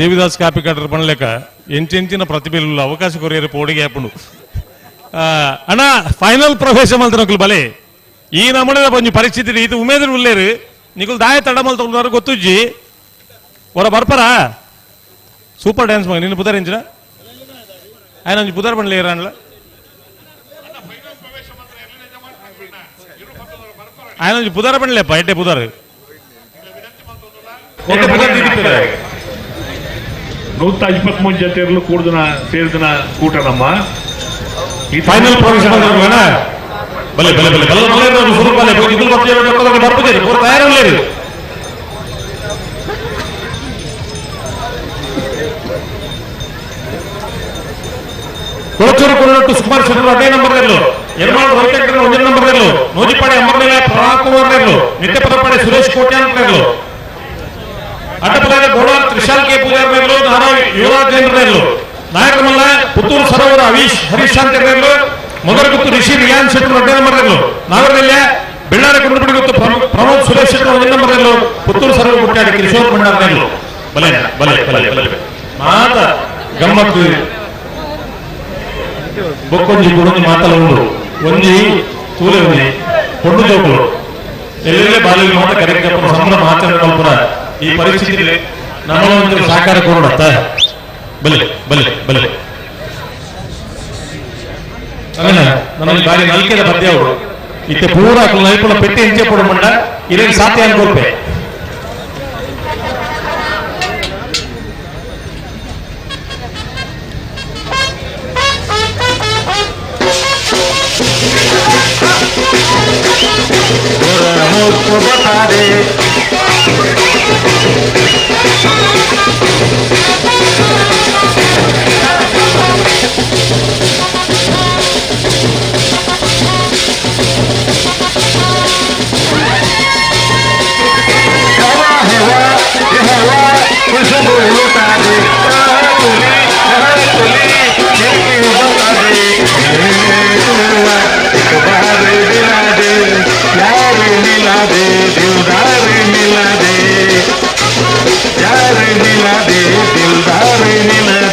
Devidas copy cutter ಪಣಲೇಕ ಎಂಚೆಂಚಿನ ಪ್ರತಿಭೆಲು ಅವಕಾಶ ಕೊರಿಯರೆ ಪೋಡಿಗೆ ಆಪುಂಡು. ಅಣ್ಣ ಫೈನಲ್ ಪ್ರವೇಶ ಮಲ್ತನಕುಲು ಬಲೆ ಈ ನಮ್ಮನೆ ಒಂಜಿ ಪರಿಸ್ಥಿತಿ ಇದು ಉಮೇದ್ರ ಉಲ್ಲೇರು ನಿಕುಲು ದಾಯ ತಡ ಮಲ್ತೊಂದಾರು ಗೊತ್ತುಜ್ಜಿ ಹೊರ ಬರ್ಪರ ಸೂಪರ್ ಡ್ಯಾನ್ಸ್ ಮಗ ನಿನ್ನ ಪುದರ್ ಎಂಚಿನ ఆయన ಒಂಜಿ ಪುದರ್ ಪಣ್ಲೇರ ಅಣ್ಣ ఆయన ಒಂಜಿ ಪುದರ್ ಪಣ್ಲೇಪ್ಪ ಎಡ್ಡೆ ಪುದರ್ 123 ಜತೆಯಲ್ಲೂ ಕೂಡ್ದನ ಸೇರಿದನ ಕೂಟ ನಮ್ಮ ಫೈನಲ್ ಪ್ರವೇಶ ಬಲೆ ಬಲೆ ಬಲೆ ಬಲೆ ಬಲೆ ಸುರು ಬಲೆ ನಿಕುಲು ಬರ್ಪುಜೆರ್ ಪೂರ ತಯಾರುಲ್ಲೇರು. ಕೊಳಚೂರು ಕೊರಟು ಸುಕುಮಾರ್ ಶೆಟ್ಟರು 15 ನಂಬರ್ ನೇರ್ಲು, ಎರ್ಮಾಳು ರವಿಶಂಕರ್ 1 ನಂಬರ್ ನೇರ್ಲು, ನೂಜಿಪಾಡಿ ಅಂಬರ್ನೆಲ ಪ್ರಣವ್ ಕುಮಾರ್ ನೇರ್ಲು, ನಿತ್ಯಪದಪಾಡಿ ಸುರೇಶ್ ಕೋಟ್ಯಾನ್ ನೇರ್ಲು, ಅಡ್ಡಪದಾದ ಗೋಳಾರ್ ತ್ರಿಶಾಲ್ ಕೆ ಪೂಜಾರ್ ನೇರ್ಲು, ನಾರಾ ಯುವರಾಜ್ ನೇರ್ಲು, ನಾಯಕಮಲ್ಲ ಪುತ್ತೂರು ಸರೋವರ ಹರೀಶ್ ಶಾಂತಿ ನೇರ್ಲು, ಮೊದಲಗುತ್ತು ರಿಷಿ ರಿಯಾನ್ ಶೆಟ್ಟರು 2 ನಂಬರ್ ನೇರ್ಲು, ನಾಗರನೆಲ್ಲ ಬೆಳ್ಳಾರ ಕುಂಡಪಡಿ ಗುತ್ತು ಪ್ರಮೋದ್ ಸುರೇಶ್ ಶೆಟ್ಟರು 1 ನಂಬರ್ ನೇರ್ಲು, ಪುತ್ತೂರು ಸರೋವರ ಗುಟ್ಟಾಡಿ ಕಿಶೋರ್ ಭಂಡಾರ್ ನೇರ್ಲು. ಬಲೆ ಬಲೆ ಬಲೆ ಬಲೆ ಮಾತ ಗಮ್ಮತ್ತು ಬೊಕ್ಕೊಂಜಿ ಗುಡೊಂಜಿ ಮಾತಲ ಉಂಡು ಒಂಜಿ ತೂಲೆ ಒಂಜಿ ಪೊಣ್ಣು ಜೋಕುಲು ಎಲ್ಲೆಲ್ಲೇ ಬಾಲ್ಯ ಮಾತ ಕರೆಕ್ಟ್ ಸಂಭ್ರಮ ಆಚರಣೆ ಮಲ್ಪುನ ಈ ಪರಿಸ್ಥಿತಿ ನಮ್ಮ ಒಂದು ಸಹಕಾರ ಕೊಡೋಣ. ಬಲೆ ಬಲೆ ಬಲೆ ನಮ್ಮಲ್ಲಿ ಬಾರಿ ನಲ್ಕೆದ ಪದ್ಯ ಅವರು ಇತ್ತೆ ಪೂರ ನೈಪುಣ ಪೆಟ್ಟಿ ಹೆಂಚೆ ಪೊಡು ಮಂಡ ಇರೇನು ಸಾಧ್ಯ ಅನ್ಕೊಲ್ಪೆ. दिलदार मिला दे।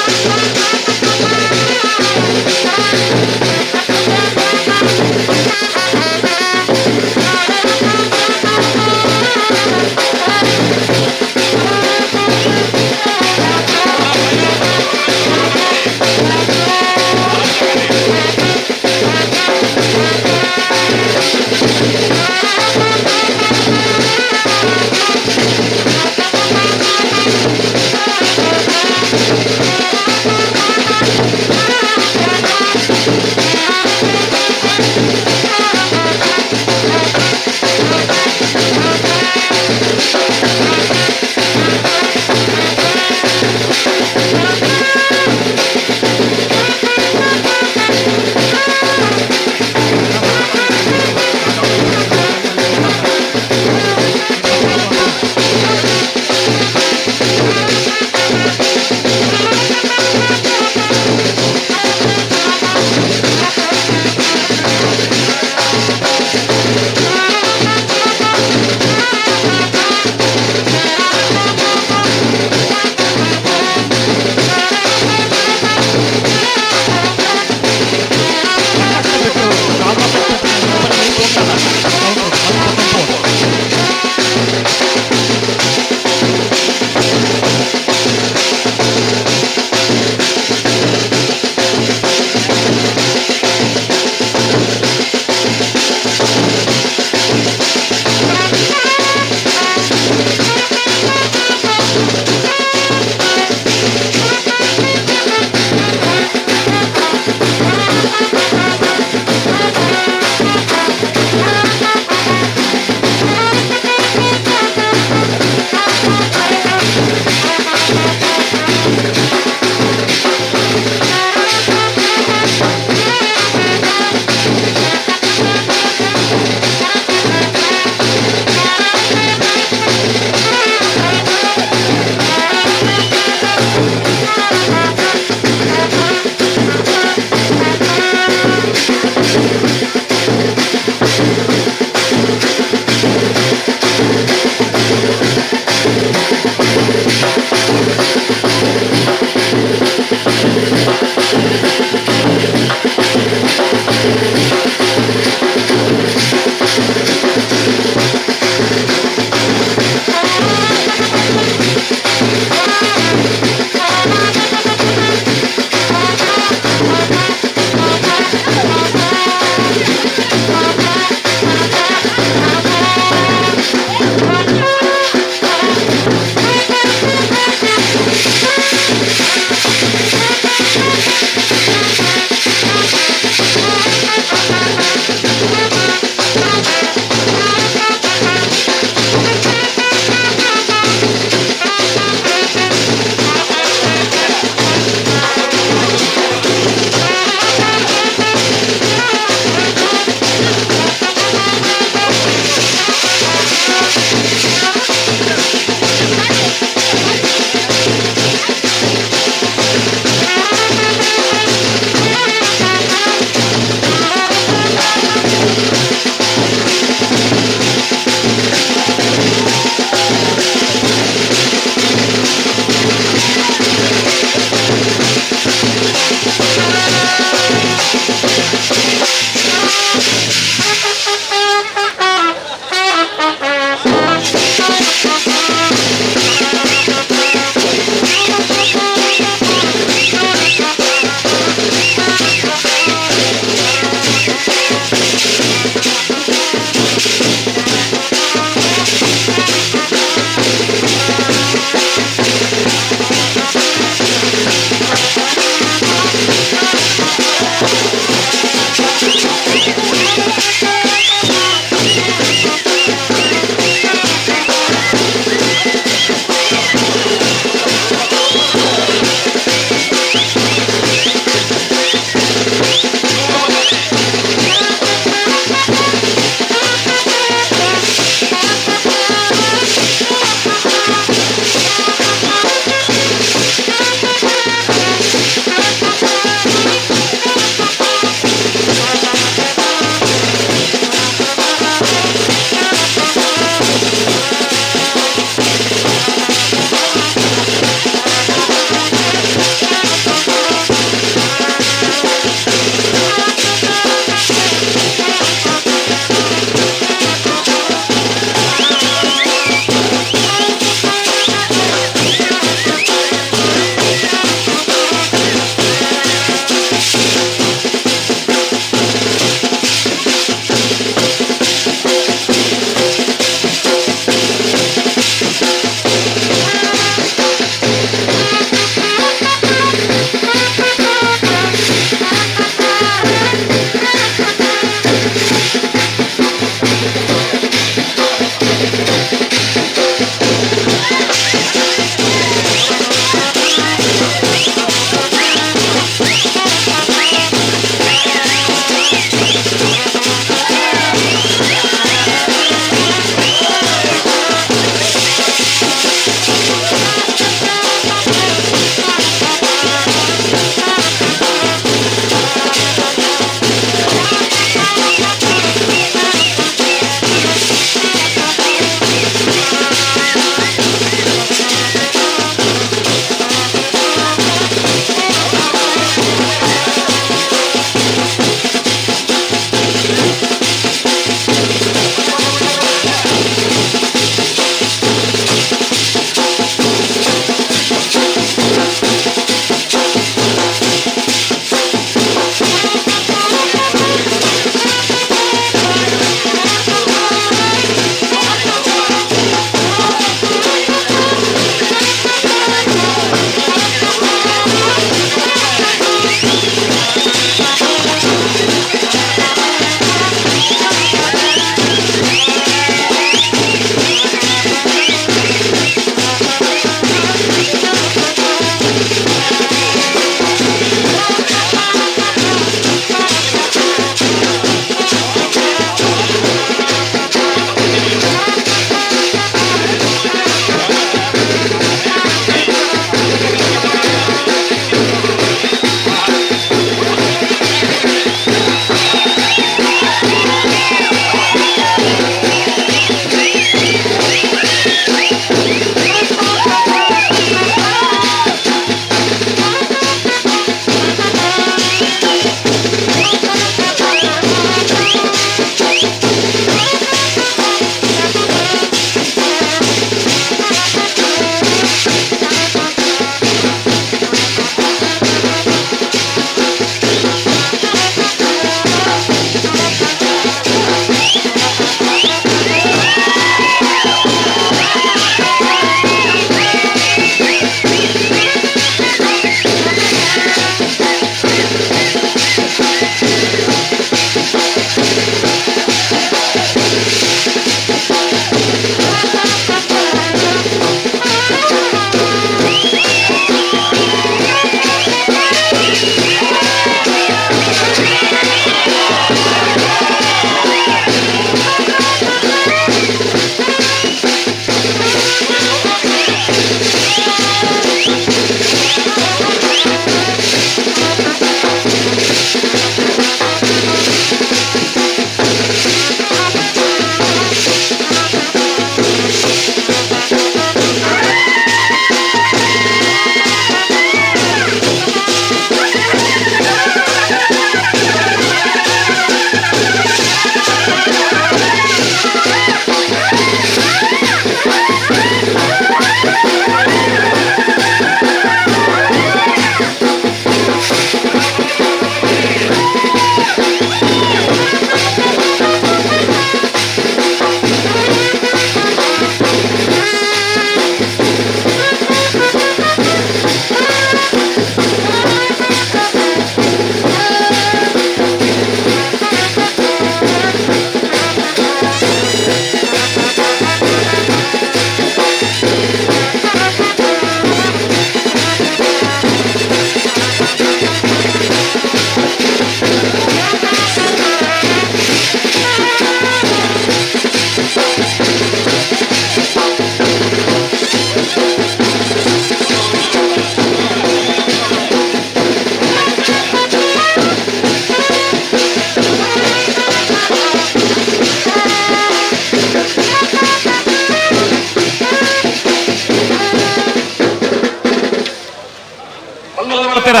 ಬರ್ತೀರ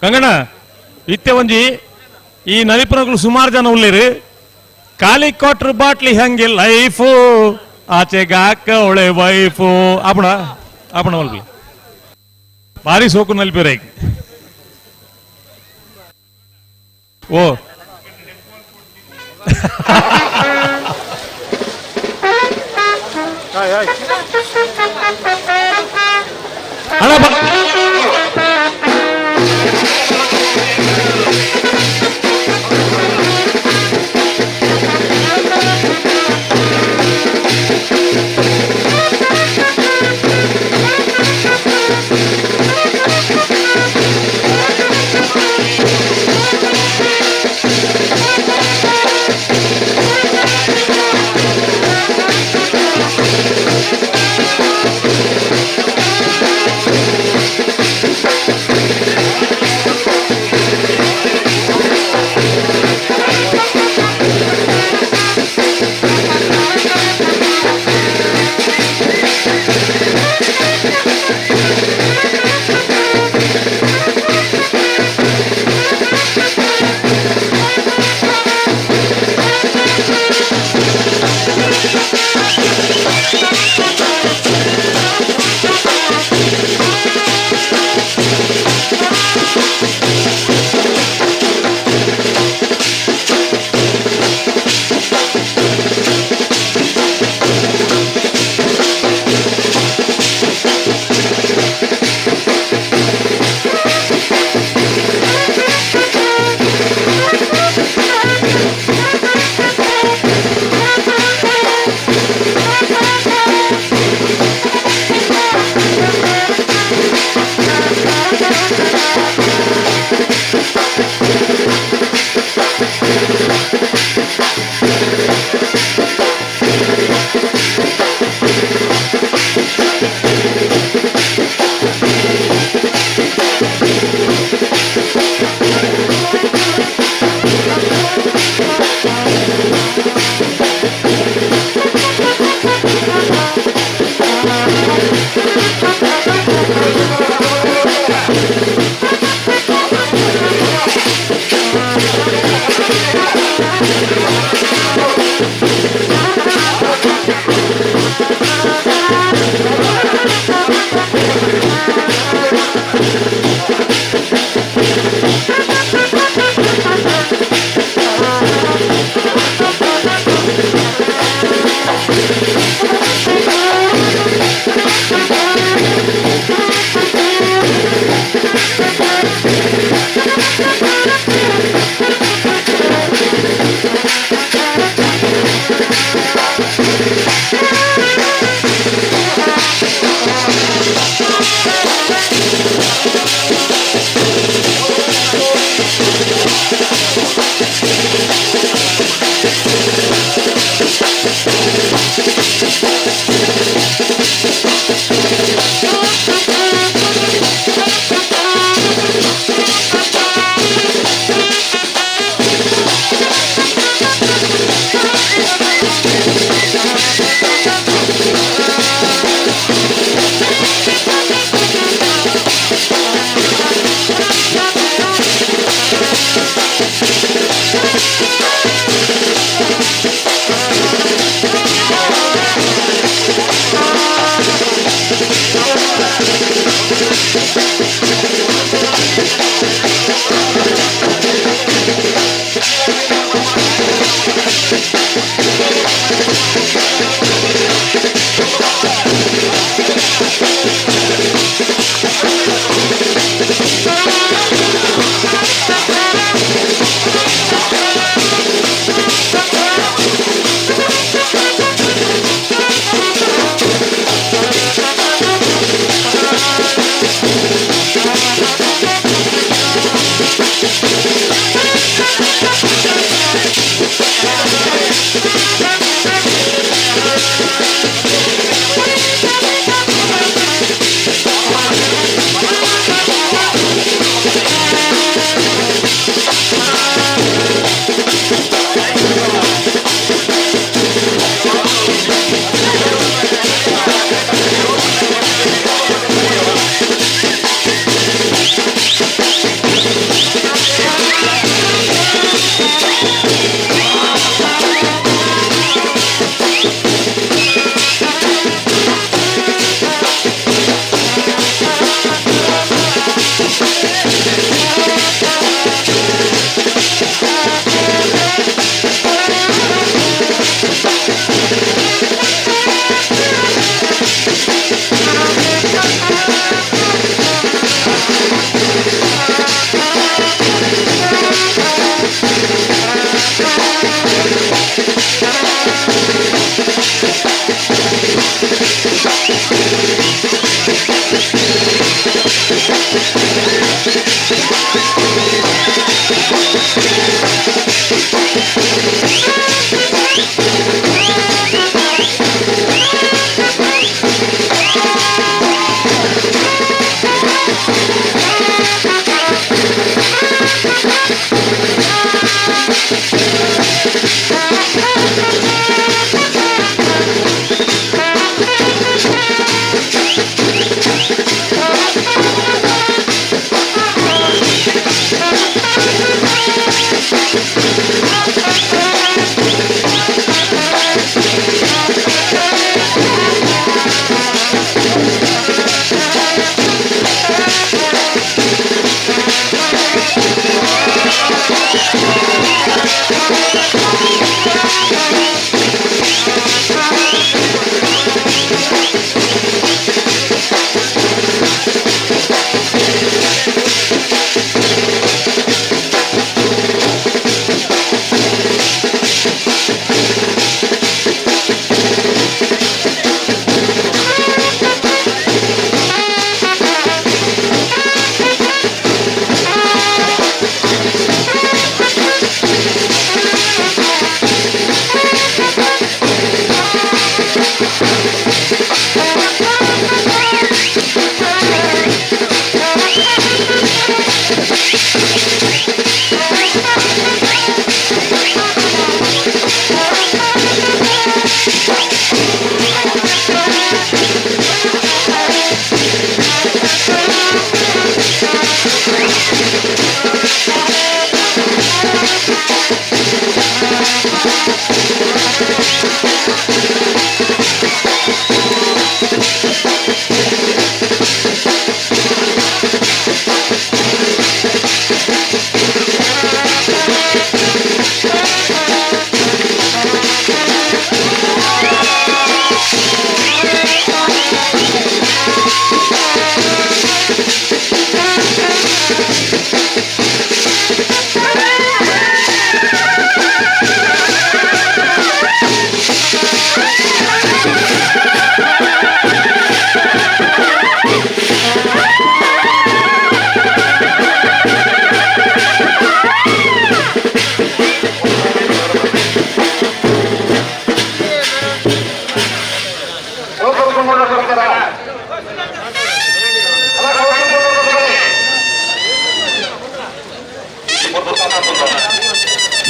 ಕಂಗಣ್ಣ ಇತ್ತೆ ಒಂಜಿ ಈ ನಲಿಪುನಗಳು ಸುಮಾರು ಜನ ಉಳ್ಳೇರು. ಖಾಲಿ ಕ್ವಾರ್ಟರ್ ಬಾಟ್ಲಿ ಹಂಗೆ ಲೈಫು ಆಚೆಗಾಕ ಒಳೆ ವೈಫು ಆಪಣ ಆಪಣ ಮಲ್ಪಿ ಭಾರಿ ಸೋಕು ನಲ್ಪಿರ. ಓ ಅಣ್ಣ ಬಾ.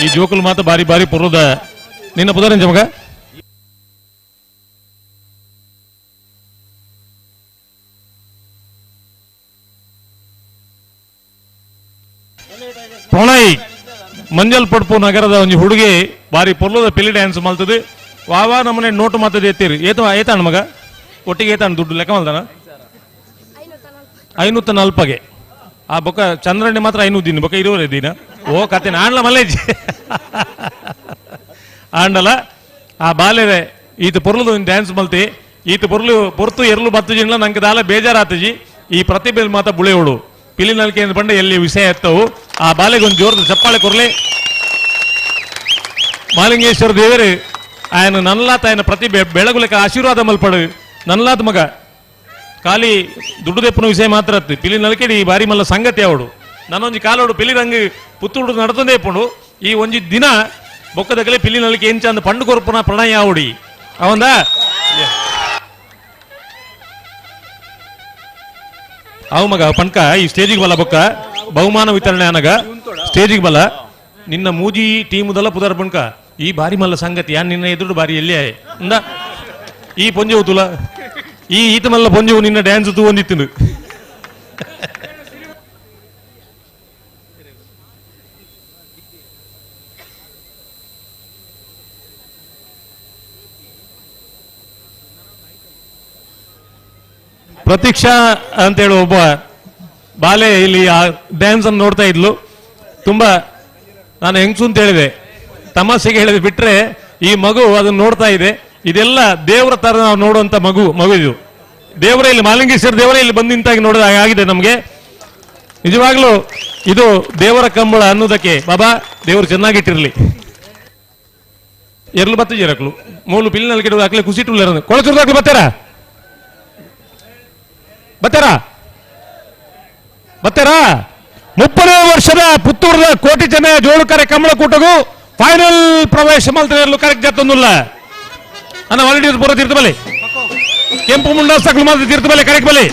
ಈ ಜೋಕುಲು ಮಾತ ಬಾರಿ ಬಾರಿ ಪೊರ್ಲುದ ನಿನ್ನ ಪುದರಂಜ ಮಗ ಪ್ರಣಯ್ ಮಂಜಲ್ ಪಡ್ಪು ನಗರದ ಒಂಜಿ ಹುಡುಗಿ ಬಾರಿ ಪೊರ್ಲುದ ಪಿಲಿ ಡ್ಯಾನ್ಸ್ ಮಲ್ತದು ವಾವಾ ನಮ್ಮನೆ ನೋಟು ಮಾತದ ಎತ್ತೀರಿ ಏತ ಏತಾಣ ಮಗ ಒಟ್ಟಿಗೆ ಏತಾಣ ದುಡ್ಡು ಲೆಕ್ಕ ಮಲ್ತಾನ 540ಗೆ ಆ ಬೊಕ್ಕ ಚಂದ್ರಣ್ಣೆ ಮಾತ್ರ 500 ದಿನ ಬೊಕ್ಕ 20 ದಿನ ಓ ಕತೆ ಆಂಡ್ಲ ಮಲ್ಲೇಜಿ ಆಂಡಲ ಆ ಬಾಲೆರೆ ಈತ ಪೊರ್ಲುದ ಒಂದು ಡ್ಯಾನ್ಸ್ ಮಲ್ತಿ ಈತ ಪೊರ್ಲು ಪೊರ್ತು ಎರ್ಲು ಬತ್ತು ಜಿಂಡ್ಲ ನಂಗೆ ದಾಲ ಬೇಜಾರಾತಜಿ ಈ ಪ್ರತಿಭೆ ಮಾತ ಬುಳೆಯೋಡು ಪಿಲಿ ನಲ್ಕೆ ಪಂಡ ಎಲ್ಲಿ ವಿಷಯ ಎತ್ತವು ಆ ಬಾಲೆಗೆ ಒಂದು ಜೋರದ ಚಪ್ಪಾಳೆ ಕೊರ್ಲೆ ಮಾಲಿಂಗೇಶ್ವರ ದೇವರು ఆయన ನನ್ಲಾತ ఆయన ಪ್ರತಿಭೆ ಬೆಳಗುಲಕ ಆಶೀರ್ವಾದ ಮಲ್ಪಡು ನನ್ಲಾತ್ ಮಗ ಖಾಲಿ ದುಡ್ಡು ದೆಪ್ಪನ ವಿಷಯ ಮಾತ್ರ ಅತ್ತು ಪಿಲಿ ನಲ್ಕೆಡಿ ಈ ಬಾರಿ ಮಲ್ಲ ಸಂಗತಿ ಅವಡು ನನ್ನೊಂಜಿ ಕಾಲೋಡು ಪಿಲಿ ರಂಗ್ ಪುತ್ತೂಡು ನಡತಂದೇ ಪುಂಡು ಈ ಒಂಜಿ ದಿನ ಬೊಕ್ಕದಗಲೆ ಪಿಲಿ ನಲ್ಕೆ ಎಂಚ ಅಂದ್ ಪಂಡು ಕೊರ್ಪುನ ಪ್ರಣಯ ಆವಡಿ ಅವಂದ ಅವು ಮಗ ಪಣ್ಕ ಈ ಸ್ಟೇಜಿಗೆ ಬಲ್ಲ ಬೊಕ್ಕ ಬಹುಮಾನ ವಿತರಣೆ ಅನಗ ಸ್ಟೇಜಿಗೆ ಬಲ್ಲ ನಿನ್ನ ಮೂಜಿ ಟೀಮುದಲ್ಲ ಪುದರ್ ಪಣ್ಕ ಈ ಬಾರಿ ಮಲ್ಲ ಸಂಗತಿ ಯಾನ್ ನಿನ್ನ ಎದುರು ಬಾರಿ ಎಲ್ಲಿ ಅಂದ ಈ ಪೊಂಜೆವು ತುಲ ಈ ಈತ ಮಲ್ಲ ಪೊಂಜೆವು ನಿನ್ನ ಡ್ಯಾನ್ಸ್ ತೂ ಒಂದಿತ್ತು ಪ್ರತೀಕ್ಷಾ ಅಂತೇಳಿ ಒಬ್ಬ ಬಾಲೆ ಇಲ್ಲಿ ಆ ಡ್ಯಾನ್ಸ್ ಅನ್ನು ನೋಡ್ತಾ ಇದ್ಲು. ತುಂಬಾ ನಾನು ಹೆಂಗ್ಸು ಅಂತ ಹೇಳಿದೆ, ತಮಾಷೆಗೆ ಹೇಳಿದೆ, ಬಿಟ್ರೆ ಈ ಮಗು ಅದನ್ನು ನೋಡ್ತಾ ಇದೆ. ಇದೆಲ್ಲ ದೇವರ ತರ ನಾವು ನೋಡುವಂತ ಮಗು ಇದು ದೇವರೇ ಇಲ್ಲಿ ಮಾಲಿಂಗೇಶ್ವರ ದೇವರೇ ಇಲ್ಲಿ ಬಂದು ನಿಂತಾಗಿ ನೋಡಿದ ಹಾಗೆ ಆಗಿದೆ ನಮ್ಗೆ. ನಿಜವಾಗ್ಲೂ ಇದು ದೇವರ ಕಂಬಳ ಅನ್ನೋದಕ್ಕೆ ಬಾಬಾ ದೇವರು ಚೆನ್ನಾಗಿಟ್ಟಿರ್ಲಿ. ಎರ್ಲು ಬತ್ತ ಜೀರಕ್ಲು ಮೂಲು ಪಿಲ್ಲಿನಲ್ಲಿ ಗಿಡ ಹಾಕ್ಲಿ ಕುಸಿಟು ಕೊಳಚೂರ್ದಾಕ್ಲು ಬತ್ತಾರ ಬತ್ತಾರ ಬತ್ತಾರಾ 30ನೇ ವರ್ಷದ ಪುತ್ತೂರದ ಕೋಟಿ ಜನ ಜೋಳುಕರೆ ಕಂಬಳಕೂಟಗೂ ಫೈನಲ್ ಪ್ರವೇಶ ಮಲ್ತೇರ್ಲು ಕರೆಕ್ಟ್ ಜತ್ತೊಂದುಲ್ಲ ಅನ್ನ ವಾಲಂಟಿಯರ್ಸ್ ಬರೋ ತೀರ್ಥ ಬಲೆ ಕೆಂಪು ಮುಂಡಾಸಕ್ಲು ಮಾತ್ರ ತೀರ್ಥ ಬಲೆ ಕರೆಕ್ಟ್ ಬಲೆ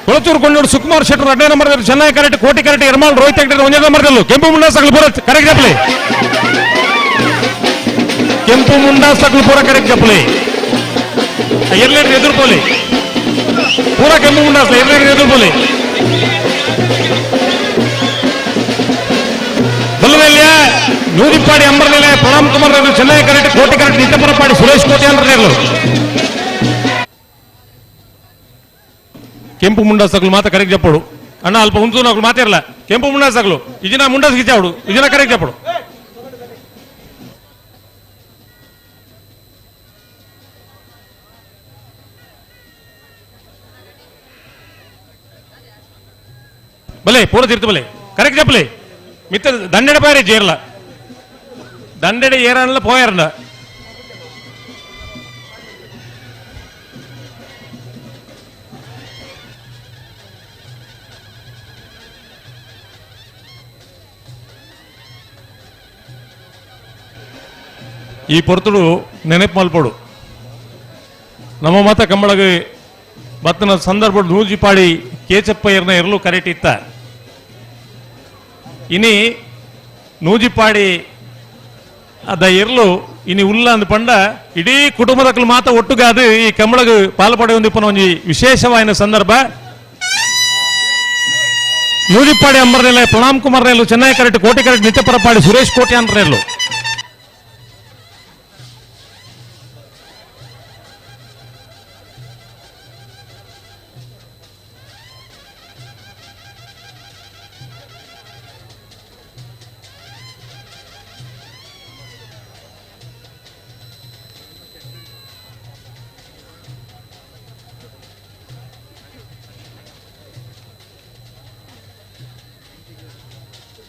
ಕೊಳಚೂರು ಕೊಂಡೋಡು ಸುಕುಮಾರ್ ಶೆಟ್ಟರು 2ನೇ ನಂಬರ್ ಚೆನ್ನಾಗಿ ಕರೆಕ್ಟ್ ಕೋಟಿ ಕರೆಕ್ಟ್ ಎರ್ಮಾಲ್ ರೋಹಿತ್ ಹೆಗ್ಡೆ 1ನೇ ನಂಬರ್ ಕೆಂಪು ಮುಂಡಾಸಕ್ಲು ಬರೋ ಕರೆಕ್ಟ್ ಜಪ್ಪಲಿ ಕೆಂಪು ಮುಂಡಾಸಕ್ಲು ಪೂರ ಕರೆಕ್ಟ್ ಜಪ್ಪಲಿ ಎರ್ಲೇಟ್ ಎದುರ್ಕೋಲಿ ಪೂರ ಕೆಂಪು ಮುಂಡಾಸಲ ಎರ್ಲೇಟ್ ಎದುರ್ಕೋಲಿ ಬಲ್ಲವೆಲ್ಯ ನೂರಿಪ್ಪಾಡಿ ಅಂಬರ್ನೆಲೆ ಪ್ರಣಾಮ್ ಕುಮಾರ್ ಚೆನ್ನೈ ಕರೆಕ್ಟ್ ಕೋಟಿ ಕರೆಕ್ಟ್ ನಿತ್ಯಪುರಪಾಡಿ ಸುರೇಶ್ ಕೋಟಿ ಅಂದ್ರೆ ಕೆಂಪು ಮುಂಡಾಸಕ್ಲು ಮಾತ್ರ ಕರೆಕ್ಟ್ చెప్పడు ಅಣ್ಣ ಅಲ್ಪ ಉಂಚು నాకు ಮಾತಿರಲ್ಲ ಕೆಂಪು ಮುಂಡಾಸಕ್ಲು ಇಜಿನ ಮುಂಡಾಸ್ ಗಿಚ್ಚಾವಡು ಇಜಿನ ಕರೆಕ್ಟ್ చెప్పడు ಬಲೆ ಪೂರ ತೀರ್ಥ ಬಲೆ ಕರೆಕ್ಟ್ చెప్పలే ಮಿತ್ತ ದಂಡೆಡೆ ಪಾರೆ ಜೇರ್ಲ ದಂಡೆಡೆ ಏರನ್ಲ ಪೋಯರ್ಲ ಈ ಪೊರ್ತುಡು ನೆನಪು ಮಲ್ಪಡು ನಮ್ಮ ಮತ ಕಂಬಳಗ ಬತ್ತನ ಸಂದರ್ಭ ನೂಜಿಪಾಡಿ ಕೇಚಪ್ಪಯ್ಯರ್ನ ಇರಲು ಕರೆಕ್ಟ್ ಇತ್ತ ಇನಿ ನೂಜಿಪಾಡಿ ಅದ ಇರ್ಲು ಇನಿ ಉಲ್ಲ ಅಂದ್ ಪಂಡ ಇಡೀ ಕುಟುಂಬದಕ್ಕಲು ಮಾತ ಒಟ್ಟುಗಾದು ಈ ಕಂಬಳಗ ಪಾಲ್ಪಡೆ ಒಂದಿಪ್ಪನ ಒಂಜಿ ವಿಶೇಷವಾಯಿನ ಸಂದರ್ಭ. ನೂಜಿಪಾಡಿ ಅಂಬರ್ನೆಲೆ ಪ್ರಣಾಮ್ ಕುಮಾರ್ ನೆಲ್ಲು ಚೆನ್ನೈ ಕರೆಕ್ಟ್ ಕೋಟಿ ಕರೆಕ್ಟ್ ನಿತ್ಯಪರಪಾಡಿ ಸುರೇಶ್ ಕೋಟಿ ಅಂದ್ರೆಲ್ಲು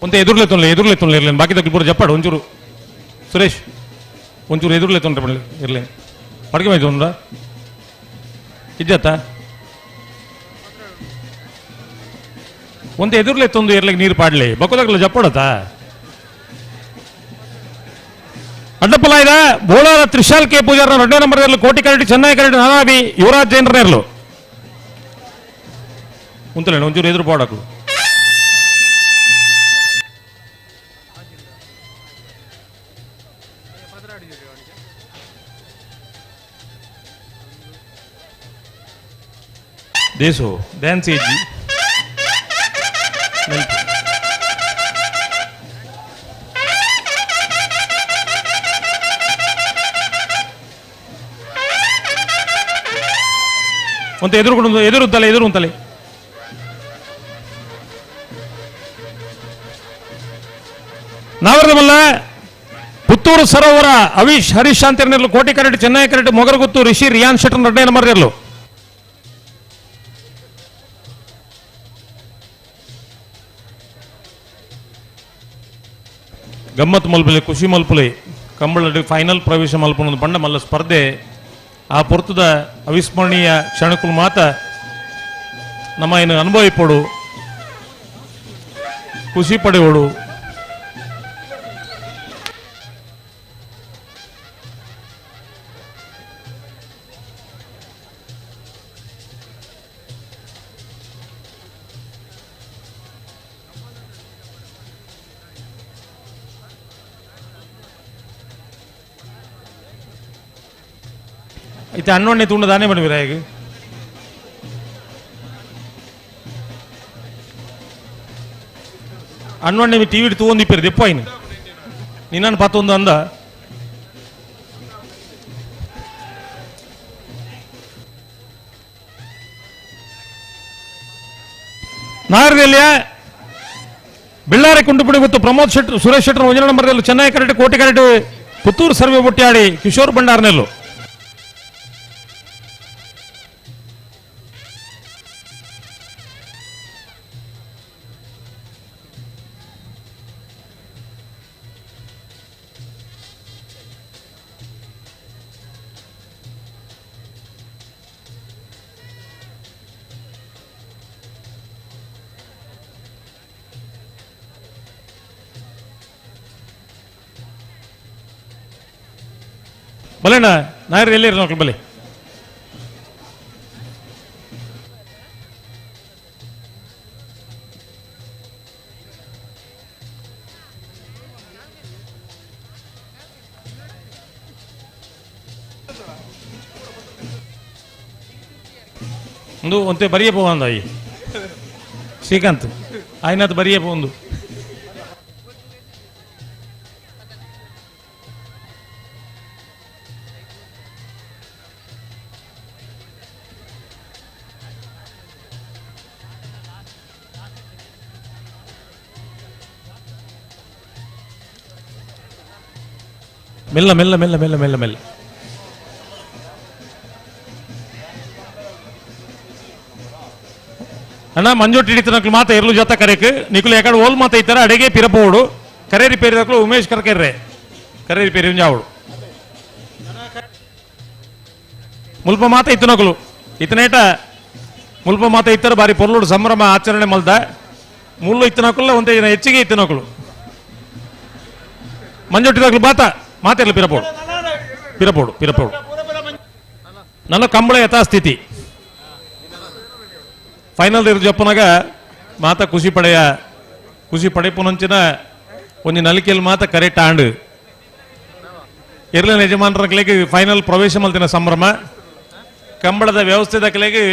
ಒಂತೆ ಎದುರ್ಲೆತ್ತೊಂಡ್ಲೆ ಎದುರ್ಲೆತ್ತೊಂಡ್ಲೆ ಇರ್ಲೇನು ಬಾಕಿ ತಗ್ಲಿ ಪೂರ ಜಪ್ಪಾಡು ಒಂಚೂರು ಸುರೇಶ್ ಒಂಚೂರು ಎದುರ್ಲೆತ್ತೊಂಡ್ರೆ ಪಡ್ಲಿ ಇರ್ಲೇನು ಪಡ್ಕೆ ಮೈದು ಒಂದ ಇಜ್ಜತ್ತ ಒಂತೆ ಎದುರ್ಲೆತ್ತೊಂದು ಇರ್ಲಿಕ್ಕೆ ನೀರು ಪಾಡ್ಲಿ ಬಕ್ಕೋದಾಗಲ್ಲ ಜಪ್ಪಾಡತ್ತಾ ಅಡ್ಡಪ್ಪಲಾಯ್ದ ಬೋಳಾರ ತ್ರಿಶಾಲ್ ಕೆ ಪೂಜಾರ್ನ ಎರಡನೇ ನಂಬರ್ ಕೋಟಿ ಕರಡಿ ಚೆನ್ನೈ ಕರಡಿ ನಾನಾಬಿ ಯುವರಾಜ್ ಜೈನ್ರನೇರ್ಲು ಉಂತಲೇನು ಒಂಚೂರು ಎದುರು ಪಾಡಕು. ದೇಸು ಡ್ಯಾನ್ಸ್ ಏಜಿ ಒಂದು ಎದುರುಕೊಂಡು ಎದುರು ತಲೆ ಎದುರು ಅಂತಲೆ ನಾವರದಮಲ್ಲ ಪುತ್ತೂರು ಸರೋವರ ಅವಿಶ್ ಹರೀಶ್ ಶಾಂತಿರ್ನೆರ್ಲು ಕೋಟಿ ಕರಡಿ ಚೆನ್ನೈ ಕರಡಿ ಮೊಗರಗುತ್ತು ರಿಷಿ ರಿಯಾನ್ ಶೆಟ್ಟರ್ ಎರಡನೇ ನಂಬರ್ ಇರಲು. ಗಮ್ಮತ್ ಮಲ್ಪಲೆ ಖುಷಿ ಮಲ್ಪಲೆ ಕಂಬಳ ಫೈನಲ್ ಪ್ರವೇಶ ಮಲ್ಪನ ಬಣ್ಣ ಮಲ್ಲ ಸ್ಪರ್ಧೆ ಆ ಪೊರ್ತದ ಅವಿಸ್ಮರಣೀಯ ಕ್ಷಣಕ್ಕೂ ಮಾತ ನಮ್ಮ ಏನು ಅನುಭವ ಪಡು ಖುಷಿ ಪಡೆಯೋಡು. ಇತ್ತೆ ಅಣ್ಣೊಣ್ಣೆ ತುಂಡು ದಾನೆ பண்ணுವೀರ ಹೇಗೆ ಅಣ್ಣೊಣ್ಣೆ ಟಿವಿ ತೂವೊಂದು ಇಪ್ಪೇರು ದೆಪ್ಪ ಇನ್ನು ನಿನ್ನನ್ನು ಪತ್ತೊಂದು ಅಂದ ನಾಗರದಲ್ಲಿಯ ಬೆಳ್ಳಾರಿ ಕುಂಟುಪುಡಿ ಗೊತ್ತು ಪ್ರಮೋದ್ ಶೆಟ್ಟರ್ ಸುರೇಶ್ ಶೆಟ್ಟರ್ ಒಂಜನ ನಂಬರ್ದಲ್ಲಿ ಚೆನ್ನೈ ಕರಟೆ ಕೋಟಿ ಕರಟೆ ಪುತ್ತೂರು ಸರ್ವೆ ಬೊಟ್ಟಾಡಿ ಕಿಶೋರ್ ಭಂಡಾರ್ನೆಲ್ಲು. ಬಲೇಣ್ಣ ನಾಯರ್ ಎಲ್ಲಿರ ನೋಡ್ರಿ ಬಲೆ ಒಂದು ಒಂತೆ ಬರಿಯೇ ಪೋವಂದ ಅಯ್ಯ ಶ್ರೀಕಾಂತ್ ಆಯ್ನಾತ್ ಬರಿಯೇ ಪೋಂದು. ಮೆಲ್ಲ ಮೆಲ್ಲ ಮೆಲ್ಲ ಮೆಲ್ಲ ಮೆಲ್ಲ ಮೆಲ್ಲ ಅಣ್ಣ ಮಂಜೋಟಿ ಹಿಡಿತನಕ್ಲು ಮಾತ ಇರ್ಲು ಜೊತೆ ಕರೆಕ್ ನಿಕುಲು ಎಕಡೆ ಓಲ್ ಮಾತ ಇತ್ತಾರೆ ಅಡಿಗೆ ಪಿರಪೋಡು ಕರೇರಿ ಪೇರಿದಕ್ಲು ಉಮೇಶ್ ಕರ್ಕೆರ್ರೆ ಕರೇರಿ ಪೇರಿ ಒಂಜಾವಡು ಮುಲ್ಪ ಮಾತ ಇತ್ತನಕ್ಲು ಇತನೇಟ ಮುಲ್ಪ ಮಾತ ಇತ್ತಾರೆ ಬಾರಿ ಪೊರ್ಲುಡು ಸಂಭ್ರಮ ಆಚರಣೆ ಮಲ್ದ ಮುಳ್ಳು ಇತ್ತನಕುಲ್ಲ ಒಂದೇ ಜನ ಹೆಚ್ಚಿಗೆ ಇತ್ತನಕ್ಲು ಮಂಜೊಟ್ಟಿದಾಗ್ಲು ಬಾತ ಮಾತಿರಲಿ ಪಿರಪೋಡು ಪಿರಪೋಡು ಪಿರಪೋಡು ನನ್ನ ಕಂಬಳ ಯಥಾಸ್ಥಿತಿ ಫೈನಲ್ ಇರು ಜಪ್ಪನಾಗ ಮಾತ ಖುಷಿ ಪಡೆಯ ಖುಷಿ ಪಡೆಪುನಂಚಿನ ಒಂಜಿ ನಲಿಕೆಲ್ ಮಾತ ಕರೆಕ್ಟ್ ಆಂಡ್ ಇರ್ಲಿನ ಯಜಮಾನರ ಫೈನಲ್ ಪ್ರವೇಶ ಮಲ್ತಿನ ಸಂಭ್ರಮ ಕಂಬಳದ ವ್ಯವಸ್ಥೆ ದಕ್ಕಲೆಗೆ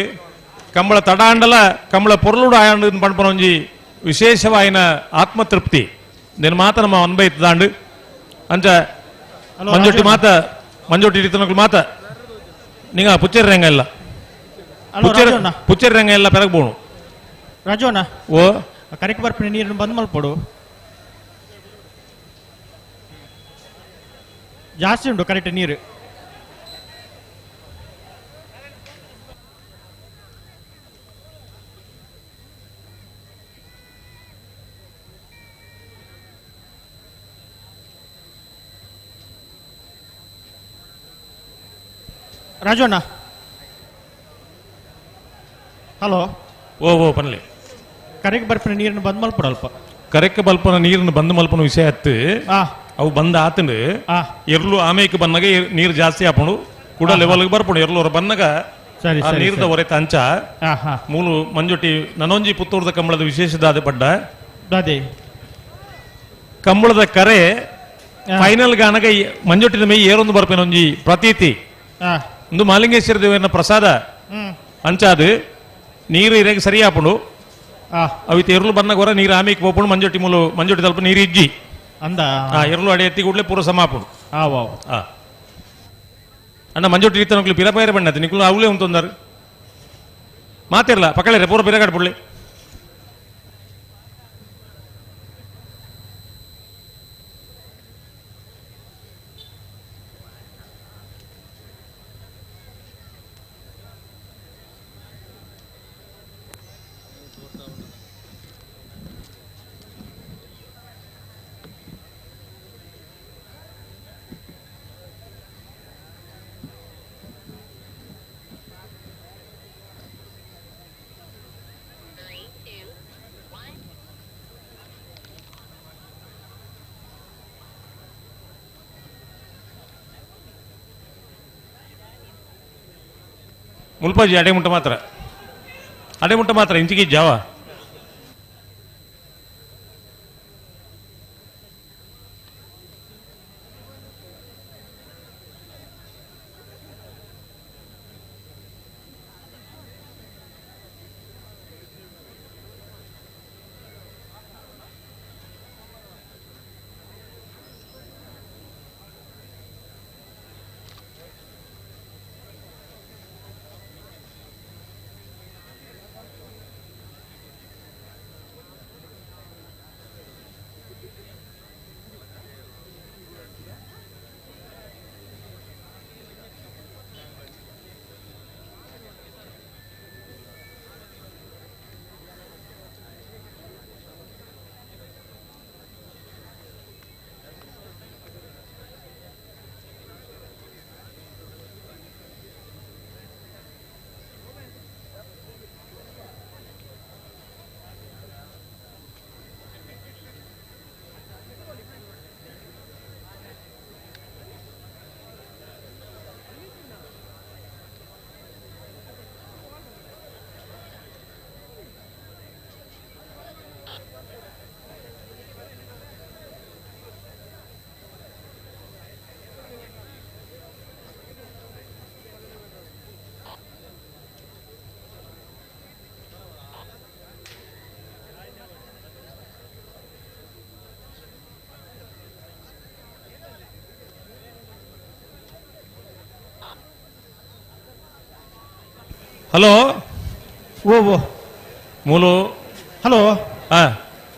ಕಂಬಳ ತಡ ಆಂಡಲ ಕಂಬಳ ಪೊರ್ಲುಡು ಆಂಡ್ ಪಣ್ಪನ ಒಂಜಿ ವಿಶೇಷವಾಯಿನ ಆತ್ಮತೃಪ್ತಿ ನಿನ್ನ ಮಾತ ನಮ್ಮ ಅನ್ಬೈತದಾಂಡು ಅಂಚ ಮಂಜೊಟ್ಟಿ ಮಾತ ಮಂಜೊಟ್ಟಿ ಇರ್ತನಕ್ಲು ಮಾತ ನಿಂಗ ಪುಚ್ಚೇರಿ ರಂಗ ಇಲ್ಲ ಪುಚ್ಚೇರಿ ರಂಗ ಎಲ್ಲ ಪೆರಗ್ಬೋಣು ರಾಜೋಣ ಓ ಕರೆಕ್ಟ್ ಬರ್ಪಿನ ನೀರನ್ನು ಬಂದ್ ಮಲ್ಪಡು ಜಾಸ್ತಿ ಉಂಟು ಕರೆಕ್ಟ್ ನೀರು. ರಾಜಣ್ಣ ಹಲೋ ಓ ಓ ಪನ್ಲೆ ಕರೆಕ್ ಬರ್ಪಿನ ನೀರನ್ನು ಬಂದ್ ಮಲ್ಪಡು ಅಲ್ಪ ಕರೆಕ್ ಬಲ್ಪನ ನೀರನ್ನು ಬಂದ್ ಮಲ್ಪನ ವಿಷಯ ಅತ್ತು. ಅವು ಬಂದ ಆತಂಡು ಎರ್ಲು ಆಮೇಕ್ ಬಂದಾಗ ನೀರು ಜಾಸ್ತಿ ಆಪುಂಡು ಕೂಡ ಲೆವೆಲ್ ಬರ್ಪುಂಡು ಎರ್ಲು ಬಂದಾಗ ನೀರ್ದ ಹೊರೆತ ಅಂಚ ಮೂಲು ಮಂಜೊಟ್ಟಿ ನನೊಂಜಿ ಪುತ್ತೂರ್ದ ಕಂಬಳದ ವಿಶೇಷದಾದ ಪಡ್ಡ ಕಂಬಳದ ಕರೆ ಫೈನಲ್ ಗಾನಗ ಮಂಜೊಟ್ಟಿದ ಮೈ ಏರೊಂದು ಬರ್ಪೇನೊಂಜಿ ಪ್ರತೀತಿ ಒಂದು ಮಾಲಿಂಗೇಶ್ವರ ದೇವರ ಪ್ರಸಾದ ಅಂಚಾದು ನೀರು ಇರಗೆ ಸರಿ ಆಪುಂಡು ಅವಿತ ಎರ್ಲು ಬಂದಾಗ ಹೊರ ನೀರು ಆಮೇಕ್ ಪೋಪುಂಡು ಮಂಜೊಟ್ಟಿ ಮೂಲು ಮಂಜೊಟ್ಟಿ ತಲ್ಪ ನೀರು ಇಜ್ಜಿ ಅಂದ ಎರ್ಲು ಅಡಿ ಎತ್ತಿ ಕೂಡಲೇ ಪೂರ ಸಮ ಆಪುಂಡು ಅಣ್ಣ ಮಂಜೊಟ್ಟಿ ಇತ್ತ ನಕ್ಲು ಪಿರಪೈರ ಬಣ್ಣದ ನಿಕ್ಲು ಅವಲೇ ಉಂತೊಂದಾರು ಮಾತಿರಲ್ಲ ಪಕ್ಕಳೆ ಪೂರ ಪಿರಗಾಡ್ ಪುಳ್ಳಿ ಮುಲ್ಪಾಜಿ ಅಡೆ ಮುಟ್ಟ ಮಾತ್ರ ಅಡೆ ಮುಟ್ಟ ಮಾತ್ರ ಇಂಚಿಗೆ ಜಾವ ಹಲೋ ಓ ಓ ಮೂಲು ಹಲೋ ಹಾ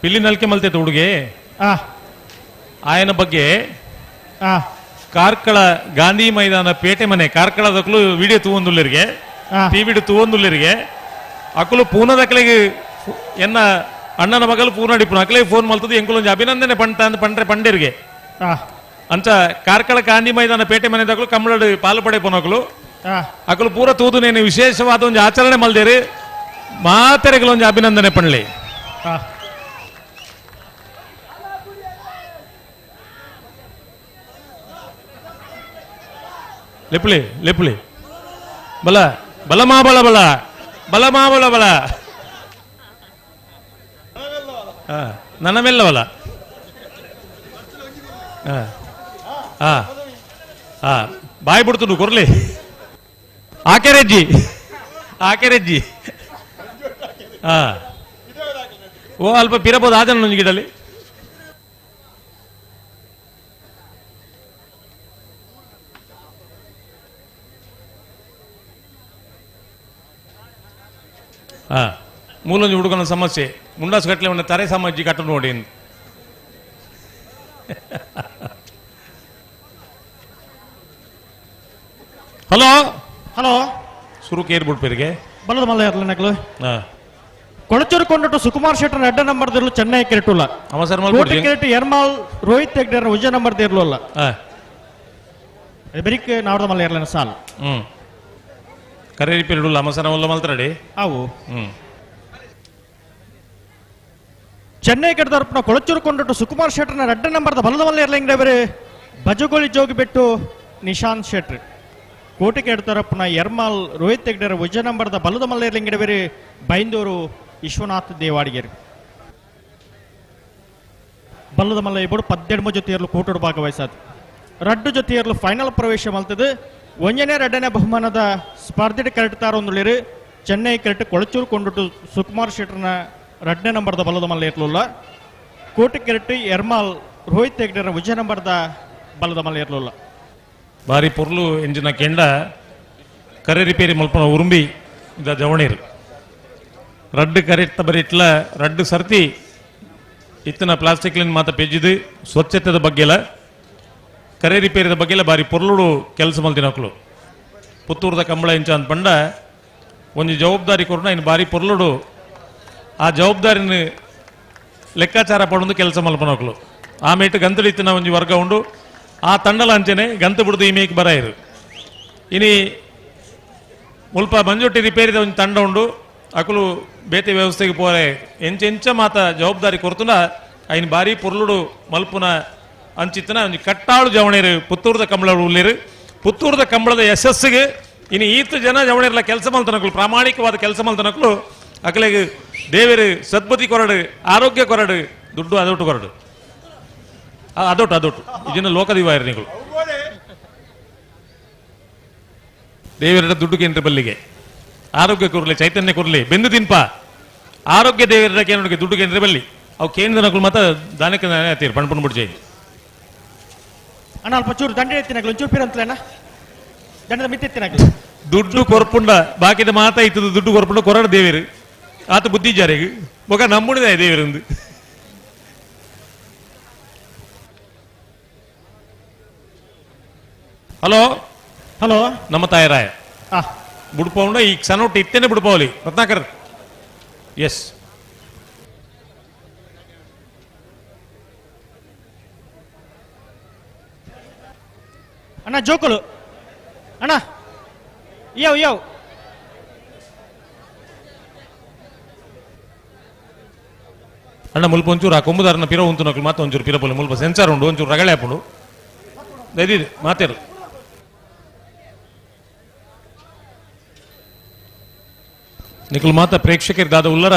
ಪಿಲ್ಲಿ ನಲ್ಕೆ ಮಲ್ತೈತೆ ಹುಡುಗಿ ಆಯನ ಬಗ್ಗೆ ಕಾರ್ಕಳ ಗಾಂಧಿ ಮೈದಾನ ಪೇಟೆ ಮನೆ ಕಾರ್ಕಳದಕ್ಕಲು ವಿಡಿಯೋ ತೂವೊಂದುಲ್ಲರಿಗೆ ಟಿವಿಡು ತೂವೊಂದುಲ್ಲರಿಗೆ ಅಕಲು ಪೂನದಕ್ಕಲಿಗೆ ಎನ್ನ ಅಣ್ಣನ ಮಗಲು ಪೂನ ಅಡಿಪುನ ಅಕಲೇ ಫೋನ್ ಮಲ್ತದ ಎಂಕುಲೊಂಜಿ ಅಭಿನಂದನೆ ಪಂಟ ಅಂತ ಪಂಡ್ರೆ ಪಂಡೇರಿಗೆ ಅಂಚ ಕಾರ್ಕಳ ಗಾಂಧಿ ಮೈದಾನ ಪೇಟೆ ಮನೆದಕ್ಕಲು ಕಮ್ಮಳಡು ಪಾಲು ಪಡೆ ಪೋನಕಲು ಅಕಲು ಪೂರ ತೂದು ನೇನು ವಿಶೇಷವಾದ ಒಂದು ಆಚರಣೆ ಮಲ್ದೇರಿ ಮಾತೆರೆಗಳೊಂದು ಅಭಿನಂದನೆ ಪಣ್ಲಿ ಲೆಪ್ಲಿ ಲೆಪ್ಲಿ ಬಲ ಬಲ ಮಾ ಬಲ ಬಲ ಬಲ ಮಾ ಬಲ ಬಲ ನನ್ನ ಮೆಲ್ಲವಲ್ಲ ಬಾಯ್ ಬಿಡ್ತು ಕೊರ್ಲಿ ಆಕೆರೆಜ್ಜಿ ಆಕೆರೆಜ್ಜಿ ಹಾ ಓ ಅಲ್ಪ ಪಿರಬೋದು ಆದನ ಗಿಡಲಿ ಹಾ ಮೂಲೊಂಜಿ ಹುಡುಗನ ಸಮಸ್ಯೆ ಮುಂಡಾಸು ಕಟ್ಲೆ ಒಂದು ತರೆ ಸಾಮಾಜಿ ಕಟ್ಟು ನೋಡಿ ಹಲೋ ಹಲೋ ಸುರು ಕೇರ್ಬಿಡ್ಪೇರಿಗೆ ಬಲದ ಮಲ್ಲ ನಕಲು ಕೊಳಚೂರು ಕೊಂಡಟ್ಟು ಸುಕುಮಾರ್ ಶೆಟ್ಟರ್ ಎಡ್ಡ ನಂಬರ್ ದಿರ್ಲು ಚೆನ್ನೈ ಕೆರೆಟುಲ್ಲ ಕೋಟೆ ಕೆರೆಟು ಎರ್ಮಾಲ್ ರೋಹಿತ್ ಹೆಗ್ಡೆ ಉಜ್ಜ ನಂಬರ್ ದಿರ್ಲು ಅಲ್ಲ ಬೆರಿಕ್ ನಾವದ ಮಲ್ಲ ಇರ್ಲನ ಸಾಲ್ ಕರೇರಿ ಪಿರಿಡುಲ್ಲ ಅಮಸನ ಉಲ್ಲ ಮಲ್ತರಡಿ ಅವು Chennai ಕಡೆದರ್ಪಣ ಕೊಳಚೂರು ಕೊಂಡಟ್ಟು ಸುಕುಮಾರ್ ಶೆಟ್ಟರ್ನ ರಡ್ಡ ನಂಬರ್ದ ಬಲದ ಮಲ್ಲೇರ್ಲಿಂಗಡವರು ಬಜಗೋಳಿ ಜೋಗಿಬೆಟ್ಟು ನಿಶಾಂತ್ ಶೆಟ್ರ್. ಕೋಟಿಕೆಡ್ ತರಪುನ ಎರ್ಮಾಲ್ ರೋಹಿತ್ ಹೆಗ್ಡೆರ ಉಜ್ಜ ನಂಬರ್ದ ಬಲದ ಮಲ್ಲೇರ್ಲಿಂಗಡವರು ಬೈಂದೂರು ವಿಶ್ವನಾಥ್ ದೇವಾಡಿಗರು. ಬಲ್ಲದ ಮಲ್ಲ ಇಬ್ಬರು 18 ಜೊತೆಯರ್ಲು ಕೂಟೋಡು ಭಾಗವಹಿಸಾದು. ರಡ್ಡು ಜೊತೆಯರ್ಲು ಫೈನಲ್ ಪ್ರವೇಶ ಮಲ್ತದು. ಒಂಜನೇ ರಡ್ಡನೇ ಬಹುಮಾನದ ಸ್ಪರ್ಧೆ ಕರೆಕ್ಟ್ ಒಂದುಳಿರು ಚೆನ್ನೈ ಕರೆಕ್ಟ್ ಕೊಳಚೂರು ಕೊಂಡುಟ್ಟು ಸುಕುಮಾರ್ ಶೆಟ್ಟರ್ನ ರಡ್ಡನೇ ನಂಬರ್ದ ಬಲದ ಮಲ್ಲ ಇರ್ಲಿಲ್ಲ. ಕೋಟಿ ಕೆರೆಟ್ ಎರ್ಮಾಲ್ ರೋಹಿತ್ ಹೆಗ್ಡೆರ ಉಜ್ಜ ನಂಬರ್ದ ಬಲದ ಮಲ್ಲ ಇರ್ಲಿಲ್ಲ. ಬಾರಿ ಪೊರ್ಲು ಎಂಜಿನ ಕೆಂಡ ಕರೆ ರಿಪೇರಿ ಮಲ್ಪನ ಉರುಂಬಿ ಇದ ಜವಣೀರು ರಡ್ಡು ಕರೆಕ್ಟ್ ಬರೀಟ್ಲ ರಡ್ಡು ಸರ್ತಿ ಇತ್ತನ ಪ್ಲಾಸ್ಟಿಕ್ಲಿನ ಮಾತ ಪೆಜ್ಜಿದು ಸ್ವಚ್ಛತೆದ ಬಗ್ಗೆಲ ಕರೆ ರಿಪೇರಿದ ಬಗ್ಗೆಲ್ಲ ಬಾರಿ ಪೊರ್ಲುಡು ಕೆಲಸ ಮಲ್ತಿನಕ್ಲು. ಪುತ್ತೂರ್ದ ಕಂಬಳ ಇಂಚ ಅಂತ ಪಂಡ ಒಂದು ಜವಾಬ್ದಾರಿ ಕೊರಣ ಇನ್ನು ಬಾರಿ ಪೊರ್ಲುಡು ಆ ಜವಾಬ್ದಾರಿನ ಲೆಕ್ಕಾಚಾರ ಪಡೊಂದು ಕೆಲಸ ಮಲ್ಪನಕ್ಲು. ಆ ಮೇಟ್ ಗಂತಲು ಇತ್ತಿನ ಒಂಜಿ ವರ್ಗ ಉಂಡು ಆ ತಂಡಲ ಅಂಚನೆ ಗಂತು ಬಿಡ್ದು ಈ ಮೇಕ್ ಬರಾಯಿರು. ಇನಿ ಮುಲ್ಪ ಮಂಜೊಟ್ಟಿ ರಿಪೇರಿದ ಒಂದು ತಂಡ ಉಂಡು ಅಕಲು ಬೇತೆ ವ್ಯವಸ್ಥೆಗೆ ಪೋರೆ ಎಂಚೆಂಚ ಮಾತ ಜವಾಬ್ದಾರಿ ಕೊರ್ತುನ ಐನ್ ಬಾರಿ ಪೊರ್ಲುಡು ಮಲ್ಪುನ ಅಂಚಿತ್ತನ ಒಂಜಿ ಕಟ್ಟಾಳು ಜವಣೇರು ಪುತ್ತೂರ್ದ ಕಂಬಳ ಉಳ್ಳೇರು. ಪುತ್ತೂರ್ದ ಕಂಬಳದ ಯಶಸ್ಸಿಗೆ ಇನ್ನು ಈತ ಜನ ಜವಣೇರ್ಲ ಕೆಲಸ ಮಲ್ತನಕ್ಲು ಪ್ರಾಮಾಣಿಕವಾದ ಕೆಲಸ ಮಲ್ತನಕ್ಲು ಅಕಲೆಗೆ ದೇವರು ಸದ್ಬುದ್ಧಿ ಕೊರಡು ಆರೋಗ್ಯ ಕೊರಡು ದುಡ್ಡು ಅದೊಟ್ಟು ಕೊರಡು ಅದೊಟ್ಟು ಅದೊಟ್ಟು ಇದನ್ನ ಲೋಕದಿವಾಯರು ನೀವು ದೇವರ ದುಡ್ಡು ಕೇಂದ್ರ ಬಲ್ಲಿಗೆ ಆರೋಗ್ಯ ಕೊರಲಿ ಚೈತನ್ಯ ಕೊರಲಿ ಬೆಂದು ತಿನ್ಪ ಆರೋಗ್ಯ ದೇವರ ಕೇಂದ್ರ ದುಡ್ಡು ಕೇಂದ್ರ ಬಲ್ಲಿ ಅವು ಕೇಂದ್ರ ಮಾತ್ರ ದಾನಕ್ಕೆ ತೀರ್ ಪಣ್ಪುಣ್ ಬಿಡ್ಜೈ. ಅಣ್ಣ ಅಲ್ಪ ಚೂರು ದಂಡ ಎತ್ತಿನಾಗ್ಲು ಒಂಚೂರು ಪಿರಂತಲೇನ ದಂಡದ ಮಿತ್ತೆತ್ತಿನಾಗ್ಲು ದುಡ್ಡು ಕೊರ್ಪುಂಡ ಬಾಕಿದ ಮಾತ ಇತ್ತದು ದುಡ್ಡು ಕೊರ್ಪುಂಡ ಕೊರಡು ದೇವರು ಆತ ಬುದ್ಧಿ ಜಾರಿಗೆ ಒಗ ನಮ್ಮುಣಿದೆ ದೇವರಂದು. ಹಲೋ ಹಲೋ ನಮ್ಮ ತಾಯರಾಯ ಬುಡ್ಪೌಂಡ ಈ ಕ್ಷಣೊಟ್ಟು ಇತ್ತೇನೆ ಬುಡ್ಪೌಲಿ ರತ್ನಾಕರ್. ಎಸ್ ಅಣ್ಣ ಜೋಕುಲು ಅಣ್ಣ ಯಾವ ಯಾವ ಅಣ್ಣ ಮುಲ್ಪ ಒಂಚೂರು ಆ ಕೊಂಬುದಾರನ ಪಿರ ಉಂತು ನಕ್ಲು ಮಾತು ಒಂಚೂರು ಪಿರಪೋಲಿ ಮುಲ್ಪ ಸೆನ್ಸಾರ್ ಉಂಡು ಒಂಚೂರು ರಗಳೆ ಹಾಪುಂಡು ದಯದಿದೆ ಮಾತೇರು. ನಿಖಲ್ ಮಾತ ಪ್ರೇಕ್ಷಕರು ದಾದ ಉಲ್ಲರ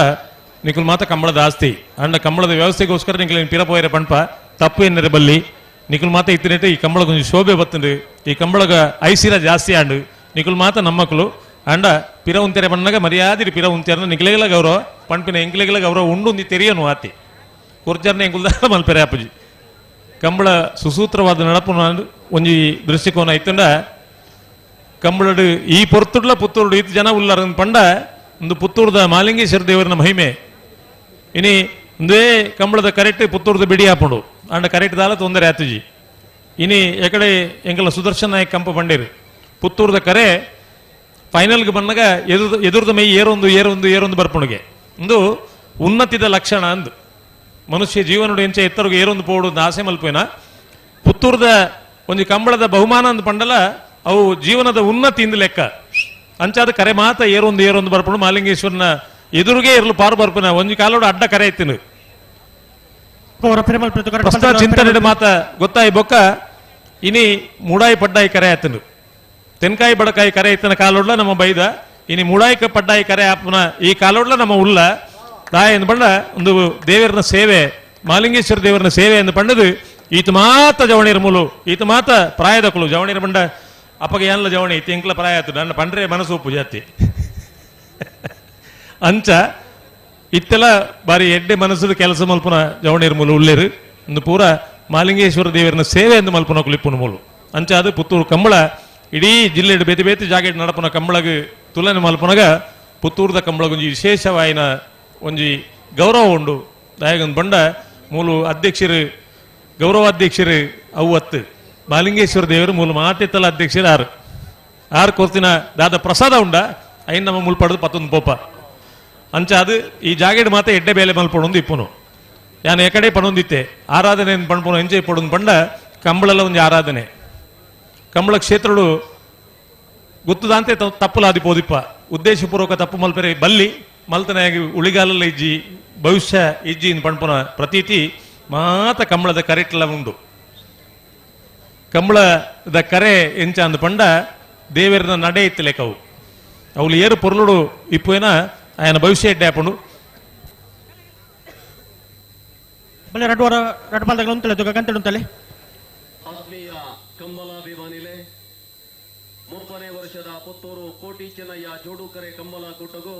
ನಿಖಲ್ ಮಾತ ಕಂಬಳದ ಆಸ್ತಿ ಅಂಡ ಕಂಬಳದ ವ್ಯವಸ್ಥೆಗೋಸ್ಕರ ನಿಖಲ್ ಪಿರಪೋಯರೆ ಪಂಪ ತಪ್ಪು ಎನ್ನರೆ ಬಲ್ಲಿ ನಿಖಲ್ ಮಾತ ಇತ್ತಿನಟ್ಟ ಈ ಕಂಬಳ ಕೊಂಚ ಶೋಭೆ ಬತ್ತುಂಡು ಈ ಕಂಬಳಗ ಐಸಿರ ಜಾಸ್ತಿ ಆಂಡು ನಿಖಲ್ ಮಾತ ನಮ್ಮಕ್ಕಳು ಅಂಡ ಪಿರ ಉಂತೆರೆ ಬಣ್ಣಗ ಮರ್ಯಾದಿರಿ ಪಿರ ಉಂತೆರನ ನಿಖಲೆಗಲ ಗೌರವ ಪಂಪಿನ ಎಂಕ್ಲೆಗಲ ಗೌರವ ಉಂಡು ಒಂದಿ ತೆರಿಯನು ಆತಿ ಕುರ್ಜರ್ನ ಎಂಕುಲ್ದ ಮಲ್ಪೆರೆ ಅಪ್ಪಜಿ ಕಂಬಳ ಸುಸೂತ್ರವಾದ ನಡಪುನ ಒಂಜಿ ದೃಷ್ಟಿಕೋನ ಇತ್ತುಂಡ ಕಂಬಳಡು ಈ ಪೊರ್ತುಡ್ಲ ಪುತ್ತೂರುಡು ಇತ್ತು ಜನ ಉಲ್ಲರ ಪಂಡ ಒಂದು ಪುತ್ತೂರ್ದ ಮಾಲಿಂಗೇಶ್ವರ ದೇವರನ ಮಹಿಮೆ ಇನಿ ಒಂದೇ ಕಂಬಳದ ಕರೆಕ್ಟ್ ಪುತ್ತೂರ್ದ ಬಿಡಿ ಹಾಪುಂಡು ಅಂಡ ಕರೆಕ್ಟ್ ದಾಲ ತೊಂದರೆ ಆತುಜಿ. ಇನಿ ಎಕಡೆ ಎಂಕಲ ಸುದರ್ಶನ್ ನಾಯಕ್ ಕಂಪ ಬಂಡೇರು ಪುತ್ತೂರ್ದ ಕರೆ ಫೈನಲ್ಗೆ ಬಂದಾಗ ಎದುರ್ದ ಮೈ ಏರೊಂದು ಏರೊಂದು ಏರೊಂದು ಬರ್ಪುಣಿಗೆ ಒಂದು ಉನ್ನತಿದ ಲಕ್ಷಣ ಅಂದು ಮನುಷ್ಯ ಜೀವನಡು ಎಂಚ ಎತ್ತರಗೆ ಏರೊಂದು ಪೋಡು ಆಸೆ ಮಲ್ಪೇನ ಪುತ್ತೂರ್ದ ಒಂಜಿ ಕಂಬಳದ ಬಹುಮಾನ ಅಂದ್ ಪಂಡಲ ಅವು ಜೀವನದ ಉನ್ನತಿ ಇಂದ ಲೆಕ್ಕ ಅಂಚಾದ ಕರೆ ಮಾತ ಏರೊಂದು ಏರೊಂದು ಬರ್ಪುಣು ಮಾಲಿಂಗೇಶ್ವರನ ಎದುರುಗೆ ಇರಲು ಪಾರು ಬರ್ಪುನ ಒಂಜಿ ಕಾಲೋಡು ಅಡ್ಡ ಕರೆ ಐತಿನ ಪ್ರಸ್ತ ಚಿಂತನೆ ಮಾತ ಗೊತ್ತಾಯಿ ಬೊಕ್ಕ ಇನಿ ಮೂಡಾಯಿ ಪಡ್ಡಾಯಿ ಕರೆ ಆತನು ತೆನ್ಕಾಯಿ ಬಡಕಾಯಿ ಕರೆ ಇತ್ತನ ಕಾಲೋಡ್ಲ ನಮ್ಮ ಬೈದ ಇನಿ ಮೂಡಾಯಿ ಪಡ್ಡಾಯಿ ಕರೆ ಆಪನ ಈ ಕಾಲೋಡ್ಲ ನಮ್ಮ ಉಲ್ಲ ತಾಯಿ ಎಂದು ಪಂಡ ಒಂದು ದೇವರನ ಸೇವೆ ಮಾಲಿಂಗೇಶ್ವರ ದೇವರನ ಸೇವೆ ಎಂದು ಪಂಡದು ಈತ ಮಾತ ಜವಣಿರ ಮೂಲು ಈತ ಮಾತ ಪ್ರಾಯದಕ್ಕಳು ಜವಣಿರ ಬಂಡ ಅಪ್ಪಗ ಏನ್ಲ ಜವಣಿ ಇತ್ತು ಎಂಕ್ಲ ಪ್ರಾಯ ಆತು ನನ್ನ ಪಂಡ್ರೆ ಮನಸ್ಸು ಉಪ್ಪು ಜಾತಿ ಅಂಚ ಇತ್ತೆಲ್ಲ ಬಾರಿ ಎಡ್ಡೆ ಮನಸ್ಸು ಕೆಲಸ ಮಲ್ಪುನ ಜವಣಿರ ಮೂಲು ಉಳ್ಳೇರು ಒಂದು ಪೂರ ಮಾಲಿಂಗೇಶ್ವರ ದೇವರನ ಸೇವೆ ಎಂದು ಮಲ್ಪುನ ಕುಲಿಪ್ಪುನ ಮೂಲು ಅಂಚ ಅದು ಪುತ್ತೂರು ಕಂಬಳ ಇಡೀ ಜಿಲ್ಲೆ ಬೇತೆ ಬೇತೆ ಜಾಗೆಡ್ ನಡಪುನ ಕಂಬಳಗ್ ತುಲನೆ ಮಲ್ಪುನಗ ಪುತ್ತೂರ್ದ ಕಂಬಳಗೊಂಜಿ ವಿಶೇಷವಾಯಿನ ಒಂಜಿ ಗೌರವ ಉಂಡು. ದಾಯಗೊಂದು ಬಂಡ ಮೂಲು ಅಧ್ಯಕ್ಷರು ಗೌರವಾಧ್ಯಕ್ಷರು ಅವ್ವತ್ತು ಮಾಲಿಂಗೇಶ್ವರ ದೇವರು ಮೂಲ ಮಾತೆತ್ತಲ ಅಧ್ಯಕ್ಷರು ಆರು ಆರು ಕೊರ್ತಿನ ದಾದ ಪ್ರಸಾದ ಉಂಡ ಐನ್ ನಮ್ಮ ಮುಲ್ ಪಡೆದು ಪತ್ತೊಂದು ಪೋಪ ಅಂಚ ಅದು ಈ ಜಾಗೆಡ್ ಮಾತ ಎಡ್ಡೆ ಬೇಲೆ ಮಲ್ಪಡೊಂದು ಇಪ್ಪುನು ಯಾನ್ ಎಕಡೆ ಪಣೊಂದಿತ್ತೆ ಆರಾಧನೆ ಪಣ್ಪುನು ಎಂಚೆ ಪಡೊಂದು ಪಂಡ ಕಂಬಳಲ ಒಂಜಿ ಆರಾಧನೆ ಕಂಬಳ ಕ್ಷೇತ್ರಡು ಗೊತ್ತುದಾಂತೆ ತಪ್ಪುಲಾದಿ ಪೋದಿಪ್ಪ ಉದ್ದೇಶಪೂರ್ವಕ ತಪ್ಪು ಮಲ್ಪೆರೆ ಬಲ್ಲಿ ಮಲ್ತನಾಗಿ ಉಳಿಗಾಲಲ್ಲ ಇಜ್ಜಿ ಭವಿಷ್ಯ ಇಜ್ಜಿ ಪಣ್ಪುನ ಪ್ರತೀತಿ ಮಾತ ಕಂಬಳದ ಕರೆಟ್ಲ ಉಂಡು. ಕಂಬಳದ ಕರೆ ಎಂಚ ಅಂದ್ ಪಂಡ ದೇವರನ ನಡೆ ಇತ್ತಲೇಕವು ಅವಳು ಏರು ಪೊರ್ಲುಡು ಇಪ್ಪುವೇನ ఆయన ಭವಿಷ್ಯ ಎಡ್ಡೆ ಆಪುಂಡು. ಬಲೆ ರಡ್ಡು ವಾರ ರಡ್ಡು ಪಾಲ್ದಾಗ ಉಂತಲೆ ತುಗ ಗಂಟೆ ಉಂತಲೆ. ಆತ್ಮೀಯ ಕಂಬಲಾಭಿಮಾನಿಲೆ, 30ನೇ ವರ್ಷದ ಪುತ್ತೂರು ಕೋಟಿ ಚೆನ್ನಯ್ಯ ಜೋಡುಕರೆ ಕಂಬಳ ಕೂಟಗೂ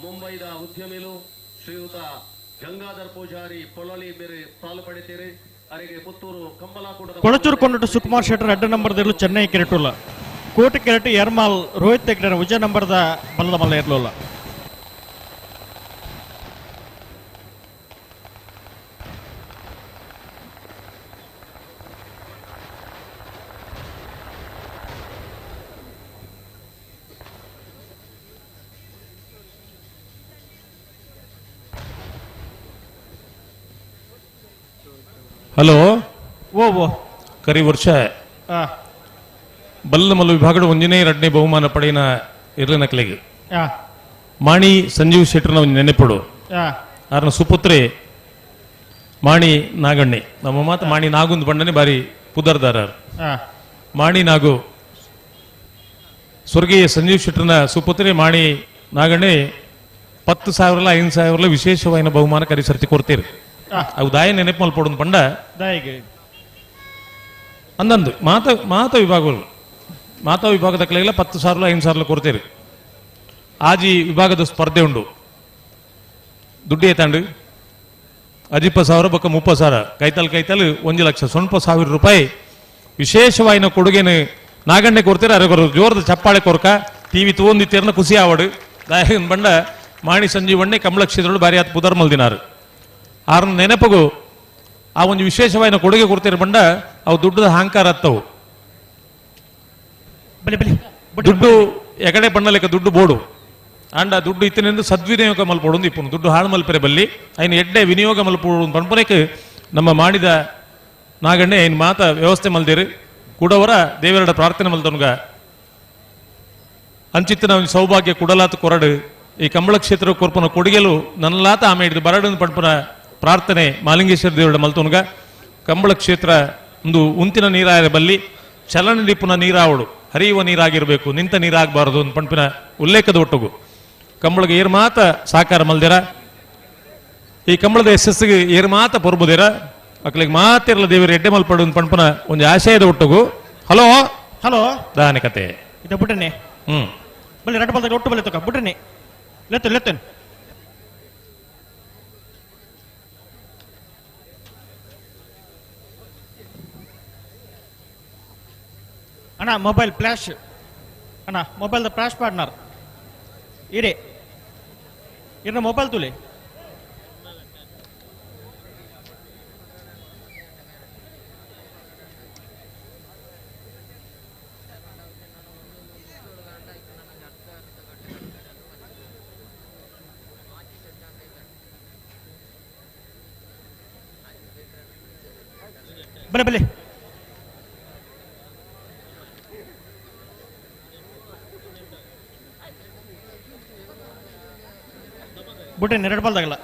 ಮುಂಬೈದ ಉದ್ಯಮಿಲು ಶ್ರೀಯುತ ಗಂಗಾಧರ್ ಪೂಜಾರಿ ಪೊಳಲಿ ಬೇರೆ ಪಾಲು ಪಡಿತೀರಿ. ಅರೆಗೆ ಪುತ್ತೂರು ಕಂಬಳ ಕೂಟದ ಕೊಳಚೂರು ಕೊಂಡಟ್ಟು ಸುಕುಮಾರ್ ಶೆಟ್ಟರ್ ಅಡ್ಡ ನಂಬರ್ದಿರಲು ಚೆನ್ನೈ ಕೆರೆಟುಲ್ಲ. ಕೋಟಿ ಕೆರೆಟು ಎರ್ಮಾಲ್ ರೋಹಿತ್ ಹೆಗ್ಡೆ ವಿಜಯ ನಂಬರ್ದ ಬಲದ ಮಲ್ಲ ಇರಲಿಲ್ಲ. ಹಲೋ ಓ ಓ ಕರಿ ವರ್ಷ ಬಲ್ಲ ಮಲ್ಲ ವಿಭಾಗದ ಒಂದನೇ ಎರಡನೇ ಬಹುಮಾನ ಪಡೆಯಿನ ಇರ್ಲಿನ ಕಲೆಗೆ ಮಾಣಿ ಸಂಜೀವ್ ಶೆಟ್ಟರ್ನ ಒಂದು ನೆನೆಪಡು. ಆರನ ಸುಪುತ್ರಿ ಮಾಣಿ ನಾಗಣ್ಣೆ, ನಮ್ಮ ಮಾತು ಮಾಣಿ ನಾಗುಂದು ಬಂಡನೆ ಬಾರಿ ಪುದರ್ದಾರರು. ಮಾಣಿ ನಾಗು ಸ್ವರ್ಗೀಯ ಸಂಜೀವ್ ಶೆಟ್ಟರ್ನ ಸುಪುತ್ರಿ ಮಾಣಿ ನಾಗಣ್ಣೆ 10,000 5,000 ವಿಶೇಷವಾದ ಬಹುಮಾನ ಕರಿ ಸರ್ತಿ ಕೊಡ್ತೀರಿ. ಅವು ದಾಯ ನೆನಪು ಮಲ್ಪೊಡು ಪಂಡ ಅಂದಂದು ಮಾತ ಮಾತ ವಿಭಾಗಗಳು ಮಾತಾ ವಿಭಾಗದ ಕಲೆಗೆಲ್ಲ 10,000 5,000 ಕೊಡ್ತೀರಿ. ಆಜಿ ವಿಭಾಗದ ಸ್ಪರ್ಧೆ ಉಂಡು. ದುಡ್ಡು ಏತಾಂಡು 50,000 ಬೊಕ್ಕ 30,000 ಕೈತಲ್ ಕೈತಲ್ 1,01,000 ರೂಪಾಯಿ ವಿಶೇಷವಾಯಿನ ಕೊಡುಗೆನು ನಾಗಣ್ಣೆ ಕೊಡ್ತೀರ. ಅರಗೊರು ಜೋರದ ಚಪ್ಪಾಳೆ ಕೊರ್ಕ ಟಿವಿ ತೂಂದಿತ್ತೀರ್ನ ಖುಷಿ ಆವಡು ದಾಯನ್ ಬಂಡ ಮಾಣಿ ಸಂಜೀವಣ್ಣೆ ಕಮಲಕ್ಷೇತ್ರಗಳು ಬಾರಿ ಆತ ಪುದರ್ ಮಲ್ದಿನಾರು. ಆರನ ನೆನಪಗು ಆ ಒಂದು ವಿಶೇಷವಾಯಿನ ಕೊಡುಗೆ ಕೊಡ್ತೀರ ಬಂಡ ಅವು ದುಡ್ಡದ ಅಹಂಕಾರ ಹತ್ತವು. ದುಡ್ಡು ಎಕಡೆ ಬಣ್ಣಲೆಕ್ಕ ದುಡ್ಡು ಬೋಡು ಅಂಡ ದುಡ್ಡು ಇತ್ತಿನಿಂದ ಸದ್ವಿನಿಯೋಗ ಮಲ್ಪೋಡು ಇಪ್ಪನು ದುಡ್ಡು ಹಾಳು ಮಲ್ಪೆರೆ ಬಲ್ಲಿ ಐನ ಎಡ್ಡೆ ವಿನಿಯೋಗ ಮಲ್ಪೋಡು ಪನ್ಪುನೇಕ್ ನಮ್ಮ ಮಾಡಿದ ನಾಗಣ್ಣೆ ಐನ್ ಮಾತ ವ್ಯವಸ್ಥೆ ಮಲ್ದಿರು. ಕೂಡವರ ದೇವರಡ ಪ್ರಾರ್ಥನೆ ಮಲ್ದವನ್ಗ ಅಂಚಿತ್ತಿನ ಒಂದು ಸೌಭಾಗ್ಯ ಕುಡಲಾತ ಕೊರಡು ಈ ಕಂಬಳ ಕ್ಷೇತ್ರ ಕೊರ್ಪನ ಕೊಡುಗೆಲು ನನ್ನಲಾತ ಆಮೆ ಹಿಡಿದು ಬರಡು ಪಡ್ಪನ ಪ್ರಾರ್ಥನೆ ಮಾಲಿಂಗೇಶ್ವರ ದೇವರಡ ಮಲ್ತವನ್ಗ. ಕಂಬಳ ಕ್ಷೇತ್ರ ಒಂದು ಉಂತಿನ ನೀರಾಯ ಬಲ್ಲಿ ಚಲನ ನಿಪ್ಪುನ ನೀರಾವಡು ಹರಿಯುವ ನೀರಾಗಿರಬೇಕು, ನಿಂತ ನೀರಾಗಬಾರದು ಒಂದು ಪಂಪಿನ ಉಲ್ಲೇಖದ ಒಟ್ಟುಗು ಕಂಬಳಗೆ ಏರ್ ಮಾತ ಸಾಕಾರ ಮಲ್ದಿರ. ಈ ಕಂಬಳದ ಯಶಸ್ಸಿಗೆ ಏರ್ ಮಾತ ಪೊರ್ಬುದಿರ ಅಕ್ಲಿಗೆ ಮಾತಿರಲ ದೇವರು ಎಡ್ಡೆ ಮಲ್ಪಡು ಒಂದು ಪಂಪನ ಒಂದು ಆಶಯದ ಒಟ್ಟುಗು. ಹಲೋ ಹಲೋ ದಾನೆ ಕತೆ ಇದು ಬುಟ್ಟನೆ ಬಲ್ಲಿ ರಡ್ಡು ಬಲ್ದಾಗ ಒಟ್ಟು ಬಲ್ಲಿ ತಕ ಬುಟ್ಟನೆ ಲೆತ್ತ ಲೆತ್ತನ್ ಅಣ್ಣ ಮೊಬೈಲ್ ಫ್ಲ್ಯಾಶ್ ಅಣ್ಣ mobile flash partner ಇರೇ ಇರ ಮೊಬೈಲ್ ತುಲೆ ಬಲೆ ಬಲೆ ಬುಟ್ಟೆ ಎರಡು ಬಾಲ್ದಾಗಲ್ಲ.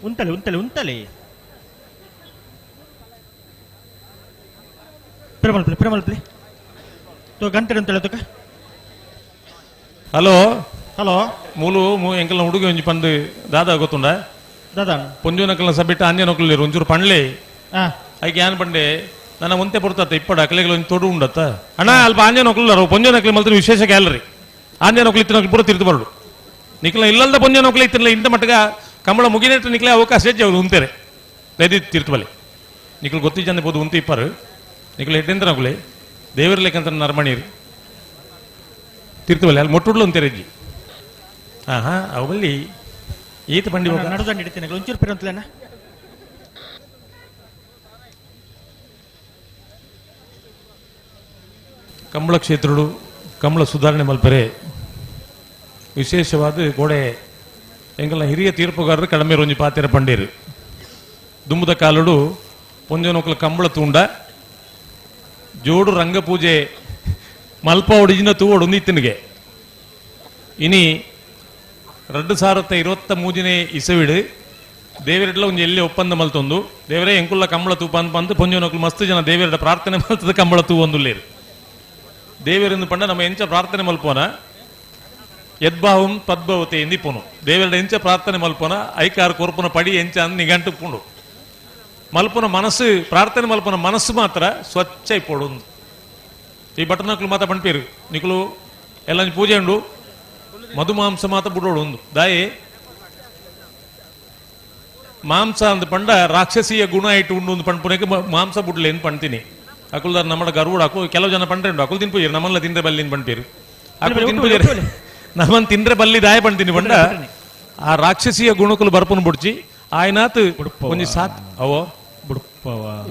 ಉಂತಲೆ ಉಂತಲೆ ಉಂತಲೆ ಪ್ರೇಮಲ್ಪ್ಲೆ ಪ್ರೇಮಲ್ಪ್ಲೆ ತೋ ಗಂಟೆ ಉಂತಲೆ ತೋಕ. ಹಲೋ ಹಲೋ ಮೂಲು ಎಂಕಲ್ನ ಹುಡುಗಿ ಒಂಜಿ ಪಂದು ದಾದಾ ಗೊತ್ತುಂಡ ದಾದಾ ಪೊಂಜುನಕಲ್ನ ಸಬ್ಬಿಟ್ಟು ಆಂಜನಕಲ್ ಒಂಚೂರು ಪಂಡ್ಲೆ ಐಕೆ ಏನ್ ಪಂಡೆ ನನ್ನ ಒಂತೆ ಪೊರ್ತತ್ತ ಇಪ್ಪಡ ಅಕಲೆಗಳು ಒಂಜಿ ತೊಡು ಉಂಡತ್ತ ಅಣ್ಣ ಅಲ್ಪ ಆಂಜನಕಲ್ ಪೊಂಜನಕಲಿ ಮಲ್ತಿನ ವಿಶೇಷ ಗ್ಯಾಲರಿ ಆಂಜನಕಲ್ ಇತ್ತಿನಕಲ್ ಪೂರ ತಿರ್ತು ಬರಡು ನಿಕ್ಲ ಇಲ್ಲಲ್ದ ಪೊಂಜನಕಲ್ ಇತ್ತಿಲ್ಲ ಇಂತ ಮಟ್ಟಗ ಕಂಬಳ ಮುಗಿನೆಟ್ಟು ನಿಕ್ಲೆ ಅವಕಾಶ ಹೆಚ್ಚು ಅವ್ರು ಉಂತೇರೆ ದಯದಿ ತೀರ್ಥಬಲಿ ನಿಕ್ಲು ಗೊತ್ತಿಜ್ಜಂದೆ ಬೋದು ಉಂತು ಇಪ್ಪಾರು ನಿಕ್ಲು ಹೆಡ್ಡೆಂತ ನಕುಲೆ ದೇವರ ಲೆಕ್ಕಂತ ನರಮಣೀರು ತೀರ್ಥಬಲಿ ಅಲ್ಲಿ ಮೊಟ್ಟುಡ್ಲು ಉಂತೇರೆ ಅಜ್ಜಿ ಹಾ ಅವಲ್ಲಿ ಈತ ಬಂಡಿ ನಡುದಂಡಿ ಇಡ್ತೀನಿ ಒಂಚೂರು ಪಿರಂತಲೇನ. ಕಂಬಳ ಕ್ಷೇತ್ರಡು ಕಂಬಳ ಸುಧಾರಣೆ ಮಲ್ಪರೆ ವಿಶೇಷವಾದ ಗೋಡೆ ಎಂಗಲ್ನ ಹಿರಿಯ ತೀರ್ಪುಗಾರರು ಕಡಮೆ ರೋಂಜಿ ಪಾತಿರ ಪಂಡೇರು ದುಂಬುದ ಕಾಲುಡು ಪೊಂಜನೋಕಲ ಕಂಬಳ ತೂಂಡ ಜೋಡು ರಂಗಪೂಜೆ ಮಲ್ಪ ಒಡಿಜಿನ ತೂವಡು ಒಂದಿತ್ತಿನಿಗೆ ಇನಿ 2023 ಇಸವಿಡು ದೇವರೆಡ್ಲ ಒಂಜಿ ಎಲ್ಲಿ ಒಪ್ಪಂದ ಮಲ್ತೊಂದು ದೇವರೇ ಎಂಕುಲ್ಲ ಕಂಬಳ ತೂಪ ಅಂತ ಪಂದು ಪೊಂಜನೋಕಲು ಮಸ್ತ್ ಜನ ದೇವರೆಡ ಪ್ರಾರ್ಥನೆ ಮಲ್ತದ ಕಂಬಳ ತೂ ಒಂದುಲ್ಲೇರು ದೇವರಿಂದ ಪಂಡ ನಮ್ಮ ಎಂಚ ಪ್ರಾರ್ಥನೆ ಮಲ್ಪೋನ ಯದ್ಭಾವಂ ತದ್ಭವತೆ ಎಂದಿ ಪೋನು ದೇವರ ಎಂಚ ಪ್ರಾರ್ಥನೆ ಮಲ್ಪೋನ ಐಕಾರ ಕೊರ್ಪುನ ಪಡಿ ಎಂಚ ಅಂದ್ ನಿಗಂಟು ಪುಂಡು ಮಲ್ಪನ ಮನಸ್ಸು ಪ್ರಾರ್ಥನೆ ಮಲ್ಪನ ಮನಸ್ಸು ಮಾತ್ರ ಸ್ವಚ್ಛ ಇಪ್ಪೋಡು ಈ ಬಟನಕ್ಲು ಮಾತ್ರ ಪಂಪೇರು ನಿಕುಲು ಎಲ್ಲ ಪೂಜೆ ಉಂಡು ಮಧುಮಾಂಸ ಮಾತ್ರ ಬುಡೋಡು ಒಂದು ದಾಯಿ ಮಾಂಸ ಅಂದ ಪಂಡ ರಾಕ್ಷಸಿಯ ಗುಣ ಇಟ್ಟು ಉಂಡು ಒಂದು ಪಂಪುನಕ್ಕೆ ಮಾಂಸ ಬುಡ್ಲೆ ಅಂತ ಪಂತೀನಿ ಅಕುಲ್ದಾರ್ ನಮ್ಮ ಗರ್ವಡ್ ಅಕು ಕೆಲವು ಜನ ಪಂಡ್ರೆ ಉಂಡು ಅಕುಲ್ ತಿನ್ಪೂಜೆ ನಮ್ಮಲ್ಲ ತಿಂದ್ರೆ ಬಲ್ಲಿ ಪಂಪೇರು ಅಕುಲ್ ತಿನ್ಪೂಜೆ ನಮ್ಮನ್ ತಿಂದ್ರೆ ಬಲ್ಲಿ ದಾಯ ಪಂತೀನಿ ಪಂಡ ಆ ರಾಕ್ಷಸಿಯ ಗುಣಕುಲು ಬರ್ಪುನ ಬುಡ್ಚಿ ಆಯ್ನಾತ್ ಒಂಜಿ ಸಾತ್ ಅವೋ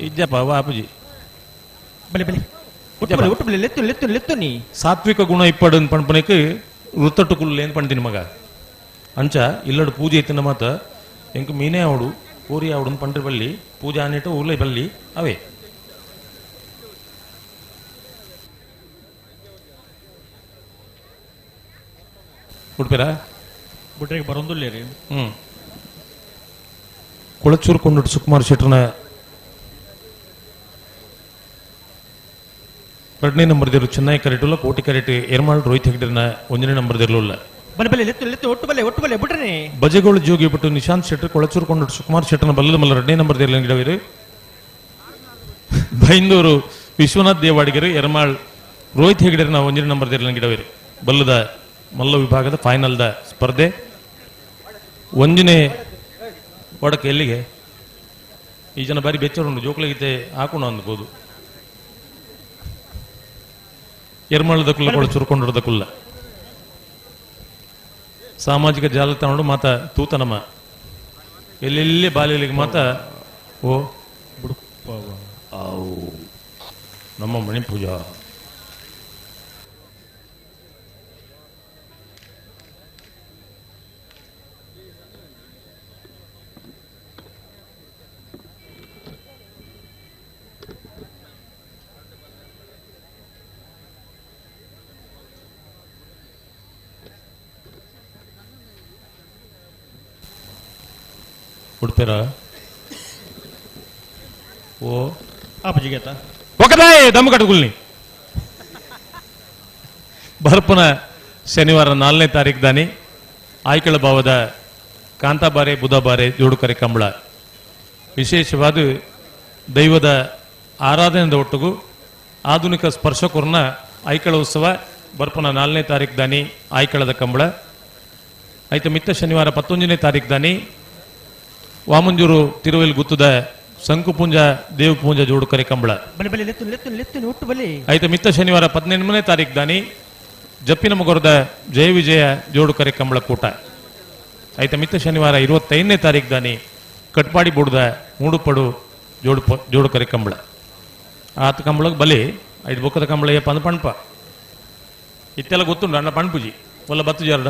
ಇಜ್ಜಪ್ಪ ಬಾಪುಜಿ ಬಲೆ ಬಲೆ ಲೆತ್ತು ಲೆತ್ತು ಲೆತ್ತು ನೀ ಸಾತ್ವಿಕ ಗುಣ ಇಪ್ಪಡು ಪಂಪನಕ್ಕೆ ವೃತ್ತಟ್ಟು ಕುಲ್ಲೇನು ಪಂತೀನಿ ಮಗ ಅಂಚ ಇಲ್ಲಡು ಪೂಜೆ ಇತ್ತಿನ ಮಾತ ಎಂಕ್ ಮೀನೇ ಅವಡು ಕೋರಿ ಅವಡು ಪಂಡ್ರೆ ಬಲ್ಲಿ ಪೂಜೆ ಆನಿಟ್ಟು ಊರ್ಲೆ ಬಲ್ಲಿ ಅವೇ ಉಡ್ಪೇರಾ ಬುಡ್ರಿಗೆ ಬರೋದಿಲ್ಲ ರೀ. ಕೊಳಚೂರು ಕೊಂಡುಟ್ಟು ಸುಕುಮಾರ್ ಶೆಟ್ಟರ್ನ ಎರಡನೇ ನಂಬರ್ ದೇರು ಚೆನ್ನೈ ಕರೆಟುಲ್ಲ ಕೋಟಿ ಕರೆಟ್ ಎರ್ಮಾಳ್ ರೋಹಿತ್ ಹೆಗ್ಡೆರ್ನ ಒಂದನೇ ನಂಬರ್ ದೇರ್ಲುಲ್ಲ. ಬಲೆ ಬಲೆ ಲೆತ್ತು ಲೆತ್ತು ಒಟ್ಟು ಬಲೆ ಒಟ್ಟು ಬಲೆ ಬಿಡ್ರಿ. ಬಜೆಗೋಳು ಜೋಗಿ ಬಿಟ್ಟು ನಿಶಾಂತ್ ಶೆಟ್ಟರ್ ಕೊಳಚೂರು ಕೊಂಡುಟ್ಟು ಸುಕುಮಾರ್ ಶೆಟ್ಟರ್ನ ಬಲ್ಲದ ಮಲ್ಲ ಎರಡನೇ ನಂಬರ್ ದೇರ್ಲ ಗಿಡವಿರು. ಬೈಂದೂರು ವಿಶ್ವನಾಥ್ ದೇವಾಡಿಗರು ಎರ್ಮಾಳ್ ರೋಹಿತ್ ಹೆಗ್ಡೆರ್ನ ಒಂದನೇ ನಂಬರ್ ದೇರ್ಲ ಗಿಡವಿರು. ಬಲ್ಲದ ಮಲ್ಲ ವಿಭಾಗದ ಫೈನಲ್ದ ಸ್ಪರ್ಧೆ ಒಂದನೇ ಒಡಕ್ಕೆ ಎಲ್ಲಿಗೆ ಈ ಜನ ಬಾರಿ ಬೆಚ್ಚರುಂಡು ಜೋಕ್ಲಗೀತೆ ಹಾಕೊಂಡು ಅಂದ್ಬೋದು. ಎರ್ಮಾಳದ ಕುಲ್ಲ ಕೊಳಚೂರು ಕೊಂಡದ ಕುಲ್ಲ ಸಾಮಾಜಿಕ ಜಾಲತಾಣ ಮಾತ ತೂತನಮ್ಮ ಎಲ್ಲೆಲ್ಲಿ ಬಾಲ್ಯಲಿಗೆ ಮಾತ ಓ ನಮ್ಮ ಮಣಿಪೂಜಾ ಉಡ್ಪೇರ ಓ ಆಪಜಿಗೇತ ఒకదాయ్ దమ్ము కట్టుకుల్ని ಬರ್ಪುನ ಶನಿವಾರ 4ನೇ ತಾರೀಕು ದಾನಿ ಆಯ್ಕಳ ಭಾವದ ಕಾಂತಾಬಾರೆ ಬುಧಬಾರೆ ಜೋಡುಕರೆ ಕಂಬಳ ವಿಶೇಷವಾದ ದೈವದ ಆರಾಧನೆದ ಒಟ್ಟಿಗೂ ಆಧುನಿಕ ಸ್ಪರ್ಶಕುರ್ನ ಆಯ್ಕಳ ಉತ್ಸವ ಬರ್ಪುನ 4ನೇ ತಾರೀಕು ದಾನಿ ಆಯ್ಕಳದ ಕಂಬಳ. ಆಯ್ತು ಮಿತ್ತ ಶನಿವಾರ 19ನೇ ತಾರೀಕು ದಾನಿ ವಾಮಂಜೂರು ತಿರುವೆಲ್ ಗುತ್ತದ ಸಂಕುಪುಂಜ ದೇವಪೂಂಜ ಜೋಡುಕರೆ ಕಂಬಳ. ಆಯ್ತು ಮಿತ್ತ ಶನಿವಾರ 18ನೇ ತಾರೀಕು ದಾನಿ ಜಪ್ಪಿನ ಮಗುರದ ಜಯ ವಿಜಯ ಜೋಡುಕರೆ ಕಂಬಳ ಕೂಟ. ಆಯ್ತು ಮಿತ್ತ ಶನಿವಾರ 25ನೇ ತಾರೀಕು ದಾನಿ ಕಟ್ಪಾಡಿ ಬುಡ್ದ ಮೂಡುಪಡು ಜೋಡುಕರೆ ಕಂಬಳ. ಆತ ಕಂಬಳಕ್ಕೆ ಬಲಿ ಐದು ಬೊಕ್ಕದ ಕಂಬಳ ಏಪ ಅಂದ್ ಪಣ್ಪ ಇತ್ತೆಲ್ಲ ಗೊತ್ತುಂಡು ಅಣ್ಣ ಪಣ್ಪುಜಿ ಒಲ್ಲ ಬತ್ತು ಜಾರಡ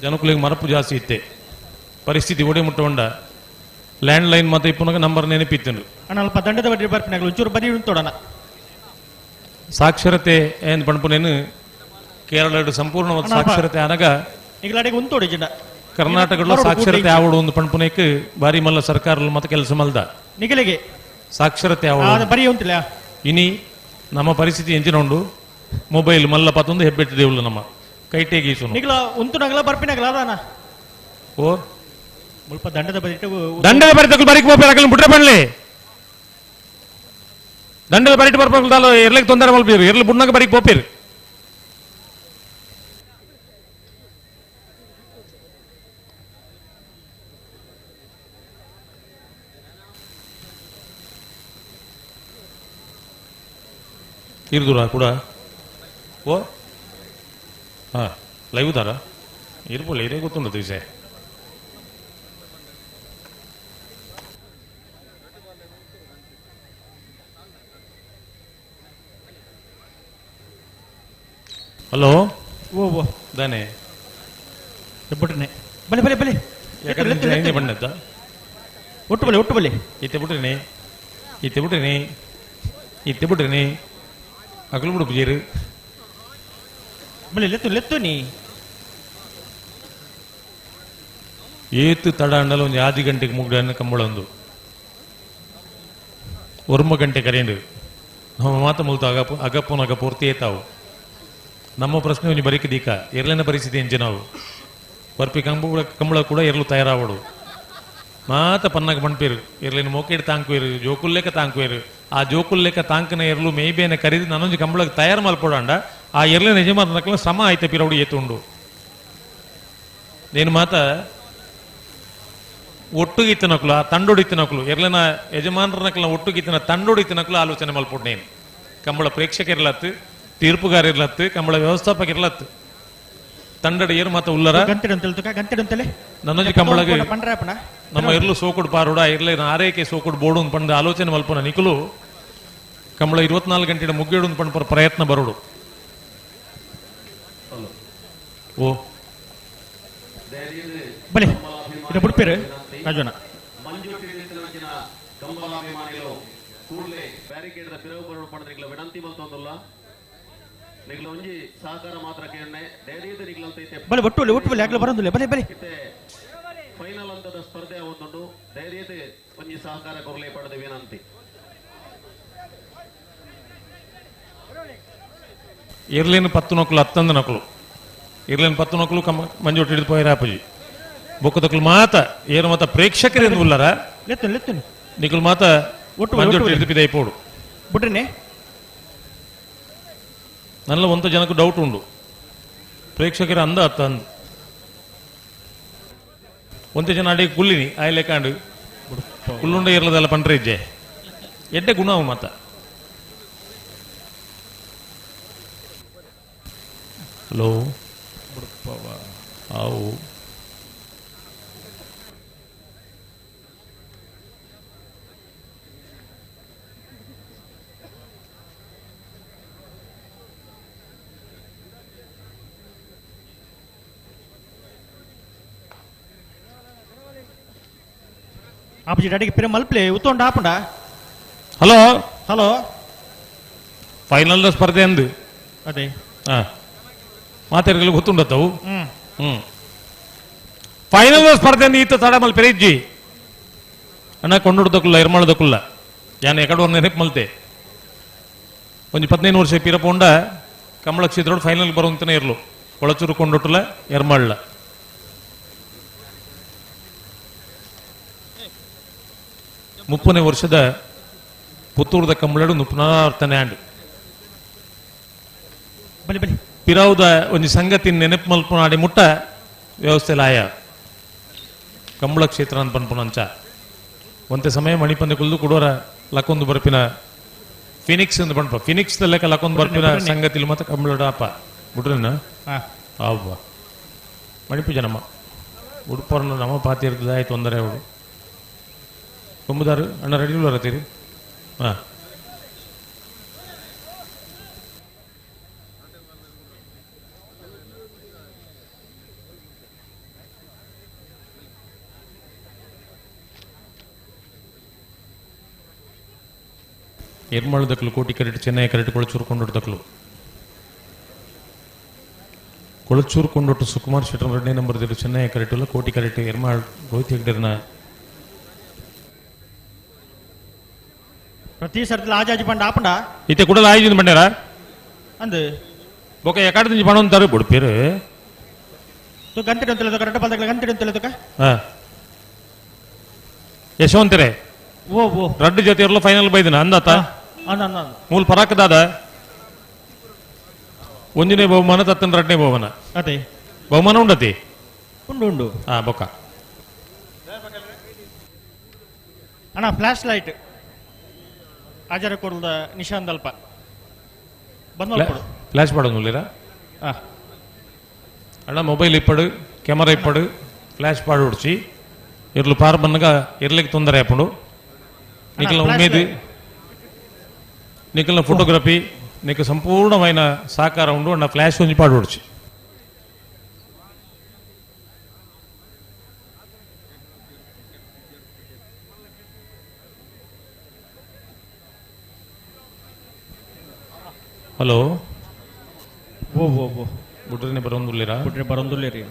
ಜನಕುಲಿಗೆ ಮರಪು ಜಾಸ್ತಿ ಇತ್ತೆ ಪರಿಸ್ಥಿತಿ ಒಡೆ ಮುಟ್ಟಕೊಂಡ ಲ್ಯಾಂಡ್ ಲೈನ್ ಮತ್ತೆ ಇಪ್ಪನಾಗ ನಂಬರ್ ನೆನಪಿತ್ತು. ಅಣ್ಣ ಅಲ್ಪ ದಂಡದ ಬಡ್ಡಿ ಬರ್ಪಿನಾಗಲು ಒಂಚೂರು ಬರೀ ಉಂಟೋಡಣ. ಸಾಕ್ಷರತೆ ಏನು ಪಣ್ಪುನೇನು ಕೇರಳ ಸಂಪೂರ್ಣವಾದ ಸಾಕ್ಷರತೆ ಅನಗ ಕರ್ನಾಟಕದ ಸಾಕ್ಷರತೆ ಆವಡು ಒಂದು ಪಣ್ಪುನೇಕ್ ಬಾರಿ ಮಲ್ಲ ಸರ್ಕಾರ ಮತ್ತೆ ಕೆಲಸ ಮಲ್ದ ನಿಗಲಿಗೆ ಸಾಕ್ಷರತೆ ಆವಡು ಬರೀ ಉಂಟಿಲ್ಲ. ಇನಿ ನಮ್ಮ ಪರಿಸ್ಥಿತಿ ಎಂಚಿನ ಉಂಡು ಮೊಬೈಲ್ ಮಲ್ಲ ಪತ್ತೊಂದು ಹೆಬ್ಬೆಟ್ಟು ದೇವುಲ್ಲ ನಮ್ಮ ಕೈಟೇಗೀಸುನು ನಿಗಲ ಉಂಟು ನಗಲ ಬರ್ಪಿನಗಲ ಅದಾನ ಓ ಮುಲ್ಪ ದಂಡದ ಬರಿಟ್ಟು ದಂಡದ ಬರಿತಕ್ಕಲು ಬರಿಕ್ ಪೋಪೆ ಅಕಲ್ ಬುಟ್ರೆ ಪಣ್ಲಿ ದಂಡದ ಬರಿಟ್ಟು ಬರ್ಪಕ್ಕಲು ದಾಲ ಎರ್ಲಿಗೆ ತೊಂದರೆ ಮಲ್ಪೀರು ಎರ್ಲಿ ಬುಡ್ನಾಗ ಬರಿಕ್ ಪೋಪೇರು. ಇರ್ದುರ ಕೂಡ ಓ ಹಾಂ ಲೈವ್ ದಾರ ಇರ್ಬೋಲ್ಲ ಇರೇ ಗೊತ್ತುಂಡ ದಿವಸ ಹಲೋ ಓ ಓ ದಾನೆ ಬಿಟ್ರೆ ಬಲೆ ಬಲೆ ಬಲೆ ಯಾಕಂದ್ರೆ ಬಣ್ಣದ್ದ ಒಟ್ಟು ಬಲೆ ಒಟ್ಟು ಬಲೆ ಇತ್ತೆ ಬಿಟ್ರಿನಿ ಇತ್ತೆ ಬಿಟ್ರಿನಿ ಇತ್ತೆ ಬಿಟ್ರಿನಿ ಅಗಲು ಬಿಡು ಪೂಜೇರು ಬಲೆ ಲೆತ್ತು ಲೆತ್ತು ನೀ ಏತು ತಡ ಅಂಡಲ ಒಂದು ಆದಿ ಗಂಟೆಗೆ ಮುಗ್ಡ ಕಂಬಳೊಂದು ಒರ್ಮ ಗಂಟೆ ಕರೆಂಡು ನಮ್ಮ ಮಾತ ಮುಲ್ತು ಅಗಪ ಅಗಪ್ಪನಗ ಪೂರ್ತಿ ಏತಾವು ನಮ್ಮ ಪ್ರಶ್ನೆ ಒಂಜಿ ಬರಿಕೆ ದೀಕ ಎರ್ಲೆನ ಪರಿಸ್ಥಿತಿ ಎಂಚೆ ನಾವು ಬರ್ಪಿ ಕಂಬಳ ಕಂಬಳ ಕೂಡ ಎರ್ಲು ತಯಾರಾವಡು ಮಾತ ಪನ್ನಾಗ ಪಣ್ಪೇರು ಎರ್ಲಿನ ಮೋಕೇಡ್ ತಾಂಕುವೇರು ಜೋಕುಲ್ಲೇಕ ತಾಂಕುವೇರು ಆ ಜೋಕುಲ್ಲೇಕ ತಾಂಕನ ಎರ್ಲು ಮೇಯ್ಬೇನ ಕರಿದು ನಾನೊಂಜಿ ಕಂಬಳಕ್ಕೆ ತಯಾರು ಮಲ್ಪೊಡಂಡ ಆ ಎರ್ಲಿನ ಯಜಮಾನಕ್ಲ ಶ್ರಮ ಆಯ್ತ ಪಿರವಡು ಏತುಂಡು నేను ಮಾತ ಒಟ್ಟುಗಿತ್ತನಕ್ಲು ಆ ತಂಡೊಡಿತ್ತಿನಕ್ಲು ಎರ್ಲಿನ ಯಜಮಾನರನಕ್ಲ ಒಟ್ಟುಗಿತ್ತಿನ ತಂಡೊಡಿತ್ತಿನಕ್ಲು ಆಲೋಚನೆ ಮಲ್ಪೊಡು నేను ಕಂಬಳ ಪ್ರೇಕ್ಷಕರಿಲ್ಲತ್ತು ತೀರ್ಪುಗಾರ ಇರ್ಲತ್ತು ಕಂಬಳ ವ್ಯವಸ್ಥಾಪಕ ಇರ್ಲತ್ತು ತಂಡಡ ಏರು ಮಾತ ಉಲ್ಲರ ನನ್ನೊಂಜಿ ಕಂಬಳಗೆ ನಮ್ಮ ಇರ್ಲು ಸೋಕುಡು ಪಾರುಡ ಇರ್ಲೆ ಆರೈಕೆ ಸೋಕುಡು ಬೋಡು ಅಂತ ಪಂಡ ಆಲೋಚನೆ ಮಲ್ಪನ ನಿಕುಲು ಕಂಬಳ 24 ಗಂಟೆ ಮುಗ್ಗೇಡು ಅಂತ ಪಂಡ ಪ್ರಯತ್ನ ಬರೋಡು. ಓ ಬಲೆ ಇದು ಬಿಡ್ಪೇರು ರಾಜಣ್ಣ ಮಂಜು ತಿಳಿಸಿದ ಕಂಬಲಾಭಿಮಾನಿಗಳು ಕೂಡಲೇ ಬ್ಯಾರಿಕೇಡ್ ಪಿರವು ಬರೋಡು ಪಡೆದ ನಿಗ್ಲ ವಿನಂತಿ ಮಲ್ತೊಂದುಲ್ಲ ನಿಗ್ಲ ಒಂಜಿ ಸಹಕಾರ ಮಾತ್ರ ಕೇಳನೆ ದಯದೀದ ನಿಗ್ಲಂತ ಇತ್ತೆ ಬಲೆ ಒಟ್ಟು ಒಟ್ಟು ಬಲೆ ಆಗ್ಲೇ ಬರೋದಿಲ್ಲ ಬಲೆ ಬಲೆ ಇತ್ತೆ ಫೈನಲ್ ಹಂತದ ಸ್ಪರ್ಧೆ ಒಂದುಂಡು ದಯದೀದ ಒಂಜಿ ಸಹಕಾರ ಕೊರಲೆ ಪಡೆದ ವಿನಂತಿ. ಇರ್ಲೇನು ಪತ್ತು ನೊಕ್ಲು ಹತ್ತೊಂದು ನೊಕ್ಲು ಇರ್ಲೇನು ಪತ್ತು ನೊಕ್ಲು ಕಮ್ಮ ಮಂಜು ಹಿಡಿದು ಪೋಯಿರಾಪುಜಿ ಬೊಕ್ಕದಕ್ಲು ಮಾತ ಏರು ಮಾತ ಪ್ರೇಕ್ಷಕರೇನು ಉಲ್ಲರ ಲೆತ್ತು ಲೆತ್ತು ನಿಕುಲ್ ಮಾತ ಒಟ್ಟು ಮಂಜು ಹಿಡಿದು ಪಿದೈ ಪೋಡು ಬಿಟ್ರಿನೆ ನಲ್ಲ ಒಂತ ಜನಕ್ಕೆ ಡೌಟ್ ಉಂಡು ಪ್ರೇಕ್ಷಕರ ಅಂದ ಅತ್ತ ಅಂದ ಒಂತೆ ಜನ ಅಡಿಗೆ ಕುಲ್ಲಿನಿ ಆಯ್ಲೆ ಕಾಂಡು ಕುಲ್ಲುಂಡ ಇರ್ಲದಲ್ಲ ಪಂಡ್ರೆ ಇಜ್ಜೆ ಎಡ್ಡೆ ಗುಣ ಅವು ಮಾತ. ಹಲೋ ಆವು ಆಪುಜಿ ಅಡಿಗೆ ಪಿರ ಮಲ್ಪ್ಲೆ ಉತ್ತೊಂಡ ಆಪುಂಡ. ಹಲೋ ಹಲೋ ಫೈನಲ್ ಸ್ಪರ್ಧೆ ಅಂದು ಅದೇ ಹಾ ಮಾತಾಡ್ಗಳು ಗೊತ್ತುಂಡತ್ತವು. ಹ್ಮ್ ಫೈನಲ್ ಸ್ಪರ್ಧೆ ಅಂದು ಈತ ತಡ ಮಲ್ ಪೆರಿಜ್ಜಿ ಅಣ್ಣ ಕೊಂಡುಡ್ದಕ್ಕಲ್ಲ ಎರ್ಮಾಳದಕ್ಕಲ್ಲ ಯಾನ್ ಎಕಡೆ ಒಂದು ನೆನಪು ಮಲ್ತೆ ಒಂಜಿ 15 ವರ್ಷ ಪಿರಪೋಂಡ ಕಮಲ ಕ್ಷೇತ್ರೋಡು ಫೈನಲ್ ಬರುವಂತನೇ ಇರ್ಲು ಕೊಳಚೂರು ಕೊಂಡೊಟ್ಟಲ ಎರ್ಮಾಳ್ಲ 30ನೇ ವರ್ಷದ ಪುತ್ತೂರದ ಕಂಬಳಡು ಪುನರಾವರ್ತನೆ ಆಂಡ್ ಬಲಿ ಬಲಿ ಪಿರಾವುದ ಒಂಜಿ ಸಂಗತಿ ನೆನಪು ಮಲ್ಪುನಾಡಿ ಮುಟ್ಟ ವ್ಯವಸ್ಥೆ ಲಾಯ ಕಂಬಳ ಕ್ಷೇತ್ರ ಅಂತ ಪನ್ಪುನಂಚ ಒಂತೆ ಸಮಯ ಮಣಿಪಂದೆ ಕುಲ್ದು ಕುಡೋರ ಲಕ್ಕೊಂದು ಬರ್ಪಿನ ಫಿನಿಕ್ಸ್ ಅಂತ ಪನ್ಪ ಫಿನಿಕ್ಸ್ ಲೆಕ್ಕ ಲಕ್ಕೊಂದು ಬರ್ಪಿನ ಸಂಗತಿಲು ಮತ್ತೆ ಕಂಬಳಡ ಅಪ್ಪ ಬಿಡ್ರಿನ ಅವ್ವ ಮಣಿಪು ಜನಮ್ಮ ಉಡುಪರ್ನ ನಮ್ಮ ಪಾತಿ ಇರ್ತದೆ ಆಯ್ತು ತೊಂದರೆ ಅವಳು ಕೊಂಬುದಾರು ಅಣ್ಣ ರೆಡಿ ಬರತ್ತೀರಿ ಹಾ ಎರ್ಮಾಳು ದಕ್ಲು ಕೋಟಿ ಕರೆಟ್ ಚೆನ್ನೈ ಕರೆಟ್ ಕೊಳಚೂರು ಕೊಂಡೊಟ್ಟು ದಕ್ಲು ಕೊಳಚೂರು ಕೊಂಡೊಟ್ಟು ಸುಕುಮಾರ್ ಶೆಟ್ಟರ್ ಎರಡನೇ ನಂಬರ್ ದಿರು ಚೆನ್ನೈ ಕರೆಟುಲ್ಲ ಕೋಟಿ ಕರೆಟ್ ಎರ್ಮಾಳ್ ರೋಹಿತ್ ಹೆಗ್ಡೆರ್ನ ಪ್ರತಿ ಸರ್ತಿ ಆಜಾಜಿ ಪಂಡ ಆಪಂಡ ಇತ್ತೆ ಕುಡಲ ಆಯ್ಜಿನ ಬಂಡೇರ ಅಂದು ಬೊಕ ಎಕಾಡ ದಿಂಜಿ ಪಣ ಬುಡ್ಪೇರು ತು ಗಂಟೆ ಅಂತಲ್ಲ ಕರೆಕ್ಟ್ ಪಲ್ದಕ್ಲ ಗಂಟೆ ಅಂತಲ್ಲ ತುಕ ಹಾ ಯಶವಂತರೇ ಓ ಓ ರಡ್ಡು ಜೊತೆ ಇರಲು ಫೈನಲ್ ಬೈದಿನ ಅಂದಾತ ಅಂದ ಅಂದ ಮೂಲ ಪರಾಕದಾದ ಒಂದನೇ ಬಹುಮಾನ ತತ್ತನ ರಡ್ಡನೇ ಬಹುಮಾನ ಅದೇ ಬಹುಮಾನ ಉಂಡತಿ ಉಂಡು ಉಂಡು ಹಾ ಬೊಕ್ಕ ಅಣ್ಣ ಫ್ಲಾಶ್ ಲೈಟ್ ಆಜಾರ ಕೊಡ್ದ ನಿಶಾಂತ್ ಅಲ್ಪ ಬಂದ್ ಮಲ್ಪಡು ಫ್ಲಾಶ್ ಮಾಡೋದು ನುಲ್ಲಿರ ಹಾ ಅಣ್ಣ ಮೊಬೈಲ್ ಇಪ್ಪಡು, ಕ್ಯಾಮರಾ ಇಪ್ಪಡು, ಫ್ಲಾಶ್ ಪಾಡು ಉಡ್ಚಿ ಇರ್ಲು ಪಾರ್ ಬನ್ನಗ ಇರ್ಲಿಕ್ಕೆ ತೊಂದರೆ ಆಪುಂಡು. ನಿಖಲ್ನ ಉಮೇದು, ನಿಖಲ್ನ ಫೋಟೋಗ್ರಫಿ ನಿಕ್ ಸಂಪೂರ್ಣమైన ಸಹಕಾರ ಉಂಡು. ಅಣ್ಣ ಫ್ಲಾಶ್ ಒಂಜಿ ಪಾಡು ಉಡ್ಚಿ. ಹಲೋ ಓ ಓ ಓ ಬುಡ್ರಿನಿ ಬರೋಂದುಲ್ಲಿರಾ? ಬುಡ್ರಿ ಬರೋಂದುಲ್ಲಿರಿ.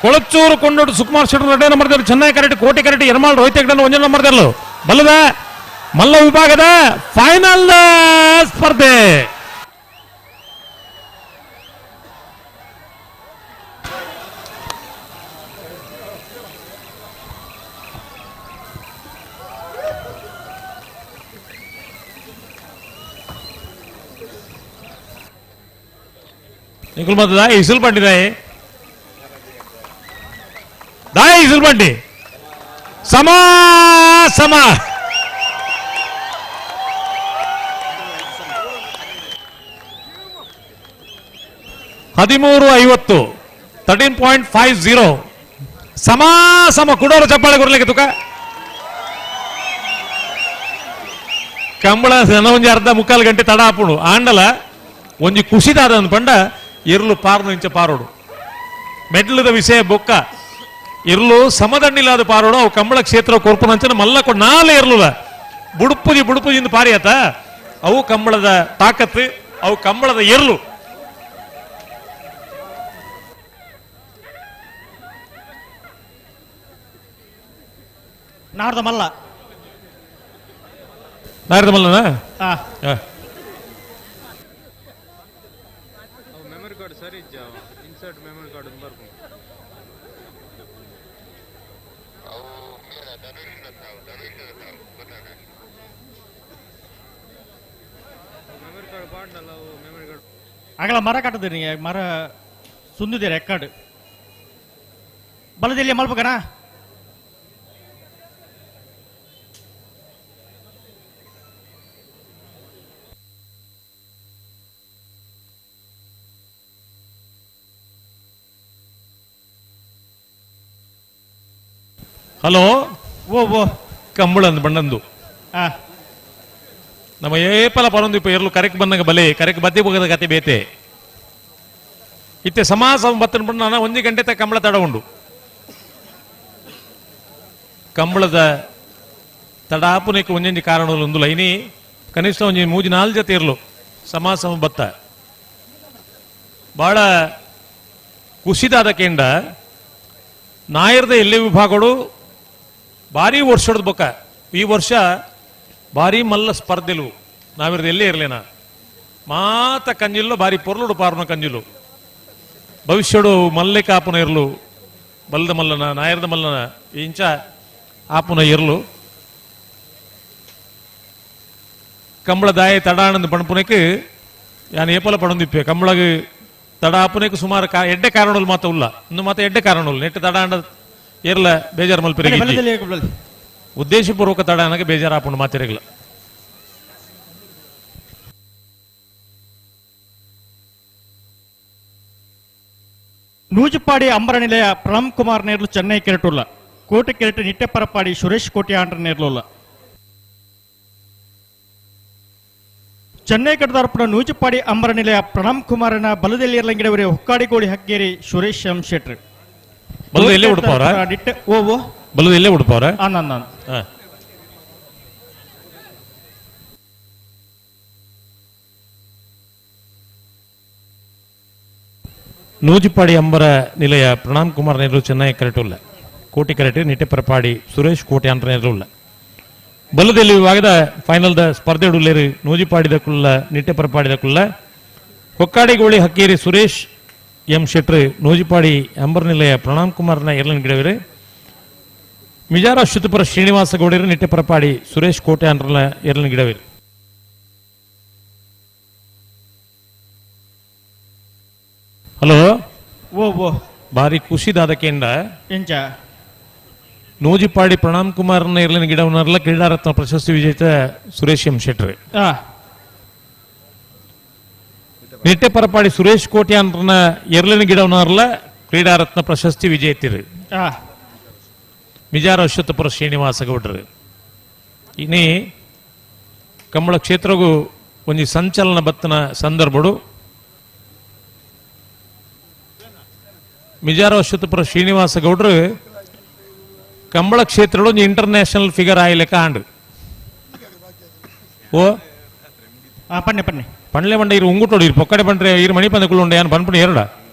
ಕೊಳಚೂರು ಕೊಂಡೋಡು ಸುಕುಮಾರ್ ಶೆಟ್ಟರ್ ಎರಡನೇ ನಂಬರ್ ದೇವರು, ಚೆನ್ನೈ ಕರೆಕ್ಟ್ ಕೋಟೆ ಕರೆಕ್ಟ್ ಯರ್ಮಾಲ್ ರೋಹಿತ್ ಹೆಗ್ಡೆ ಒಂದನೇ ನಂಬರ್ ದೇವರು. ಬಲ್ಲದ ಮಲ್ಲ ವಿಭಾಗದ ಫೈನಲ್ ಸ್ಪರ್ಧೆ. ನಿಖಲ್ ಮತ್ತದ ಇಸುಲ್ ಪಟ್ಟಿದಾಯಿ ದಾಯಿ ಇಸುಲ್ ಪಟ್ಟಿ ಸಮ ಸಮ 13.50 13.50 ಸಮ ಸಮ. ಕುಡೋರು ಚಪ್ಪಾಳೆ ಕೊಡ್ಲಿಕ್ಕೆ ತುಕ ಕಂಬಳ ಒಂಜಿ ಅರ್ಧ ಮುಕ್ಕಾಲು ಗಂಟೆ ತಡ ಆಪುಂಡು. ಆಂಡಲ ಒಂಜಿ ಖುಷಿದಾದ ಪಂಡ ಇರ್ಲು ಪಾರ್ನು ಇಂಚ ಪಾರೋಡು ಮೆಡ್ಲದ ವಿಷಯ ಬೊಕ್ಕ ಇರ್ಲು ಸಮದಂಡಿಲಾದ ಪಾರೋಡು. ಅವು ಕಂಬಳ ಕ್ಷೇತ್ರ ಕೊರ್ಪುನಂಚನ ಮಲ್ಲ ನಾಲೆ ಇರ್ಲುಲ ಬುಡುಪುಜಿ ಬುಡುಪುಜಿಂದ ಪಾರಿಯಾತ ಅವು ಕಂಬಳದ ತಾಕತ್ತು, ಅವು ಕಂಬಳದ ಎರ್ಲು. ನಾಡ್ದ ಮಲ್ಲ ನಾಡ್ದ ಮಲ್ಲನಾ? ಮೆಮೊರಿ ಕಾರ್ಡ್ ಸರಿ ಇಜ್ಜಾವ, insert memory card ಬರ್ಪುಂಡು. Memory card ಪಾಡ್ನಲ್ಲ ಅವು ಮೆಮೊರಿ ಕಾರ್ಡ್ ಆಗಲ ಮರ ಕಟ್ಟದಿರಿ, ಮರ ಸುಂದಿದೆ ರೆಕಾರ್ಡ್ ಬಲದಲ್ಲಿ ಮಲ್ಪಕಣ. ಹಲೋ ಓ ಓ ಕಂಬಳ ಅಂದ್ ಬಣ್ಣಂದು ನಮ್ಮ ಏಪಲ ಪರೊಂದು ಇಪ್ಪ ಎರ್ಲು ಕರೆಕ್ ಬಂದಾಗ ಬಲೆ ಕರೆಕ್ ಬದ್ದೆ ಹೋಗದ ಕತೆ ಬೇತೆ ಇತ್ತೆ ಸಮಾಸ ಬತ್ತನ ಬಣ್ಣ 1 ಗಂಟೆ ತಕ್ಕ ಕಂಬಳ ತಡ ಉಂಡು. ಕಂಬಳದ ತಡಾಪುನಕ್ಕೆ ಒಂಜೊಂಜಿ ಕಾರಣಗಳು ಒಂದು ಲೈನಿ ಕನಿಷ್ಠ ಒಂಜಿ ಮೂಜಿ ನಾಲ್ಕು ಜೊತೆ ಇರ್ಲು ಸಮಾಸಮ ಬತ್ತ ಬಹಳ ಖುಷಿದಾದ ಕೇಂದ್ರ ನಾಯರ್ದ ಎಲ್ಲೇ ವಿಭಾಗಗಳು ಭಾರಿ ವರ್ಷದ ಬೊಕ್ಕ ಈ ವರ್ಷ ಭಾರಿ ಮಲ್ಲ ಸ್ಪರ್ಧೆಲು ನಾವಿರದ ಎಲ್ಲೇ ಇರಲೇನ ಮಾತ ಕಂಜಿಲ್ಲು ಭಾರಿ ಪೊರ್ಲುಡು ಪಾರುನ ಕಂಜಿಲು ಭವಿಷ್ಯಡು ಮಲ್ಲೆ ಕಾಪುನ ಇರ್ಲು ಬಲ್ದ ಮಲ್ಲನ ನಾಯರ್ದ ಮಲ್ಲನ ಇಂಚ ಆಪುನ ಇರ್ಲು ಕಂಬಳದಾಯ ತಡಾಣಂದು ಪಣಪುನಕ್ಕೆ ಯಾನ್ ಏಪಲ ಪಣಂದಿಪ್ಪೆ ಕಂಬಳಗ ತಡ ಆಪುನಕ್ಕೆ ಸುಮಾರು ಎಡ್ಡೆ ಕಾರಣಗಳು ಮಾತ್ರ ಉಲ್ಲ ಇನ್ನು ಮಾತ್ರ ಎಡ್ಡೆ ಕಾರಣಗಳು ನೆಟ್ಟು ತಡಾಂಡ ಏರ್ಲ ಬೇಜಾರು ಮಲ್ಪಿರಿ ಉದ್ದೇಶಪೂರ್ವಕ ತಡ ಅನ್ನಕ್ಕೆ ಬೇಜಾರು ಮಾತಿರಗಿಲ್ಲ. ನೂಜುಪಾಡಿ ಅಂಬರ ನಿಲಯ ಪ್ರಣಮ್ ಕುಮಾರ್ ನೇರ್ಲು ಚೆನ್ನೈ ಕೆರಟುಲ್ಲ ಕೋಟೆ ಕೆರಟು ನಿಟ್ಟೆಪರಪಾಡಿ ಸುರೇಶ್ ಕೋಟೆ ಆಂಡ್ರ ನೇರ್ಲುಲ್ಲ ಚೆನ್ನೈ ಕಡದಾರ್ಪುಣ ನೂಜುಪಾಡಿ ಅಂಬರ ನಿಲಯ ಪ್ರಣಮ್ ಕುಮಾರನ ಬಲದಲ್ಲಿ ಇರ್ಲಂಗಿಡವರೆ ಹೊಕ್ಕಾಡಿಗೋಳಿ ಹಕ್ಕೇರಿ ಸುರೇಶ್ ಎಂ ಶೆಟ್ರ್. ಬಲದ ಉಡುಪವರ? ನೂಜಿಪಾಡಿ ಅಂಬರ ನಿಲಯ Pranam Kumar ನೇರ್ಲು Chennai ಕರೆಟುಲ್ಲ Kotikerete Nitteparapadi Suresh ಕೋಟೆ ಅಂತ ಬಲ್ಲದಲ್ಲಿ ವಿಭಾಗದ ಫೈನಲ್ the ಸ್ಪರ್ಧೆ ಉಳ್ಳೇರು ನೂಜಿಪಾಡಿದ ಕುಲ್ಲ ನಿಟ್ಟೆಪರಪಾಡಿದ ಕುಲ್ಲ ಹೊಕ್ಕಾಡಿಗೋಳಿ ಹಕ್ಕೇರಿ ಸುರೇಶ್ ಎಂ ಶೆಟ್ರು ನೂಜಿಪಾಡಿ ಅಂಬರ್ನಿಲಯ ಪ್ರಣಾಮ್ ಕುಮಾರ್ನ ಎರಲನ್ ಗಿಡವಿರು ಮಿಜಾರ ಅಶ್ವಥಪುರ ಶ್ರೀನಿವಾಸ ಗೌಡರು ನಿಟ್ಟೆಪರಪಾಡಿ ಸುರೇಶ್ ಕೋಟೆ ಅಂಡ್ರನ ಎರಲನ್ ಗಿಡವಿರು. ಹಲೋ ಓ ಓ ಭಾರಿ ಖುಷಿದಾದಕ್ಕೆಂಡ ಎಂಚ ನೂಜಿಪಾಡಿ ಪ್ರಣಾಮ್ ಕುಮಾರ್ನ ಇರ್ಲಿನ ಗಿಡವನ್ನಲ್ಲ ಕ್ರೀಡಾರತ್ನ ಪ್ರಶಸ್ತಿ ವಿಜೇತ ಸುರೇಶ್ ಎಂ ಶೆಟ್ರು ನಿಟ್ಟೆಪರಪಾಡಿ ಸುರೇಶ್ ಕೋಟ್ಯಾನ್ರನ ಎರ್ಲಿನ ಗಿಡವನ್ನಲ್ಲ ಕ್ರೀಡಾರತ್ನ ಪ್ರಶಸ್ತಿ ವಿಜೇತರು ಮಿಜಾರ ಅಶ್ವತ್ಥಪುರ ಶ್ರೀನಿವಾಸ ಗೌಡ್ರು. ಇನಿ ಕಂಬಳ ಕ್ಷೇತ್ರಗೂ ಒಂಜಿ ಸಂಚಲನ ಬತ್ತನ ಸಂದರ್ಭಡು ಮಿಜಾರ ಅಶ್ವತ್ಥಪುರ ಶ್ರೀನಿವಾಸ ಗೌಡ್ರು ಕಂಬಳ ಕ್ಷೇತ್ರಡು ಒಂಜಿ ಇಂಟರ್ನ್ಯಾಷನಲ್ ಫಿಗರ್ ಆಯ್ಲೆಕ್ಕ ಆಂಡು. ಓ ಪನ್ನೆ ಪನ್ನೆ ಪಣ್ಲೆ ಬಂಡ ಇರು ಉಂಗುಟೋಡು ಇರು ಪೊಕ್ಕಡೆ ಬಂಡ್ರೆ ಇರು ಮಣಿ ಪಂದ ಕುಳ್ಳುಂಡೆ ಯಾನ್ ಪನ್ಪುಣ ಎರಡ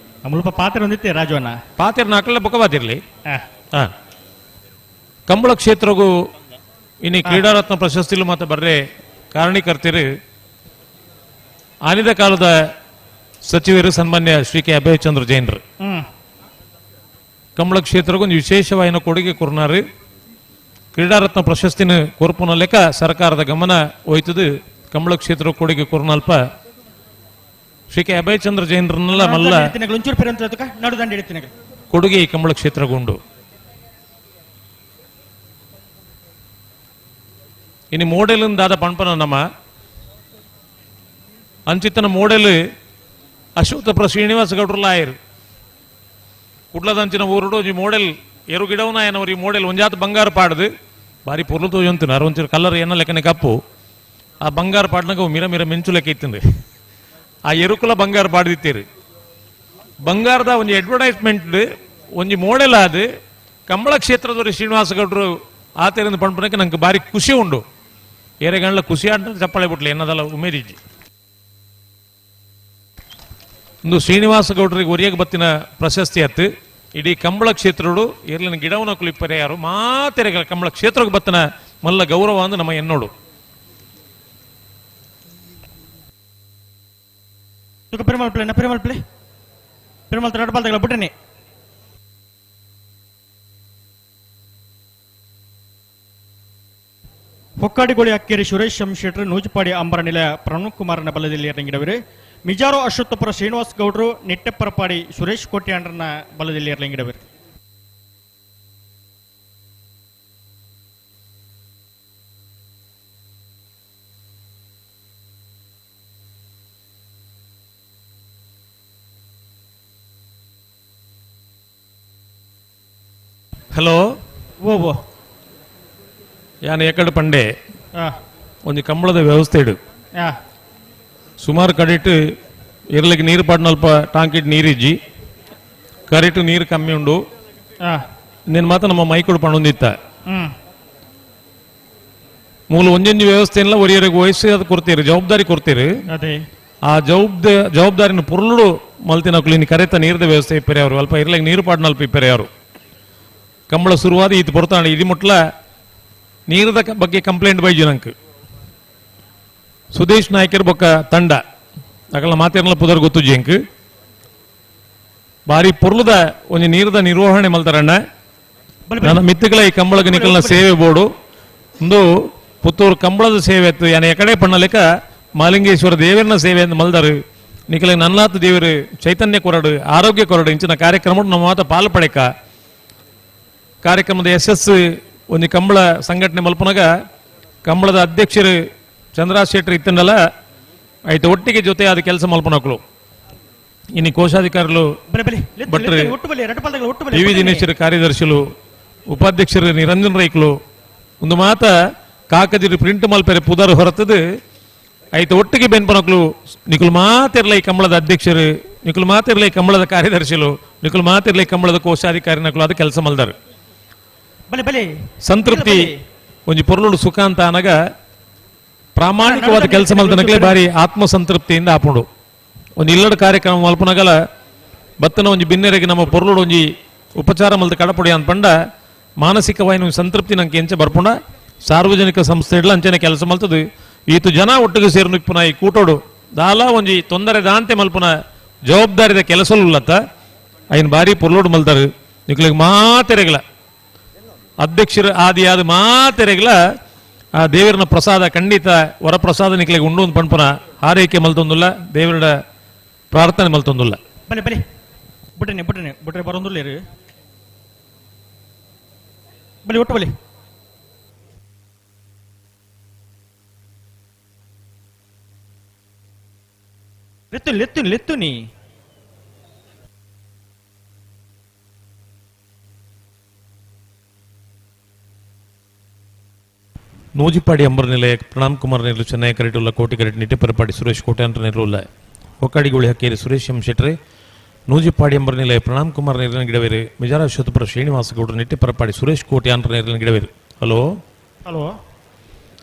ಮುಲ್ಪ ಪಾತ್ರೆ ಒಂದಿತ್ತೆ ರಾಜವನ್ನ ಪಾತ್ರೆ ನಾಕಲ್ಲ ಬೊಕ್ಕ ಬಾತಿರ್ಲಿ. ಕಂಬಳ ಕ್ಷೇತ್ರಗೂ ಇನ್ನು ಕ್ರೀಡಾರತ್ನ ಪ್ರಶಸ್ತಿಲು ಮಾತ್ರ ಬರ್ರೆ ಕಾರಣೀಕರ್ತಿರು ಆನಿದ ಕಾಲದ ಸಚಿವರು ಸನ್ಮಾನ್ಯ ಶ್ರೀ ಕೆ ಅಭಯಚಂದ್ರ ಜೈನರು. ಕಂಬಳ ಕ್ಷೇತ್ರಗೂ ಒಂದು ವಿಶೇಷವಾಯಿನ ಕೊಡುಗೆ ಕೊರ್ನಾರು. ಕ್ರೀಡಾರತ್ನ ಪ್ರಶಸ್ತಿನ ಕೊರ್ಪುನ ಲೆಕ್ಕ ಸರ್ಕಾರದ ಗಮನ ಹೋಯ್ತದು ಕಂಬಳ ಕ್ಷೇತ್ರ ಕೊಡುಗೆ ಕೊರ್ನಲ್ಪ ಶ್ರೀ ಕೆ ಅಭಯಚಂದ್ರ ಜೈನರನ್ನೆಲ್ಲ ಮಲ್ಲ ಕೊಡುಗೆ ಈ ಕಂಬಳ ಕ್ಷೇತ್ರಗುಂಡು. ಇನ್ನು ಮೋಡೆಲ್ ದಾದ ಪಣ್ಪನ ನಮ್ಮ ಅಂಚಿತನ ಮೋಡೆಲ್ ಅಶ್ವತ್ಥಪುರ ಶ್ರೀನಿವಾಸ ಗೌಡ್ರಲ್ಲ ಆಯರು ಕುಡ್ಲದಂಚಿನ ಊರುಡು ಈ ಮೋಡೆಲ್ ಎರು ಗಿಡವನ ಏನವ್ರು ಈ ಮೋಡೆಲ್ ಒಂಜಾತ ಬಂಗಾರ ಪಾಡ್ದು ಭಾರಿ ಪೊರ್ಲು ತೋಯಂತಿನ ಒಂಚೂರು ಕಲರ್ ಏನ ಲೆಕ್ಕನೆ ಕಪ್ಪು ಆ ಬಂಗಾರ ಪಾಡ್ನಾಗ ಮಿರ ಮಿರ ಮಿಂಚು ಲೆಕ್ಕ ಇತ್ತಿಂದು ಆ ಎರುಕುಲ ಬಂಗಾರ ಪಾಡ್ದಿತ್ತೀರಿ. ಬಂಗಾರದ ಒಂಜಿ ಅಡ್ವರ್ಟೈಸ್ಮೆಂಟ್ ಒಂಜಿ ಮೋಡೆಲ್ ಆದು ಕಂಬಳ ಕ್ಷೇತ್ರದವರು ಶ್ರೀನಿವಾಸ ಗೌಡ್ರು ಆತರಿಂದ ಪಣ್ಪನಕ್ಕೆ ನಂಗೆ ಭಾರಿ ಖುಷಿ ಉಂಡು. ಏರೆಗಂಡ್ಲ ಖುಷಿ ಅಂತ ಚಪ್ಪಾಳೆ ಬಿಟ್ಲೆ ಏನದಲ್ಲ ಉಮೇದಿಜ್ಜಿ. ಒಂದು ಶ್ರೀನಿವಾಸ ಗೌಡ್ರಿಗೆ ಒರಿಯಾಗ ಬತ್ತಿನ ಪ್ರಶಸ್ತಿ ಅತ್ತು ಇಡೀ ಕಂಬಳ ಕ್ಷೇತ್ರಡು ಎರ್ಲಿನ ಗಿಡವನ ಕುಲಿಪರೆ ಯಾರು ಮಾತೆರೆಗಳ ಕಂಬಳ ಕ್ಷೇತ್ರಕ್ಕೆ ಬತ್ತನ ಮಲ್ಲ ಗೌರವ ಅಂದ್ರೆ ನಮ್ಮ ಎನ್ನೋಡು. ಪೆರುಮಾಳ್ ಪ್ಲೇ ಪೆರುಮಾಳ್ ಪ್ಲೇ ಪೆರುಮಾಳ್ ತಡ ಬಿಟ್ಟನೆ ಹೊಕ್ಕಾಡಿಗೋಳಿ ಅಕ್ಕೇರಿ ಸುರೇಶ್ ಎಂ ಶೆಟ್ರು ನೂಜುಪಾಡಿ ಅಂಬರ ನಿಲಯ ಪ್ರಣವ್ ಕುಮಾರನ ಬಲದಲ್ಲಿ ಇರಲಿಂಗಿಡವರು. ಮಿಜಾರೋ ಅಶ್ವತ್ಥಪುರ ಶ್ರೀನಿವಾಸ್ ಗೌಡ್ರು ನಿಟ್ಟೆಪ್ಪರಪಾಡಿ ಸುರೇಶ್ ಕೋಟ್ಯಾಂಡ್ರನ ಬಲದಲ್ಲಿ ಇರಲಿಂಗಿಡವರು. ಹಲೋ ಓ ಓ ಯಾನ್ ಎಕಡೆ ಪಂಡೆ ಒಂಜಿ ಕಂಬಳದ ವ್ಯವಸ್ಥೆ ಇಡು ಸುಮಾರು ಕಡಿಟ್ಟು ಇರ್ಲಿಕ್ಕೆ ನೀರು ಪಾಡ್ನಲ್ಪ ಟಾಂಕಿಟ್ ನೀರಿಜ್ಜಿ ಕರೆಟು ನೀರು ಕಮ್ಮಿ ಉಂಡು ನಿನ್ನ ಮಾತ್ರ ನಮ್ಮ ಮೈಕೊಡು ಪಣೊಂದಿತ್ತ ಮೂಲ ಒಂಜೊಂಜಿ ವ್ಯವಸ್ಥೆಲ್ಲ ಒರಿಯರಿಗೆ ವಹಿಸಿ ಅದು ಕೊಡ್ತೀರಿ ಜವಾಬ್ದಾರಿ ಕೊಡ್ತೀರಿ. ಆ ಜವಾಬ್ದಾರಿನ ಪುರುಳು ಮಲ್ತಿನಕ್ಲು ಇನ್ನು ಕರೆತ ನೀರದ ವ್ಯವಸ್ಥೆ ಇಪ್ಪರೆ ಅವರು ಅಲ್ಪ ಇರ್ಲಿಕ್ಕೆ ನೀರು ಪಾಡ್ನಲ್ಪ ಇಪ್ಪರೆ ಅವರು ಕಂಬಳ ಶುರುವಾದ ಇದು ಪೊರ್ತಾಂಡ ಇದು ಮುಟ್ಲ ನೀರದ ಬಗ್ಗೆ ಕಂಪ್ಲೇಂಟ್ ಬೈಜು ನಂಗೆ ಸುದೇಶ್ ನಾಯ್ಕರ್ ಬೊಕ್ಕ ತಂಡ ಅಕಲ ಮಾತೇರ್ಲ ಪುದರ್ ಗೊತ್ತು ಜಿಂಕ್ ಬಾರಿ ಪೊರ್ಲುದ ಒಂಜಿ ನೀರದ ನಿರ್ವಹಣೆ ಮಲ್ತಾರಣ್ಣ ನನ್ನ ಮಿತ್ತುಗಳ ಈ ಕಂಬಳಗ ನಿಕಲ್ನ ಸೇವೆ ಬೋರ್ಡು ಒಂದು ಪುತ್ತೂರು ಕಂಬಳದ ಸೇವೆ ಆಯ್ತು ಯಾನ ಎಕಡೆ ಪಣ್ಣಲೆಕ್ಕ ಮಾಲಿಂಗೇಶ್ವರ ದೇವರನ ಸೇವೆ ಅಂತ ಮಲ್ದಾರು ನಿಕಲ ನನ್ನಾತ ದೇವರು ಚೈತನ್ಯ ಕೊರಡು ಆರೋಗ್ಯ ಕೊರಡು ಇಂಚಿನ ಕಾರ್ಯಕ್ರಮ ನಮ್ಮ ಮಾತ ಪಾಲು ಪಡೆಕ ಕಾರ್ಯಕ್ರಮದ ಯಶಸ್ಸು ಒಂದು ಕಂಬಳ ಸಂಘಟನೆ ಮಲ್ಪನಾಗ ಕಂಬಳದ ಅಧ್ಯಕ್ಷರು ಚಂದ್ರಾ ಶೆಟ್ಟರ್ ಇತ್ತಂಡಲ್ಲ ಆಯ್ತು ಒಟ್ಟಿಗೆ ಜೊತೆ ಅದು ಕೆಲಸ ಮಲ್ಪನಕ್ಲು ಇನ್ನು ಕೋಶಾಧಿಕಾರಿಗಳು ಭಟ್ರು ಟಿ ವಿ ದಿನೇಶರು ಕಾರ್ಯದರ್ಶಿಗಳು ಉಪಾಧ್ಯಕ್ಷರು ನಿರಂಜನ್ ರೈಕ್ಲು ಒಂದು ಮಾತ ಕಾಕದಿರು ಪ್ರಿಂಟ್ ಮಲ್ಪೆರೆ ಪುದರ್ ಹೊರತದು ಆಯ್ತು ಒಟ್ಟಿಗೆ ಬೆನ್ಪನಕ್ಲು ನಿಕುಲು ಮಾತಿರ್ಲ ಈ ಕಂಬಳದ ಅಧ್ಯಕ್ಷರು ನಿಕುಲು ಮಾತಿರ್ಲ ಈ ಕಂಬಳದ ಕಾರ್ಯದರ್ಶಿಗಳು ನಿಕುಲು ಮಾತಿರ್ಲ ಈ ಕಂಬಳದ ಕೋಶಾಧಿಕಾರಿ ನಕಲು ಅದು ಕೆಲಸ ಮಲ್ದಾರು. ಸಂತೃಪ್ತಿ ಒಂಜಿ ಪೊರ್ಲುಡು ಸುಖ ಅಂತ ಅನಗ ಪ್ರಾಮಾಣಿಕವಾದ ಕೆಲಸ ಮಲ್ದನಕ್ಲೆ ಬಾರಿ ಆತ್ಮಸಂತೃಪ್ತಿಯಿಂದ ಆಪುಂಡು. ಒಂದು ಇಲ್ಲಡ ಕಾರ್ಯಕ್ರಮ ಮಲ್ಪನಗಲ ಬತ್ತನ ಒಂಜಿ ಬಿನ್ನೆರೆಗೆ ನಮ್ಮ ಪೊರ್ಲುಡು ಒಂಜಿ ಉಪಚಾರ ಮಲ್ದ ಕಡಪುಡಿ ಅಂತ ಪಂಡ ಮಾನಸಿಕವಾಯಿನ ಸಂತೃಪ್ತಿ ನಂಗೆ ಎಂಚ ಬರ್ಪುಂಡ ಸಾರ್ವಜನಿಕ ಸಂಸ್ಥೆ ಇಡ್ಲ ಅಂಚನೆ ಕೆಲಸ ಮಲ್ತದು ಈತು ಜನ ಒಟ್ಟಿಗೆ ಸೇರು ಇಪ್ಪುನ ಈ ಕೂಟೋಡು ದಾಲ ಒಂಜಿ ತೊಂದರೆ ದಾಂತೆ ಮಲ್ಪುನ ಜವಾಬ್ದಾರಿದ ಕೆಲಸಲುಲ್ಲತ್ತ ಐನ್ ಬಾರಿ ಪೊರ್ಲೋಡು ಮಲ್ತಾರು ನಿಕ್ಲಿಗೆ ಮಾತೆರೆಗಳ ಅಧ್ಯಕ್ಷರು ಆದಿ ಆದ ಮಾತೆರೆಗಳ ಆ ದೇವರನ ಪ್ರಸಾದ ಖಂಡಿತ ವರಪ್ರಸಾದ ನಿಕ್ಲಿಗೆ ಉಂಡು ಒಂದು ಪಣ್ಪುನ ಹಾರೈಕೆ ಮಲ್ತೊಂದುಲ್ಲ ದೇವರ ಪ್ರಾರ್ಥನೆ ಮಲ್ತೊಂದುಲ್ಲ. ಬಲೆ ಬಲೆ ಬುಟ್ಟನೆ ಬುಟ್ಟನೆ ಬುಟ್ರೆ ಬರೋಂದುಲ್ಲ ಬಲಿ ಒಟ್ಟು ಬಲಿ ಲೆತ್ತು ಲೆತ್ತು ಲೆತ್ತು ನೀ ನೂಜಿಪಾಡಿ ಅಂಬರ್ ನಿಲಯ ಪ್ರಣಾಮ್ ಕುಮಾರ್ ನೇರ್ಲು ಚೆನ್ನೈ ಕರೆಟುಲ್ಲ ಕೋಟಿ ಕರೆಟ್ ನಿಟ್ಟೆಪರಪಾಡಿ ಸುರೇಶ್ ಕೋಟ್ಯಾಂತರ ನೇರ್ಲುಲ್ಲ ಹೊಕ್ಕಾಡಿಗೋಳಿ ಹಕ್ಕೇರಿ ಸುರೇಶ್ ಎಂ ಶೆಟ್ರೆ ನೂಜಿಪಾಡಿ ಅಂಬರ್ ನಿಲಯ ಪ್ರಣಾಮ್ ಕುಮಾರ್ ನೇರಿನ ಗಿಡವೇರು ಮಿಜಾರ ಶತಪುರ ಶ್ರೀನಿವಾಸ ಗೌಡರು ನಿಟ್ಟೆಪರಪಾಡಿ ಸುರೇಶ್ ಕೋಟ್ಯಾಂತರ ನೇರಿನ ಗಿಡವೇರು. ಹಲೋ ಹಲೋ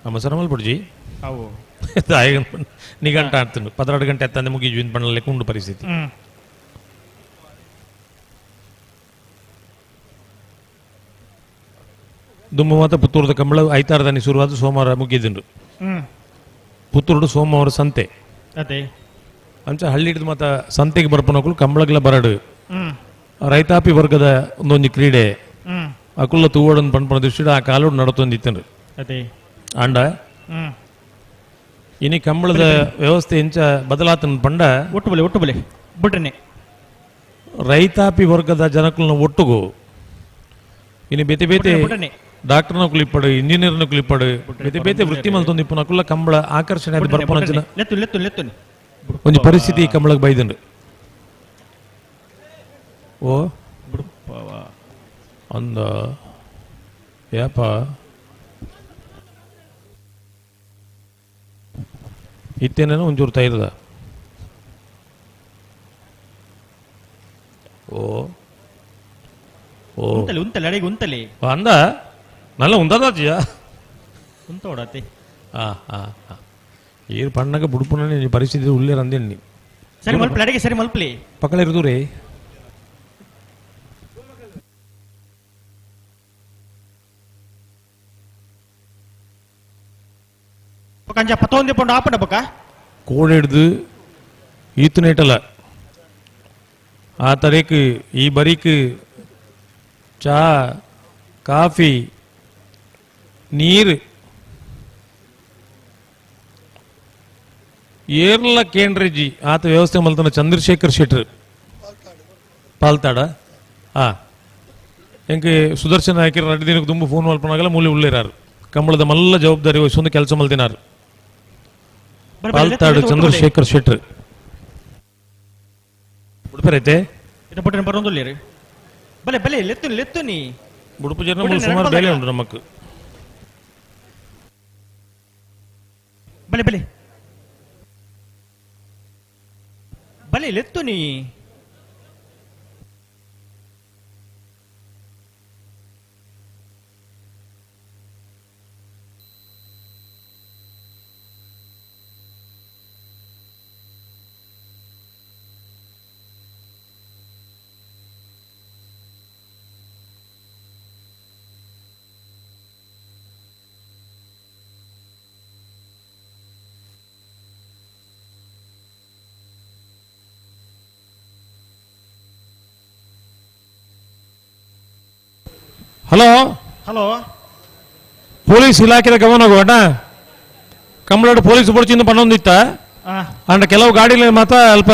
ಅಮ್ಮ ಸರ್ ಮಲ್ಪುಡ್ಜಿ ಅವು ನಿಗಂಟ ಆಡ್ತಂಡು 12 ಗಂಟೆ ತಂದೆ ಮುಗಿ ಜೀವನ ಪಣ್ಣಲ್ಲಿ ಕುಂಡು ಪರಿಸ್ಥಿತಿ. ದುಮ್ಮು ಮಾತ ಪುತ್ತೂರದ ಕಂಬಳ ಐತಾರದಾನಿ ಶುರುವಾದ ಸೋಮವಾರ ಮುಗಿದಿಂಡು. ಪುತ್ತೂರುಡು ಸೋಮವಾರ ಸಂತೆ ಅಂಚ ಹಳ್ಳಿಡ್ದು ಮಾತ ಸಂತೆಗೆ ಬರ್ಪನಕುಲು ಕಂಬಳಗಳ ಬರಡು ರೈತಾಪಿ ವರ್ಗದ ಒಂದೊಂದು ಕ್ರೀಡೆ ಅಕುಲ್ಲ ತೂವಡನ್ ಪಣ್ಪನ ದೃಷ್ಟಿಡು ಆ ಕಾಲೋಡು ನಡತೊಂದಿತ್ತಂಡು ಆಂಡ ಇನಿ ಕಂಬಳದ ವ್ಯವಸ್ಥೆ ಇಂಚ ಬದಲಾತನ ಪಂಡ ಒಟ್ಟು ಒಟ್ಟು ಬಲೆ ಬಿಟ್ರನೆ ರೈತಾಪಿ ವರ್ಗದ ಜನಕುಲನ ಒಟ್ಟುಗು ಇನಿ ಬೇತೆ ಬೇತೆ ಡಾಕ್ಟರ್ನ ಕುಲಿಪ್ಪಡು ಇಂಜಿನಿಯರ್ನ ಕುಲಿಪ್ಪಡು ಬೇತೆ ಬೇತೆ ವೃತ್ತಿ ಮಲ್ತೊಂದು ಇಪ್ಪುನಕುಲ್ಲ ಕಂಬಳ ಆಕರ್ಷಣೆ ಅದು ಬರ್ಪನ ಒಂಜಿ ಪರಿಸ್ಥಿತಿ ಕಂಬಳಕ್ಕೆ ಬೈದಂಡು. ಓ ಅಂದ ಯಾಪ ಇತ್ತೇನೇನೋ ಒಂಚೂರು ತೈರದ ಓ ಓ ಉಂತಲೆ ಅಡಿಗೆ ಉಂತಲೆ ಅಂದ ನಲ್ಲ ಉಂದದಾಚಿಯ ಉಂತೋಡತಿ ಆ ಆ ಆ ಏರು ಪಣ್ಣಗ ಬುಡುಪುನ ಪರಿಸ್ಥಿತಿ ಉಳ್ಳೇರು ಅಂದೇನಿ ಸರಿ ಮಲ್ಪಲಿ ಅಡಿಗೆ ಸರಿ ಮಲ್ಪಲಿ ಪಕ್ಕಳ ಇರುದು ರೇ ಕಂಜ ಪತ್ತೊಂದು ಪೊಂಡು ಆಪಂಡ ಪಕ್ಕ ಕೋಡೆ ಹಿಡ್ದು ಈತನೇಟಲ್ಲ ಆ ತರೇಕ್ ಈ ಬರೀಕ್ ಚಾ ಕಾಫಿ ನೀರು ಏರ್ಲ ಕೇಂದ್ರಜಿ ಆತ ವ್ಯವಸ್ಥೆ ಮಲ್ತನ ಚಂದ್ರಶೇಖರ್ ಶೆಟ್ರ್ ಪಾಲ್ತಾಡ ಆ ಎಂಕೆ ಸುದರ್ಶನ ನಾಯಕರು ಎರಡು ದಿನಕ್ಕೆ ತುಂಬ ಫೋನ್ ಮಲ್ಪನಾಗಲ್ಲ ಮೂಲೆ ಉಳ್ಳೇರಾರು ಕಂಬಳದ ಮಲ್ಲ ಜವಾಬ್ದಾರಿ ವಹಿಸೊಂದು ಕೆಲಸ ಮಲ್ತಿನಾರು ಪಾಲ್ತಾಡು ಚಂದ್ರಶೇಖರ್ ಶೆಟ್ರ್ ಉಡುಪರೈತೆ ಬಲೆ ಬಲೆ ಲೆತ್ತು ಲೆತ್ತು ನೀ ಉಡುಪು ಜನ ಸುಮಾರು ಬೇಲೆ ಉಂಟು ನಮಕ್ ಬಲೆ ಬಲೆ ಬಲೆ ಲೆತ್ತು ನೀ hello hello police ಇಲಾಖೆದ ಗಮನ ಹೋಗೋಣ ಕಂಬಳಾಡು ಪೊಲೀಸ್ ಬೊಡ್ಚಿಂದ ಪನ್ನೊಂದಿತ್ತ ಅಂಡ ಕೆಲವು ಗಾಡಿಲಿ ಮಾತ್ರ ಅಲ್ಪ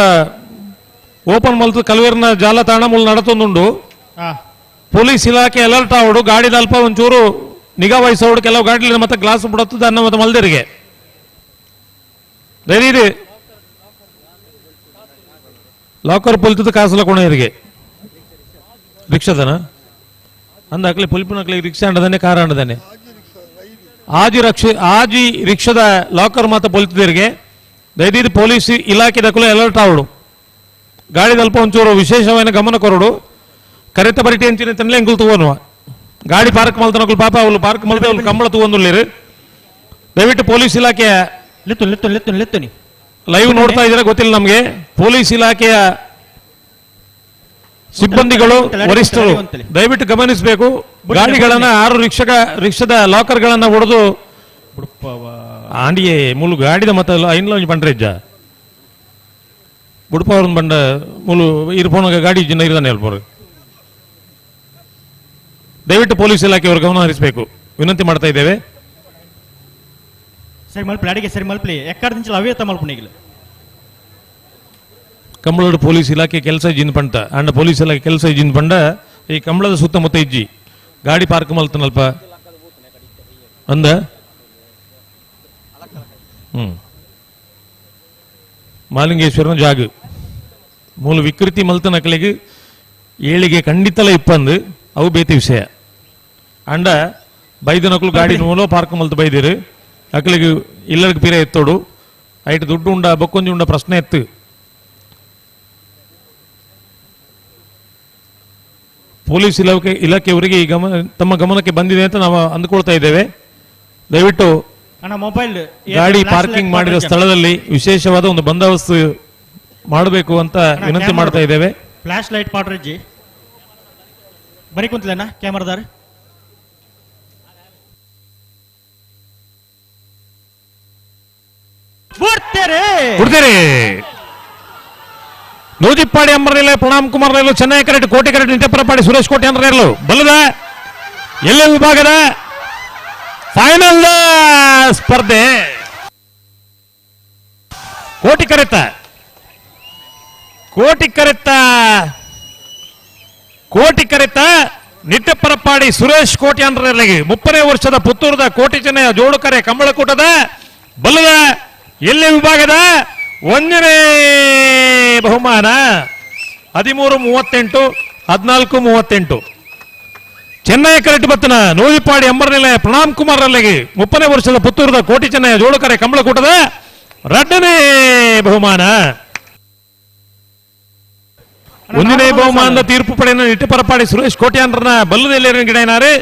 ಓಪನ್ ಮಲ್ತು ಕಲ್ವೇರ್ನ ಜಾಲತಾಣ ಮೂಲ ನಡತೊಂದುಂಡು. ಪೊಲೀಸ್ ಇಲಾಖೆ ಅಲರ್ಟ್ ಆವಡು ಗಾಡಿದ ಅಲ್ಪ ಒಂಚೂರು ನಿಗಾ ವಹಿಸೋಡು ಕೆಲವು ಗಾಡಿಲಿ ಮತ್ತೆ ಗ್ಲಾಸ್ ಬಿಡತ್ತದ ಅನ್ನ ಮತ್ತೆ ಮಲ್ದರಿಗೆ ಧೈರ್ಯ ಲಾಕರ್ ಪೊಲಿತದ ಕಾಸಲ ಕೊಣೆಯರಿಗೆ ರಿಕ್ಷಾದನ ಅಂದ ಅಕ್ಲೆ ಪೊಲಿಪುನ ಅಕ್ಲೆ ರಿಕ್ಷಾ ಅಂಡದಾನೆ ಕಾರ್ ಅಂಡದಾನೆ ಆಜಿ ರಿಕ್ಷಾದ ಲಾಕರ್ ಮಾತ್ರ ಪೊಲಿತದರಿಗೆ ದಯದೀದು ಪೊಲೀಸ್ ಇಲಾಖೆ ದಕ್ಕಲು ಅಲರ್ಟ್ ಆವಡು ಗಾಡಿ ಅಲ್ಪ ಒಂಚೂರು ವಿಶೇಷವಾದ ಗಮನ ಕೊರಡು ಕರೆತ ಬರಿಟಿ ಅಂಚಿನ ತನ್ನಲೆ ಎಂಕುಲು ತೂವನುವ ಗಾಡಿ ಪಾರ್ಕ್ ಮಲ್ತನಕುಲು ಪಾಪ ಅವಳು ಪಾರ್ಕ್ ಮಲ್ತೆ ಅವಳು ಕಂಬಳ ತೂವೊಂದುಳ್ಳೇರು. ದಯವಿಟ್ಟು ಪೊಲೀಸ್ ಇಲಾಖೆಯ ಲೆತ್ತು ಲೆತ್ತು ಲೆತ್ತು ಲೆತ್ತು ನೀ ಲೈವ್ ನೋಡ್ತಾ ಇದ್ದೀರಾ ಗೊತ್ತಿಲ್ಲ ನಮಗೆ. ಪೊಲೀಸ್ ಇಲಾಖೆಯ ಸಿಬ್ಬಂದಿಗಳು, ವರಿಷ್ಠರು ದಯವಿಟ್ಟು ಗಮನಿಸಬೇಕು. ಗಾಡಿಗಳನ್ನ 6 ರಿಕ್ಷಾದ ಲಾಕರ್ ಗಳನ್ನ ಹೊಡೆದು ಆಂಡಿಯೇ ಮುಲು ಗಾಡಿದ ಮತ್ತ ಐನ್ಲ ಒಂಜಿ ಬಂಡ್ರೆ ಇಜ್ಜ ಬುಡುಪ ಅವ್ರನ್ನ ಬಂಡ ಮುಲು ಇರ್ಪೋಣ ಗಾಡಿ ಜಿನ್ನ ಇರ್ದಾನೆ ಹೇಳ್ಬೋರು. ದಯವಿಟ್ಟು ಪೊಲೀಸ್ ಇಲಾಖೆಯವರು ಗಮನ ಹರಿಸಬೇಕು ವಿನಂತಿ ಮಾಡ್ತಾ ಇದ್ದೇವೆ. ಸರಿ ಮಲ್ಪಲಿ ಅಡಿಗೆ ಸರಿ ಮಲ್ಪಲಿ ಎಕ್ಕಡ నుంచి ಅವೇ ಮಲ್ಪುಣಿಗಿಲ್ಲ. ಕಂಬಳದ ಪೊಲೀಸ್ ಇಲಾಖೆ ಕೆಲಸ ಇಜ್ಜಿನ ಪಂಟ ಅಂಡ ಪೊಲೀಸ್ ಇಲಾಖೆ ಕೆಲಸ ಇಜ್ಜಿನ ಪಂಡ ಈ ಕಂಬಳದ ಸುತ್ತಮುತ್ತ ಇಜ್ಜಿ ಗಾಡಿ ಪಾರ್ಕ್ ಮಲ್ತನಲ್ಪ ಅಂದ ಮಾಲಿಂಗೇಶ್ವರನ ಜಾಗ ಮೂಲ ವಿಕೃತಿ ಮಲ್ತನ ಅಕಲಿಗೆ ಏಳಿಗೆ ಖಂಡಿತಲ ಇಪ್ಪಂದು ಅವು ಬೇತಿ ವಿಷಯ. ಅಂಡ ಬೈದನಕಲು ಗಾಡಿ ನೂಲೋ ಪಾರ್ಕ್ ಮಲ್ತು ಬೈದಿರು ಅಕಲಿಗೆ ಇಲ್ಲರಿಗೆ ಪಿರೆ ಎತ್ತೋಡು ಐಟ್ ದುಡ್ಡು ಉಂಡ ಬೊಕ್ಕೊಂಜಿ ಉಂಡ ಪ್ರಶ್ನೆ ಎತ್ತು. ಪೊಲೀಸ್ ಇಲಾಖೆಯವರಿಗೆ ಈ ತಮ್ಮ ಗಮನಕ್ಕೆ ಬಂದಿದೆ ಅಂತ ನಾವು ಅಂದುಕೊಳ್ತಾ ಇದ್ದೇವೆ. ದಯವಿಟ್ಟು ಮೊಬೈಲ್ ಗಾಡಿ ಪಾರ್ಕಿಂಗ್ ಮಾಡಿದ ಸ್ಥಳದಲ್ಲಿ ವಿಶೇಷವಾದ ಒಂದು ಬಂದೋಬಸ್ತ್ ಮಾಡಬೇಕು ಅಂತ ವಿನಂತಿ ಮಾಡ್ತಾ ಇದ್ದೇವೆ. ಫ್ಲಾಶ್ ಲೈಟ್ ಪಾಡ್ರಜ್ಜಿ ಬರೀ ಕುಂತಲೇನಾ ಕ್ಯಾಮರಾದಾರ. ಕೊಡ್ತೀರಿ ನೂಜಿಪ್ಪಾಡಿ ಅಂಬರ್ನೆಲೆ ಪ್ರಣಾಮ್ ಕುಮಾರ್ ನೆರಳು ಚೆನ್ನೈ ಕರೆಕ್ಟ್ ಕೋಟೆ ಕರೆಕ್ಟ್ ನಿತ್ಯಪರಪಾಡಿ ಸುರೇಶ್ ಕೋಟೆ ಅಂದ್ರೆ ನೆರಳು ಬಲ್ಲದ ಎಲ್ಲ ವಿಭಾಗದ ಫೈನಲ್ ಸ್ಪರ್ಧೆ. ಕೋಟಿ ಕರೆತ ಕೋಟಿ ಕರೆತ ಕೋಟಿ ಕರೆತ ನಿಟ್ಟಪರಪಾಡಿ ಸುರೇಶ್ ಕೋಟಿ ಅಂದ್ರೆ 30ನೇ ವರ್ಷದ ಪುತ್ತೂರದ ಕೋಟಿ ಚೆನ್ನಯ ಜೋಡುಕರೆ ಕಂಬಳಕೂಟದ ಬಲ್ಲದ ಎಲ್ಲೆ ವಿಭಾಗದ 1ನೇ ಬಹುಮಾನ 13.38 14.38. ಚೆನ್ನೈ ಕರೆಕ್ಟ್ ಬತ್ತನ ನೂಜಿಪಾಡಿ ಅಂಬರ್ನೆಲೆ ಪ್ರಣಾಮ್ ಕುಮಾರ್ ಅಲ್ಲಿಗೆ 30ನೇ ವರ್ಷದ ಪುತ್ತೂರದ ಕೋಟಿ ಚೆನ್ನಯ ಜೋಡುಕರೆ ಕಂಬಳಕೂಟದ 2ನೇ ಬಹುಮಾನ. 1ನೇ ಬಹುಮಾನದ ತೀರ್ಪು ಪಡೆಯನ್ನು ನಿಟ್ಟಪರಪಾಡಿ ಸುರೇಶ್ ಕೋಟ್ಯಾಂಡ್ರನ ಬಲ್ಲದಲ್ಲಿ ಗಿಡನಾರು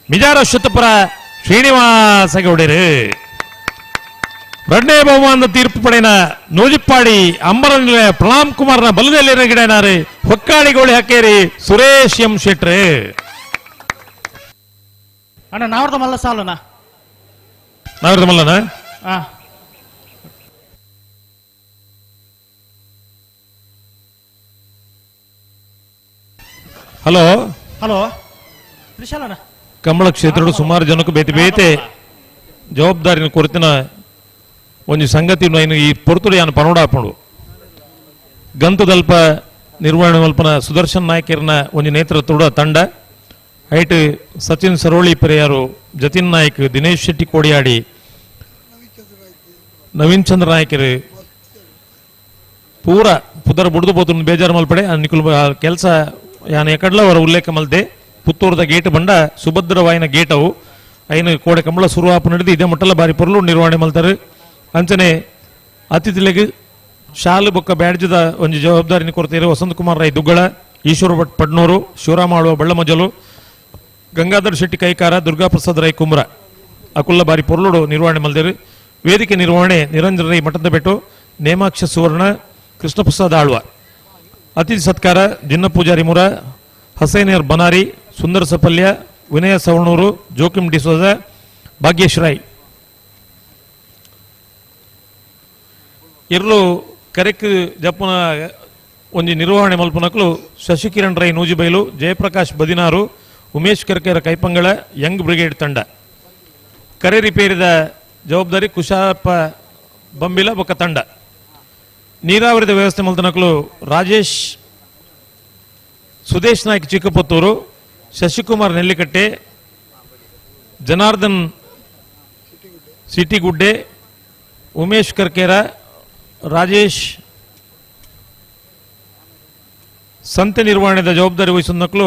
ಮಿಜಾರ ಶತಪುರ ಶ್ರೀನಿವಾಸ ಗೌಡರು. 2ನೇ ಬಹುಮಾನದ ತೀರ್ಪು ಪಡೆಯನ ನೂಜಿಪ್ಪಾಡಿ ಅಂಬರನಿಲೆ ಪ್ರಣಾಮ್ ಕುಮಾರ್ನ ಬಲ್ಲದಲ್ಲಿ ಗಿಡನಾರು ಹೊಕ್ಕಾಡಿ ಗೋಳಿ ಹಕ್ಕೇರಿ ಸುರೇಶ್ ಎಂ ಶೆಟ್ರು. ಅಣ್ಣ ನಾವ್ರದ ಮಲ್ಲ ಸಾಲನ ನಾವ್ರದ ಮಲ್ಲನ ಹಲೋ ಹಲೋ ತ್ರಿಶಾಲಣ್ಣ. ಕಂಬಳ ಕ್ಷೇತ್ರದ ಸುಮಾರು ಜನಕ್ಕೆ ಬೇತೆ ಬೇತೆ ಜವಾಬ್ದಾರಿನ ಕೊರತಿನ ಒಂದು ಸಂಗತಿ ಈ ಪೊರ್ತುಡು ಯಾನು ಪನೋಡಾಪುಂಡು ಗಂತದಲ್ಪ ನಿರ್ವಹಣೆ ಮಲ್ಪನ ಸುದರ್ಶನ್ ನಾಯ್ಕರ್ನ ಒಂದು ನೇತೃತ್ವದ ತಂಡ ಐಟ್ ಸಚಿನ್ ಸರೋಳಿ ಪೆರಿಯಾರು, ಜತಿನ್ ನಾಯ್ಕ್, ದಿನೇಶ್ ಶೆಟ್ಟಿ ಕೋಡಿಯಾಡಿ, ನವೀನ್ ಚಂದ್ರ ನಾಯ್ಕರು ಪೂರ ಪುದರ್ ಬುಡ್ದು ಪೋತು ಬೇಜಾರು ಮಲ್ಪಡೆ ನಿಕುಲ್ ಕೆಲಸ ಯಾನ್ ಎಕಡ್ಲ ಅವರ ಉಲ್ಲೇಖ ಮಲ್ದೆ. ಪುತ್ತೂರದ ಗೇಟ್ ಬಂಡ ಸುಭದ್ರವಾಯಿನ ಗೇಟ್ ಅವು ಐನು ಕೋಡೆ ಕಂಬಳ ಸುರುವಾಪು ನಡೆದು ಇದೇ ಮಟ್ಟಲ ಬಾರಿ ಪೊರ್ಲು ನಿರ್ವಹಣೆ ಮಲ್ತಾರೆ. ಅಂಚನೆ ಅತಿಥಿಲೆಗ್ ಶಾಲು ಬೊಕ್ಕ ಬ್ಯಾಡ್ಜದ ಒಂಜಿ ಜವಾಬ್ದಾರಿನ ಕೊರತೆಯರು ವಸಂತ ಕುಮಾರ್ ರೈ ದುಗ್ಗಳ, ಈಶ್ವರ ಭಟ್ ಪಡ್ನೂರು, ಶಿವರಾಮ ಆಳುವ ಬಳ್ಳಮಜಲು, ಗಂಗಾಧರ್ ಶೆಟ್ಟಿ ಕೈಕಾರ, ದುರ್ಗಾಪ್ರಸಾದ್ ರೈ ಕುಮ್ರ ಅಕುಲ್ಲ ಬಾರಿ ಪೊರ್ಲುಡು ನಿರ್ವಹಣೆ ಮಲ್ದೇರು. ವೇದಿಕೆ ನಿರ್ವಹಣೆ ನಿರಂಜನ ರೈ ಮಠದ ಬೆಟ್ಟು, ನೇಮಾಕ್ಷ ಸುವರ್ಣ, ಕೃಷ್ಣಪ್ರಸಾದ್ ಆಳ್ವ. ಅತಿಥಿ ಸತ್ಕಾರ ಜಿನ್ನ ಪೂಜಾರಿ ಮುರ, ಹಸೈನಿಯರ್ ಬನಾರಿ, ಸುಂದರ ಸಫಲ್ಯ, ವಿನಯ ಸವಣೂರು, ಜೋಕಿಂ ಡಿಸೋಜ, ಭಾಗ್ಯೇಶ್ ರಾಯ್. ಇರ್ಲು ಕರೆಕ್ ಜಪ್ಪನ ಒಂಜಿ ನಿರ್ವಹಣೆ ಮಲ್ಪನಕ್ಲು ಶಶಿಕಿರಣ್ ರೈ ನೂಜಿಬೈಲು, ಜಯಪ್ರಕಾಶ್ ಬದಿನಾರು, ಉಮೇಶ್ ಕರ್ಕೆರ ಕೈಪಂಗಳ, ಯಂಗ್ ಬ್ರಿಗೇಡ್ ತಂಡ. ಕರೆ ರಿಪೇರಿದ ಜವಾಬ್ದಾರಿ ಕುಶಾಪ ಬಂಬಿಲ ಬೊಕ್ಕ ತಂಡ. ನೀರಾವರಿದ ವ್ಯವಸ್ಥೆ ಮಲ್ತನಕ್ಲು ರಾಜೇಶ್ ಸುದೇಶ್ ನಾಯ್ಕ್ ಚಿಕ್ಕಪುತ್ತೂರು, ಶಶಿಕುಮಾರ್ ನೆಲ್ಲಿಕಟ್ಟೆ, ಜನಾರ್ದನ್ ಸಿಟಿಗುಡ್ಡೆ, ಉಮೇಶ್ ಕರ್ಕೇರ, ರಾಜೇಶ್. ಸಂತೆ ನಿರ್ವಹಣೆದ ಜವಾಬ್ದಾರಿ ವಹಿಸಿದ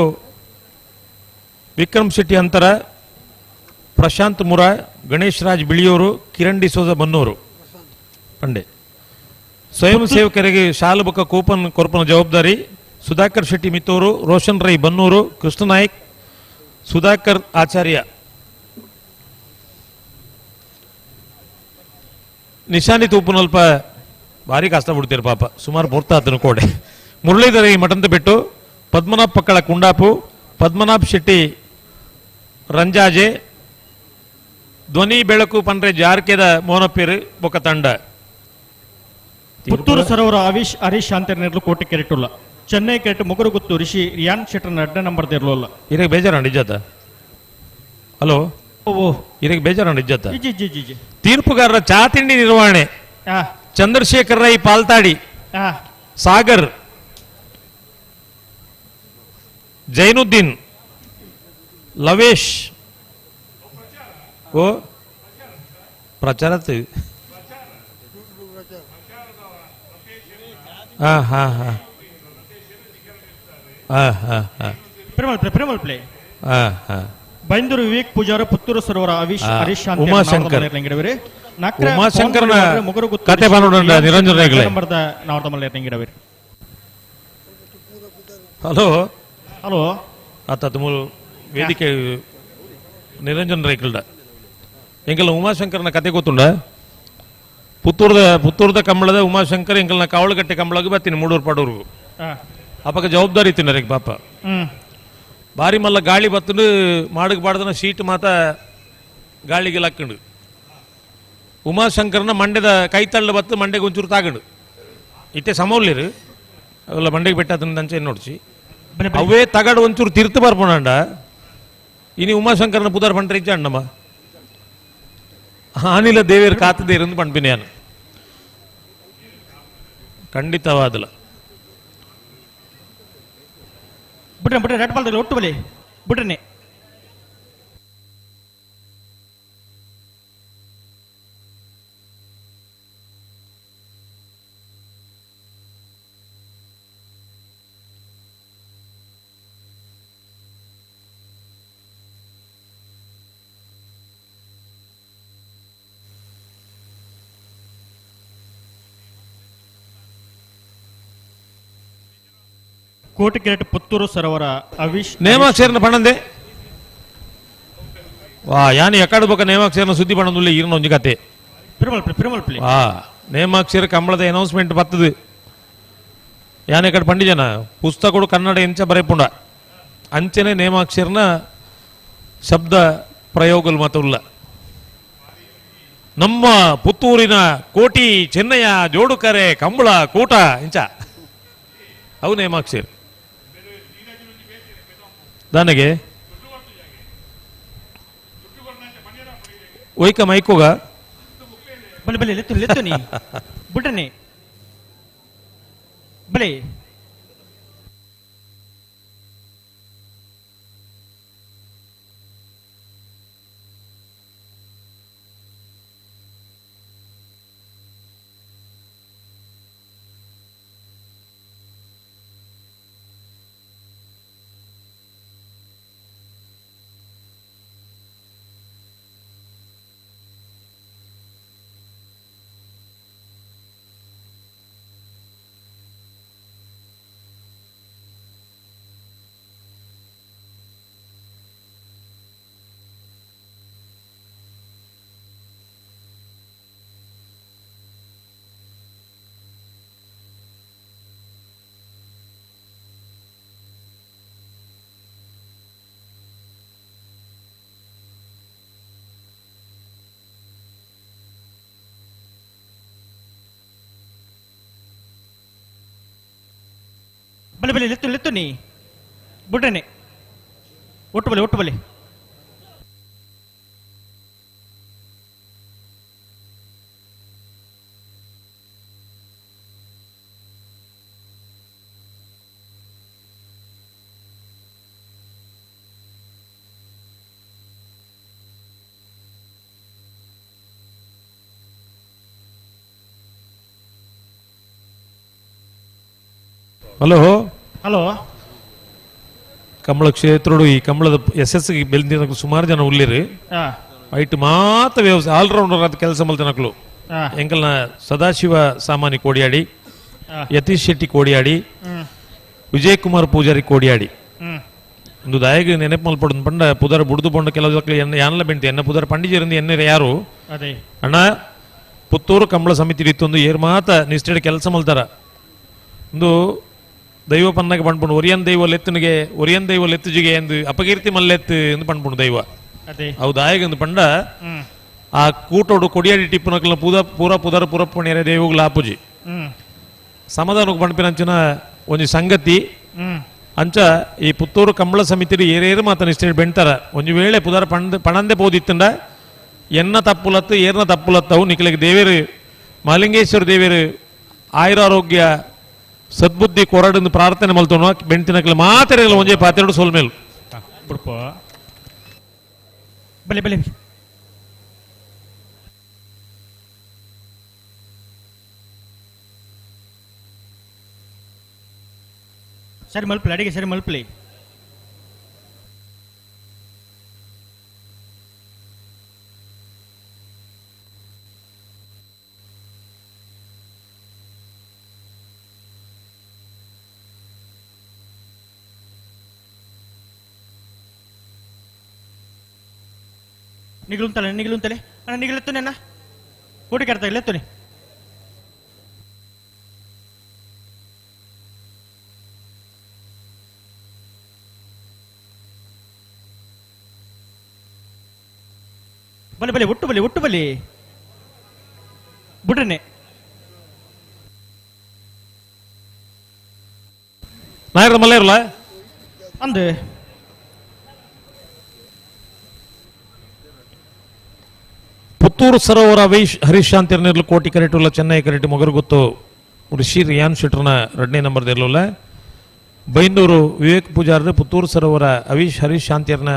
ವಿಕ್ರಮ್ ಶೆಟ್ಟಿ ಅಂತರ, ಪ್ರಶಾಂತ್ ಮುರಾ, ಗಣೇಶ್ ರಾಜ್ ಬಿಳಿಯೂರು, ಕಿರಣ್ ಡಿಸೋಜ ಬನ್ನೂರು ಪಂಡೆ. ಸ್ವಯಂ ಸೇವಕರಿಗೆ ಶಾಲು ಬೊಕ್ಕ ಕೂಪನ್ ಕೊರ್ಪನ ಜವಾಬ್ದಾರಿ ಸುಧಾಕರ್ ಶೆಟ್ಟಿ ಮಿತ್ತೂರು, ರೋಷನ್ ರೈ ಬನ್ನೂರು, ಕೃಷ್ಣನಾಯ್ಕ್, ಸುಧಾಕರ್ ಆಚಾರ್ಯ. ನಿಶಾನಿ ತೂಪುನಲ್ಪ ಭಾರಿ ಕಷ್ಟ ಬಿಡ್ತೀರ ಪಾಪ, ಸುಮಾರು ಮೂರ್ತ ಆತನು ಕೋಡೆ. ಮುರಳೀಧರ ಈ ಮಠಂತ ಬಿಟ್ಟು, Padmanabha Pakkala Kundapu, Padmanabha Shetty Ranjaje, ಧ್ವನಿ ಬೆಳಕು ಪಂಡ್ರೆ ಜಾರ್ಕೆದ ಮೋನಪೇರು ಬೊಕ ತಂಡ. ಪುತ್ತೂರು ಸರೋವರ ಅವಿಶ್ ಹರೀಶ್ ಶಾಂತಿರ್ನೇರ್ಲು ಕೋಟೆ ಕೆರೆಟುಲ್ಲ. ಚೆನ್ನೈ ಕೆರೆಟ್ ಮುಗುರುಗುತ್ತು ರಿಷಿ ರಿಯಾನ್ ಶೆಟ್ಟರ್ ಅಡ್ಡ ನಂಬರ್ ದೇರ್ಲುಲ್ಲ. ಇರಗೆ ಬೇಜಾರಂಡ ಇಜ್ಜತ? ಹಲೋ, ಇರಗೆ ಬೇಜಾರಂಡ ಇಜ್ಜತ? ತೀರ್ಪುಗಾರರ ಚಾ ತಿಂಡಿ ನಿರ್ವಹಣೆ ಚಂದ್ರಶೇಖರ್ ರೈ ಪಾಲ್ತಾಡಿ, ಸಾಗರ್, ಜೈನುದ್ದೀನ್, ಲವೇಶ್. ಓ ಪ್ರಚಾರ ಹಾ ಹಾ ಹಾ ಹಾ ಹಾ ಹಾ ಪ್ರೇಮಲ್ ಪ್ಲೇ ಬೈಂದೂರು ವಿವೇಕ್ ಪೂಜಾರ, ಪುತ್ತೂರು ಸರೋವರ ಅವಿಶ್ ಹರೀಶ್ ಉಮಾಶಂಕರ್ ಉಮಾಶಂಕರ್ನ ಕತೆ ಬಂದ ನಿರಂಜನ್ ರೇಗ್ಲೆ. ಹಲೋ ಹಲೋ ಆತ ತುಮೂಲು ವೇದಿಕೆ ನಿರಂಜನ್ ರೇಕಲ್ಡ ಎಂಕಲ್ನ ಉಮಾಶಂಕರ್ನ ಕತೆ ಗೊತ್ತುಂಡ? ಪುತ್ತೂರ್ದ ಕಂಬಳದ ಉಮಾಶಂಕರ್ ಎಂಕಲ್ನ ಕಾವಳಗಟ್ಟೆ ಕಂಬಳಗೆ ಬರ್ತೀನಿ ಮೂಡೂರು ಪಡೂರ್ಗು. ಅಪಕ ಜವಾಬ್ದಾರಿ ತಿನ್ನರಿಗೆ ಪಾಪ. ಬಾರಿ ಮಲ್ಲ ಗಾಳಿ ಬತ್ತಂಡು ಮಾಡಕ್ ಬಾಡ್ದನ ಶೀಟ್ ಮಾತ ಗಾಳಿಗೆ ಲಕ್ಕಂಡು ಉಮಾಶಂಕರ್ನ ಮಂಡ್ಯದ ಕೈ ತಳ್ಳ ಬತ್ತು ಮಂಡ್ಯಗೆ ಒಂಚೂರು ತಾಗಂಡು ಇತ್ತೆ ಸಮೌಲ್ಯರು ಅವೆಲ್ಲ ಮಂಡೆಗೆ ಬೆಟ್ಟ ಅಂಚೆ ನೋಡ್ಸಿ ಅವೇ ತಗಡು ಒಂಚೂರು ತಿರ್ತು ಬರ್ಪೋಣ ಇನಿ ಉಮಾಶಂಕರ್ನ ಪುದಾರ್ ಪಂಡ್ರೆ ಇಜ್ಜ ಅಣ್ಣಮ್ಮ ಆನಿಲ ದೇವೇರು ಕಾತದೇರಂದು ಪಂಪಿನೇನು ಖಂಡಿತವಾದಲ. ಬಿಡ್ರೆ ಬಿಡ್ರೆ ರೆಡ್ ಬಾಲ್ ಒಟ್ಟು ಬಲಿ ಬಿಡ್ರಿ. ಕೋಟೆ ಕೆರೆಟ್ ಪುತ್ತೂರು ಸರೋವರ ಅವಿಶ್ ನೇಮಾಕ್ಷೇರ್ನ ಪಣಂದೆ ವಾ ಯಾನಿ ಎಕ್ಕಡ ಬೊಕ ನೇಮಾಕ್ಷೇರ್ನ ಸುದ್ದಿ ಪಣಂದುಲ್ಲ ಈರ್ನ ಒಂಜಿ ಕತೆ. ವಾ ನೇಮಾಕ್ಷೇರ್ ಕಂಬಳದ ಅನೌನ್ಸ್ಮೆಂಟ್ ಬತ್ತದು ಯಾನ್ ಎಕ್ಕಡ ಪಂಡಿಜನ ಪುಸ್ತಕಡು ಕನ್ನಡ ಎಂಚ ಬರೆಪುಂಡ ಅಂಚನೆ ನೇಮಾಕ್ಷೇರ್ನ ಶಬ್ದ ಪ್ರಯೋಗలు ಮಾತ್ರ ನಮ್ಮ ಪುತ್ತೂರಿನ ಕೋಟಿ ಚೆನ್ನಯ್ಯ ಜೋಡುಕರೆ ಕಂಬಳ ಕೂಟ ಇಂಚ ಅವು ನೇಮಾಕ್ಷೇರ್. ದಾನಗೆ ಒಯ್ಕ ಮೈಕೋಗ ಬಲೆ ಬಲೆ ಲೆತ್ತು ಲೆತ್ತು ನೀ ಬಿಡ್ರಿ ಬಲೆ. ಬಲೆ ಬಲೆ ಲೆತ್ತು ಲೆತ್ತು ನೀ ಬಿಡ್ರಿ ಒಟ್ಟು ಬಲೆ ಒಟ್ಟು ಬಲೆ. ಹಲೋ ಹಲೋ ಕಂಬಳ ಕ್ಷೇತ್ರಡು ಈ ಕಂಬಳದ ಎಸ್ ಎಸ್ ಬೆಲ್ದಿನ ಸುಮಾರು ಜನ ಉಳ್ಳಿರಿ. ಐಟ್ ಮಾತ ವ್ಯವಸಾಯ ಆಲ್ರೌಂಡರ್ ಅಂತ ಕೆಲಸ ಮಲ್ತನಕ್ಲು. ಎಂಕಲ್ನ ಸದಾಶಿವ ಸಾಮಾನಿ ಕೋಡಿಯಾಡಿ, ಯತೀಶ್ ಶೆಟ್ಟಿ ಕೋಡಿಯಾಡಿ, ವಿಜಯ್ ಕುಮಾರ್ ಪೂಜಾರಿ ಕೋಡಿಯಾಡಿ. ಒಂದು ದಾಯಗ ನೆನಪು ಮಲ್ಪಡು ಪಂಡ ಪುದರ್ ಬುಡ್ದು ಪಂಡ ಕೆಲವು ಯಾನಲ ಬೆಂಟಿ ಎನ್ನ ಪುದರ್ ಪಂಡಿಜರಿಂದ ಎನ್ನೆ ಯಾರು ಅಣ್ಣ ಪುತ್ತೂರು ಕಂಬಳ ಸಮಿತಿ ಇತ್ತೊಂದು ಏರ್ ಮಾತ ನಿಷ್ಠೆಡ್ ಕೆಲಸ ಮಲ್ತಾರ. ಒಂದು ದೈವ ಪನ್ನಗ ಪಣ್ಪುಂಡು ಒರಿಯನ್ ದೈವ ಲೆತ್ತನಿಗೆ ಒರಿಯನ್ ದೈವ ಲೆತ್ತುಜಿಗೆ ಎಂದು ಅಪಕೀರ್ತಿ ಮಲ್ಲೆತ್ತು ಎಂದು ಪಣ್ಪುಂಡು ದೈವ. ಹೌದು ಆಯಗಂದು ಪಂಡ ಆ ಕೂಟೋಡು ಕೊಡಿಯಾಡಿ ಟಿಪ್ಪುನಕಲ್ನ ಪೂದ ಪೂರ ಪುದರ ಪುರಪ್ಪಣಿಯರೆ ದೇವಗುಲ ಆಪುಜಿ ಸಮಾಧಾನಕ್ಕೆ ಪಣ್ಪಿನಂಚಿನ ಒಂಜಿ ಸಂಗತಿ ಅಂಚ ಈ ಪುತ್ತೂರು ಕಂಬಳ ಸಮಿತಿ ಏರೇರು ಮಾತನ ಇಷ್ಟ ಬೆಣ್ತಾರ ಒಂಜಿ ವೇಳೆ ಪುದರ ಪಣಂದೆ ಪೋದಿತ್ತಂಡ ಎನ್ನ ತಪ್ಪುಲತ್ತು ಏರ್ನ ತಪ್ಪುಲತ್ತವು ನಿಖಲಿಗೆ ದೇವೇರು ಮಾಲಿಂಗೇಶ್ವರ ದೇವೇರು ಆಯುರಾರೋಗ್ಯ ಸದ್ಬುದ್ಧಿ ಕೊರಡನ್ನು ಪ್ರಾರ್ಥನೆ ಮಲ್ತೋಣ ಬೆಂಟಿನಕಲು ಮಾತೆರೆಗಳ ಒಂಜೆ ಪಾತೆರಡು ಸೋಲ್ಮೇಲು ಬಲೆ ಬಲೆ ಸರಿ ಮಲ್ಪಲಿ ಅಡಿಗೆ ಸರಿ ಮಲ್ಪಲಿ ನಿಗಲುಂತಲೆ ನಿಗಲುಂತಲೆ ಅಣ್ಣ ನಿಗಲೆತ್ತುನೆ ಅಣ್ಣ ಕೋಟಿ ಕರ್ತಾ ಇಲ್ಲ ಬಲೆ ಬಲೆ ಒಟ್ಟು ಬಲೆ ಒಟ್ಟು ಬಲೆ ಬುಡನೆ ನಾಯರ ಮಲ್ಲೇರಲ್ಲ ಅಂದೆ ಪುತ್ತೂರು ಸರೋವರ ವೈಶ್ ಹರೀಶ್ ಶಾಂತಿರ್ನಿರ್ಲು ಕೋಟಿ ಕರೆಟುಲ್ಲ ಚೆನ್ನೈ ಕರೆಟು ಮೊಗರುಗುತ್ತು ಋಷಿ ರಿಯಾನ್ ಶೆಟ್ರನ ಎರಡನೇ ನಂಬರ್ ಇರಲಿಲ್ಲ. ಬೈಂದೂರು ವಿವೇಕ್ ಪೂಜಾರರು ಪುತ್ತೂರು ಸರೋವರ ಅವೀಶ್ ಹರೀಶ್ ಶಾಂತಿಯರ್ನ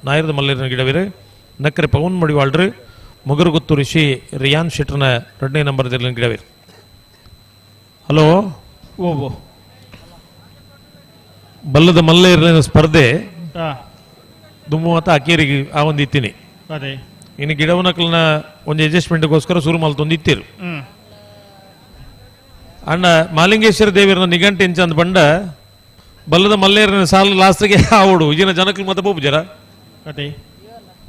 ನಾಯರದ ಮಲ್ಲೇರಿನ ಗಿಡವಿರು. ನಕ್ಕರೆ ಪವನ್ ಮಡಿವಾಳ್ರು ಮೊಗರುಗುತ್ತು ಋಷಿ ರಿಯಾನ್ ಶೆಟ್ರನ ಎರಡನೇ ನಂಬರ್ ಗಿಡವಿರು. ಹಲೋ ಓ ಬಲ್ಲದ ಮಲ್ಲೇರಿನ ಸ್ಪರ್ಧೆ ದುಮ್ಮುವತ ಅಕೇರಿಗೆ ಆ ಒಂದು ಇತ್ತೀನಿ. ಅದೇ ಇನ್ನು ಗಿಡವನಕಲ್ನ ಒಂದು ಅಡ್ಜಸ್ಟ್ಮೆಂಟ್ಗೋಸ್ಕರ ಶುರು ಮಲ್ತೊಂದು ಇತ್ತಿರು. ಅಣ್ಣ ಮಾಲಿಂಗೇಶ್ವರ ದೇವಿಯರನ್ನ ನಿಘಂಟು ಎಂಚಂದ್ ಬಂಡ ಬಲ್ಲದ ಮಲ್ಲೇರನ ಸಾಲು ಲಾಸ್ಟ್ಗೆ ಆವಡು ಈಗಿನ ಜನಕ್ಕೆ ಮತ್ತೆ ಬೋಪುಜರ ಅದೇ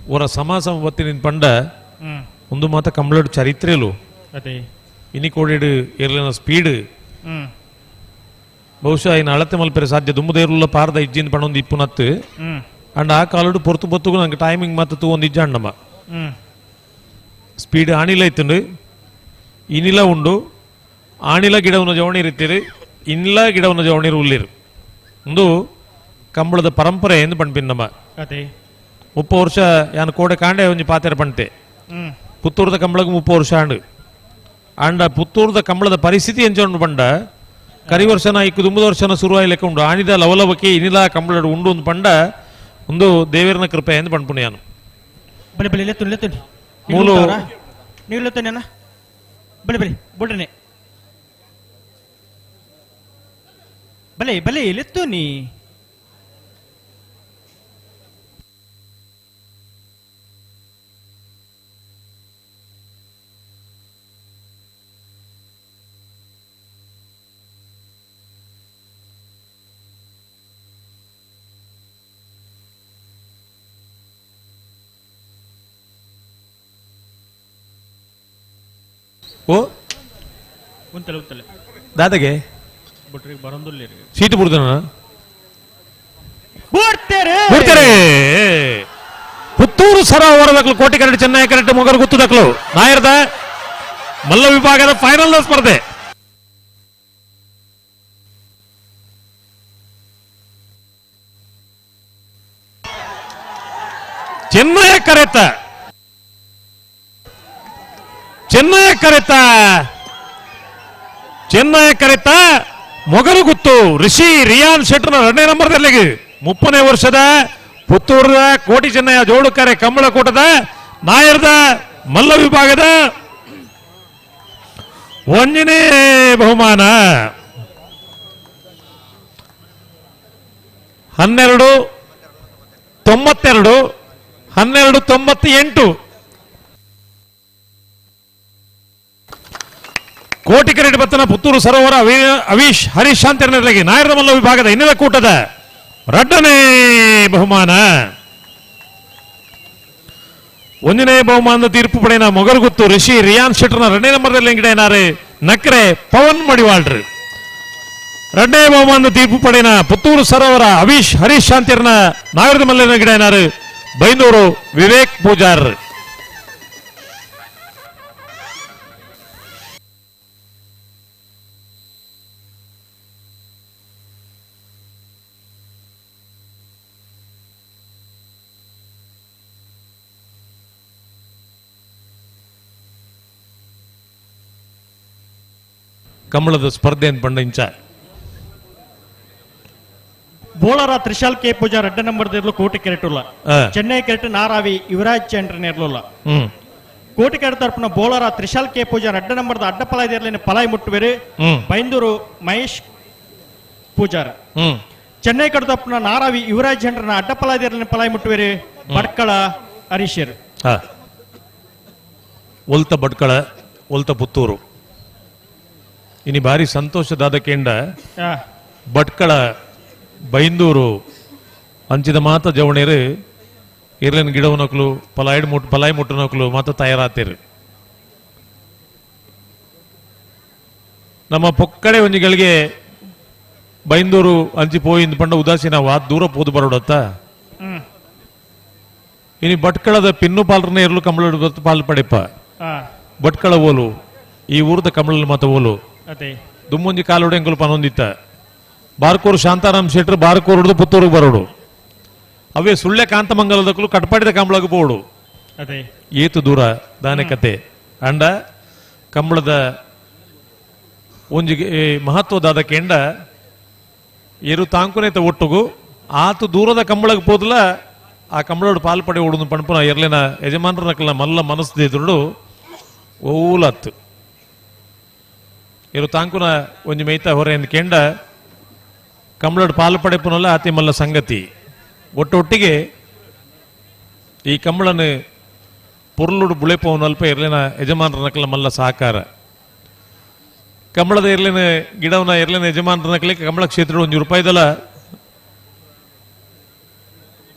ಅವರ ಸಮಾಸ ಬತ್ತಿ ನಿನ್ ಪಂಡ ಒಂದು ಮಾತ ಕಂಬಳಡು ಚರಿತ್ರೆಲು ಅದೇ ಇನಿ ಕೋಡಿಡು ಏರ್ಲಿನ ಸ್ಪೀಡ್ ಬಹುಶಃ ಇನ್ನು ಅಳತೆ ಮಲ್ಪೆರೆ ಸಾಧ್ಯ ದುಮ್ಮದೇರುಲ್ಲ ಪಾರದ ಇಜ್ಜಿನ ಪಣೊಂದು ಇಪ್ಪುನತ್ತು. ಅಂಡ್ ಆ ಕಾಲಡು ಪೊರ್ತು ಪೊತ್ತುಗು ನಂಗೆ ಟೈಮಿಂಗ್ ಮತ್ತೆ ತೂ ಒಂದು ಇಜ್ಜ ಅಣ್ಣಮ್ಮ ಸ್ಪೀಡ್ ಆಣಿಲ ಇತ್ತುಂಡು ಇನಿಲ ಉಂಡು ಆಣಿಲ ಗಿಡವನ್ನು ಜವಣೀರು ಇತ್ತೀರು ಇನ್ಲ ಗಿಡವನ್ನು ಜವಣೀರು ಉಳ್ಳಿರು ಒಂದು ಕಂಬಳದ ಪರಂಪರೆ ಎಂದು ಪಣ್ಪಿನ್ನಮ್ಮ. ಅದೇ 30 ವರ್ಷ ಯಾನು ಕೋಡೆ ಕಾಂಡೆ ಒಂಜಿ ಪಾತೆರ ಪಣ್ತೆ ಪುತ್ತೂರದ ಕಂಬಳಕ್ಕೆ 30 ವರ್ಷ ಆಂಡು ಆಂಡ ಪುತ್ತೂರದ ಕಂಬಳದ ಪರಿಸ್ಥಿತಿ ಎಂಚ ಪಂಡ ಕರಿ ವರ್ಷನ ಇಕ್ಕು 9 ವರ್ಷನ ಶುರುವಾಯಿ ಲೆಕ್ಕ ಉಂಡು ಆಣಿದ ಲವಲವಕ್ಕೆ ಇನಿಲ ಕಂಬಳಡು ಉಂಡು ಒಂದು ಪಂಡ ಒಂದು ದೇವರನ ಕೃಪೆ ಎಂದು ಪಣ್ಪುಣಿ ಯಾನು. ಬಲೆ ಬಲೆ ಲೆತ್ತು ಲೆತ್ತು ಮೂಲು ನೀವು ಲೆತ್ತುನೆ ಬಲೆ ಬಲೆ ಬುಡನೆ ಬಲೆ ಬಲೆ ಲೆತ್ತು ನೀ ಓ ಉಂತಲೆ ಉಂತಲೆ ದಾದಗೆ ಬುಟ್ರಿಗೆ ಬರಂದುಲ್ಲ ಸೀಟು ಬಿಡ್ತಾನ ಬಿಡ್ತೇರೆ ಬಿಡ್ತಾರೆ. ಪುತ್ತೂರು ಸರೋವರದಕ್ಲು ಕೋಟಿ ಕರೆಟ್ ಚೆನ್ನೈ ಕರೆಟ್ ಮೊಗರು ಗುತ್ತದಕ್ಲು ನಾಯರ್ದ ಮಲ್ಲ ವಿಭಾಗದ ಫೈನಲ್ ಸ್ಪರ್ಧೆ. ಚೆನ್ನೈ ಕರೆತ ಚೆನ್ನೈ ಕರೆತ ಚೆನ್ನೈ ಕರೆತ ಮೊಗರು ಗುತ್ತು ಋಷಿ ರಿಯಾನ್ ಶೆಟ್ಟರ್ನ ಎರಡನೇ ನಂಬರ್ದಲ್ಲಿ 30ನೇ ವರ್ಷದ ಪುತ್ತೂರದ ಕೋಟಿ ಚೆನ್ನಯ್ಯ ಜೋಡುಕರೆ ಕಂಬಳಕೋಟದ ನಾಯರ್ದ ಮಲ್ಲ ವಿಭಾಗದ 1ನೇ ಬಹುಮಾನ 12.92 12.98. ಕೋಟಿ ಕರೆಟ್ ಬತ್ತನ ಪುತ್ತೂರು ಸರೋವರ ಅವೀಶ್ ಹರೀಶ್ ಶಾಂತಿರ್ನರ್ಲಗಿ ನಾಯರದ ಮಲ್ಲ ವಿಭಾಗದ ಇನ್ನಿದ ಕೂಟದ 2ನೇ ಬಹುಮಾನ. 1ನೇ ಬಹುಮಾನದ ತೀರ್ಪು ಪಡೆಯನ ಮೊಗರುಗುತ್ತು ಋಷಿ ರಿಯಾನ್ ಶೆಟ್ಟರ್ನ 2ನೇ ನಂಬರ್ದಲ್ಲಿ ಎಂಗಿಡೇನಾರು ನಕ್ರೆ ಪವನ್ ಮಡಿವಾಳ್ರು. ರಡ್ಡೇ ಬಹುಮಾನ ತೀರ್ಪು ಪಡೆಯನ ಪುತ್ತೂರು ಸರೋವರ ಅವಿಶ್ ಹರೀಶ್ ಶಾಂತಿರ್ನ ನಾಗರದ ಮಲ್ಲಿನ ಗಿಡನಾರು ಬೈಂದೂರು ವಿವೇಕ್ ಪೂಜಾರ್. ಕಮಲದ ಸ್ಪರ್ಧೆ ಪಂಡ ಇಂಚ ಬೋಳರ ತ್ರಿಶಾಲ್ ಕೆ ಪೂಜಾರ್ ಅಡ್ಡ ನಂಬರ್ ದೇರ್ಲು ಕೋಟಿ ಕೆರೆಟುಲ್ಲ. ಚೆನ್ನೈ ಕೆರೆಟ್ ನಾರಾವಿ ಯುವರಾಜ್ ಚಂದ್ರ ನೇರ್ಲುಲ್ಲ. ಕೋಟಿ ಕೆರೆ ತರಪುನ ಬೋಳರ ತ್ರಿಶಾಲ್ ಕೆ ಪೂಜಾರ್ ಅಡ್ಡ ನಂಬರ್ದ ಅಡ್ಡ ಪಲಾಯ್ ದೇರ್ಲಿನ ಪಲಾಯ್ ಮುಟ್ಟುವೆರು ಬೈಂದೂರು ಮಹೇಶ್ ಪೂಜಾರ್. ಚೆನ್ನೈ ಕಡೆ ತರಪುನ ನಾರಾವಿ ಯುವರಾಜ್ ಚಂದ್ರನ ಅಡ್ಡ ಪಲಾಯ್ ದೇರ್ಲಿನ ಪಲಾಯ್ ಮುಟ್ಟುವೆರು ಭಟ್ಕಳ ಹರೀಶರ್. ಒಲ್ತ ಭಟ್ಕಳ ಒಲ್ತ ಪುತ್ತೂರು ಇನಿ ಭಾರಿ ಸಂತೋಷದಾದ ಕೇಂಡ ಭಟ್ಕಳ ಬೈಂದೂರು ಅಂಚಿದ ಮಾತ ಜವಣೇರು ಇರ್ಲಿನ ಗಿಡವನಕ್ಲು ಪಲಾಯ್ ಪಲಾಯ್ ಮುಟ್ಟನಕ್ಲು ಮಾತ ತಯಾರಾತೇರು. ನಮ್ಮ ಪೊಕ್ಕಡೆ ಒಂಜಿಗಳಿಗೆ ಬೈಂದೂರು ಅಂಚಿ ಪೋಯಿಂದ್ ಪಂಡ ಉದಾಸೀನ ವಾತ್ ದೂರ ಪೋದು ಬರೋಡತ್ತ. ಇನಿ ಭಟ್ಕಳದ ಪಿನ್ನು ಪಾಲ್ರನೇ ಇರ್ಲು ಕಮಲ ಪಾಲ್ ಪಡೆಪ ಭಟ್ಕಳ ಓಲು ಈ ಊರದ ಕಮಲ ಮಾತ ಓಲು ದುಮ್ಮೊಂಜಿ ಕಾಲೋಡೆ ಎಂಕುಲು ಪನೊಂದಿತ್ತ ಬಾರ್ಕೂರು ಶಾಂತಾರಾಮ್ ಶೆಟ್ರು ಬಾರ್ಕೂರು ಪುತ್ತೂರಿಗೆ ಬರೋಡು ಅವೇ ಸುಳ್ಳೆ ಕಾಂತಮಂಗಲದಕ್ಕೂ ಕಟ್ಪಾಡಿದ ಕಂಬಳಕ್ಕೆ ಪೋಡು ಏತು ದೂರ ದಾನೆ ಕತೆ. ಅಂಡ ಕಂಬಳದ ಒಂಜಿ ಮಹತ್ವದಾದ ಕೆಂಡ ಏರು ತಾಂಕುನೇತ ಒಟ್ಟುಗು ಆತು ದೂರದ ಕಂಬಳಕ್ಕೆ ಪೋದಲ ಆ ಕಂಬಳೋಡು ಪಾಲ್ ಪಡೆ ಓಡುದು ಪಣಪುನ ಎರ್ಲಿನ ಯಜಮಾನರನಕಲ್ನ ಮಲ್ಲ ಮನಸ್ಸು ಓಲತ್ತು ಇರು ತಾಂಕುನ ಒಂಜಿ ಮೈತ ಹೊರೆ ಕೆಂಡ ಕಂಬಳೋಡು ಪಾಲು ಪಡೆಪುನಲ್ಲ ಆತಿ ಮಲ್ಲ ಸಂಗತಿ. ಒಟ್ಟೊಟ್ಟಿಗೆ ಈ ಕಂಬಳನು ಪೊರ್ಲುಡು ಬುಳೆಪವನಲ್ಪ ಇರ್ಲಿನ ಯಜಮಾನರನಕಲ ಮಲ್ಲ ಸಹಕಾರ. ಕಂಬಳದ ಇರ್ಲಿನ ಗಿಡವನ ಇರ್ಲಿನ ಯಜಮಾನರನಕಲೆ ಕಂಬಳ ಕ್ಷೇತ್ರ ಒಂಜಿ ರೂಪಾಯಿದಲ್ಲ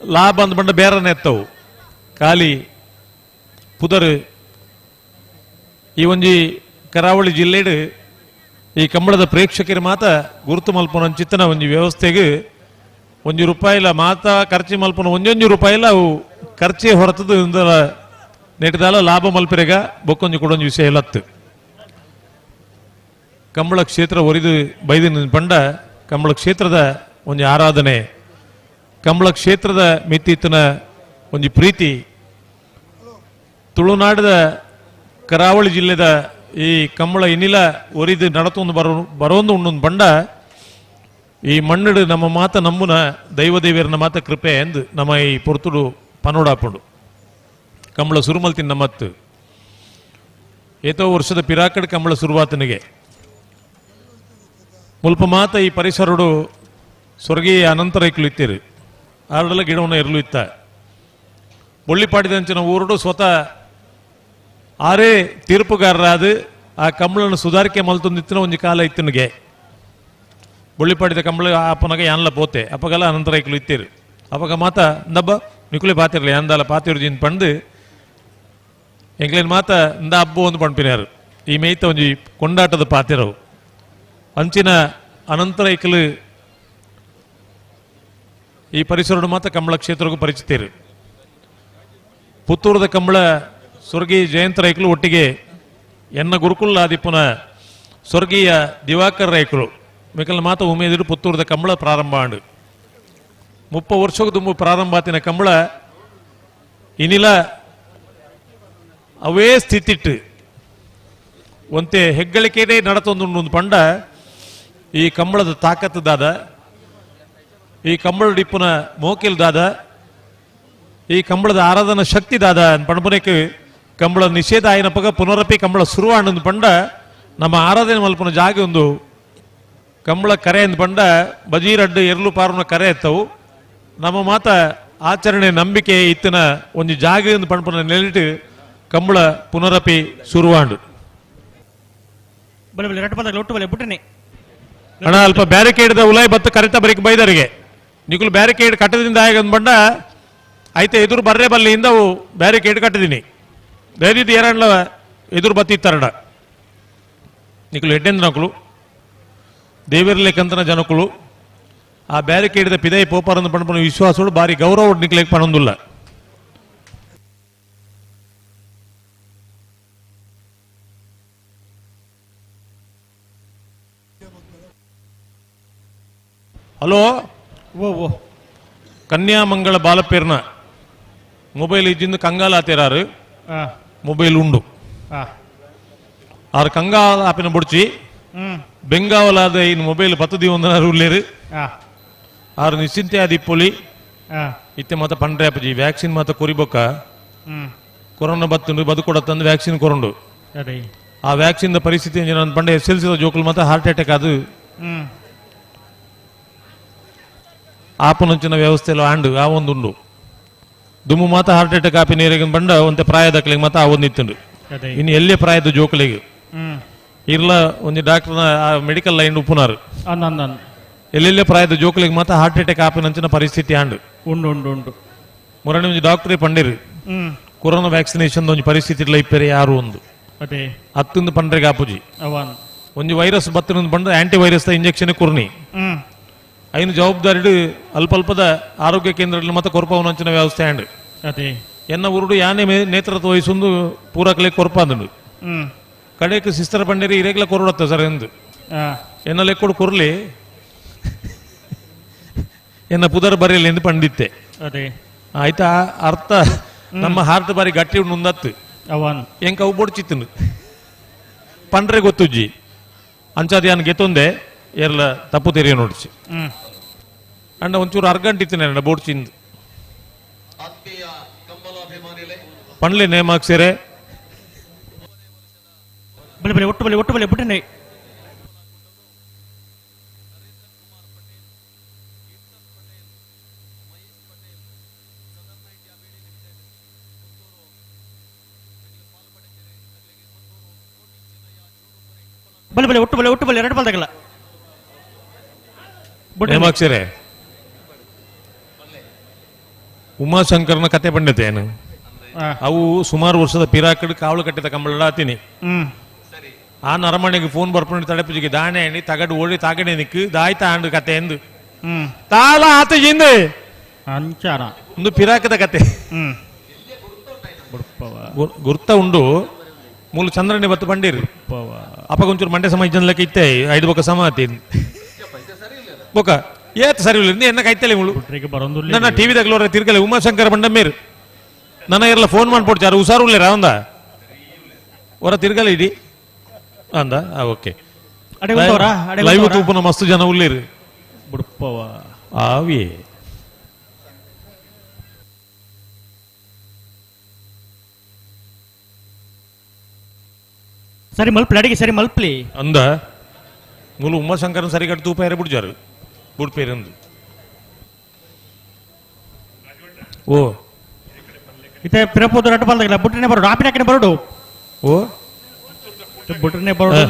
ಲಾಭ ಅಂದ್ ಬಂಡ ಬೇರನೆ ಎತ್ತವು ಖಾಲಿ ಪುದರು. ಈ ಒಂಜಿ ಕರಾವಳಿ ಜಿಲ್ಲೆಡು ಈ ಕಂಬಳದ ಪ್ರೇಕ್ಷಕರ ಮಾತ ಗುರುತು ಮಲ್ಪನ ಚಿತ್ತನ ಒಂಜಿ ವ್ಯವಸ್ಥೆಗೆ ಒಂಜಿ ರೂಪಾಯಿಲ ಮಾತ ಖರ್ಚು ಮಲ್ಪನ ಒಂಜೊಂಜಿ ರೂಪಾಯಿಲ ಅವು ಖರ್ಚೇ ಹೊರತದ್ದು ನೆಟ್ಟದಾಲ ಲಾಭ ಮಲ್ಪರೆಗ ಬೊಕ್ಕೊಂಜಿ ಕೊಡೊಂಜಿ ವಿಷಯ ಇಲ್ಲತ್ತು. ಕಂಬಳ ಕ್ಷೇತ್ರ ಒರಿದು ಬೈದಿನ ಪಂಡ ಕಂಬಳ ಕ್ಷೇತ್ರದ ಒಂಜಿ ಆರಾಧನೆ, ಕಂಬಳ ಕ್ಷೇತ್ರದ ಮಿತ್ತಿತ್ತನ ಒಂಜಿ ಪ್ರೀತಿ. ತುಳುನಾಡದ ಕರಾವಳಿ ಜಿಲ್ಲೆದ ಈ ಕಂಬಳ ಇನ್ನಿಲ ಒರಿದು ನಡತೊಂದು ಬರೋಂದು ಉಂಡೊಂದು ಬಂಡ ಈ ಮಣ್ಣಡು ನಮ್ಮ ಮಾತ ನಮ್ಮುನ ದೈವ ದೇವಿಯರನ ಮಾತ ಕೃಪೆ ಎಂದು ನಮ್ಮ ಈ ಪೊರ್ತುಡು ಪನೋಡಾಪುಂಡು. ಕಂಬಳ ಸುರುಮಲ್ತಿನ ನಮ್ಮತ್ತು ಏತೋ ವರ್ಷದ ಪಿರಾಕಡ್ ಕಂಬಳ ಸುರುವಾತನಿಗೆ ಮುಲ್ಪ ಮಾತ ಈ ಪರಿಸರಡು ಸ್ವರ್ಗೀಯ ಅನಂತರ ಇಕ್ಲು ಇತ್ತೀರಿ ಆರಡಲ ಗಿಡವನ್ನು ಇರಲು ಇತ್ತ ಬೊಳ್ಳಿಪಾಡಿದಂಚಿನ ಊರುಡು ಸ್ವತಃ ಆರೇ ತೀರ್ಪುಗಾರರಾದ ಆ ಕಂಬಳನ್ನು ಸುಧಾರಿಕೆ ಮಲ್ತೊಂದಿತ್ತಿನ ಒಂಜಿ ಕಾಲ ಇತ್ತಿನಗೆ ಬೊಳ್ಳಿಪಾಡಿದ ಕಂಬಳ ಅಪ್ಪನಾಗ ಯಾನ್ಲ ಪೋತೆ ಅಪ್ಪಗಲ ಅನಂತರ ಇಕ್ಲು ಇತ್ತೀರಿ ಅಪ್ಪಗ ಮಾತ ಇಂದಬ್ಬ ನಿಕುಲೆ ಪಾತಿರ್ಲಿ ಅಂದಾಲ ಪಾತಿರ್ಜಿನ್ ಪಂಡು ಎಂಕ್ಲೇನ್ ಮಾತ ಇಂದ ಹಬ್ಬ ಒಂದು ಪಣ್ಪಿನಾರು ಈ ಮೇಯ್ತ ಒಂಜಿ ಕೊಂಡಾಟದ ಪಾತಿರವು ಅಂಚಿನ ಅನಂತರ ಇಕ್ಲು ಈ ಪರಿಸರಡು ಮಾತ ಕಂಬಳ ಕ್ಷೇತ್ರಕ್ಕೂ ಪರಿಚಿತೀರು. ಪುತ್ತೂರದ ಕಂಬಳ ಸ್ವರ್ಗೀಯ ಜಯಂತ ರೈಕಲು ಒಟ್ಟಿಗೆ ಎನ್ನ ಗುರುಕುಲ ಆದಿಪ್ಪನ ಸ್ವರ್ಗೀಯ ದಿವಾಕರ್ ರೈಕಲು ಮಿಕಲ್ ಮಾತ ಉಮೇದಿರು ಪುತ್ತೂರದ ಕಂಬಳ ಪ್ರಾರಂಭ ಆಂಡು 30 ವರ್ಷಕ್ಕೆ ದುಂಬು ಪ್ರಾರಂಭ ಆತಿನ ಕಂಬಳ ಇನಿಲ ಅವೇ ಸ್ಥಿತಿಟ್ಟು ಒಂತೆ ಹೆಗ್ಗಳಿಕೆನೇ ನಡತೊಂದು ಪಂಡ ಈ ಕಂಬಳದ ತಾಕತ್ತದಾದ ಈ ಕಂಬಳಡಿಪ್ಪನ ಮೋಕಿಲ್ದಾದ ಈ ಕಂಬಳದ ಆರಾಧನಾ ಶಕ್ತಿ ದಾದ ಪಣಪುನಕ್ಕೆ ಕಂಬಳ ನಿಷೇಧ ಆಯಿನಪಗ ಪುನರಪಿ ಕಂಬಳ ಸುರುವಾಣಂದು ಪಂಡ ನಮ್ಮ ಆರಾಧನೆ ಮಲ್ಪನ ಜಾಗ ಒಂದು ಕಂಬಳ ಕರೆ ಅಂದ್ ಪಂಡ ಬಜೀರಡ್ಡು ಎರ್ಲು ಪಾರುನ ಕರೆ ಎತ್ತವು ನಮ್ಮ ಮಾತ ಆಚರಣೆ ನಂಬಿಕೆ ಇತ್ತಿನ ಒಂದು ಜಾಗ ಎಂದು ಪಣಪುನ ನೆಲಿಟ್ಟು ಕಂಬಳ ಪುನರಪಿ ಸುರುವಾಂಡು. ಅಣ್ಣ ಅಲ್ಪ ಬ್ಯಾರಿಕೇಡ್ ಉಲಾಯ್ ಬತ್ತು ಕರೆತ ಬರಿಕ್ ಬೈದರಿಗೆ ನಿಕುಲು ಬ್ಯಾರಿಕೇಡ್ ಕಟ್ಟದಿಂದ ಆಗ ಬಂಡ ಐತೆ ಎದುರು ಬರ್ರೆ ಬಲ್ಲಿಯಿಂದ ಅವು ಬ್ಯಾರಿಕೇಡ್ ಕಟ್ಟಿದೀನಿ ದಯದಿದ್ದು ಏರಣ್ಲ ಎದುರು ಬತ್ತಿತ್ತಾರಡ ನಿಕುಲು ಎಡ್ಡೆಂದ್ರಕುಲು ದೇವಿರ್ಲೇಕಂತನ ಜನಕುಲು ಆ ಬ್ಯಾರಿಕೇಡ್ ಪಿದೈ ಪೋಪಾರಂದು ಪಣಪನ ವಿಶ್ವಾಸೋಡು ಬಾರಿ ಗೌರವ ನಿಕ್ಲೇಕ್ ಪಣೊಂದುಲ್ಲ. ಹಲೋ ಓ ಓ ಕನ್ಯಾಮಂಗಳ ಬಾಲಪೇರ್ನ ಮೊಬೈಲ್ ಇಜ್ಜಿಂದು ಕಂಗಾಲ ಆತೇರಾರು ಮೊಬೈಲ್ ಉಂಡು ಆರು ಕಂಗಾಲ ಆಪಿನ ಬುಡ್ಚಿ ಬೆಂಗಾವಲಾದ ಇನ್ ಮೊಬೈಲ್ ಪತ್ತು ದಿವಂದನಾರು ಉಲ್ಲೇರು ಆರು ನಿಶ್ಚಿಂತೆ ಆದಿ ಪೊಲಿ ಇತ್ತೆ ಮಾತ ಪಂಡ್ರೆ ಅಪ್ಪಜಿ ವ್ಯಾಕ್ಸಿನ್ ಮಾತ ಕೊರಿಬೊಕ್ಕ ಕೊರೋನಾ ಬತ್ತುಂಡು ಬದುಕೊಡತ್ತಂದು ವ್ಯಾಕ್ಸಿನ್ ಕೊರಂಡು ಆ ವ್ಯಾಕ್ಸಿನ್ ಪರಿಸ್ಥಿತಿ ಪಂಡ S L C ಜೋಕುಲು ಮಾತ ಹಾರ್ಟ್ ಅಟ್ಯಾಕ್ ಅದು ಆಪನಂಚಿನ ವ್ಯವಸ್ಥೆలో ಆಂಡು ಆ ಒಂದುಂಡು ದುಮ್ಮು ಮಾತ ಹಾರ್ಟ್ ಅಟ್ಯಾಕ್ ಆಪಿ ನೀರಿಗೆ ಬಂಡ ಒಂತೆ ಪ್ರಾಯದಕ್ಲಿಗೆ ಮಾತ ಆ ಒಂದು ಇತ್ತುಂಡು ಇನ್ನು ಎಲ್ಲೇ ಪ್ರಾಯದ ಜೋಕುಲಿಗೆ ಇರ್ಲ ಒಂದು ಡಾಕ್ಟರ್ನ ಮೆಡಿಕಲ್ ಲೈನ್ ಉಪ್ಪುನಾರು ಎಲ್ಲೆಲ್ಲೇ ಪ್ರಾಯದ ಜೋಕುಲಿಗೆ ಮಾತ ಹಾರ್ಟ್ ಅಟ್ಯಾಕ್ ಆಪಿನಂಚಿನ ಪರಿಸ್ಥಿತಿ ಆಂಡು ಉಂಡು ಉಂಡು ಉಂಡು ಮೊರನೆ ಒಂಜಿ ಡಾಕ್ಟರೇ ಪಂಡಿರು ಕೊರೋನಾ ವ್ಯಾಕ್ಸಿನೇಷನ್ ಒಂಜಿ ಪರಿಸ್ಥಿತಿ ಇಲ್ಲ ಇಪ್ಪರೆ ಯಾರು ಒಂದು ಹತ್ತೊಂದು ಪಂಡ್ರೆಗೆ ಆಪುಜಿ ಒಂಜಿ ವೈರಸ್ ಬತ್ತಿನ ಬಂಡ aunty virus injection ಕುರ್ನಿ ಐನು ಜವಾಬ್ದಾರಿ ಅಲ್ಪ ಅಲ್ಪದ ಆರೋಗ್ಯ ಕೇಂದ್ರದಲ್ಲಿ ಮತ್ತೆ ಕೊರಪವನಂಚಿನ ವ್ಯವಸ್ಥೆ ಆಂಡ್ ಎನ್ನ ಊರುಡು ಯಾನೆ ನೇತೃತ್ವ ವಹಿಸೊಂದು ಪೂರಕಲೆ ಕೊರಪ ಅಂದುಂಡು ಕಡೆಕ್ ಸಿಸ್ಟರ್ ಪಂಡೇರಿ ಇರೇಗ್ಲ ಕೊರಡತ್ತ ಸರ್ ಎಂದು ಎನ್ನ ಲೆಕ್ಕೊಡು ಕೊರ್ಲಿ ಎನ್ನ ಪುದರ್ ಬರೆಯಲಿ ಎಂದು ಪಂಡಿತ್ತೆ ಆಯ್ತಾ ಅರ್ಥ ನಮ್ಮ ಹಾರ್ಟ್ ಬಾರಿ ಗಟ್ಟಿ ಉಂಡು ಎಂಕ ಅವು ಬೊಡ್ಚಿತ್ತನು ಪಂಡ್ರೆ ಗೊತ್ತುಜ್ಜಿ ಅಂಚಾದ ಯಾನ್ ಗೆತ್ತೊಂದೆ ಏರ್ಲ ತಪ್ಪು ತೆರಿಯ ನೋಡ್ಸಿ ಅಂಡ ಒಂಚೂರು ಅರ್ಗಂಟ್ ಇತ್ತಿನ ಬೋಡ್ಚಿಂದು ಪಂಡ್ಲೆ ನೇಮ್ ಹಾಕ್ಸಿರೆ ಬಲೆ ಬಲೆ ಒಟ್ಟು ಬಲೆ ಒಟ್ಟು ಬಲೆ ಬಿಟ್ಟನೆ ಬಲೆ ಬಲೆ ಒಟ್ಟು ಬಲೆ ಒಟ್ಟು ಬಲೆ ಎರಡು ಬಲ್ದಾಗಲ್ಲ ನೇಮ್ ಹಾಕ್ಸಿರೆ ಉಮಾಶಂಕರ್ನ ಕತೆ ಪಂಡಿತೇನು ಅವು ಸುಮಾರು ವರ್ಷದ ಪಿರಾಕಡ್ ಕಾವಲು ಕಟ್ಟಿದ ಕಂಬಳ ಆತೀನಿ ಆ ನರಮಣೆಗೆ ಫೋನ್ ಬರ್ಪಂಡು ತಡೆಪುಜಿಗೆ ದಾಣೆ ಎಣ್ಣಿ ತಗಡು ಓಡಿ ತಾಗಡೆ ನಿಕ್ಕು ದಾಯ್ತ ಆಂಡು ಕತೆ ಎಂದು ತಾಲ ಆತ ಜಿಂದೆ ಅಂಚಾರ ಒಂದು ಪಿರಾಕದ ಕತೆ ಗುರ್ತ ಉಂಡು ಮೂಲು ಚಂದ್ರನೇ ಬತ್ತು ಬಂಡೀರು ಅಪ್ಪ ಒಂಚೂರು ಮಂಡ್ಯ ಸಮಾಜ ಜನಲಕ್ಕೆ ಇತ್ತೆ ಐದು ಬೊಕ್ಕ ಸಮ ಆತಿ ಬೊಕ್ಕ ಏತ್ ಸರಿ ಇಲ್ಲ ಎನ್ನ ಕೈತಲೆ ಮುಳು ನನ್ನ ಟಿವಿ ತಗಲೋರ ತಿರ್ಗಲೆ ಉಮಾಶಂಕರ್ ಬಂಡ ಮೇರು ನನ್ನ ಇರಲ್ಲ ಫೋನ್ ಮಾಡ್ಕೊಡ್ತಾರೆ ಹುಷಾರು ಉಳ್ಳೇರ ಅವಂದ ಹೊರ ತಿರ್ಗಲೆ ಇಡಿ ಅಂದ ಓಕೆ ಲೈವ್ ತೂಪುನ ಮಸ್ತ್ ಜನ ಉಳ್ಳೇರು ಬುಡ್ಪವ ಆವಿ ಸರಿ ಮಲ್ಪ್ಲಿ ಅಡಿಗೆ ಸರಿ ಮಲ್ಪ್ಲಿ ಅಂದ ಮೂಲು ಉಮಾಶಂಕರನ್ ಸರಿಗಟ್ಟು ತೂಪ ಏರೆ ಬುಡ್ಜಾರು ಬುಡ್ಪೇರಂದು ಓ ಇತ್ತೆ ಪಿರಪೋದು ರಟ್ಟು ಬಲ್ದಾಗಲ್ಲ ಬುಟ್ಟನೆ ಬರೋಡು ಆಪಿನಕ್ಕನೆ ಬರೋಡು ಓ ಬುಟ್ಟನೆ ಬರೋಡು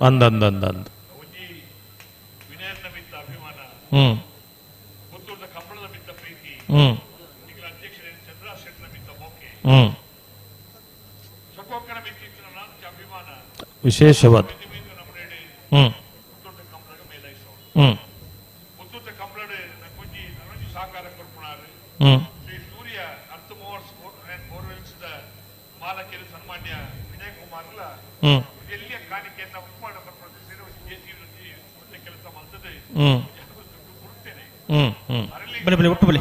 ಅಂದ ಅಂದ ಅಂದ ಅಂದ ಹ್ಮ್ ಹ್ಮ್ ಹ್ಮ್ ವಿಶೇಷವಾದ ಹ್ಮ್ ಹ್ಮ್ ಹ್ಮ್ ಹ್ಮ್ ಹ್ಮ್ ಹ್ಮ್ ಹ್ಮ್ ಬಲೆ ಬಲೆ ಒಟ್ಟು ಬಲೆ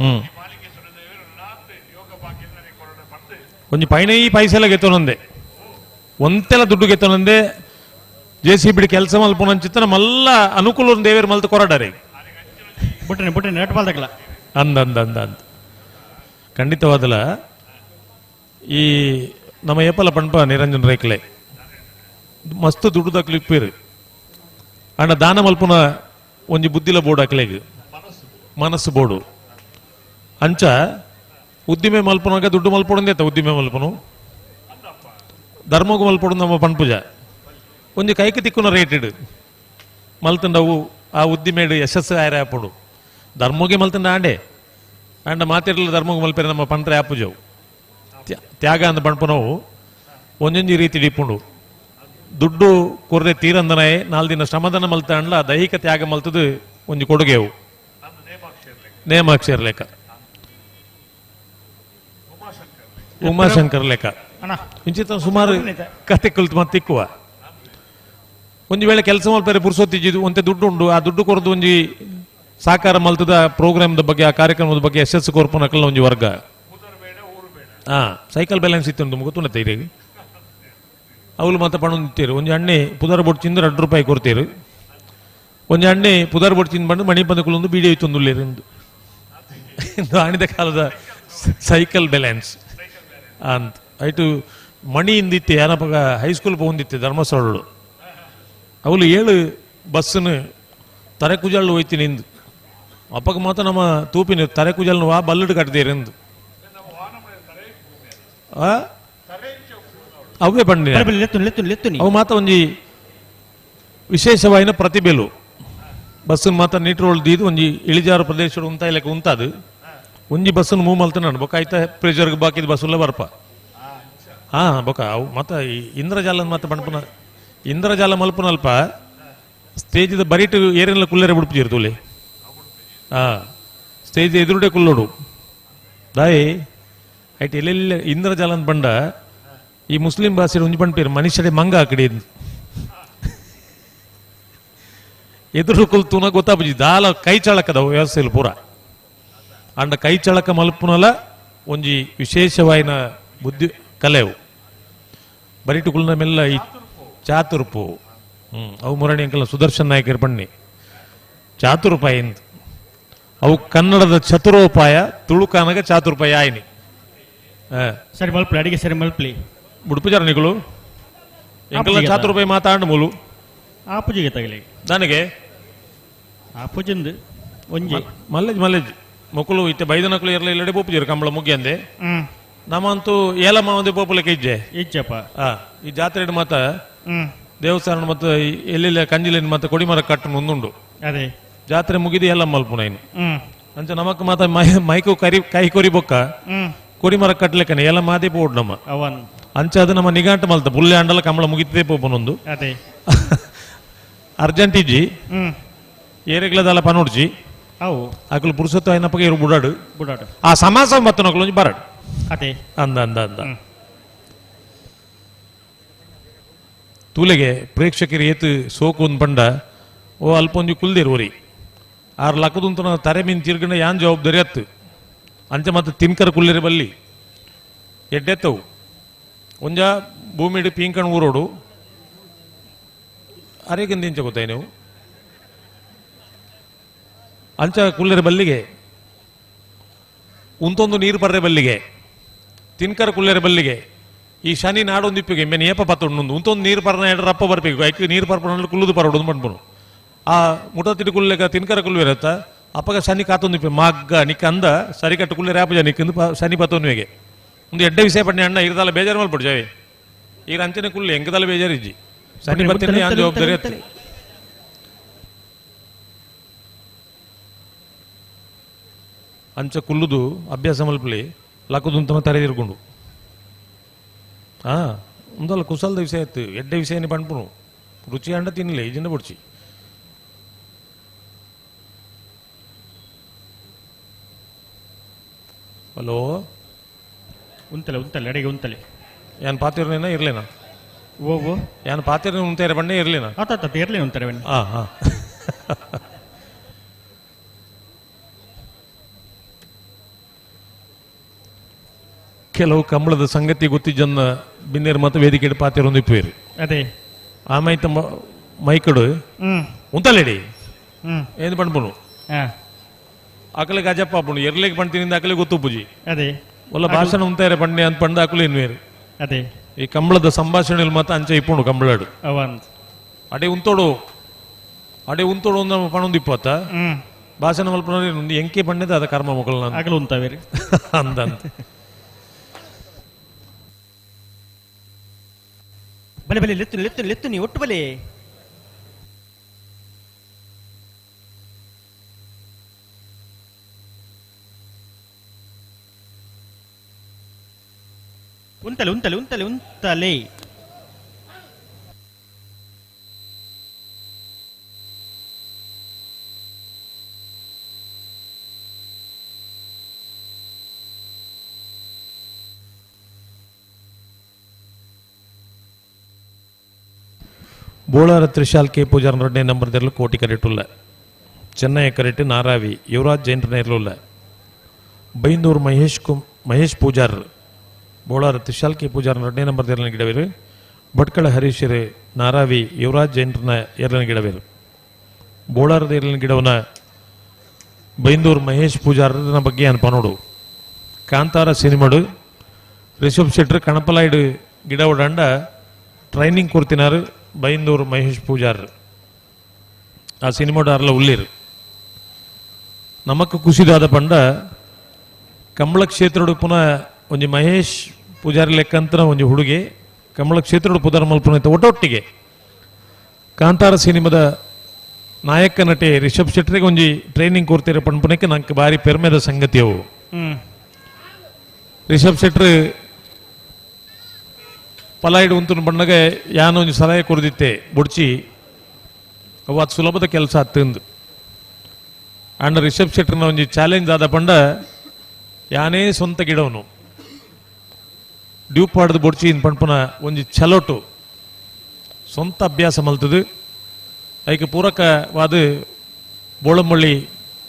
ಹ್ಮ್ ಒಂಜಿ ಪೈನ ಈ ಪೈಸೆಲ್ಲ ಗೆತ್ತೊನಂದೆ ಒಂತೆಲ್ಲ ದುಡ್ಡು ಗೆತ್ತೊನಂದೆ J C B ಕೆಲಸ ಮಲ್ಪುನಂಚಿತ್ತನ ಮಲ್ಲ ಅನುಕೂಲ ದೇವೇರ್ ಮಲ್ತ ಕೊರಡರೆ ಬುಟ್ಟನೆ ಬುಟ್ಟನೆ ನೆಟ್ ಬಾಲ್ದಾಗಲ್ಲ ಅಂದ ಅಂದ ಅಂದ ಅಂದ ಖಂಡಿತವಾದಲ ಈ ನಮ್ಮ ಏಪಲ ಪಂಪ ನಿರಂಜನ್ ರೇಕ್ಲೆ ಮಸ್ತ್ ದುಡ್ಡು ದಾಖಲು ಇಪ್ಪೇರು ಅಣ್ಣ ದಾನ ಮಲ್ಪುನ ಒಂಜಿ ಬುದ್ಧಿಲ ಬೋರ್ಡ್ ಅಕ್ಲೆಗ್ ಮನಸ್ಸು ಬೋರ್ಡು ಅಂಚ ಉದ್ದಿಮೆ ಮಲ್ಪುನಾಗ ದುಡ್ಡು ಮಲ್ಪೊಡಂದೇತ ಉದ್ದಿಮೆ ಮಲ್ಪನು ಧರ್ಮಗು ಮಲ್ಪೊಡು ನಮ್ಮ ಪಂಪುಜ ಒಂಜಿ ಕೈಕ್ ತಿಕ್ಕುನ ರೇಟೆಡ್ ಮಲ್ತಂಡವು ಆ ಉದ್ದಿಮೇಡು ಯಶಸ್ಸು ಆಯರ ಆಪುಡು ಧರ್ಮಗೆ ಮಲ್ತಂಡ ಆಂಡೆ ಅಂಡ ಮಾತಿರ್ಲ ಧರ್ಮಗ್ ಮಲ್ಪೆರೆ ನಮ್ಮ ಪಂತ್ರೆ ಆಪುಜವು ತ್ಯಾಗ ಅಂದ ಪಣ್ಪುನವು ಒಂಜೊಂಜಿ ರೀತಿ ಡಿಪ್ಪುಂಡು ದುಡ್ಡು ಕೊರ್ರೆ ತೀರಂದನಾಯೆ ನಾಲ್ ದಿನ ಶ್ರಮದಾನ ಮಲ್ತಾಂಡ್ಲ ದೈಹಿಕ ತ್ಯಾಗ ಮಲ್ತದು ಒಂಜಿ ಕೊಡುಗೆವು ನೇಮಾಕ್ಷರ ಲೆಕ್ಕ ಉಮಾಶಂಕರ್ ಲೆಕ್ಕ ಇಂಚಿತ ಸುಮಾರು ಕತೆ ಕಲ್ತು ಮತ್ತೆ ತಿಕ್ಕುವ ಒಂಜಿ ವೇಳೆ ಕೆಲಸ ಮಲ್ಪರೆ ಪುರ್ಸೊತ್ತಿದ್ದು ಒಂತೆ ದುಡ್ಡು ಉಂಡು ಆ ದುಡ್ಡು ಕೊರದು ಒಂಜಿ ಸಾಕಾರ ಮಲ್ತದ ಪ್ರೋಗ್ರಾಮ್ದ ಬಗ್ಗೆ ಆ ಕಾರ್ಯಕ್ರಮದ ಬಗ್ಗೆ ಯಶಸ್ಸು ಕೊರ್ಪುನಕಲ್ನ ಒಂಜಿ ವರ್ಗ. ಹಾ ಸೈಕಲ್ ಬ್ಯಾಲೆನ್ಸ್ ಇತ್ತು ಅಂತ ಗೊತ್ತುಂಡತ್ತೆ ಇರೇಗಿ ಅವಳು ಮಾತ ಪಣೊಂದಿತ್ತೀರು ಒಂಜಿ ಅಣ್ಣೆ ಪುದರ್ ಬೊಡ್ಚಿಂದ 2 ರೂಪಾಯಿ ಕೊಡ್ತೀರು ಒಂಜಿ ಅಣ್ಣೆ ಪುದರ್ ಬೊಡ್ಚಿಂದ ಬಂದು ಮಣಿ ಬಂದ ಕುಲೊಂದು ಬೀಡಿ ಹೋಯ್ತೊಂದುಲ್ಲೇರು ಎಂದು ಆಣಿದ ಕಾಲದ ಸೈಕಲ್ ಬ್ಯಾಲೆನ್ಸ್ ಅಂತ ಐಟು ಮಣಿ ಇಂದಿತ್ತೆ ಏನಪ್ಪಗ ಹೈಸ್ಕೂಲ್ ಪೋಂದಿತ್ತೆ ಧರ್ಮಸ್ಥಳಗಳು ಅವಳು 7 ಬಸ್ಸನ್ನು ತರೆಕುಜಾಳು ಹೋಯ್ತೀನಿ ಎಂದು ಅಪ್ಪಗ ಮಾತ್ರ ನಮ್ಮ ತೂಪಿನ ತರೆಕುಜಾಲ್ನ ವಾ ಬಲ್ಲಡು ಕಟ್ಟದೇರೆಂದು ಅವೇ ಬಂಡಿ ಅವು ಮಾತ್ರ ಒಂಜಿ ವಿಶೇಷವಾಯಿನ ಪ್ರತಿಭೆಲು ಬಸ್ಸನ್ನು ಮಾತ್ರ ನೀಟ್ರೋಲ್ ದೀದು ಒಂಜಿ ಇಳಿಜಾರು ಪ್ರದೇಶ ಉಂತ ಇಲ್ಲಕ್ಕೆ ಉಂತಾದು ಒಂಜಿ ಬಸ್ಸನ್ನು ಮೂವ್ ಮಲ್ತ ನಾನು ಬೊಕ್ಕ ಆಯ್ತಾ ಪ್ರೆಷರ್ಗೆ ಬಾಕಿದ ಬಸ್ಸುಲ್ಲ ಬರ್ಪ. ಹಾ ಬೊಕ್ಕ ಅವು ಮಾತ ಈ ಇಂದ್ರಜಾಲ ಮಾತ ಬಣ್ಪುನ ಇಂದ್ರಜಾಲ ಮಲ್ಪುನಲ್ಪ ಸ್ಟೇಜ್ದ ಬರೀಟು ಏರಿನ ಕುಲ್ಲೇರೆ ಬಿಡ್ಪಿಜಿರ್ ತೂಲೆ. ಹಾ ಸ್ಟೇಜ್ ಎದುರುಡೆ ಕುಲ್ಲೋಡು ದಾಯಿ ಐಟ್ ಎಲ್ಲೆಲ್ಲ ಇಂದ್ರಜಾಲ ಅಂತ ಬಂಡ ಈ ಮುಸ್ಲಿಂ ಭಾಷೆ ಒಂಜಿ ಪಣ್ಪೇರು ಮನುಷ್ಯಡೆ ಮಂಗ ಆಕಡೆ ಎದುರು ಕುಲ್ತುನ ಗೊತ್ತಾಪುಜಿ ದಾಲ ಕೈ ಚಳಕದ ವ್ಯವಸ್ಥೆಲು ಪೂರ ಅಂಡ ಕೈ ಚಳಕ ಮಲ್ಪುನಲ ಒಂಜಿ ವಿಶೇಷವಾಯಿನ ಬುದ್ಧಿ ಕಲೆವು ಬರಿಟು ಕುಲ್ನ ಮೆಲ್ಲ ಈ ಚಾತುರ್ಪು ಅವು ಮುರಣಿ ಅಂಕಲ್ ಸುದರ್ಶನ್ ನಾಯಕರು ಬಣ್ಣಿ ಚಾತುರ್ಪಾಯ ಎಂದು ಅವು ಕನ್ನಡದ ಚತುರೋಪಾಯ ತುಳುಕಾನಗ ಚಾತುರ್ಪಾಯ ಆಯ್ನಿ. ಸರಿ ಮಲ್ಪಲಿ ಅಡಿಗೆ ಸರಿ ಮಲ್ಪಲಿ ಬುಡ್ಪುಜಾರ ನಿಗಳು ಎಂಕಲ್ನ ಚಾತುರ್ಪಾಯ ಮಾತಾಂಡು ಮೂಲು ಆ ಪೂಜೆಗೆ ತಗಲಿ ನನಗೆ ಆ ಪೂಜೆಂದು ಒಂಜಿ ಮಲ್ಲೇಜ್ ಮಲ್ಲೇಜ್ ಮೊಕ್ಕಲು ಇತ್ತೆ ಬೈದನಕುಲು ಇರಲಿ ಇಲ್ಲಡೆ ಪೋಪುಜಾರು ಕಂಬಳ ಮುಗಿಯಂದೆ ನಮ್ಮಂತೂ ಏಲಮ್ಮ ಒಂದೇ ಪೋಪುಲಕ್ಕೆ ಇಜ್ಜೆ ಇಜ್ಜಪ್ಪ. ಈ ಜಾತ್ರೆ ಮಾತ ದೇವಸ್ಥಾನ ಮತ್ತು ಎಲ್ಲೆಲ್ಲ ಕಂಜಿಲಿನ ಮತ್ತೆ ಕೊಡಿಮರ ಕಟ್ಟು ಮುಂದುಂಡು ಅದೇ ಜಾತ್ರೆ ಮುಗಿದು ಎಲ್ಲ ಮಲ್ಪುನ ಇನ್ನು ಅಂಚ ನಮಕ್ ಮಾತ ಮೈಕು ಕರಿ ಕೈ ಕೊರಿ ಬೊಕ್ಕ ಕೊಡಿಮರ ಕಟ್ಲೆಕ್ಕನೆ ಎಲ್ಲ ಮಾದೇ ಪೋಡು ನಮ್ಮ ಅವನ್ ಅಂಚ ಅದು ನಮ್ಮ ನಿಗಾಂಟ ಮಲ್ತ ಪುಲ್ಲೆ ಅಂಡಲ ಕಂಬಳ ಮುಗಿತೇ ಪೋಪುನೊಂದು ಅದೇ ಅರ್ಜೆಂಟ್ ಇಜ್ಜಿ ಏರೆಗ್ಲದಲ್ಲ ಪನೋಡ್ಜಿ ಅವು ಅಕಲು ಪುರುಷತ್ವ అయినప్పటికీ ಇರು ಬುಡಾಡು ಬುಡಾಡು ಆ ಸಮಾಸ ಬತ್ತನಕಲು ಒಂಜಿ ಬರಡು ಅದೇ ಅಂದ ಅಂದ ಅಂದ ತೂಲೆಗೆ ಪ್ರೇಕ್ಷಕರು ಏತು ಸೋಕು ಒಂದು ಪಂಡ ಓ ಅಲ್ಪ ಒಂಜಿ ಕುಲ್ದೇರು ಒರಿ ಆರು ಲಕ್ಕದುಂತನ ತರೆ ಮೀನ್ ತಿರ್ಗಂಡ ಯಾನ್ ಜವಾಬ್ದಾರಿ ಅತ್ತು ಅಂಚ ಮತ್ತೆ ತಿನ್ಕರ ಕುಲ್ಲೇರಿ ಬಲ್ಲಿ ಎಡ್ಡೆತ್ತವು ಒಂಜ ಭೂಮಿಡು ಪೀಂಕಣ್ ಊರೋಡು ಅರೇಗಿಂದ ಇಂಚ ಗೊತ್ತಾಯ ನೀವು ಅಂಚ ಕುಲ್ಲೇರಿ ಬಲ್ಲಿಗೆ ಉಂತೊಂದು ನೀರು ಬರ್ರೆ ಬಲ್ಲಿಗೆ ತಿನ್ಕರ ಕುಲ್ಲೇರಿ ಬಲ್ಲಿಗೆ ಈ ಶನಿ ನಾಡೊಂದು ಇಪ್ಪಿಗೆ ಮೇನ್ ಏಪ ಪತ್ತೊಂಡು ಉಂತೊಂದು ನೀರು ಪರ್ನ ಎರಡರಪ್ಪ ಬರ್ಬೇಕು ಐಕ್ ನೀರು ಪರ್ಪಣ ಕುಲ್ಲುದು ಪರಡು ಪಂಡ್ಪುನು ಆ ಮುಟ ತಿಟ್ಟು ಕುಲ್ಲೆಗ ತಿನ್ಕರ ಕುಲ್ವೇರತ್ತ ಅಪ್ಪಗ ಶನಿ ಕಾತೊಂದು ಇಪ್ಪೆ ಮಗ್ಗ ನಿಕ್ಕ ಅಂದ ಸರಿ ಕಟ್ಟು ಕುಲ್ಲೇರಿ ಆಪುಜ ನಿಕ್ಕಿಂದು ಶನಿ ಪತ್ತೊಂದು ಒಂದು ಎಡ್ಡೆ ವಿಷಯ ಪಣ್ಣೆ ಅಣ್ಣ ಇರದಲ್ಲ ಬೇಜಾರು ಮಲ್ಪಡು ಜಾವೆ ಈಗ ಅಂಚನೆ ಕುಲ್ಲೆ ಎಂಕದಲ್ಲ ಬೇಜಾರಿಜ್ಜಿ ಶನಿ ಬತ್ತಿನ ಯಾನ್ ಜವಾಬ್ದಾರಿ ಅತ್ತು ಅಂಚ ಕುಲ್ಲುದು ಅಭ್ಯಾಸ ಮಲ್ಪಲಿ ಲಕ್ಕದುಂತನ ತರೆ ತಿರ್ಕೊಂಡು ಉಂದಲ್ಲ ಕುಸಲ್ದ ವಿಷಯ ಆಯ್ತು ಎಡ್ಡೆ ವಿಷಯನೇ ಪಣ್ಪುನು ರುಚಿ ಅಂಡ ತಿನ್ನಲಿ ಇಜಿಂದ ಬುಡ್ಚಿ ಹಲೋ ಉಂತಲೆ ಉಂತಲೆ ಅಡಿಗೆ ಉಂತಲೆ ಯಾನ್ ಪಾತಿರ್ನೇನ ಇರ್ಲೇನಾ ಓ ಯಾನ್ ಪಾತಿರ್ನೆ ಉಂತೇರೆ ಬಣ್ಣೆ ಇರ್ಲೇನಾ ಆತ ಇರ್ಲಿ ಉಂತಾರೆ ಬನ್ನಿ. ಹಾ ಹಾ ಕೆಲವು ಕಂಬಳದ ಸಂಗತಿ ಗೊತ್ತಿಜ್ಜನ್ನ ಬಿನ್ನೇರು ಮತ್ತು ವೇದಿಕೆ ಪಾತಿರೊಂದು ಇಪ್ಪೇರು ಅದೇ ಆಮೈತ ಮೈಕಡು ಉಂತಲೇಡಿ ಏನು ಪಣ್ಪುನು ಅಕಲೆ ಗಜಪ್ಪ ಅಪ್ಪುನು ಎರ್ಲೆಗೆ ಪಣ್ತಿನಿಂದ ಅಕಲೆ ಗೊತ್ತು ಪೂಜಿ ಅದೇ ಒಲ್ಲ ಭಾಷಣ ಉಂತಾರೆ ಪಣ್ಣೆ ಅಂತ ಪಂಡ ಅಕಲೆ ಇನ್ವೇರು ಅದೇ ಈ ಕಂಬಳದ ಸಂಭಾಷಣೆಯಲ್ಲಿ ಮಾತ್ರ ಅಂಚೆ ಇಪ್ಪುಂಡು ಕಂಬಳಾಡು ಅವಂದ್ ಅಡೆ ಉಂತೋಡು ಅಡೆ ಉಂತೋಡು ಒಂದು ಪಣೊಂದು ಇಪ್ಪತ್ತ ಭಾಷಣ ಮಲ್ಪನ ಎಂಕೆ ಪಣ್ಣೆದ ಅದ ಕರ್ಮ ಮೊಕಲ್ನ ಅಗಲು ಉಂತಾವೇರಿ ಅಂದಂತ ಬಲೆ ಬಲೆ ಲೆತ್ತು ಲೆತ್ತು ಲೆತ್ತು ನೀ ಒಟ್ಟು ಬಲೆ ಉಂತಲೆ ಉಂತಲೆ ಉಂತಲೆ ಉಂತಲೆ. ಬೋಳಾರ ತ್ರಿಶಾಲ್ ಕೆ ಪೂಜಾರ್ ரெண்டே நம்பர் தேர்ல கோட்டி கரெட்டுள்ள ಚೆನ್ನೈ ಕರೆಟ್ ನಾರಾವಿ ಯುವರಾಜ್ ಜೈನ್ರ ನೇರ್ಲುಲ್ಲ ಬೈಂದೂರು ಮಹೇಶ್ ಪೂಜಾರ್ ಬೋಳಾರ ತ್ರಿಶಾಲ್ ಕೆ ಪೂಜಾರ್ ಎರಡನೇ ನಂಬರ್ ದೇರ್ಲನ ಗಿಡವೇರು ಭಟ್ಕಳ ಹರೀಶರು ನಾರಾವಿ ಯುವರಾಜ್ ಜೈನ್ರನ ಎರಡನ ಗಿಡವೇರು ಬೋಳಾರದ ಎರಡನ ಗಿಡವನ ಬೈಂದೂರು ಮಹೇಶ್ ಪೂಜಾರನ ಬಗ್ಗೆ ಅನ್ಪನೋಡು ಕಾಂತಾರ ಸಿನಿಮಾಡು ರಿಷಬ್ ಶೆಟ್ಟರ್ ಕಣಪಲಾಯ್ಡು ಗಿಡ ಓಡಾಂಡ ಟ್ರೈನಿಂಗ್ ಕೊಡ್ತಿನಾರು ಬೈಂದೂರು ಮಹೇಶ್ ಪೂಜಾರ್ ಆ ಸಿನಿಮಾಡು ಅರ್ಲ ಉಳ್ಳೀರು. ನಮಕ್ ಖುಷಿದಾದ ಪಂಡ ಕಮಲ ಕ್ಷೇತ್ರಡು ಪುನಃ ಒಂಜಿ ಮಹೇಶ್ ಪೂಜಾರಿ ಲೆಕ್ಕಂತನ ಒಂಜಿ ಹುಡುಗಿ ಕಮಲ ಕ್ಷೇತ್ರಡು ಪುದರ್ ಮಲ್ಪುನ ಒಟ್ಟೊಟ್ಟಿಗೆ ಕಾಂತಾರ ಸಿನಿಮಾದ ನಾಯಕ ನಟೆ ರಿಷಬ್ ಶೆಟ್ಟರಿಗೆ ಒಂಜಿ ಟ್ರೈನಿಂಗ್ ಕೊಡ್ತೀರ ಪನ್ಪುನಕ್ಕೆ ನಂಗೆ ಬಾರಿ ಪೆರ್ಮೆದ ಸಂಗತಿ ಅವು. ರಿಷಬ್ ಶೆಟ್ಟರ್ ಪಲಾಯ್ಡು ಉಂತುನ ಬಣ್ಣಗೆ ಯಾನ ಒಂಜಿ ಸಲಹೆ ಕೊರ್ದಿತ್ತೆ ಬುಡ್ಚಿ ಅವು ಅದು ಸುಲಭದ ಕೆಲಸ ಅತ್ತಂದು. ಅಂಡ್ ರಿಷಬ್ ಶೆಟ್ಟರ್ನ ಒಂಜಿ ಚಾಲೆಂಜ್ ಆದ ಪಂಡ ಯಾನೇ ಸ್ವಂತ ಗಿಡವನು ಡ್ಯೂಪ್ ಪಾಡ್ದು ಬೊಡ್ಚಿ ಇನ್ ಪಣ್ಪುನ ಒಂಜಿ ಛಲೋಟು ಸ್ವಂತ ಅಭ್ಯಾಸ ಮಲ್ತದು. ಐಕೆ ಪೂರಕವಾದ ಬೋಳಂಬಳ್ಳಿ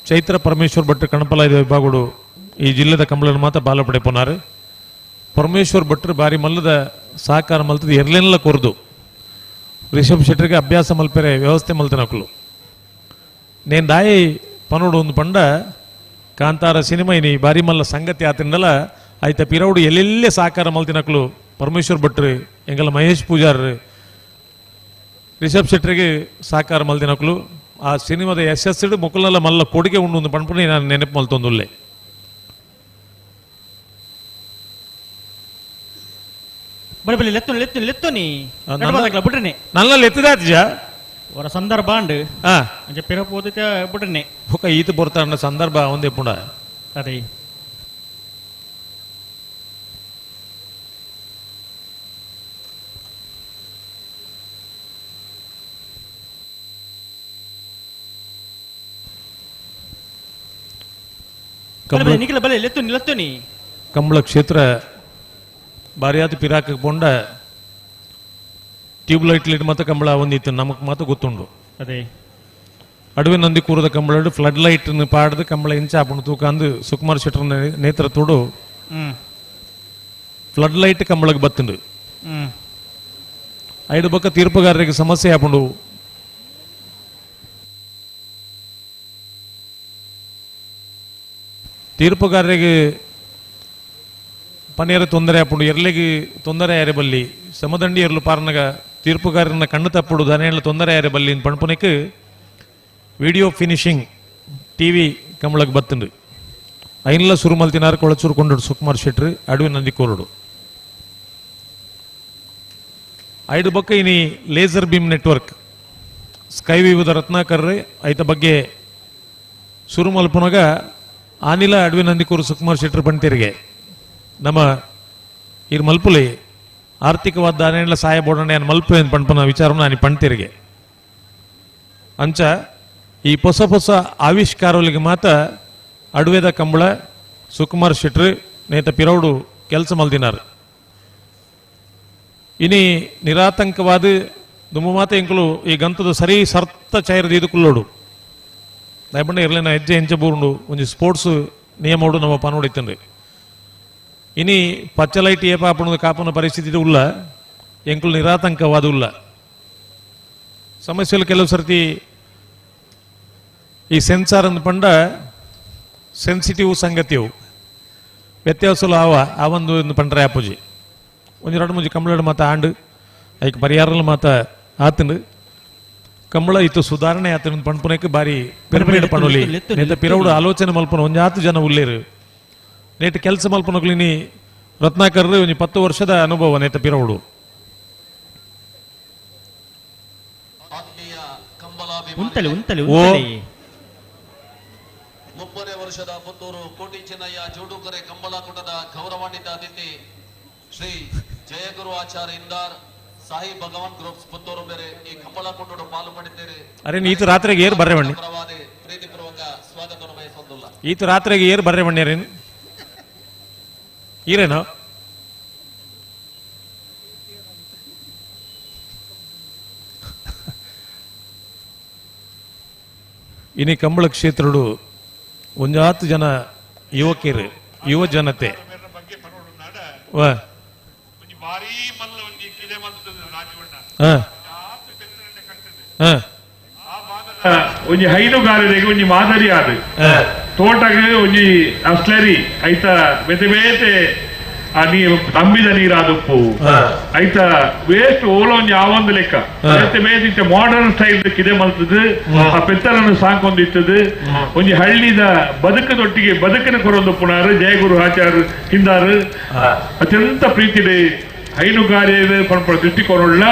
ಚೈತ್ರ ಪರಮೇಶ್ವರ್ ಭಟ್ರು ಕಣಪಲಾಯ್ದ ವಿಭಾಗಡು ಈ ಜಿಲ್ಲೆದ ಕಂಬಳನ ಮಾತ ಬಾಲ ಪಡೆಪುನಾರು. ಪರಮೇಶ್ವರ್ ಭಟ್ರು ಬಾರಿ ಮಲ್ಲದ ಸಹಕಾರ ಮಲ್ತದ ಎರ್ಲೆನ್ಲ ಕೊರ್ದು ರಿಷಬ್ ಶೆಟ್ಟರಿಗೆ ಅಭ್ಯಾಸ ಮಲ್ಪೆರೆ ವ್ಯವಸ್ಥೆ ಮಲ್ತನಕುಲು. ನೇನ್ ದಾಯಿ ಪನೋಡು ಒಂದು ಪಂಡ ಕಾಂತಾರ ಸಿನಿಮಾ ಇನಿ ಬಾರಿ ಮಲ್ಲ ಸಂಗತಿ ಆತಿಂಡಲ ಆಯ್ತ ಪಿರೌಡು ಎಲ್ಲೆಲ್ಲೇ ಸಹಕಾರ ಮಲ್ತಿನಕುಲು ಪರಮೇಶ್ವರ್ ಭಟ್ರು ಎಂಗಲ ಮಹೇಶ್ ಪೂಜಾರ್ ರಿಷಬ್ ಶೆಟ್ಟರಿಗೆ ಸಹಕಾರ ಮಲ್ತಿನಕುಲು. ಆ ಸಿನಿಮಾದ ಯಶಸ್ಸು ಮೊಕ್ಕಲೆಲ್ಲ ಮಲ್ಲ ಕೊಡುಗೆ ಉಂಡು ಒಂದು ಪಣ್ಪುಣಿ ನಾನು ನೆನಪು ಮಲ್ತೊಂದುಲ್ಲೆ. ಬರೀ ಬಲಿ ಲೆತ್ತು ಲೆತ್ತು ಲೆತ್ತುನಿ ಬಿಡ್ರಿ ನನ್ನ ಲೆತ್ತದಾತ್ಜ ಅವರ ಸಂದರ್ಭ ಅಂಡ್ ಅಂಚೆ ಪಿರ ಪೋದಿತ ಬಿಡ್ರಿ ಬೊಕ ಈತ ಬೊರ್ತಾಂಡ ಸಂದರ್ಭ ಒಂದೇ ಪುಂಡ ಅದೇ ನಿಖಿಲ ಬಲೆ ಲೆತ್ತುನಿ ಲೆತ್ತುನಿ. ಕಂಬಳ ಕ್ಷೇತ್ರ ಬಾರಿಯಾದ ಪಿರಾಕ ಪೊಂಡ ಟ್ಯೂಬ್ ಲೈಟ್ ಲೈಟ್ ಮಾತ ಕಂಬಳ ಒಂದಿತ್ತು ನಮಕ್ ಮಾತ ಗೊತ್ತುಂಡು. ಅದೇ ಅಡುವೆ ನಂದಿ ಕೂರದ ಕಂಬಳ ಫ್ಲಡ್ ಲೈಟ್ ಪಾಡ್ದು ಕಂಬಳ ಇಂಚ ಆಪುಂಡು ತೂಕಂದು ಸುಕುಮಾರ್ ಶೆಟ್ಟರ್ ನೇತೃತ್ವಡು ಫ್ಲಡ್ ಲೈಟ್ ಕಂಬಳಕ್ಕೆ ಬತ್ತುಂಡು. ಐದು ಬೊಕ್ಕ ತೀರ್ಪುಗಾರರಿಗೆ ಸಮಸ್ಯೆ ಆಪುಂಡು. ತೀರ್ಪುಗಾರರಿಗೆ ಪನೇರ ತೊಂದರೆ ಆಪುಂಡು, ಎರ್ಲೆಗೆ ತೊಂದರೆ ಆರೆ ಬಲ್ಲಿ ಸಮದಂಡಿ ಎರ್ಲು ಪಾರ್ನಗ ತೀರ್ಪುಗಾರನ ಕಣ್ಣು ತಪ್ಪುಡು ದನೇಳ ತೊಂದರೆ ಆರೆ ಬಲ್ಲಿ ಪಣ್ಪುನಕ್ಕೆ ವಿಡಿಯೋ ಫಿನಿಶಿಂಗ್ ಟಿವಿ ಕಂಬಳಕ್ಕೆ ಬತ್ತುಂಡು. ಐನ್ಲ ಸುರು ಮಲ್ತಿನಾರು ಕೊಳಚೂರು ಕೊಂಡಡು ಸುಕುಮಾರ್ ಶೆಟ್ರು ಅಡುವೆ ನಂದಿ ಕೋರಡು. ಐದು ಬೊಕ್ಕ ಇನಿ ಲೇಸರ್ ಬೀಮ್ ನೆಟ್ವರ್ಕ್ ಸ್ಕೈ ವಿವಿಧ ರತ್ನಾಕರ್ ಐತ ಬಗ್ಗೆ ಸುರು ಮಲ್ಪುನಗ ಆನಿಲ ಅಡುವೆ ನಂದಿಕೂರು ಸುಕುಮಾರ್ ಶೆಟ್ರು ಪಂತಿರಿಗೆ ನಮ್ಮ ಇರ್ ಮಲ್ಪುಲಿ ಆರ್ಥಿಕವಾದ ದಾನೇಳ ಸಹಾಯ ಬೋಡಣೆ ಮಲ್ಪು ಏನು ಪಣ್ಪನ ವಿಚಾರನ ನಾನು ಪಂತಿರಿಗೆ. ಅಂಚ ಈ ಹೊಸ ಹೊಸ ಆವಿಷ್ಕಾರಗಳಿಗೆ ಮಾತ ಅಡುವೆದ ಕಂಬಳ ಸುಕುಮಾರ್ ಶೆಟ್ರು ನೇತ ಪಿರೌಡು ಕೆಲಸ ಮಲ್ದಿನಾರು. ಇನಿ ನಿರಾತಂಕವಾದ ದುಮ್ಮ ಮಾತ ಎಂಕುಲು ಈ ಗಂತದ ಸರಿ ಸರ್ತ ಚೈರದ ಇದು ಕುಲ್ಲೋಡು ದಯಪಂಡ ಇರ್ಲಿನ ಹೆಜ್ಜೆ ಹೆಂಚ ಬೂರುಂಡು ಒಂಜಿ ಸ್ಪೋರ್ಟ್ಸ್ ನಿಯಮೋಡು ನಮ್ಮ ಪನೋಡಿತ್ತಂಡ್ರಿ. ಇನಿ ಪಚ್ಚ ಲೈಟ್ ಏಪ ಆಪುಣದ ಕಾಪುನ ಪರಿಸ್ಥಿತಿ ಉಲ್ಲ ಎಂಕುಲು ನಿರಾತಂಕವಾದ ಉಲ್ಲ. ಸಮಸ್ಯೆలు ಕೆಲವು ಸರ್ತಿ ಈ ಸೆನ್ಸಾರ್ ಅಂದ್ ಪಂಡ ಸೆನ್ಸಿಟಿವ್ ಸಂಗತಿಯವು ವ್ಯತ್ಯಾಸಲು ಆವ ಆ ಒಂದು ಪಂಡ್ರೆ ಆಪುಜಿ ಒಂಜಿ ಎರಡು ಮುಂಜಿ ಕಂಬಳಡು ಮಾತ ಆಂಡು ಐಕ್ ಪರಿಹಾರಲು ಮಾತ ಆತಂಡು ಕಂಬಳ ಇತ್ತು ಸುಧಾರಣೆ ಆತನ ಪಣ್ಪುನಕ್ಕೆ ಬಾರಿ ಪೆರ್ಮೆಡ್ ಪಣೋಲಿ ನೇತ ಪಿರೌಡು ಆಲೋಚನೆ ಮಲ್ಪನ ಒಂಜಾತು ಜನ ಉಲ್ಲೇರು ನೇತ ಕೆಲಸ ಮಲ್ಪನಕ್ಲಿನಿ ರತ್ನಾಕರ್ ಒಂಜಿ 10 ವರ್ಷದ ಅನುಭವ ನೇತ ಪಿರೌಡು. ಉಂತಲೆ ಉಂತಲೆ ಉಂತಲೆ. 30 ವರ್ಷದ ಪುತ್ತೂರು ಕೋಟಿ ಚೆನ್ನಯ್ಯ ಜೋಡುಕರೆ ಕಂಬಳಕೂಟದ ಗೌರವಾನ್ವಿತ ಅತಿಥಿ Shri Jayaguru ಆಚಾರ್ಯ ಇಂದಾರ್ ಸಾಯಿ ಭಗವಾನ್ ಗ್ರೂಪ್ಸ್ ಪುತ್ತೂರು ಬೇರೆ ಈ ಕಂಬಳ ಕೂಟೋಡು ಪಾಲು ಪಡಿತೇವೆ. ಅರೆ ಈತ ರಾತ್ರಿಗೆ ಏರ್ ಬರ್ರೆ ಬಣ್ಣಿ. ಪ್ರೀತಿಪೂರ್ವಕ ಸ್ವಾಗತವನ್ನು ಬಯಸೊಂದುಲ್ಲ. ಈತ ರಾತ್ರಿಗೆ ಏರ್ ಬರ್ರೆ ಬಣ್ಣಿರೇನು ಈರೇನೋ ಇನಿ ಕಂಬಳ ಕ್ಷೇತ್ರಡು ಒಂಜಾತು ಜನ ಯುವಕರು ಯುವ ಜನತೆ ಒಂಜಿ ಹೈನುಗಾರರಿಗೆ ಒಂಜಿ ಮಾದರಿ ಆದ ತೋಟಗೆ ಒಂಜಿ ಅಸ್ಲರಿ ಐತ ಬೇತೆ ಬೇತೆ ಆ ನೀರು ತಂಬಿದ ನೀರಾದುಪ್ಪು ಐತ ವೇಸ್ಟ್ ಓಲ ಒಂಜಿ ಆವೊಂದು ಲೆಕ್ಕ ಬೇತೆ ಬೇತೆ ಇತ್ತೆ ಮಾಡರ್ನ್ ಸ್ಟೈಲ್ ಕಿದೆ ಮಲ್ತದು ಆ ಪೆತ್ತಲನ್ನು ಸಾಕೊಂದಿತ್ತದು ಒಂಜಿ ಹಳ್ಳಿದ ಬದುಕದೊಟ್ಟಿಗೆ ಬದುಕಿನ ಕೊರೊಂದು ಪುನಾರು ಜಯಗುರು ಆಚಾರ್ಯ ಹಿಂದಾರು ಅತ್ಯಂತ ಪ್ರೀತಿಡೆ ಹೈನುಗಾರಿಕೆ ಪರಂಪರೆ ದೃಷ್ಟಿಕೋನ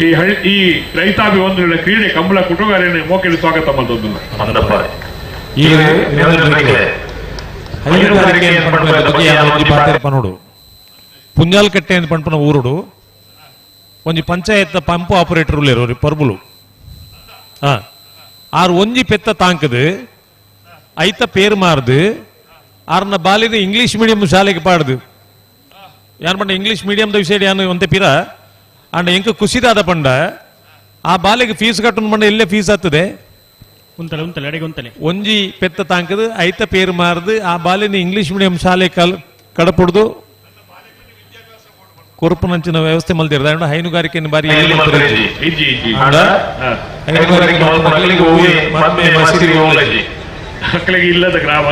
ಈ ಈ ರೈತಾಭಿ ಒಂದು ಕ್ರೀಡೆ ಕಂಬಳ ಕುಟುಗಾರಿಯನ್ನು ಮೋಕೆಗೆ ಸ್ವಾಗತ ಮಲ್ತೊಂದುಲ್ಲ. ಪನೋಡು ಪುಂಜಾಲ್ಕಟ್ಟೆ ಅಂತ ಪನ್ಪುನ ಊರುಡು ಒಂಜಿ ಪಂಚಾಯತ್ ಪಂಪ್ ಆಪರೇಟರ್ ಉಲ್ಲೇರು ಪರ್ಬುಲು ಆರ್ ಒಂಜಿ ಪೆತ್ತ ತಾಂಕದು ಐತ ಪೇರ್ ಮಾರ್ದು ಆರ್ನ ಬಾಲಿದ ಇಂಗ್ಲಿಷ್ ಮೀಡಿಯಂ ಶಾಲೆಗೆ ಪಾಡ್ದು ಯಾನ್ ಪಂಡ ಇಂಗ್ಲಿಷ್ ಮೀಡಿಯಂ the ವಿಷಯ ಯಾನು ಒಂತೆ ಪಿರ ಅಂಡ ಎಂಕ ಖುಷಿದಾದ ಪಂಡ ಆ ಬಾಲೆಗೆ ಫೀಸ್ ಕಟ್ಟುನ್ ಪಂಡ ಎಲ್ಲೇ ಫೀಸ್ ಆಗ್ತದೆ ಉಂತಲೆ ಉಂತಲೆ ಅಡಿಗೆ ಉಂತಲೆ ಒಂಜಿ ಪೆತ್ತ ತಾಂಕದು ಐತ ಪೇರು ಮಾರ್ದು ಆ ಬಾಲಿನ ಇಂಗ್ಲಿಷ್ ಮೀಡಿಯಂ ಶಾಲೆ ಕಲ್ ಕಡಪುಡ್ದು ಕೊರಪುನಂಚಿನ ವ್ಯವಸ್ಥೆ ಮಲ್ದಿರ್ದ ಅಂಡ ಹೈನುಗಾರಿಕೆ ಬಾರಿ ಮಕ್ಕಳಿಗೆ ಇಲ್ಲದ ಗ್ರಾಮ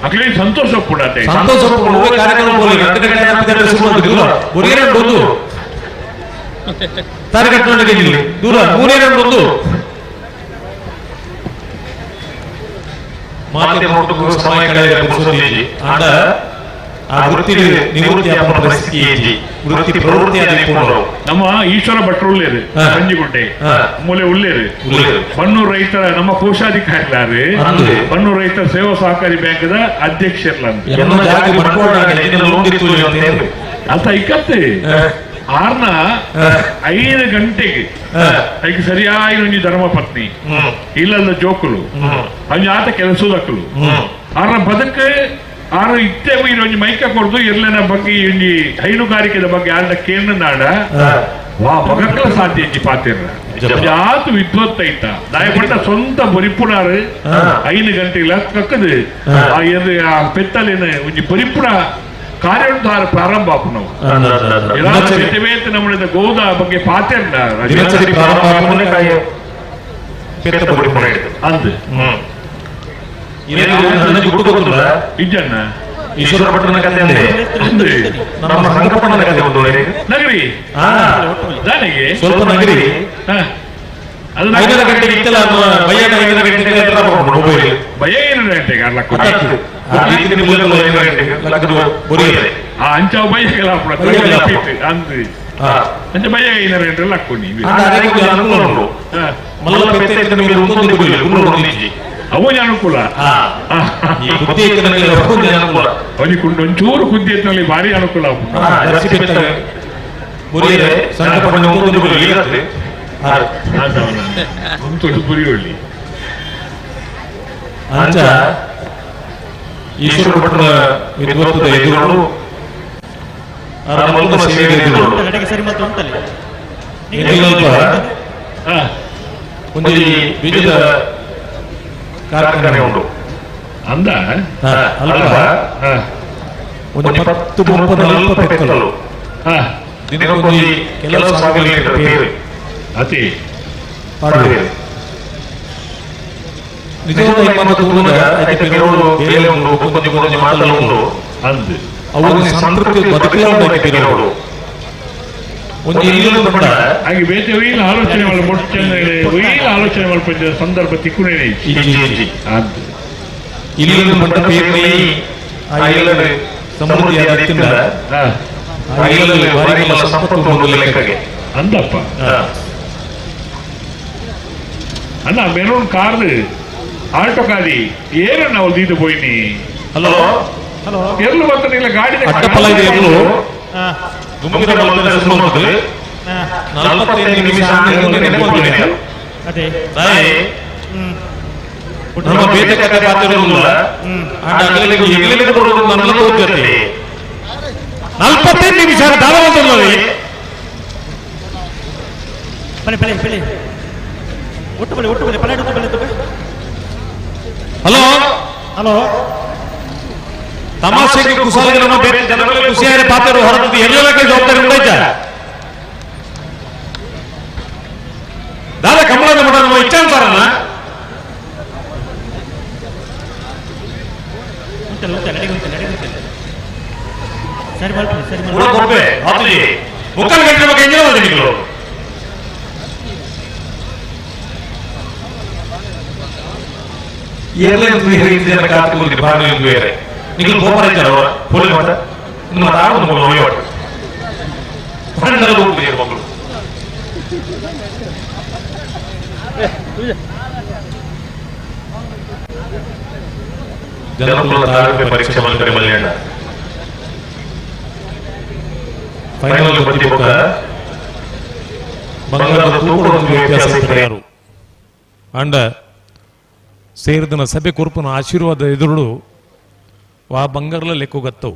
ಮಕ್ಕಳಿಗೆ ಸಂತೋಷ ಕೂಡ ಸಂತೋಷ ಕಾರ್ಯಕ್ರಮ ದೂರ ಮೂರೇ ನಮ್ಮ ಈಶ್ವರ ಭಟ್ರು ಉಳ್ಳೇರು ಸಂಜಿಗುಂಟೆ ಮೂಲೆ ಉಳ್ಳೇರು ಬನ್ನೂರು ರೈತರ ನಮ್ಮ ಕೋಶಾಧಿಕಾರಿ ಬನ್ನೂರು ರೈತರ ಸೇವಾ ಸಹಕಾರಿ ಬ್ಯಾಂಕ್ ಅಧ್ಯಕ್ಷರ್ಲ ಅಂತ ಇಕ್ಕತ್ತೆ ಆರ್ನ 5 ಗಂಟೆಗೆ ಐಕ್ ಸರಿಯಾಗಿ ಒಂಜಿ ಧರ್ಮಪತ್ನಿ ಇಲ್ಲದ ಜೋಕುಲು ಅಂಜ ಆತ ಕೆಲಸದಕ್ಕಲು ಆರ್ನ ಬದಕ್ಕೆ ಆರು ಇತ್ತೆ ಒಂಜಿ ಮೈಕ ಕೊಡ್ದು ಇರ್ಲೆನ ಬಗ್ಗೆ ಒಂಜಿ ಹೈನುಗಾರಿಕೆದ ಬಗ್ಗೆ ಆರ್ನ ಕೇಂದ್ರ ನಾಡ ವಾ ಬಗಕ್ಕಲ ಸಾಧ್ಯ ಇಜ್ಜಿ ಪಾತಿರ್ನ ಆತು ವಿದ್ವತ್ತೈತ ದಾಯಪಟ್ಟ ಸ್ವಂತ ಬರಿಪುಣಾರು 5 ಗಂಟೆಗೆ ಕಕ್ಕದು ಆ ಪೆತ್ತಲಿನ ಒಂಜಿ ಬರಿಪುಣ ಕಾರ್ಯೋದ್ಧಾರ ಪ್ರಾರಂಭ ಆಪುನವು ನಮ್ಮದ ಗೋದ ಬಗ್ಗೆ ಪಾತೆರ್ನ ಅಂದ್ ಇಜ್ಜಣ್ಣ ಈಶ್ವರ ಭಟ್ರನ ಕಥೆ ಅಂದ್ರೆ ನಮ್ಮ ಸಂಕಪ್ಪಣ್ಣನ ಕಥೆ ಒಂದು ನಗರಿ ದಾನಿಗೆ ಸ್ವಲ್ಪ ನಗರಿ ಅದು 5 ಗಂಟೆಗೆ ಇತ್ತಲ್ಲ ಭಯ 5 ಗಂಟೆಗೆ ಭಯ 7 ಗಂಟೆಗೆ ಅಲ್ಲ ಅಂಚ ಬೈಯಗಲ ಅಂದ್ ಅಂಚ ಬಯ್ಯ 5 ಗಂಟೆ ಲಕ್ಕೊನಿ ಅವು ಅನುಕೂಲ ಒಂಚೂರು ಕುದ್ದಿ ಎತ್ತನಲ್ಲಿ ಭಾರಿ ಅನುಕೂಲ. ಅಂಚ ಈಶ್ವರ ಭಟ್ರ ವಿದ್ವತ್ತದ ಎದುರು ಒಂದು ಬೀಜದ ಕಾರ್ಖಾನೆ ಉಂಟು ಅಂದ ಅಲ್ಪ ಒಂದು 10 30 40 ಪೆತ್ತಲು ದಿನಕ್ಕೊಂದು ಕೆಲವು ಸಾವಿರ ಲೀಟರ್ ಪೇರು ಅತಿ ಪಾಡುವೆ. ನಿಜವಾದ ತೂನಗ ಐತೆ ಪಿರೋಡು ಬೇಲೆ ಉಂಡು ಬೊಕ್ಕೊಂಜಿ ಕುಡೊಂಜಿ ಮಾತಲ ಉಂಡು ಅಂದ್ ಅವು ಸಂತೃಪ್ತಿ ಬದುಕಲ ಉಂಡು ಐತೆ ಪಿರೋಡು ಒಂಜಿ ಇಲ್ಲೊಂದು ಪಂಡ ಹಾಗೆ ಬೇತೆ ಒಯ್ಯಿಲ ಆಲೋಚನೆ ಮಲ್ಲ ಮೊಟ್ಟೆ ಒಯ್ಯಿಲ ಆಲೋಚನೆ ಮಲ್ಪಂಜ ಸಂದರ್ಭ ತಿಕ್ಕುನೇ ಇಜ್ಜಿ ಇಜ್ಜಿ ಅಂದ್ ಇಲ್ಲೊಂದು ಪಂಡ ಪೇರ್ನೈ ಆ ಇಲ್ಲದ ಸಮೃದ್ಧಿ ಆದಿತ್ತಿಂದ ಆ ಇಲ್ಲದ ಭಾರಿ ಮಲ್ಲ ಸಂಪತ್ತು ಉಂಡು ಲೆಕ್ಕಗೆ ಅಂದಪ್ಪ ಅಣ್ಣ maroon car Alto ಕಾರಿ ಏನನ್ನ ಅವಳು ದೀದು ಪೋಯಿನಿ ಹಲೋ ಹಲೋ ಎರ್ಲು ಬರ್ತದೆ ಇಲ್ಲ ಗಾಡಿ ಅಡ್ಡಪಲ ಇದೆ ಎರ್ಲು ಗುಂಪಿನ ಮಲ್ಪೆರೆ ಶುರು ಮಲ್ತದೆ. 45 ನಿಮಿಷ ನೆನಪೊಂದಿದೆ. ಅದೇ ತಾಯಿ ನಮ್ಮ ಬೇತೆ ಕತೆ ಪಾತಿರೋದಿಲ್ಲ ಅಂಡ ಅಗಲಿಗೆ ಎಗ್ಲಿಗೆ ಕೊಡೋದು ನನ್ನ ತೋರ್ತೈತಿ 45 ನಿಮಿಷ ದಾದ ಬಂದಿಲ್ಲ. ಬಲೆ ಬಲೆ ಬಲೆ ಒಟ್ಟು ಬಲೆ ಒಟ್ಟು ಬಲೆ ಪಲೆ ಬಲೆ ಬಲೆ. ಹಲೋ ಹಲೋ ತಮಾಷೆಗೆ ಕುಸಾಲಿಗೆ ನಮ್ಮ ಬೇರೆ ಜನಗಳಿಗೆ ಖುಷಿಯಾಗಿ ಪಾತ್ರ ಹೊರತದ್ದು ಎಲ್ಲಕ್ಕೆ ಜವಾಬ್ದಾರಿ ಉಂಡೈತ ದಾದ ಕಮಲದ ಮಠ ನಮ್ಮ ಇಚ್ಛಾನುಸಾರನ ಉಂಟಲ್ಲ ಉಂಟಲ್ಲ ಅಡಿಗೆ ಉಂಟಲ್ಲ ಅಡಿಗೆ ಉಂಟಲ್ಲ ಸರಿ ಮಾಡ್ತೀನಿ ಸರಿ ಕೂಡ ಮಾಡ್ತೀನಿ. ಕೊಬ್ಬೆ ಆತುಜಿ ಮುಕ್ಕಾಲು ಗಂಟೆ ಬಗ್ಗೆ ಎಂಜಿನ ಬಂದೆ ನೀವು. ಏರ್ಲೈನ್ ಕಾತ್ಕೊಂಡು ಬಾಗಿಲು ಬೇರೆ ನಿಖಿಲ್ ಕೋಪರ ಇದ್ದಾರೆ ಪೊಲೀಸ್ ಮಾತ ನಿಮ್ಮ ತಾವು ಮಗಳು ನೋಯ್ವಾಟ ಫ್ರೆಂಡ್ ಹೋಗ್ಬಿಟ್ಟಿದ್ದಾರೆ ಮಗಳು. ಜನಕುಲ ತಾಳ್ಮೆ ಪರೀಕ್ಷೆ ಮಲ್ಪರೆ ಮಲ್ಯಣ್ಣ ಫೈನಲ್ ಬತ್ತಿ ಬೊಕ್ಕ ಬಂಗಾರದ ತೂಕಡೊಂದು ವ್ಯತ್ಯಾಸ ಇಪ್ಪರೆ. ಅಂಡ ಸೇರಿದನ ಸಭೆ ಕೊರ್ಪುನ ಆಶೀರ್ವಾದ ಎದುರುಡು ವಾ ಬಂಗಾರಲ ಲೆಕ್ಕಗತ್ತವು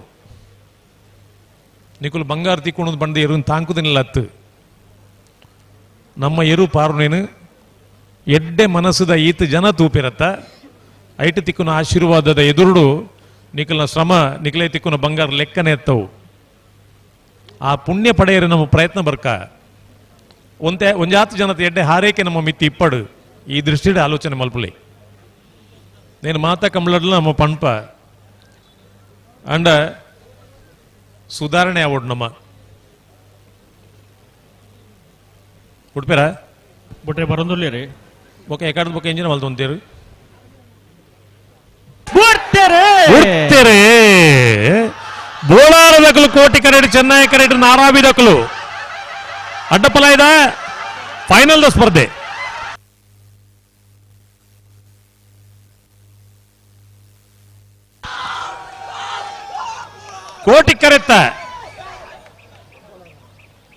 ನಿಕುಲು ಬಂಗಾರ ತಿಕ್ಕೊಂಡು ಬಂದು ಎರುನ್ ತಾಂಕುದಿನಿಲ್ಲ ಅತ್ತು ನಮ್ಮ ಎರು ಪಾರುನೇನು ಎಡ್ಡೆ ಮನಸ್ಸುದ ಈತ ಜನ ತೂಪಿರತ್ತ ಐಟು ತಿಕ್ಕುನ ಆಶೀರ್ವಾದದ ಎದುರುಡು ನಿಕಲ್ನ ಶ್ರಮ ನಿಕಲೇ ತಿಕ್ಕುನ ಬಂಗಾರ ಲೆಕ್ಕನೆ ಎತ್ತವು. ಆ ಪುಣ್ಯ ಪಡೆಯರು ನಮ್ಮ ಪ್ರಯತ್ನ ಬರ್ಕ ಒಂತೆ ಒಂಜಾತು ಜನತೆ ಎಡ್ಡೆ ಹಾರೈಕೆ ನಮ್ಮ ಮಿತ್ತಿ ಇಪ್ಪಡು ಈ ದೃಷ್ಟಿಡ್ ಆಲೋಚನೆ ಮಲ್ಪುಲೆ. నేను ಮಾತಾ ಕಮಲಡ್ಲ ನಮ್ಮ ಪಣ್ಪ ಅಂಡ ಸುಧಾರಣೆ ಆವಡ್ ನಮ್ಮ ಉಡ್ಪೇರ ಬುಟ್ರೆ ಬರೋದಿಲ್ಲ ರೀ. ಬೊಕ್ಕ ಎಕಾಡ್ದ ಬೊಕ್ಕ ಇಂಜಿನ್ ಮಲ್ತೊಂತೀರು ಬರ್ತಾರೆ ಉಡ್ತೇರೆ ಬೋಳಾರ ದಕ್ಕಲು ಕೋಟಿ ಕರೆಡ್ ಚೆನ್ನೈ ಕರೆಡ್ ನಾರಾವಿ ದಕ್ಕಲು ಅಡ್ಡಪಲ ಇದ ಫೈನಲ್ the ಸ್ಪರ್ಧೆ. ಕೋಟಿ ಕರೆತ್ತ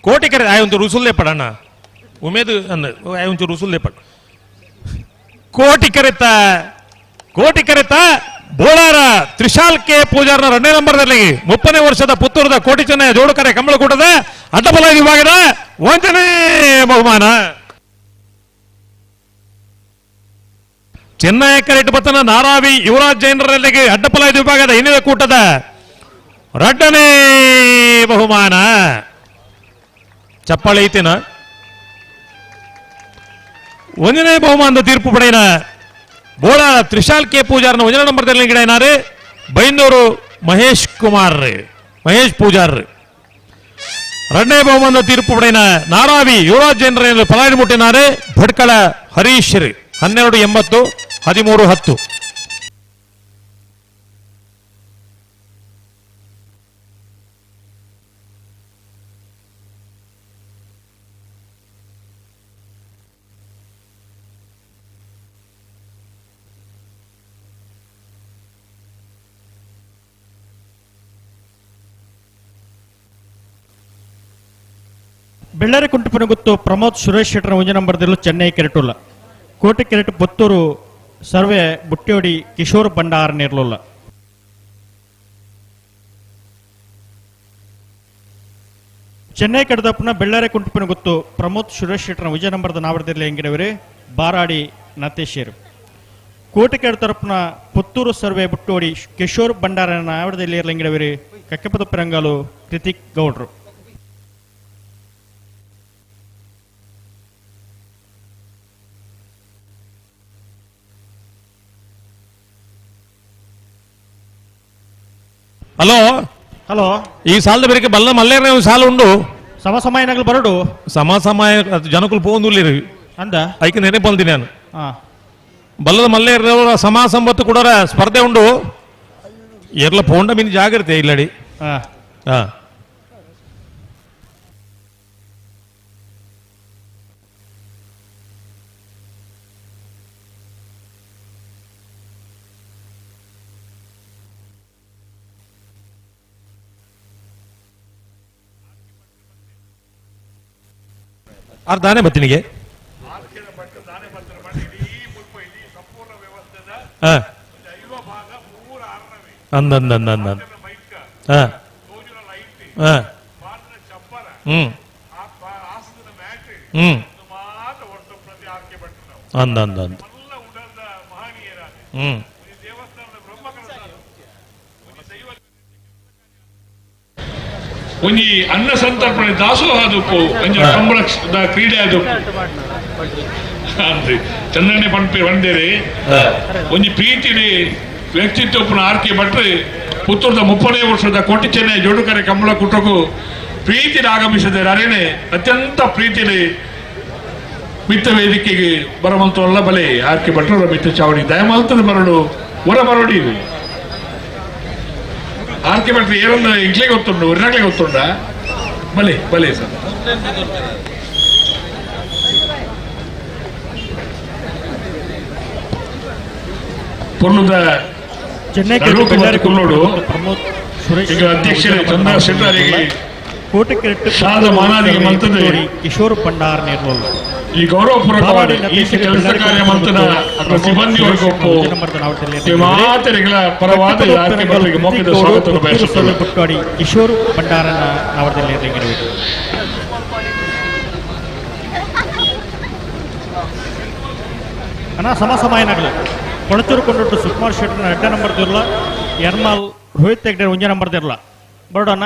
ಕೋಟಿ ಕರೆ ಆಯ್ ಒಂಚೂರು ರುಸುಲ್ ಲೇಪಡ ಅಣ್ಣ ಉಮೇದ್ ಅಂದ ಆಯ್ ಒಂಚೂರು ರುಸುಲ್ ಲೇಪಡ. ಕೋಟಿ ಕರೆತ್ತ ಕೋಟಿ ಕರೆತ್ತ ಬೋಳಾರ ತ್ರಿಶಾಲ್ ಕೆ ಪೂಜಾರ್ನ 2ನೇ ನಂಬರ್ದಲ್ಲಿ 30ನೇ ವರ್ಷದ ಪುತ್ತೂರದ ಕೋಟಿ ಚೆನ್ನಯ ಜೋಡುಕರೆ ಕಂಬಳಕೂಟದ ಅಡ್ಡಬಲ ವಿಭಾಗದ 1ನೇ ಬಹುಮಾನ. ಚೆನ್ನೈ ಕರೆಟ್ ಬತ್ತನ ನಾರಾವಿ ಯುವರಾಜ್ ಜೈನರಲ್ಲಿಗೆ ಅಡ್ಡಪಲ ವಿಭಾಗದ ಇನ್ನಿದ ಕೂಟದ 2ನೇ ಬಹುಮಾನ. ಚಪ್ಪಾಳೆ ಐತೇನ? 1ನೇ ಬಹುಮಾನದ ತೀರ್ಪು ಪಡೆಯನ ಬೋಳಾರ ತ್ರಿಶಾಲ್ ಕೆ ಪೂಜಾರ್ನ 1ನೇ ನಂಬರ್ದಲ್ಲಿ ಗಿಡ ಬೈಂದೂರು ಮಹೇಶ್ ಕುಮಾರ್ ಮಹೇಶ್ ಪೂಜಾರ್. 2ನೇ ಬಹುಮಾನದ ತೀರ್ಪು ಪಡೆಯನ ನಾರಾವಿ ಯುವರಾಜ್ ಜೈನರ ಪಲಾರಿ ಮುಟ್ಟಿನಾರೆ ಭಟ್ಕಳ ಹರೀಶ್ 12.80 13.10. ಬೆಳ್ಳಾರಿ ಕುಂಟುಪನ ಗೊತ್ತು ಪ್ರಮೋದ್ ಸುರೇಶ್ ಶೆಟ್ಟರ್ ಒಂಜಿ ನಂಬರ್ ದಿಲ್ಲು ಚೆನ್ನೈ ಕೆರೆಟುಲ್ಲ ಕೋಟೆ ಕೆರೆಟ್ ಪುತ್ತೂರು ಸರ್ವೆ ಬುಟ್ಟಿಯೋಡಿ ಕಿಶೋರ್ ಭಂಡಾರ್ ನೇರ್ಲುಲ್ಲ. ಚೆನ್ನೈ ಕಡದಪ್ಪನ ಬೆಳ್ಳಾರಿ ಕುಂಟುಪನ ಗೊತ್ತು ಪ್ರಮೋದ್ ಸುರೇಶ್ ಶೆಟ್ಟರ್ ವಿಜಯ ನಂಬರ್ದ ನಾವರ್ದಿರ್ಲಿ ಎಂಗಿನವರೇ ಬಾರಾಡಿ ನತೇಶೇರು. ಕೋಟೆ ಕೆರೆ ತರಪುನ ಪುತ್ತೂರು ಸರ್ವೆ ಬುಟ್ಟೋಡಿ ಕಿಶೋರ್ ಭಂಡಾರ ನಾವರ್ದಿರ್ಲಿ ಎಂಗಿನವರೇ ಕಕ್ಕೆಪದ ಪಿರಂಗಾಲು ಕೃತಿಕ್ ಗೌಡ್ರು. ಹಲೋ ಹಲೋ ಈ ಸಾಲದ ಬೇರೆ ಬಲ್ಲ ಮಲ್ಲೇರ ಸಾಲ ಉಂಡು ಸಮ ಸಮಯನಾಗಲು ಬರಡು ಸಮ ಸಮಯ ಜನಕುಲು ಪೋಂದುಲ್ಲಿರು ಅಂದ ಐಕೆ ನೆನಪಲ್ದಿ ನಾನು ಹಾ ಬಲ್ಲದ ಮಲ್ಲೇರವರ ಸಮ ಸಂಬತ್ತು ಕೂಡ ಸ್ಪರ್ಧೆ ಉಂಡು ಎರ್ಲ ಪೋಂಡ ಮೀನು ಜಾಗ್ರತೆ ಇಲ್ಲಡಿ. ಹಾ ಹಾ Are ದಾನೆ ಬತ್ತಿನಿಗೆ ಅಂದ ಅಂದ ಅಂದ ಅಂದ ಹ್ಮ್ ಹ್ಮ್ ಅಂದ ಅಂದ ಅಂದ ಹ್ಮ್ ಒಂಜಿ ಅನ್ನ ಸಂತರ್ಪಣೆ ದಾಸೋಹ ದುಪ್ಪು ಒಂಜಿ ಕಂಬಳದ ಕ್ರೀಡೆ ಅದು ಅಂದ್ರೆ ಚಂದ್ರಣ್ಣೆ ಪಂಪೆ ಬಂದೇರಿ ಒಂಜಿ ಪ್ರೀತಿಲಿ ವ್ಯಕ್ತಿತ್ವ ಆರ್ಕೆ ಭಟ್ರು ಪುತ್ತೂರದ 30ನೇ ವರ್ಷದ ಕೋಟಿ ಚೆನ್ನೈ ಜೋಡುಕರೆ ಕಂಬಳ ಕುಟಕು ಪ್ರೀತಿಲಿ ಆಗಮಿಸಿದರೆ ಅರೇನೆ ಅತ್ಯಂತ ಪ್ರೀತಿಲಿ ಮಿತ್ತ ವೇದಿಕೆಗೆ ಬರುವಂತವಲ್ಲ ಬಲೆ ಆರ್ಕೆ ಭಟ್ರರ ಮಿತ್ತ ಚಾವಡಿ ದಯಮಾಲ್ತದ ಬರಡು ಹೊರ ಬರೋಡಿ ಆರ್ಕೆ ಭಟ್ರು ಏನಂದ್ರೆ ಇಂಗ್ಲೇ ಗೊತ್ತುಂಡು ಒರ್ನಾಗ್ಲೇ ಗೊತ್ತುಂಡ ಬಲೆ ಬಲೆ ಸರ್. ಪೊರ್ಲುದ ಚೆನ್ನೈ ಕುಲ್ಲೋಡು ಪ್ರಮೋದ್ ಸುರೇಶ್ ಈಗ ಅಧ್ಯಕ್ಷರೇ ಚಂದ್ರ ಶೆಟ್ಟರಿಗೆ ಕೋಟೆಕೆರೆಟ್ಟು ಸಾದ ಮಾನಾದಿಗೆ ಮಂತದೆ ಕಿಶೋರ್ ಭಂಡಾರ್ ನೇರ್ಲೋಲ್ ಈ ಗೌರವಪೂರ್ವಕವಾದ ಈ ಕೆಲಸ ಕಾರ್ಯ ಮಂತನ ಅಥವಾ ಸಿಬ್ಬಂದಿವರ್ಗಕ್ಕೂ ಮಾತರಿಗಳ ಪರವಾದ ಆರ್ಕೆ ಭಟ್ರಿಗೆ ಮೌಖಿಕ ಸ್ವಾಗತವನ್ನು ಬಯಸುತ್ತೇವೆ. ಪುಟ್ಟಾಡಿ ಕಿಶೋರ್ ಭಂಡಾರನ ನವರದಲ್ಲಿ ಅಣ್ಣ ಸಮ ಸಮಯನಾಗಲಿ ಕೊಳಚೂರು ಕೊಂಡೊಟ್ಟು ಸುಕುಮಾರ್ ಶೆಟ್ಟರ್ನ ಎಡ್ಡ ನಂಬರ್ ದಿರ್ಲ ಎರ್ಮಾಲ್ ರೋಹಿತ್ ಹೆಗ್ಡೆ ಒಂಜೇ ನಂಬರ್ ದಿರ್ಲ ಬರೋಣ.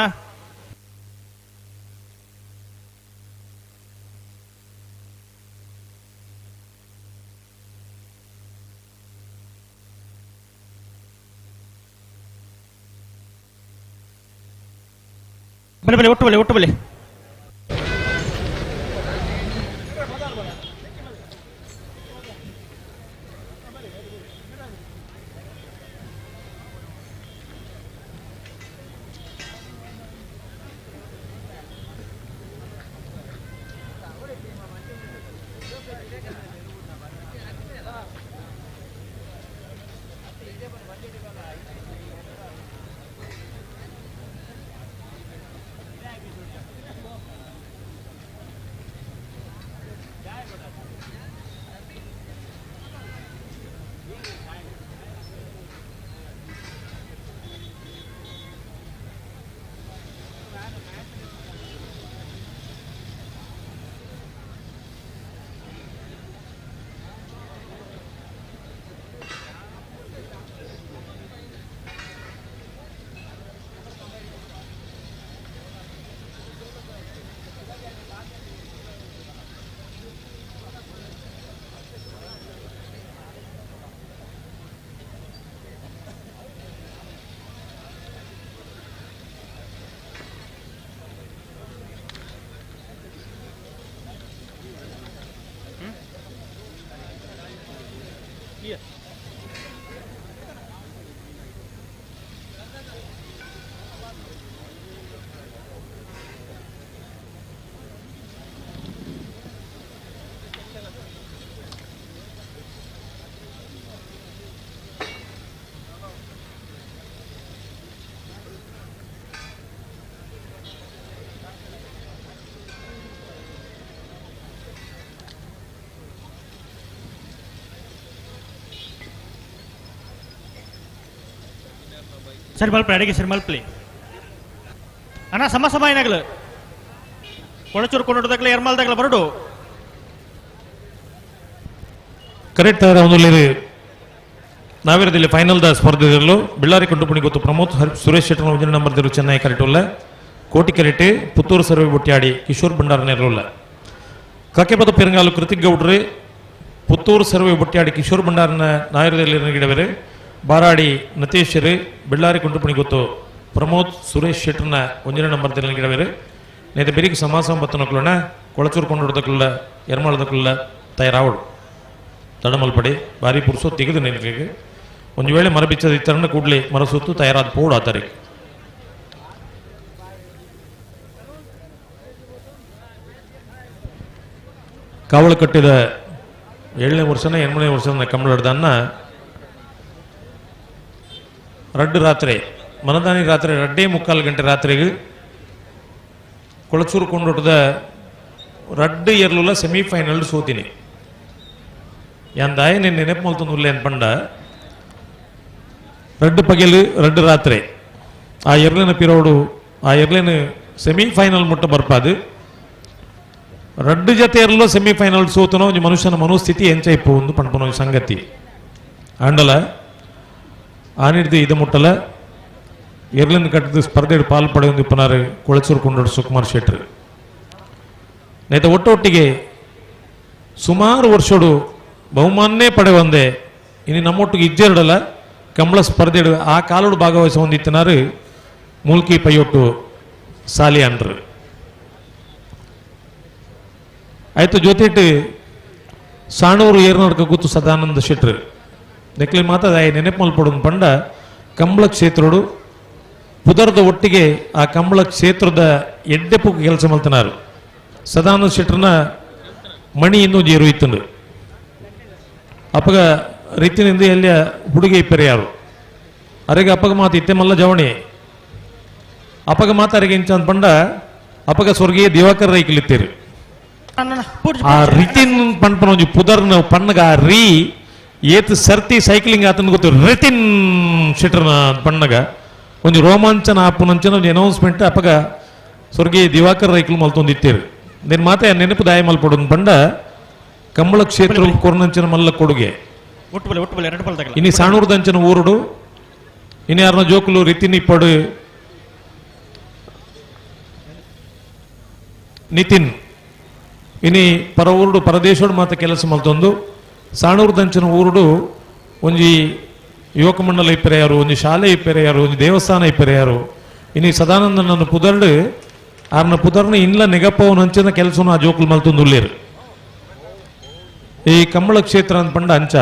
ಬಲೆ ಬಲೆ ಒಟ್ಟು ಬಲೆ ಒಟ್ಟು ಬಲೆ ಸರಿ ಮಲ್ಪಲಿ ಅಡಿಗೆ ಸರಿ ಮಲ್ಪಲಿ ಅಣ್ಣ ಸಮ ಸಮ ಏನಾಗಲು ಕೊಳಚೂರು ಕೊಂಡೋದಾಗಲೇ ಎರ್ಮಾಲ್ದಾಗಲ ಬರಡು ಕರೆಕ್ಟ್ ಒಂದು ನಾವಿರದಿಲ್ಲ ಫೈನಲ್ the ಸ್ಪರ್ಧೆದಲ್ಲೂ ಬಿಳ್ಳಾರಿ ಕೊಂಡುಪುಣಿ ಗೊತ್ತು ಪ್ರಮೋದ್ ಸುರೇಶ್ ಶೆಟ್ಟರ್ ಒಂದನೇ ನಂಬರ್ ದಿರು ಚೆನ್ನೈ ಕರೆಕ್ಟ್ ಉಲ್ಲ ಕೋಟಿ ಕರೆಕ್ಟ್ ಪುತ್ತೂರು ಸರ್ವೆ ಬುಟ್ಯಾಡಿ ಕಿಶೋರ್ ಭಂಡಾರ ನೆರವುಲ್ಲ ಕಕ್ಕೆಪದ ಪೆರಂಗಾಲು ಕೃತಿಕ್ ಗೌಡ್ರಿ ಪುತ್ತೂರು ಸರ್ವೆ ಬುಟ್ಯಾಡಿ ಕಿಶೋರ್ ಭಂಡಾರನ ನಾಯರದಲ್ಲಿ ಗಿಡವೆರೆ ಬಾರಾಡಿ ನತೇಶರು ಬೆಳ್ಳಾರಿ ಕುಂಟುಪುಣಿ ಗೊತ್ತು ಪ್ರಮೋದ್ ಸುರೇಶ್ ಶೆಟ್ಟರ್ನ ಒಂದನೇ ನಂಬರ್ ದಿನ ಗಿಡವೆರೆ ನೇತ ಬೆರಿಗೆ ಸಮಾಸ ಬತ್ತನಕ್ಲೋಣ ಕೊಳಚೂರು ಕೊಂಡೋಡ್ದಕ್ಲ ಎರ್ಮಾಳದಕ್ಲ ತಯಾರಾವಡು ತಡಮಲ್ಪಡಿ ಭಾರಿ ಪುರುಸೋ ತೆಗೆದು ನಿನಗೆ ಒಂದು ವೇಳೆ ಮರ ಬಿಚ್ಚದ ಇತ್ತರನ್ನ ಕೂಡಲೇ ಮರ ಸುತ್ತು ತಯಾರಾದ ಪೋಡು ಆ ತಾರೀಕು. ಕಾವಲು ಕಟ್ಟಿದ 7ನೇ ವರ್ಷನ 8ನೇ ವರ್ಷನ ಕಮಲಡ್ದನ್ನ ರಡ್ಡು ರಾತ್ರಿ ಮನದಾನಿ ರಾತ್ರಿ 2:45 ಗಂಟೆ ರಾತ್ರಿಗೆ ಕೊಳಚೂರು ಕೊಂಡೋಟದ ರಡ್ಡು ಎರ್ಲುಲ ಸೆಮಿಫೈನಲ್ ಸೋತಿನಿ ಯಾಂದಾಯ ನಿನ್ನ ನೆನಪು ಮಲ್ತೊಂದು ಉಲ್ಲೆ ಪಂಡ ರಡ್ಡು ಪಗೆಲು ರಡ್ಡು ರಾತ್ರಿ ಆ ಎರ್ಲಿನ ಪಿರೋಡು ಆ ಎರ್ಲಿನ ಸೆಮಿಫೈನಲ್ ಮುಟ್ಟ ಬರ್ಪಾದು ರಡ್ಡು ಜತೆ ಎರ್ಲೋ ಸೆಮಿಫೈನಲ್ ಸೋತನೋ ಒಂಜಿ ಮನುಷ್ಯನ ಮನೋಸ್ಥಿತಿ ಎಂಚೈಪು ಒಂದು ಪಣ್ಪುನ ಒಂಜಿ ಸಂಗತಿ ಆಂಡಲ ಆನಿಡ್ದು ಇದು ಮುಟ್ಟಲ ಎರ್ಲಿನ ಕಟ್ಟದ ಸ್ಪರ್ಧೆ ಪಾಲ್ ಪಡೆಯೊಂದು ಇಪ್ಪನಾರು ಕೊಳಚೂರು ಕೊಂಡೋಡು ಸುಕುಮಾರ್ ಶೆಟ್ರು ನೇತ ಒಟ್ಟೊಟ್ಟಿಗೆ ಸುಮಾರು ವರ್ಷಡು ಬಹುಮಾನ್ನೇ ಪಡೆ ಒಂದೇ ಇನ್ನು ನಮ್ಮೊಟ್ಟಿಗೆ ಇಜ್ಜೆರಡಲ್ಲ ಕಂಬಳ ಸ್ಪರ್ಧೆ ಆ ಕಾಲೋಡು ಭಾಗವಹಿಸ ಹೊಂದಿತ್ತನಾರು ಮೂಲ್ಕಿ ಪೈಯೊಟ್ಟು ಸಾಲಿ ಅಂಡ್ರು ಆಯ್ತು ಜೊತೆಟ್ಟು ಸಾಣೂರು ಏರ್ನಡ್ಕ ಕೂತು ಸದಾನಂದ ಶೆಟ್ರು ನೆಕ್ಲಿ ಮಾತ ನೆನಪು ಮಲ್ಪಡು ಪಂಡ ಕಂಬಳ ಕ್ಷೇತ್ರಡು ಪುದರ್ದ ಒಟ್ಟಿಗೆ ಆ ಕಂಬಳ ಕ್ಷೇತ್ರದ ಎಡ್ಡೆಪುಕ್ ಕೆಲಸ ಮಲ್ತನಾರು ಸದಾನಂದ ಶೆಟ್ರನ ಮಣಿ ಇನ್ನೂ ಜೇರು ಇತ್ತಂಡು ಅಪ್ಪಗ ರೀತಿನಿಂದ ಎಲ್ಲಿಯ ಹುಡುಗಿ ಇಪ್ಪರೆ ಯಾರು ಅರೆಗೆ ಅಪ್ಪಗ ಮಾತು ಇತ್ತೆ ಮಲ್ಲ ಜವಣಿ ಅಪ್ಪಗ ಮಾತು ಅರೆಗೆ ಇಂಚ ಪಂಡ ಅಪ್ಪಗ ಸ್ವರ್ಗೀಯ ದಿವಾಕರ್ ರೈಕಲಿತ್ತೀರು ಆ ರಿತಿನ್ ಪನ್ಪನ ಒಂಜಿ ಪುದರ್ನ ಪಣ್ಣಗ ಆ ರೀ ಏತ್ ಸರ್ತಿ ಸೈಕ್ಲಿಂಗ್ ಆತನ ಗೊತ್ತು ರಿತಿನ್ ಶೆಟ್ರನ ಪಣ್ಣಗ ಒಂಜಿ ರೋಮಾಂಚನ ಆಪುನಂಚನ ಒಂಜಿ ಅನೌನ್ಸ್ಮೆಂಟ್ ಅಪ್ಪಗ ಸ್ವರ್ಗೀಯ ದಿವಾಕರ್ ರೈಕಲು ಮಲ್ತೊಂದಿತ್ತೀರು ನಿನ್ ಮಾತೆ ನೆನಪು ದಾಯ ಮಲ್ಪಡು ಪಂಡ ಕಂಬಳ ಕ್ಷೇತ್ರ ಕೊರ್ನಂಚನ ಮಲ್ಲ ಕೊಡುಗೆ ಇನಿ ಸಾಣೂರ್ದಂಚನ ಊರುಡು ಇನಿ ಯಾರನ್ನ ಜೋಕುಲು ರಿತಿನ್ ಇಪ್ಪಡು ನಿತಿನ್ ಇನಿ ಪರ ಊರುಡು ಪರದೇಶೋಡು ಮಾತ ಕೆಲಸ ಮಲ್ತೊಂದು ಸಾಣೂರ್ದಂಚನ ಊರುಡು ಒಂಜಿ ಯುವಕ ಮಂಡಲ ಇಪ್ಪರೆಯಾರು ಒಂಜಿ ಶಾಲೆ ಇಪ್ಪರೆಯಾರು ಒಂಜಿ ದೇವಸ್ಥಾನ ಇಪ್ಪರೆಯಾರು ಇನಿ ಸದಾನಂದನನ್ನು ಪುದರ್ಡು ಆರ್ನ ಪುದರ್ನ ಇನ್ಲ ನೆಗಪ್ಪವನಂಚಿನ ಕೆಲಸನು ಆ ಜೋಕುಲು ಮಲ್ತೊಂದು ಉಳ್ಳೇರು ಈ ಕಂಬಳ ಕ್ಷೇತ್ರ ಅಂತ ಪಂಡ ಅಂಚ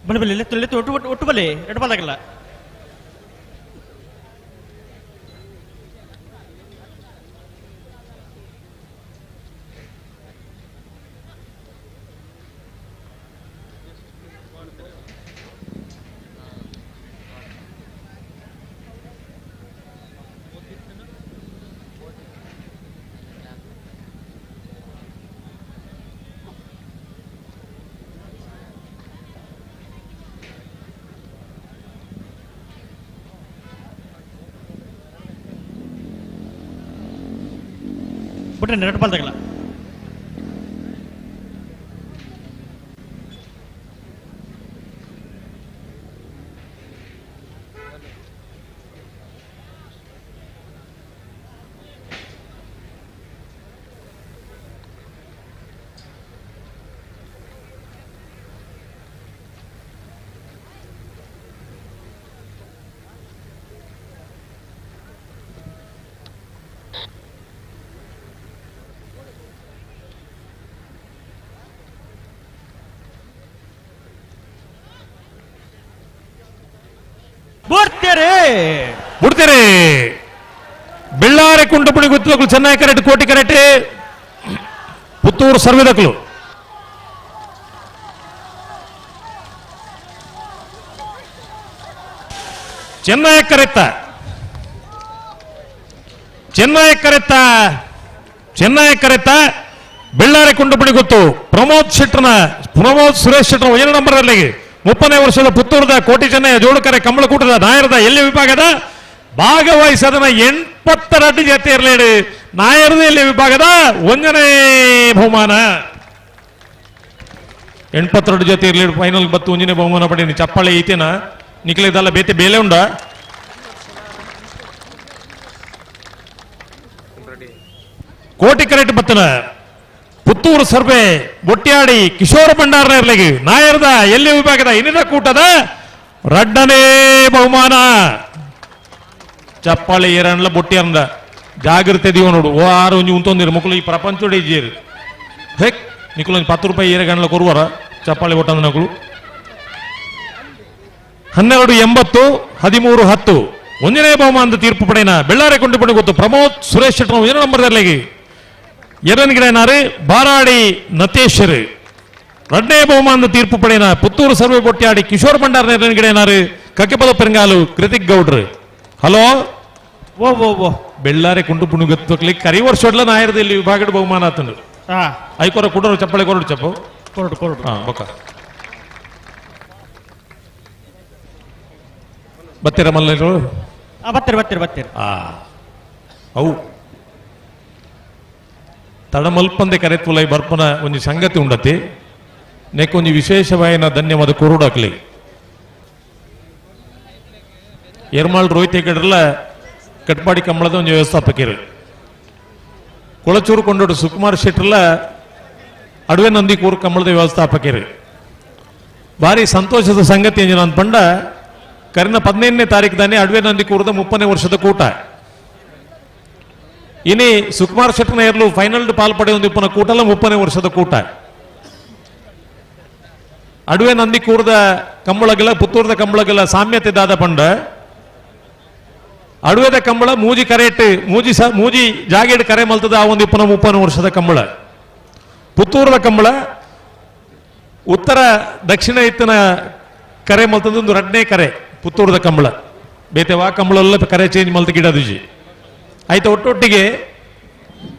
ಬಲೆ ಬಲೆ ಲೆತ್ತು ಲೆತ್ತು ಒಟ್ಟು ಒಟ್ಟು ಒಟ್ಟು ಬಲೆ ಎರಡು ಬಾಲಾಗಲ್ಲ ಬಿಟ್ರೆ ಎರಡು ಬಾಲ್ ತಗಲ್ಲ ಬಿಡ್ತೀರಿ ಬೆಳ್ಳಾರೆ ಕುಂಟಪುಣಿ ಗುತ್ತದಕ್ಕಲು ಚೆನ್ನೈ ಕರೆಕ್ಟ್ ಕೋಟಿ ಕರೆಕ್ಟ್ ಪುತ್ತೂರು ಸರ್ವಿದಕ್ಕಲು ಚೆನ್ನೈ ಕರೆತ್ತ ಚೆನ್ನೈ ಕರೆತ್ತ ಚೆನ್ನೈ ಕರೆತ್ತ Bellare ಕುಂಡುಪುಣಿ ಗೊತ್ತು ಪ್ರಮೋದ್ ಶೆಟ್ಟರ್ನ ಪ್ರಮೋದ್ ಸುರೇಶ್ ಶೆಟ್ಟರ್ ಒಂದನೇ ನಂಬರ್ ಅಲ್ಲಿಗೆ 30ನೇ ವರ್ಷದ ಪುತ್ತೂರದ ಕೋಟಿ ಚೆನ್ನಯ್ಯ ಜೋಡುಕರೆ ಕಂಬಳಕೂಟದ ನಾಯರದ ಎಲ್ಲಿ ವಿಭಾಗದ ಭಾಗವಹಿಸದನ 82 ಜೊತೆ ಇರಲೇಡು ನಾಯರದ ಎಲ್ಲಿ ವಿಭಾಗದ 1ನೇ ಬಹುಮಾನ 82 ಜೊತೆ ಇರಲೇಡು ಫೈನಲ್ ಬತ್ತು 1ನೇ ಬಹುಮಾನ ಪಡೀನಿ ಚಪ್ಪಾಳೆ ಐತೇನ ನಿಕ್ಲಿದಲ್ಲ ಬೇತೆ ಬೇಲೆ ಉಂಡ ಕೋಟಿ ಕರೆಟ್ ಬತ್ತನ ಪುತ್ತೂರು ಸರ್ವೆ ಬೊಟ್ಯಾಡಿ ಕಿಶೋರ ಭಂಡಾರ ಇರ್ಲಿಗೆ ನಾಯರದ ಎಲ್ಲಿ ವಿಭಾಗದ ಇನ್ನಿದ ಕೂಟದ 2ನೇ ಬಹುಮಾನ ಚಪ್ಪಾಳೆ ಏರನ್ಲ ಬೊಟ್ಟಿಯಂದ ಜಾಗ್ರತೆ ದೀವ ನೋಡು ಓ ಆರು ಒಂಜಿ ಉಂತೊಂದಿರು ಮುಕ್ಕಳು ಈ ಪ್ರಪಂಚೋಡೆ ಇಜ್ಜೇರು ಹೆಕ್ ನಿಕ್ಕಲು ಒಂಜಿ 10 ರೂಪಾಯಿ ಏರ ಗಂಡ್ಲ ಕೊರುವರ ಚಪ್ಪಾಳೆ ಒಟ್ಟಂದ ನಕಲು 12.80 13.10 1ನೇ ಬಹುಮಾನದ ತೀರ್ಪು ಪಡೆಯನ ಬೆಳ್ಳಾರೆ ಕೊಂಡುಪಡಿ ಗೊತ್ತು ಪ್ರಮೋದ್ ಸುರೇಶ್ ಶೆಟ್ಟರ್ 1 ನಂಬರ್ ಇರ್ಲಿಗೆ ಎರಡನೇ ಗಿಡನಾರು ಬಾರಾಡಿ ನತೇಶರು 2ನೇ ಬಹುಮಾನದ ತೀರ್ಪು ಪಡೆಯನ ಪುತ್ತೂರು ಸರ್ವೆ ಬೊಟ್ಯಾಡಿ ಕಿಶೋರ್ ಭಂಡಾರ ಎರಡನೇ ಗಿಡನಾರು ಕಕ್ಕೆಪದ ಪೆರಂಗಾಲು ಕೃತಿಕ್ ಗೌಡ್ರು. ಹಲೋ ಓ ಓ ಓ ಬೆಳ್ಳಾರೆ ಕುಂಡು ಪುಣುಗತ್ತಕ್ಲಿ ಕರಿ ವರ್ಷಡ್ಲ ನಾಯರದ ಇಲ್ಲಿ ವಿಭಾಗದ ಬಹುಮಾನ ಆತನು ಐಕೊರ ಕುಡರು ಚಪ್ಪಳೆ ಕೊರಡು ಚಪ್ಪು ಕೊರಡು ಕೊರಡು ಹಾ ಬೊಕ್ಕ ಬತ್ತೀರ ಮಲ್ಲರು ಬತ್ತೀರಿ ಬತ್ತೀರಿ ಬತ್ತೀರಿ ಅವು ತಡಮಲ್ಪಂದೆ ಕರೆತ್ವುಲೈ ಬರ್ಪನ ಒಂಜಿ ಸಂಗತಿ ಉಂಡತಿ ನೆಕ್ಕೊಂಜಿ ವಿಶೇಷವಾಯಿನ ಧನ್ಯವಾದ ಕುರುಡಾಕ್ಲಿ ಎರ್ಮಾಳ್ ರೋಹಿತ್ ಹೆಗಡ್ರಲ್ಲ ಕಟ್ಪಾಡಿ ಕಂಬಳದ ಒಂದು ವ್ಯವಸ್ಥಾಪಕರು ಕೊಳಚೂರು ಕೊಂಡೋಡು ಸುಕುಮಾರ್ ಶೆಟ್ಟರ್ಲ ಅಡುವೆ ನಂದಿಕೂರು ಕಂಬಳದ ವ್ಯವಸ್ಥಾಪಕರು. ಭಾರಿ ಸಂತೋಷದ ಸಂಗತಿ ನಾನು ಪಂಡ ಕರಿನ 15ನೇ ತಾರೀಕು ತಾನೆ ಅಡುವೆ ನಂದಿಕೂರದ 30ನೇ ವರ್ಷದ ಕೂಟ ಇನಿ ಸುಕುಮಾರ್ ಶೆಟ್ಟರ್ನ ಎರ್ಲು ಫೈನಲ್ ಪಾಲ್ ಪಡೆಯೊಂದು ಇಪ್ಪನ ಕೂಟಲ್ಲ 30ನೇ ವರ್ಷದ ಕೂಟ ಅಡುವೆ ನಂದಿಕೂರದ ಕಂಬಳಗಲ ಪುತ್ತೂರದ ಕಂಬಳಗಲ ಸಾಮ್ಯತೆ ದಾದ ಪಂಡ ಅಡುವೆದ ಕಂಬಳ ಮೂಜಿ ಕರೆಟ್ ಮೂಜಿ ಮೂಜಿ ಜಾಗೇಡ್ ಕರೆ ಮಲ್ತದ ಆ ಒಂದು ಇಪ್ಪನ 30 ವರ್ಷದ ಕಂಬಳ ಪುತ್ತೂರದ ಕಂಬಳ ಉತ್ತರ ದಕ್ಷಿಣ ಇತ್ತನ ಕರೆ ಮಲ್ತದ ಒಂದು 2ನೇ ಕರೆ ಪುತ್ತೂರದ ಕಂಬಳ ಬೇತೆ ವಾ ಕಂಬಳೆಲ್ಲ ಕರೆ ಚೇಂಜ್ ಮಲ್ತ ಗಿಡದುಜಿ ಆಯ್ತು ಒಟ್ಟೊಟ್ಟಿಗೆ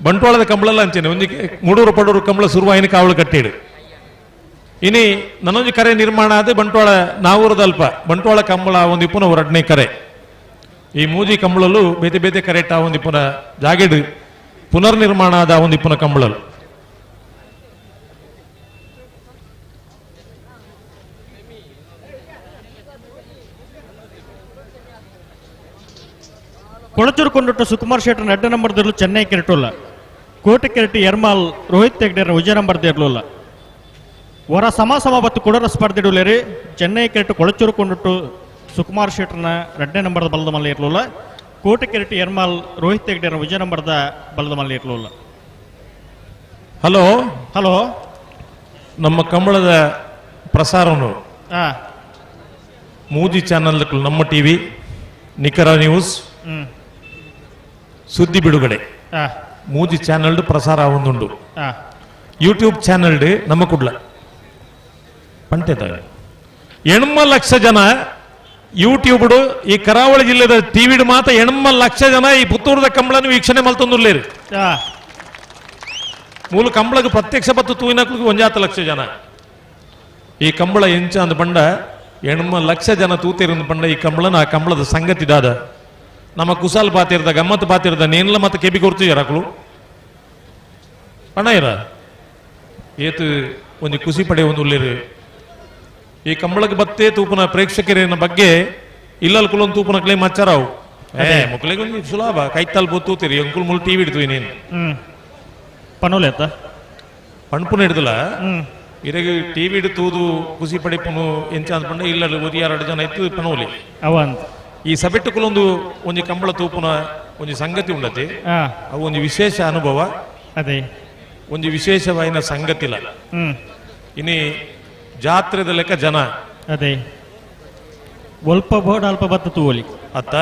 ಬಂಟ್ವಾಳದ ಕಂಬಳೆಲ್ಲ ಅಂಚೇನೆ ಒಂಜಿ ಮೂಡೂರು ಪಡೂರು ಕಂಬಳ ಸುರುವಾಯಿನ ಕಾವಲು ಕಟ್ಟಿಡು ಇನಿ ನನ್ನೊಂಜಿ ಕರೆ ನಿರ್ಮಾಣ ಆದ ಬಂಟ್ವಾಳ ನಾವೂರದಲ್ಪ ಬಂಟ್ವಾಳ ಕಂಬಳ ಒಂದು ಇಪ್ಪನ 2ನೇ ಕರೆ ಈ ಮೂಜಿ ಕಂಬಳಲ್ಲೂ ಬೇತೆ ಬೇತೆ ಕರೆಟ್ ಆ ಒಂದು ಇಪ್ಪನ ಜಾಗೆಡು ಪುನರ್ನಿರ್ಮಾಣ ಆದ ಒಂದು ಇಪ್ಪನ ಕಂಬಳಲು ಕೊಳಚೂರು ಕೊಂಡುಟ್ಟು ಸುಕುಮಾರ್ ಶೆಟ್ಟರ್ 2 ನಂಬರ್ ದೇರ್ಲು ಚೆನ್ನೈ ಕೆರಟುಲ್ಲ ಕೋಟೆ ಕೆರಟಿ ಎರ್ಮಾಲ್ ರೋಹಿತ್ ಹೆಗ್ಡೆರ ವಿಜಯ ನಂಬರ್ ದೇರ್ಲುಲ್ಲ ವರ ಸಮ ಸಮ ಬತ್ತು ಕೊಡರ ಸ್ಪರ್ಧೆಡುಲೇರಿ ಚೆನ್ನೈ ಕೆರಟು ಕೊಳಚೂರು ಕೊಂಡುಟ್ಟು ಸುಕುಮಾರ್ ಶೆಟ್ಟರ್ನ 2ನೇ ನಂಬರ್ದ ಬಲದ ಮಲ್ಲ ಇರಲಿಲ್ಲ ಕೋಟೆ ಕೆರಟಿ ಎರ್ಮಾಲ್ ರೋಹಿತ್ ಹೆಗ್ಡೆರ ವಿಜಯ ನಂಬರ್ದ ಬಲದ ಮಲ್ಲ ಇರಲಿಲ್ಲ. ಹಲೋ ಹಲೋ ನಮ್ಮ ಕಂಬಳದ ಪ್ರಸಾರವನ್ನು ಮೂಜಿ ಚಾನಲ್ ನಮ್ಮ ಟಿವಿ ನಿಖರ ನ್ಯೂಸ್ ಸುದ್ದಿ ಬಿಡುಗಡೆ ಮೂಜಿ ಚಾನಲ್ ಪ್ರಸಾರ ಒಂದುಂಡು ಯೂಟ್ಯೂಬ್ ಚಾನಲ್ ನಮ್ಮ ಕುಡ್ಲ ಪಂಟೆ 8 ಲಕ್ಷ ಜನ ಯೂಟ್ಯೂಬ್ ಈ ಕರಾವಳಿ ಜಿಲ್ಲೆದ ಟಿವಿ ಮಾತ್ರ 8 ಲಕ್ಷ ಜನ ಈ ಪುತ್ತೂರದ ಕಂಬಳನ್ನು ವೀಕ್ಷಣೆ ಮಲ್ತೊಂದುಲ್ಲೇರು ಮೂಲ ಕಂಬಳಕ್ಕೆ ಪ್ರತ್ಯಕ್ಷ ಬತ್ತು ತೂಯಿನಕ್ಲಿಗೆ 1 ಲಕ್ಷ ಜನ ಈ ಕಂಬಳ ಎಂಚ ಅಂದ ಪಂಡ 8 ಲಕ್ಷ ಜನ ತೂತಿರಂದು ಪಂಡ ಈ ಕಂಬಳನ ಆ ಕಂಬಳದ ಸಂಗತಿ ದಾದ ನಮ್ಮ ಕುಸಾಲ್ ಪಾತಿರ್ದ ಗಮ್ಮತ್ತು ಪಾತಿರ್ದ ನೇನ್ಲ ಮತ್ತೆ ಕೆಬಿ ಕೊಡ್ತೀರ ಅಕ್ಳು ಪಣ ಇರ ಏತು ಒಂದು ಖುಷಿ ಪಡೆ ಒಂದು ಉಲ್ಲೇರು ಈ ಕಂಬಳಕ್ಕೆ ಬತ್ತೇ ತೂಪನ ಪ್ರೇಕ್ಷಕರಿನ ಬಗ್ಗೆ ಇಲ್ಲಲ್ ಕುಲೊಂದು ತೂಪನ ಕ್ಲೇಮ್ ಮಚ್ಚಾರಾವು ಏ ಮುಕ್ಕಳಿಗೆ ಒಂದು ಸುಲಭ ಕೈತಲ್ ತೂತಿರಿ ಅಂಕುಲ್ ಮುಲ್ ಟಿವಿ ಇಡ್ತೀವಿ ನೀನು ಪನೋಲೆ ಅತ್ತ ಪಣ್ಪುನ ಹಿಡ್ದಲ್ಲ ಇರಗ ಟಿವಿ ತೂದು ಖುಷಿ ಪಡಿಪುನು ಎಂಚ ಅಂದ್ಕೊಂಡ ಇಲ್ಲ ಒಂದು ಎರಡು ಜನ ಇತ್ತು ಪನೋಲಿ ಅವ ಅಂತ ಈ ಸಬೆಟ್ಟು ಕುಲೊಂದು ಒಂಜಿ ಕಂಬಳ ತೂಪುನ ಒಂಜಿ ಸಂಗತಿ ಉಂಡತಿ ಅವು ಒಂಜಿ ವಿಶೇಷ ಅನುಭವ ಅದೇ ಒಂಜಿ ವಿಶೇಷವಾಯಿನ ಸಂಗತಿಲ ಇನಿ ಜಾತ್ರೆದ ಲೆಕ್ಕ ಜನ ಅದೇ ಒಲ್ಪ ಬೋರ್ಡ್ ಅಲ್ಪ ಬತ್ತ ತೂವಲಿ ಅತ್ತ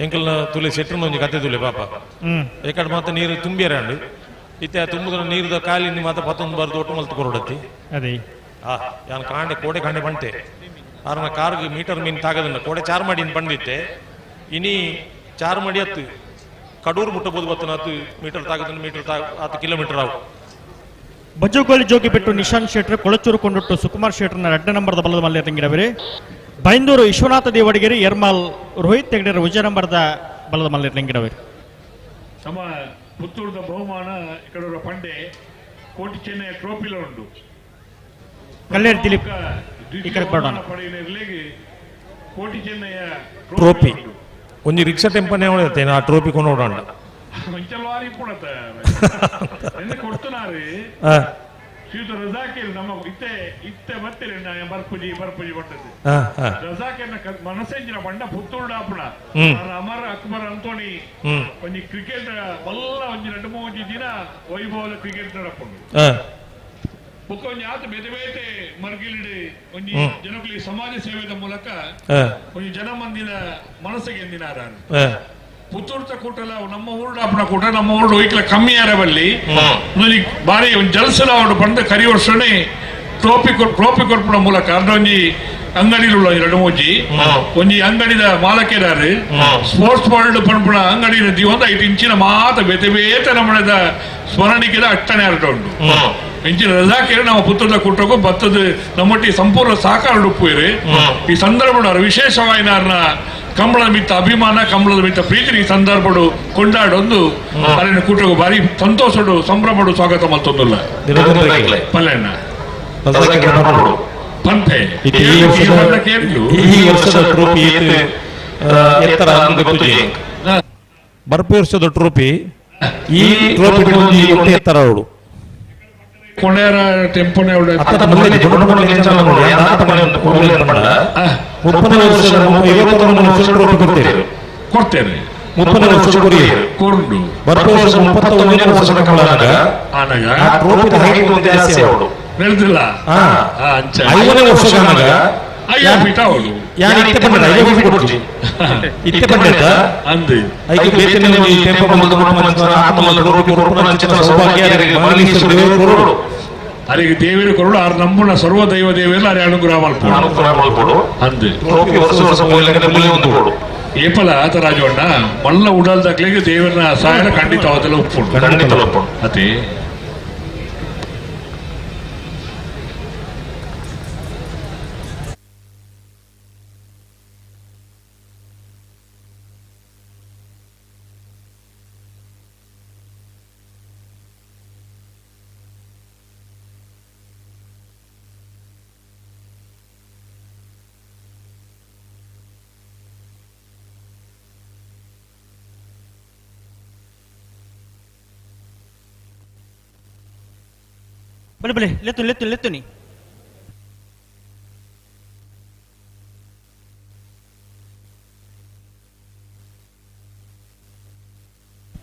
ಎಂಕಲ್ನ ತುಲೆ ಸೆಟ್ರನ ಒಂಜಿ ಕತೆ ತುಲೆ ಪಾಪ ಏಕಡೆ ಮಾತ ನೀರು ತುಂಬಿಯರಂಡು ಇತ್ತೆ ಆ ತುಂಬುದ್ರ ನೀರುದ ಕಾಲಿನ ಮಾತ ಪತ್ತೊಂದು ಬಾರ್ದು ಒಟ್ಟು ಮಲ್ತು ಕೊರಡತ್ತಿ ಅದೇ ಆ ಯಾನ್ ಕಾಂಡೆ ಕೋಡೆ ಕಾಂಡೆ ಬಂಟೆ ಆರನ ಕಾರ್ಗೆ ಮೀಟರ್ ಮೀನ್ ತಾಗದನ್ನ ಕೋಡೆ ಚಾರ್ ಮಾಡಿ ಬಂದಿತ್ತೆ ಇನಿ ಚಾರ್ ಮಾಡಿ ಅತ್ತು ಕಡೂರು ಮುಟ್ಟಬಹುದು ಬತ್ತನಾತು ಮೀಟರ್ ತಾಗದ ಮೀಟರ್ ಆತು ಕಿಲೋಮೀಟರ್ ಆವು. ಬಜ್ಜುಗೋಳಿ ಜೋಗಿ ಬಿಟ್ಟು ನಿಶಾಂತ್ ಶೆಟ್ರು ಕೊಳಚೂರು ಕೊಂಡುಟ್ಟು ಸುಕುಮಾರ್ ಶೆಟ್ರನ ಎರಡನೇ ನಂಬರ್ದ ಬಲದ ಮಲ್ಯ ತಂಗಿರವರಿ. ಬೈಂದೂರು ವಿಶ್ವನಾಥ ದೇವಡಿಗೆರೆ ಎರ್ಮಾಲ್ ರೋಹಿತ್ ಹೆಗ್ಡೆರ ವಿಜಯ ನಂಬರ್ದ ಬಲದ ಮಲ್ಯ ತಂಗಿರವರಿ. ನಮ್ಮ ಪುತ್ತೂರದ ಬಹುಮಾನ ಇಕಡೂರ ಪಂಡೆ ಕೋಟಿ ಚೆನ್ನೈ ಟ್ರೋಫಿಲ ಉಂಟು. ಕಲ್ಲೇರಿ ದಿಲೀಪ್ ಈ ಕಡೆ ಬರೋಣ. ಕೋಟಿ ಚೆನ್ನಯ್ಯ ಟ್ರೋಫಿ ಒಂಜಿ ರಿಕ್ಷಾ ಟೆಂಪನೇ ಹೊಡೆಯುತ್ತೆ ಆ ಟ್ರೋಫಿ ಕೊಂಡು ನೋಡೋಣ. ಮಂಚಲ್ವಾರಿ ಪುಣತ ಕೊಡ್ತನಾರಿ ಶ್ರೀಯುತ ರಜಾಕೇಲ್ ನಮ್ಮ ಇತ್ತೆ ಇತ್ತೆ ಬರ್ತೀರಿ ಬರ್ಪುಜಿ ಬರ್ಪುಜಿ ಕೊಟ್ಟದ್ದು ರಜಾಕೇರ್ನ ಮನಸೆಂಜಿನ ಬಂಡ ಪುತ್ತೂರು ಡಾಪುಣ ಅಮರ್ ಅಕ್ಬರ್ ಅಂತೋಣಿ ಒಂಜಿ ಕ್ರಿಕೆಟ್ ಬಲ್ಲ ಒಂಜಿ ಎರಡು ಮೂಜಿ ದಿನ ವೈಭವದ ಕ್ರಿಕೆಟ್ ನಡಪುಂಡು. ಬೊಕ್ಕ ಒಂಜಿ ಆತ ಬೇತೆ ಬೇತೆ ಮರ್ಗಿಲಿಡಿ ಒಂಜಿ ಜನಕುಲಿ ಸಮಾಜ ಸೇವೆದ ಮೂಲಕ ಒಂಜಿ ಜನ ಮಂದಿನ ಮನಸ್ಸಿಗೆ ಎಂದಿನಾರ ಪುತ್ತೂರ್ತ ಕೂಟಲ ನಮ್ಮ ಊರು ಡಾಪುಣ ಕೂಟ ನಮ್ಮ ಊರು ಹೋಯ್ಕಲ ಕಮ್ಮಿ ಆರಬಲ್ಲಿ ಬಾರಿ ಒಂದು ಜಲಸಲ ಅವನು ಬಂದ ಕರಿ ವರ್ಷನೇ ಟ್ರೋಫಿ ಟ್ರೋಫಿ ಕೊರ್ಪುಣ ಮೂಲಕ ಅಂದ್ರೆ ಒಂಜಿ ಅಂಗಡಿಲು ಎರಡು ಮೂಜಿ ಒಂಜಿ ಅಂಗಡಿದ ಮಾಲಕೇದಾರು ಸ್ಪೋರ್ಟ್ಸ್ ವರ್ಲ್ಡ್ ಪನ್ಪುಣ ಅಂಗಡಿನ ದಿವೊಂದು 5 ಇಂಚಿನ ಮಾತ ಬೇತೆ ಬೇತೆ ನಮ್ಮದ ಸ್ಮರಣಿಕೆದ ಅಟ್ಟಣೆ ಅರ್ಧ ಉಂಟು. ಇಂಚಿನ ರಜಾಕೇರಿ ನಮ್ಮ ಪುತ್ರದ ಕೂಟಕ್ಕೂ ಬತ್ತದ ನಮ್ಮೊಟ್ಟಿ ಸಂಪೂರ್ಣ ಸಹಕಾರ ಉಪ್ಪುಯಿರಿ. ಈ ಸಂದರ್ಭ ವಿಶೇಷವಾಯಿನಾರ್ನ ಕಂಬಳದ ಮಿತ್ತ ಅಭಿಮಾನ ಕಂಬಳದ ಮಿತ್ತ ಪ್ರೀತಿ ಈ ಸಂದರ್ಭಡು ಕೊಂಡಾಡೊಂದು ಅರಿನ ಕೂಟಕ್ಕೂ ಭಾರಿ ಸಂತೋಷಡು ಸಂಭ್ರಮಡು ಸ್ವಾಗತ ಮತ್ತೊಂದಿಲ್ಲ ಪಲ್ಲೆಣ್ಣ ಪಂಪೆ ಈ ವರ್ಷದ ಟ್ರೋಫಿ ಬರ್ಪು ವರ್ಷದ ಟ್ರೋಫಿ ಈ ಟ್ರೋಫಿ ಎತ್ತರ ಅವಳು ಕೊಣೇರ ಟೆಂಪೋನೆ ಕೊಡ್ತೇನೆ ನಡೆದಿಲ್ಲ ಅರಿಗೆ ದೇವರು ಕೊರಡು ಆರು ನಂಬುಣ ಸರ್ವ ದೈವ ದೇವಿಯಲ್ಲ ಅರೆ ಅನುಗ್ರಹ ಮಲ್ಪೋಡು ಅಂದು ಏಪಲ ಆತ ರಾಜವಣ್ಣ ಮಲ್ಲ ಉಡಲ್ದಾಗ್ಲಿಗೆ ದೇವರನ್ನ ಸಹಾಯ ಖಂಡಿತವಾದಲ್ಲ ಉಪ್ಪುಂಡು ಅತಿ. ಬಲೆ ಬಲೆ ಲೆತ್ತು ಲೆತ್ತು ಲೆತ್ತುನಿ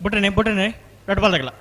ಬುಟ್ರನೆ ಬುಟ್ರನೆ ರೆಡ್ ಬಾಲ್ ತಗಲ.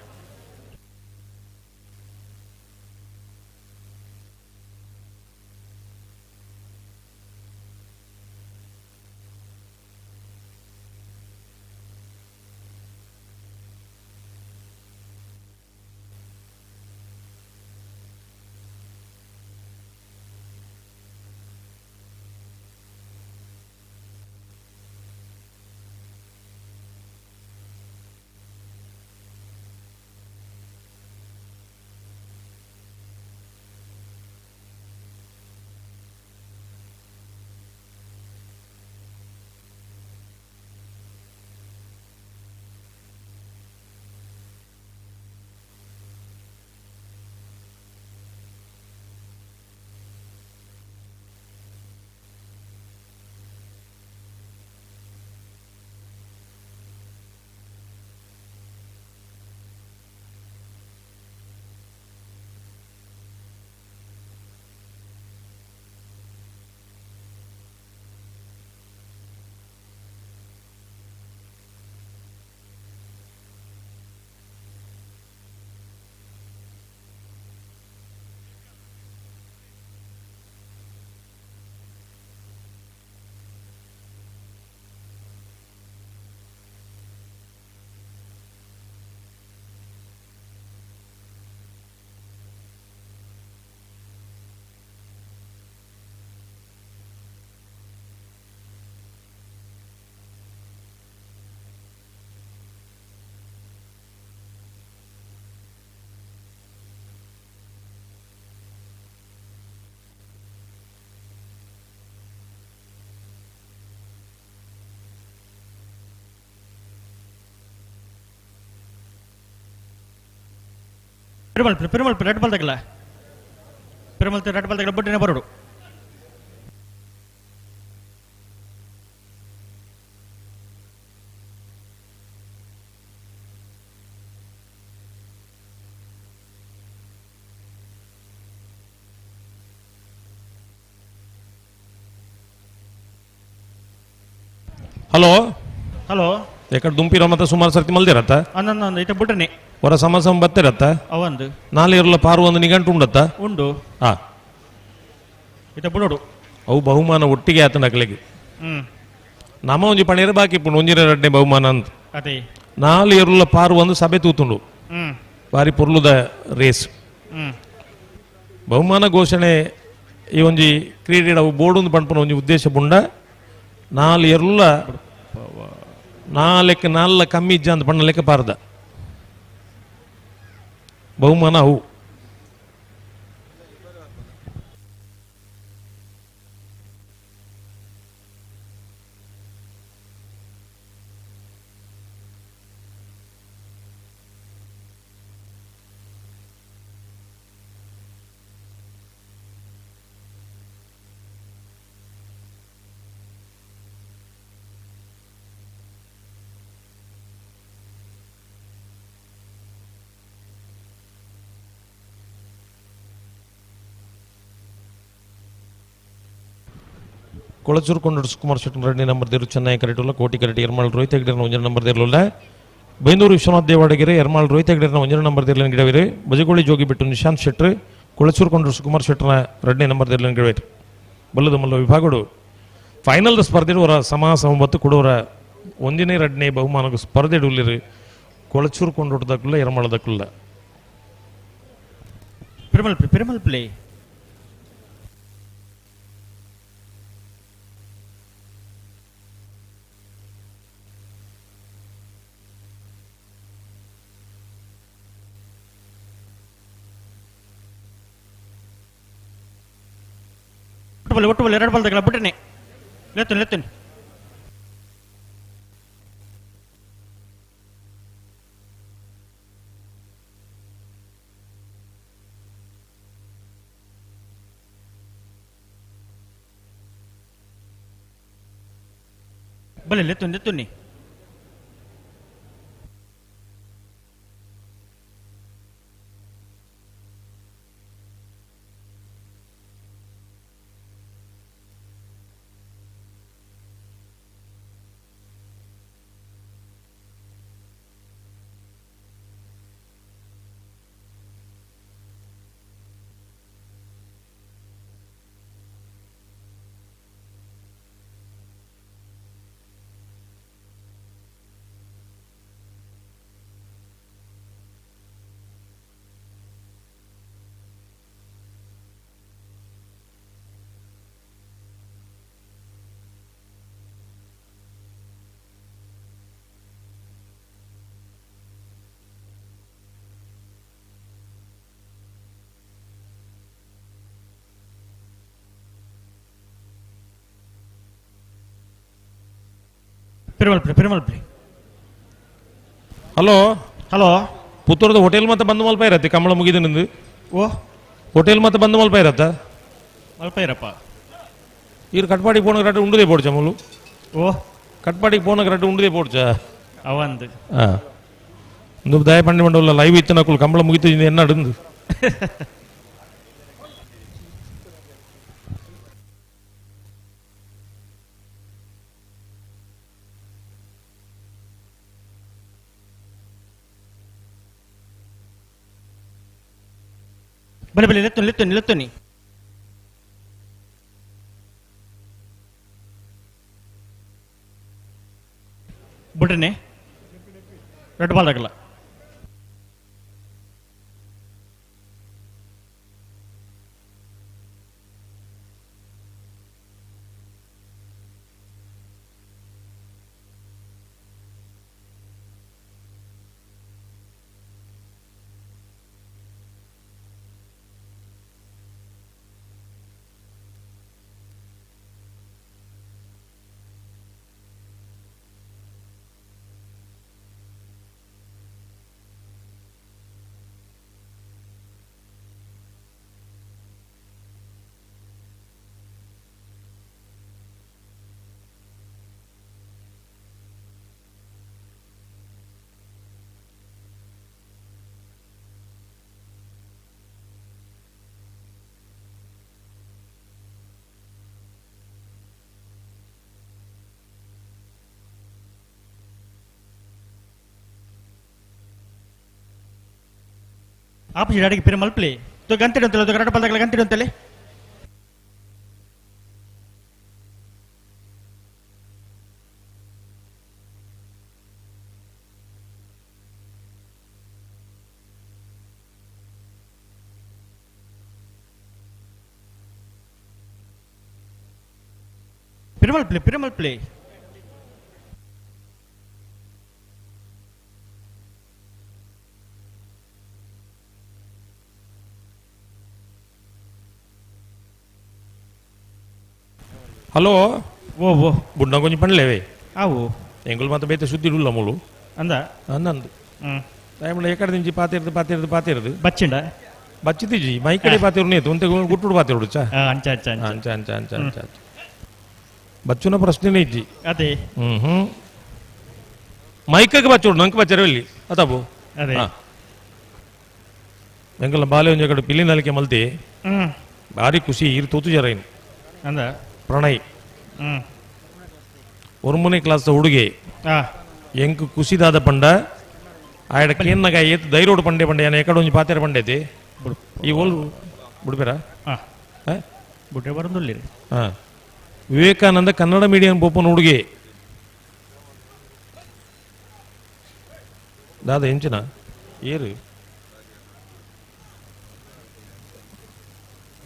ಪಿರಮಲ್ ಪಿರಮಲ್ ರೆಡ್ ಬಾಲ್ ತಗಲ ಪಿರಮಲ್ ರೆಡ್ ಬಾಲ್ ತಗಲ ಬಡ್ಡಿನ ಬರೋಡು. ಹಲೋ ಹಲೋ ಎಕಡೆ ದುಂಪಿರೋ ಮತ್ತೆ ಸುಮಾರು ಸರ್ತಿ ಮಲ್ದಿರತ್ತ ಅನ್ನೊಂದು ಇಟ ಬುಡ್ಡನೆ ಹೊರ ಸಮ ಸಮ ಬತ್ತಿರತ್ತ ಅವಂದು ನಾಳೆ ಇರಲ್ಲ ಪಾರು ಒಂದು ನಿಘಂಟು ಉಂಡತ್ತ ಉಂಡು ಹಾ ಇಟ ಬುಡೋಡು ಅವು ಬಹುಮಾನ ಒಟ್ಟಿಗೆ ಆತ ನಕಲಿಗೆ. ನಮ್ಮ ಒಂಜಿ ಪಣೀರ್ ಬಾಕಿ ಪುಂಡು ಒಂಜಿರ ರಡ್ಡೆ ಬಹುಮಾನ ಅಂತ ಅದೇ ನಾಲ್ ಎರುಲ ಪಾರು ಒಂದು ಸಭೆ ತೂತುಂಡು ಬಾರಿ ಪೊರ್ಲುದ ರೇಸ್. ಬಹುಮಾನ ಘೋಷಣೆ ಈ ಒಂಜಿ ಕ್ರೀಡೆ ಅವು ಬೋರ್ಡ್ ಪನ್ಪುನ ಒಂಜಿ ಉದ್ದೇಶ ಪುಂಡ ನಾಲ್ ಎರುಲ ನಾಲ್ಕು ನಾಲ್ಕ ಕಮ್ಮಿ ಇಜ್ಜ ಅಂತ ಪಣ್ಣ ಲೆಕ್ಕ ಪಾರ್ದ ಬಹುಮಾನ ಅವು. ಕೊಳಚೂರು ಕೊಂಡಡು ಸುಕುಮಾರ್ ಶೆಟ್ಟಿ ರೆಡ್ಡಿ ನಂಬರ್ ದೇರು ಚೆನ್ನೈ ಕರೆಟುಲ್ಲ ಕೋಟಿ ಕರೆಟಿ ಎರ್ಮಾಳ್ ರೋಹಿತ್ ಹೆಗ್ಡೆರ್ನ ಒಂಜನ ನಂಬರ್ ದೇರ್ಲುಲ್ಲ ಬೈಂದೂರು ವಿಶ್ವನಾಥ್ ದೇವಾಡಗೆರೆ ಎರ್ಮಾಳ್ ರೋಹಿತ್ ಹೆಗ್ಡೆರ್ನ ಒಂಜನ ನಂಬರ್ ದೇರ್ಲನ್ ಗಿಡವಿರು ಬಜಗೋಳಿ ಜೋಗಿ ಬಿಟ್ಟು ನಿಶಾಂತ್ ಶೆಟ್ರು ಕೊಳಚೂರು ಕೊಂಡರು ಸುಕುಮಾರ್ ಶೆಟ್ಟರ್ನ ರೆಡ್ಡಿ ನಂಬರ್ ದೇರ್ಲನ್ ಗಿಡವಿರು ಬಲ್ಲದ ಮಲ್ಲ ವಿಭಾಗಡು ಫೈನಲ್ ಸ್ಪರ್ಧೆ ಅವರ ಸಮ ಸಮಬತ್ತು ಕೊಡೋರ ಒಂದನೇ ಎರಡನೇ ಬಹುಮಾನకు ಸ್ಪರ್ಧೆ ಉಲ್ಲಿರು ಕೊಳಚೂರು ಕೊಂಡೋಟದಕ್ಕಲ್ಲ ಎರ್ಮಾಳದಕ್ಕಲ್ಲ. ಪಿರಮಲ್ ಪಿರಮಲ್ ಪ್ಲೇ ಒಟ್ಟು ಬಲ್ ಎರಡು ಬಾಲ್ ತಗಲ ಬಿಟ್ಟನೆ ಲೆತ್ತುನಿ ಲೆತ್ತುನಿ ಬಲೆ ಲೆತ್ತುನಿ ಲೆತ್ತುನಿ Perumal play. Hello hello ಪುತ್ತೂರದ ಹೋಟೆಲ್ ಮತ್ತೆ ಬಂದು ಮಲ್ಪ ಇರತ್ತೆ ಕಂಬಳ ಮುಗಿದ ನಿಂದು. ಓ ಹೋಟೆಲ್ ಮತ್ತೆ ಬಂದು ಮಲ್ಪ ಇರತ್ತ ಮಲ್ಪ ಇರಪ್ಪ. ಇರು ಕಟ್ಪಾಡಿಗೆ ಪೋಣ ರಡ್ಡು ಉಂಡುದೇ ಪೋಡ್ಚ ಮೂಲು. ಓ ಕಟ್ಪಾಡಿಗೆ ಪೋಣ ರಡ್ಡು ಉಂಡುದೇ ಪೋಡ್ಚ ಅವಂದು ಹಾಂ ಒಂದು ದಯ ಪಂಡಿ ಮಂಡಲ ಲೈವ್ ಇತ್ತು ನಕುಲು ಕಂಬಳ ಮುಗಿತು ಎನ್ನ ಅಡುಂದು. ಬಲೆ ಬಲೆ ಲೆತ್ತುನಿ ಲೆತ್ತುನಿ ಲೆತ್ತುನಿ ಬಿಡ್ರನೆ ರೆಡ್ ಬಾಲ್ ಆಗಲ್ಲ. ಆಪುಜಿ ಅಡಿಗೆ ಪಿರ ಮಲ್ಪಲಿ ತು ಗಂತಿಡು ಅಂತಲೆ ತು Karada ಪಲ್ದಗಳ ಗಂತಿಡು ಅಂತಲೆ Piramal play Piramal play hello ಓ ಓ ಬುಡ್ನ ಕೊಂಚ ಪಣ್ಲೇವೆ ಆವು ಎಂಗುಲ್ ಮಾತ ಬೇತೆ ಸುದ್ದಿ ಉಲ್ಲ ಮೂಲು ಅಂದ ಅಂದಂದು ಹ್ಮ್ ಟೈಮ್ಲ ಎಕಡೆ ದಿಂಚಿ ಪಾತಿರ್ದು ಪಾತಿರ್ದು ಪಾತಿರ್ದು ಬಚ್ಚಿಂಡ ಬಚ್ಚಿತಿಜಿ ಮೈಕಡೆ ಪಾತಿರು ನೇತು ಒಂತೆ ಗುಟ್ಟುಡು ಪಾತಿರುಡು ಚಾ ಅಂಚ ಅಂಚ ಅಂಚ ಅಂಚ ಅಂಚ ಅಂಚ ಅಂಚ ಬಚ್ಚುನ ಪ್ರಶ್ನೆನೇ ಇಜ್ಜಿ ಅದೇ ಹ್ಮ್ ಹ್ಮ್ ಮೈಕಗೆ ಬಚ್ಚುಡು ನಂಗೆ ಬಚ್ಚರವಲ್ಲಿ ಅದಾಬು ಅದೇ ಎಂಕಲ್ನ ಬಾಲೆ ಒಂಜಿ ಕಡೆ ಪಿಲ್ಲಿ ನಲಿಕೆ ಮಲ್ತಿ ಹ್ಮ್ ಭಾರಿ ಖುಷಿ ಇರು ತೂತು ಜರೈನ್ ಅಂದ ಪ್ರಣಯ್ ಹ್ಮ್ ಒರ್ಮನೆ ಕ್ಲಾಸ್ ಹುಡುಗಿ ಎಂಕ್ ಖುಷಿದಾದ ಪಂಡ ಆಯಡ ಕೇನ್ನಗ ಏತ್ ಧೈರ್ಯೋಡು ಪಂಡೆ ಪಂಡೆ ಯಾನ ಎಕಡೆ ಒಂಜಿ ಪಾತೆರ ಪಂಡೈತಿ ಈ ಓಲ್ ಬುಡ್ಬೇರ ಬುಡ್ಡೆ ಬರಂದುಲ್ಲಿ ಹಾ ವಿವೇಕಾನಂದ ಕನ್ನಡ ಮೀಡಿಯಂ ಪೋಪನ ಹುಡುಗಿ ದಾದ ಎಂಚಿನ ಏರು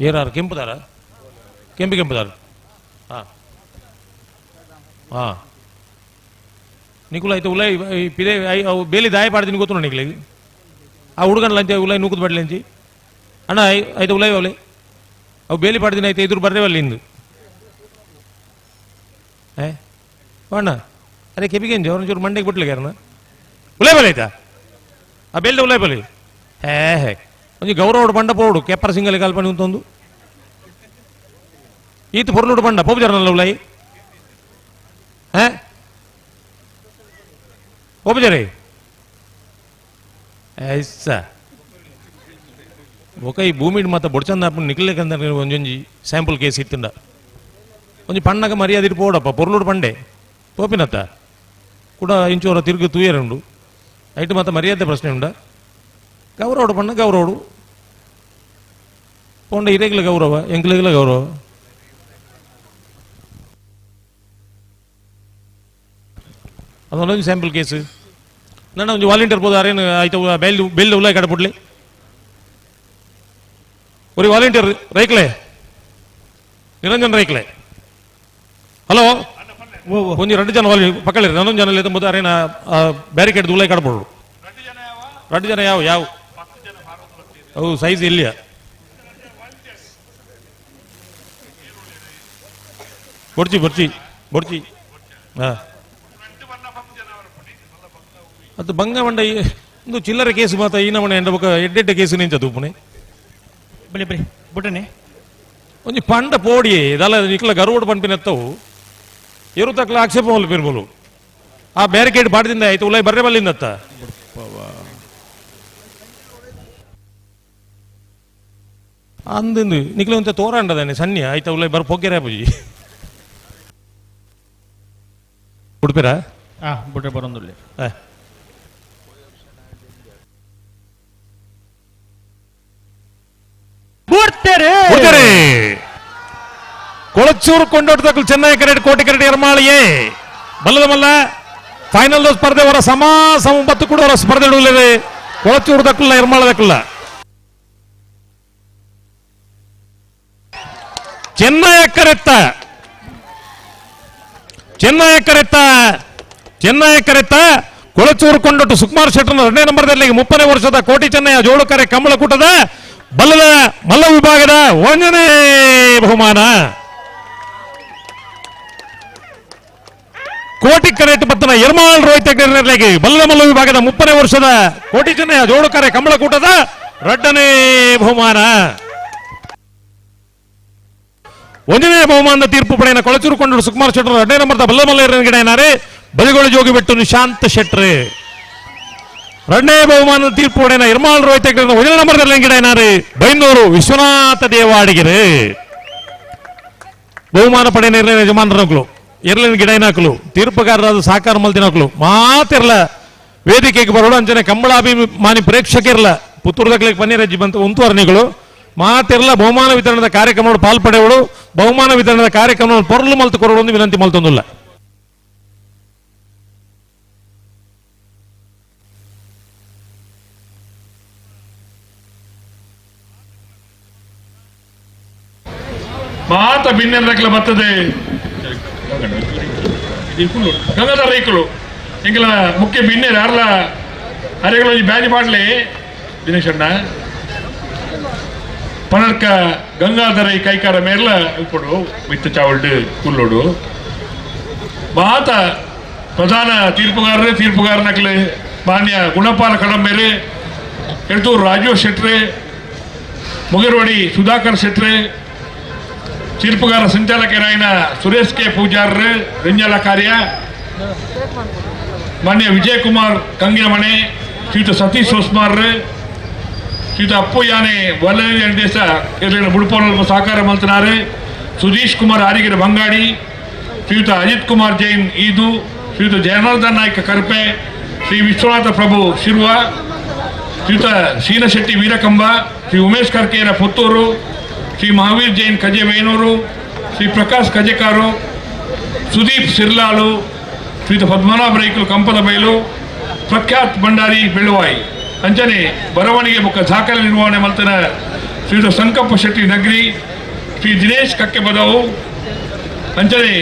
ಏರಾರು ಕೆಂಪುದಾರ ಕೆಂಪು ಕೆಂಪುದಾರ ಹಾ ಹಾ ನಿಕುಲ ಆಯ್ತು ಉಲೈ ಪಿದೆ ಬೇಲಿ ದಾಯ ಪಾಡ್ತೀನಿ ಗೊತ್ತು ನಿಕ್ಲೆ ಆ ಹುಡುಗನ ಲಂಚ ಉಲೈ ನೂಕುದು ಬಡ್ಲೆಂಚಿ ಅಣ್ಣ ಆಯ್ತು ಉಲೈ ಅವಲೆ ಅವು ಬೇಲಿ ಪಾಡ್ದಿನ ಆಯ್ತು ಎದುರು ಬರ್ರೇವಲ್ಲ ಇಂದು ಏ ಅಣ್ಣ ಅರೆ ಕೆಪಿಗೆಂಜಿ ಅವ್ರೊಂಚೂರು ಮಂಡೆಗೆ ಬಿಟ್ಲಿಗೆ ಯಾರನ್ನ ಉಲೈ ಬಲೆ ಆಯ್ತಾ ಆ ಬೇಲ್ದ ಉಲೈ ಬಲೆ ಹೇ ಹೇ ಒಂಜಿ ಗೌರವ ಬಂಡ ಪೋಡು ಕೆಪ್ಪರ ಸಿಂಗಲ್ ಕಲ್ಪನೆ ಉಂತೊಂದು ಈತ ಪೊರ್ಲುಡು ಬಂಡ ಪೋಪುಜಾರನಲ್ಲ ಉಲೈ ಹೇ ಪೋಪುಜಾರೇ ಐಸ ఒక ಈ ಭೂಮಿಡ್ ಮಾತ ಬೊಡ್ಚಂದ ನಿಕ್ಲೇಕಂದ ಒಂಜೊಂಜಿ ಸ್ಯಾಂಪಲ್ ಕೇಸ್ ಇತ್ತಂಡ ಒಂಜಿ ಪಣ್ಣಗ ಮರ್ಯಾದೆ ಪೋಡಪ್ಪ ಪೊರ್ಲುಡು ಪಂಡೆ ಪೋಪಿನತ್ತ ಕೂಡ ಇಂಚೋರ ತಿರುಗು ತೂಯರುಂಡು ಐಟ್ ಮಾತ ಮರ್ಯಾದೆ ಪ್ರಶ್ನೆ ಉಂಡ ಗೌರವಡು ಪಣ್ಣ ಗೌರವಡು ಪೋಂಡ ಇರೇಗ್ಲ ಗೌರವ ಎಂಕ್ಲೆಗ್ಲ ಗೌರವ ಅದೊಂದು ಸ್ಯಾಂಪಲ್ ಕೇಸ್ ನನ್ನ ಒಂಜಿ ವಾಲಂಟಿಯರ್ ಪೋದು ಅರೇನು ಆಯ್ತು ಬೆಲ್ ಬೆಲ್ ಉಲಾಯ್ ಕಡಪುಡ್ಲಿ ஒரு ವಾಲಂಟಿಯರ್ ರೈಕ್ಲೆ ನಿರಂಜನ್ ರೈಕ್ಲೆ ಹಲೋ ಒಂಜಿ ಎರಡು ಜನ ವಾಲಿ ಪಕ್ಕಳಿರಿ ನನ್ನೊಂದು ಜನ ಎತ್ತಂಬುದು ಅರೇನ ಬ್ಯಾರಿಕೇಡ್ ಉಲಾಯ್ ಕಡಪುಡು ಎರಡು ಜನ ಯಾವ ಯಾವ ಅವು ಸೈಜ್ ಇಲ್ಲಿಯ ಬೊಡ್ಚಿ ಬೊಡ್ಚಿ ಬೊಡ್ಚಿ ಹಾ ಅದು ಬಂಗ ಮಂಡ ಒಂದು ಚಿಲ್ಲರೆ ಕೇಸ್ ಮಾತ ಈ ನಮನೆ ಎಂಡ ಬೊಕ ಎಡ್ಡೆಡ್ಡೆ ಕೇಸು ನಿಂಚ ತೂಪುನೆ ಬಲಿ ಬಲಿ ಬುಟ್ಟನೆ ಒಂಜಿ ಪಂಡ ಪೋಡಿ ಇದಲ್ಲ ನಿಕ್ಲ ಗರುವಡು ಪನ್ಪಿನೆತ್ತವು ಎರು ತಕ್ಲ ಆಕ್ಷೇಪ ಮಲ್ಲು ಪಿರ್ಬಲು ಆ ಬ್ಯಾರಿಕೇಡ್ ಪಾಡ್ದಿಂದ ಆಯ್ತು ಉಲೈ ಬರ್ರೆ ಬಲ್ಲಿಂದತ್ತ ಅಂದಿಂದು ನಿಕ್ಲ ಒಂತೆ ತೋರಾಂಡದಾನೆ ಸನ್ನಿ ಆಯ್ತಾ ಉಲೈ ಬರ್ ಪೊಗ್ಗೆರೆ ಪೂಜಿ ಉಡುಪಿರ ಹಾ ಬುಟ್ಟೆ ಬರೋಂದುಲ್ಲಿ ಕೊಳಚೂರು ಕೊಂಡೋಟದಕ್ಕೂ ಚೆನ್ನೈ ಕರೆಟ್ ಕೋಟಿ ಕರೆಟ್ ಎರ್ಮಾಳಿಯೇ ಬಲ್ಲದ ಮಲ್ಲ ಫೈನಲ್ ಸ್ಪರ್ಧೆ ಅವರ ಸಮ ಸಮ ಬತ್ತು ಕೂಡ ಅವರ ಸ್ಪರ್ಧೆ ಇಡುವುದಿಲ್ಲ ಕೊಳಚೂರು ದಕ್ಕಲ್ಲ ಎರ್ಮಾಳ ದಕ್ಕಲ್ಲ ಚೆನ್ನೈ ಕರೆತ್ತ ಚೆನ್ನೈ ಕರೆತ್ತ ಚೆನ್ನೈ ಕರೆತ್ತ ಕೊಳಚೂರು ಕೊಂಡೊಟ್ಟು ಸುಕುಮಾರ್ ಶೆಟ್ಟರ್ ಎರಡನೇ ನಂಬರ್ದಲ್ಲಿ 30ನೇ ವರ್ಷದ ಕೋಟಿ ಚೆನ್ನಯ್ಯ ಜೋಳುಕರೆ ಕಮಲಕೂಟದ ಬಲ್ಲದ ಮಲ್ಲ ವಿಭಾಗದ 1ನೇ ಬಹುಮಾನ. ಕೋಟಿ ಕರೆಟ್ ಪತ್ತನ ಎರ್ಮಾಳ್ ರೋಹಿತ್ ಹೆಗ್ಡೆ ಬಲ್ಲದ ಮಲ್ಲ ವಿಭಾಗದ 30ನೇ ವರ್ಷದ ಕೋಟಿ ಚೆನ್ನಯ್ಯ ಜೋಳುಕರೆ ಕಮಲಕೂಟದ 2ನೇ ಬಹುಮಾನ. 1ನೇ ಬಹುಮಾನದ ತೀರ್ಪು ಪಡೆಯನ ಕೊಳಚೂರು ಕೊಂಡರು ಸುಕುಮಾರ್ ಶೆಟ್ಟರ್ 2ನೇ ನಂಬರ್ದ ಬಲ್ಲ ಮಲ್ಲ ಗಿಡ ಬದಿಗೊಳ ಜೋಗಿ ಬೆಟ್ಟು ನಿಶಾಂತ್ ಶೆಟ್ರ್. 2ನೇ ಬಹುಮಾನದ ತೀರ್ಪು ಪಡೆಯನ ಎರ್ಮಾಳ್ ರೋಹಿತ್ ಹೆಗ್ಡೆ 1ನೇ ನಂಬರ್ದಲ್ಲಿ ಗಿಡ ಬೈಂದೂರು ವಿಶ್ವನಾಥ ದೇವಾಡಿಗೆರೆ. ಬಹುಮಾನ ಪಡೆಯನ ಇರ್ಲಿನ ಯಜಮಾನರನಕ್ಲು ಇರ್ಲಿನ ಗಿಡೈನಾಕ್ಲು ತೀರ್ಪುಗಾರರಾದ ಸಾಕಾರ ಮಲ್ತಿನಕ್ಲು ಮಾತಿರ್ಲ ವೇದಿಕೆಗೆ ಬರೋಡು ಅಂಚನೆ ಕಂಬಳಾಭಿಮಾನಿ ಪ್ರೇಕ್ಷಕಿರ್ಲ ಪುತ್ತೂರುದಕ್ಲೆಗ್ ಪನ್ನೀರಜ್ಜಿ ಬಂತು ಉಂತುವರ್ಣಿಗಳು ಮಾತೆರ್ಲ ಬಹುಮಾನ ವಿತರಣದ ಕಾರ್ಯಕ್ರಮ ಪಾಲ್ಪಡೆವಳು ಬಹುಮಾನ ವಿತರಣದ ಕಾರ್ಯಕ್ರಮ ಪೊರ್ಲು ಮಲ್ತು ಕೊರಡು ವಿನಂತಿ ಮಲ್ತೊಂದುಲ್ಲ. ಮಾತ ಬಿನ್ನೆಲ್ಲ ಬರ್ತದೆ ಗಂಗಾಧರ ರೈಕುಲು ಎಂಕಲ ಮುಖ್ಯ ಬಿನ್ನೆರ್ ಯಾರ್ಲ ಅರೆಗಳು ಬ್ಯಾಜಿ ಪಾಡ್ಲೆ ದಿನೇಶಣ್ಣ ಪನರ್ಕ ಗಂಗಾಧರ ಕೈಕಾರ ಮೇರ್ಲ ಉಪ್ಪುಡು ಮಿತ್ತ ಚಾವಲ್ಡು ಕುಲ್ಲೋಡು ಮಾತ ಪ್ರಧಾನ ತೀರ್ಪುಗಾರರು ತೀರ್ಪುಗಾರನಕ್ಲೆ ಮಾನ್ಯ ಗುಣಪಾಲ ಕಡಂಬೇರೆ ಎಡ್ತೂರು ರಾಜೀವ್ ಶೆಟ್ರೆ ಮುಗಿರ್ವಡಿ ಸುಧಾಕರ್ ಶೆಟ್ರೆ ತೀರ್ಪುಗಾರ ಸಂಚಾಲಕರಾಯನ ಸುರೇಶ್ ಕೆ ಪೂಜಾರ್ ರಿಂಜಲ ಕಾರ್ಯ ಮಾನ್ಯ ವಿಜಯಕುಮಾರ್ ಕಂಗಿನಮನೆ ಶ್ರೀಯುತ ಸತೀಶ್ ಸೋಸ್ಮಾರ್ ಶ್ರೀಯುತ ಅಪ್ಪು ಯಾನೆ ವಲ್ಲದೇಶ ಬುಡುಪೋಲ ಸಹಕಾರ ಮಲ್ತನಾರು ಸುಧೀಶ್ ಕುಮಾರ್ ಆರಿಗಿರ ಬಂಗಾಡಿ ಶ್ರೀಯುತ ಅಜಿತ್ ಕುಮಾರ್ ಜೈನ್ ಈದು ಶ್ರೀಯುತ ಜನಾರ್ದನ್ ನಾಯ್ಕ ಕರ್ಪೆ ಶ್ರೀ ವಿಶ್ವನಾಥ ಪ್ರಭು ಶಿರ್ವ ಶ್ರೀಯುತ ಶೀನಶೆಟ್ಟಿ ವೀರಕಂಬ ಶ್ರೀ ಉಮೇಶ್ ಕರ್ಕೇರ ಪುತ್ತೂರು ಶ್ರೀ ಮಹಾವೀರ್ ಜೈನ್ ಕಜೆ ವೇಣೂರು ಶ್ರೀ ಪ್ರಕಾಶ್ ಕಜೆಕಾರು ಸುದೀಪ್ ಸಿರ್ಲಾಲು ಶ್ರೀಯುತ ಪದ್ಮನಾಭ ರೈಕುಲು ಕಂಪದ ಬೈಲು ಪ್ರಖ್ಯಾತ್ ಭಂಡಾರಿ ಬೆಳ್ಳುವಾಯಿ ಅಂಚನೆ ಬರವಣಿಗೆ ಮುಖ ದಾಖಲೆ ನಿರ್ವಹಣೆ ಮಲ್ತನ ಶ್ರೀಯುತ ಸಂಕಪ್ಪ ಶೆಟ್ಟಿ ನಗರಿ ಶ್ರೀ ದಿನೇಶ್ ಕಕ್ಕೆಬದವು ಅಂಚನೆ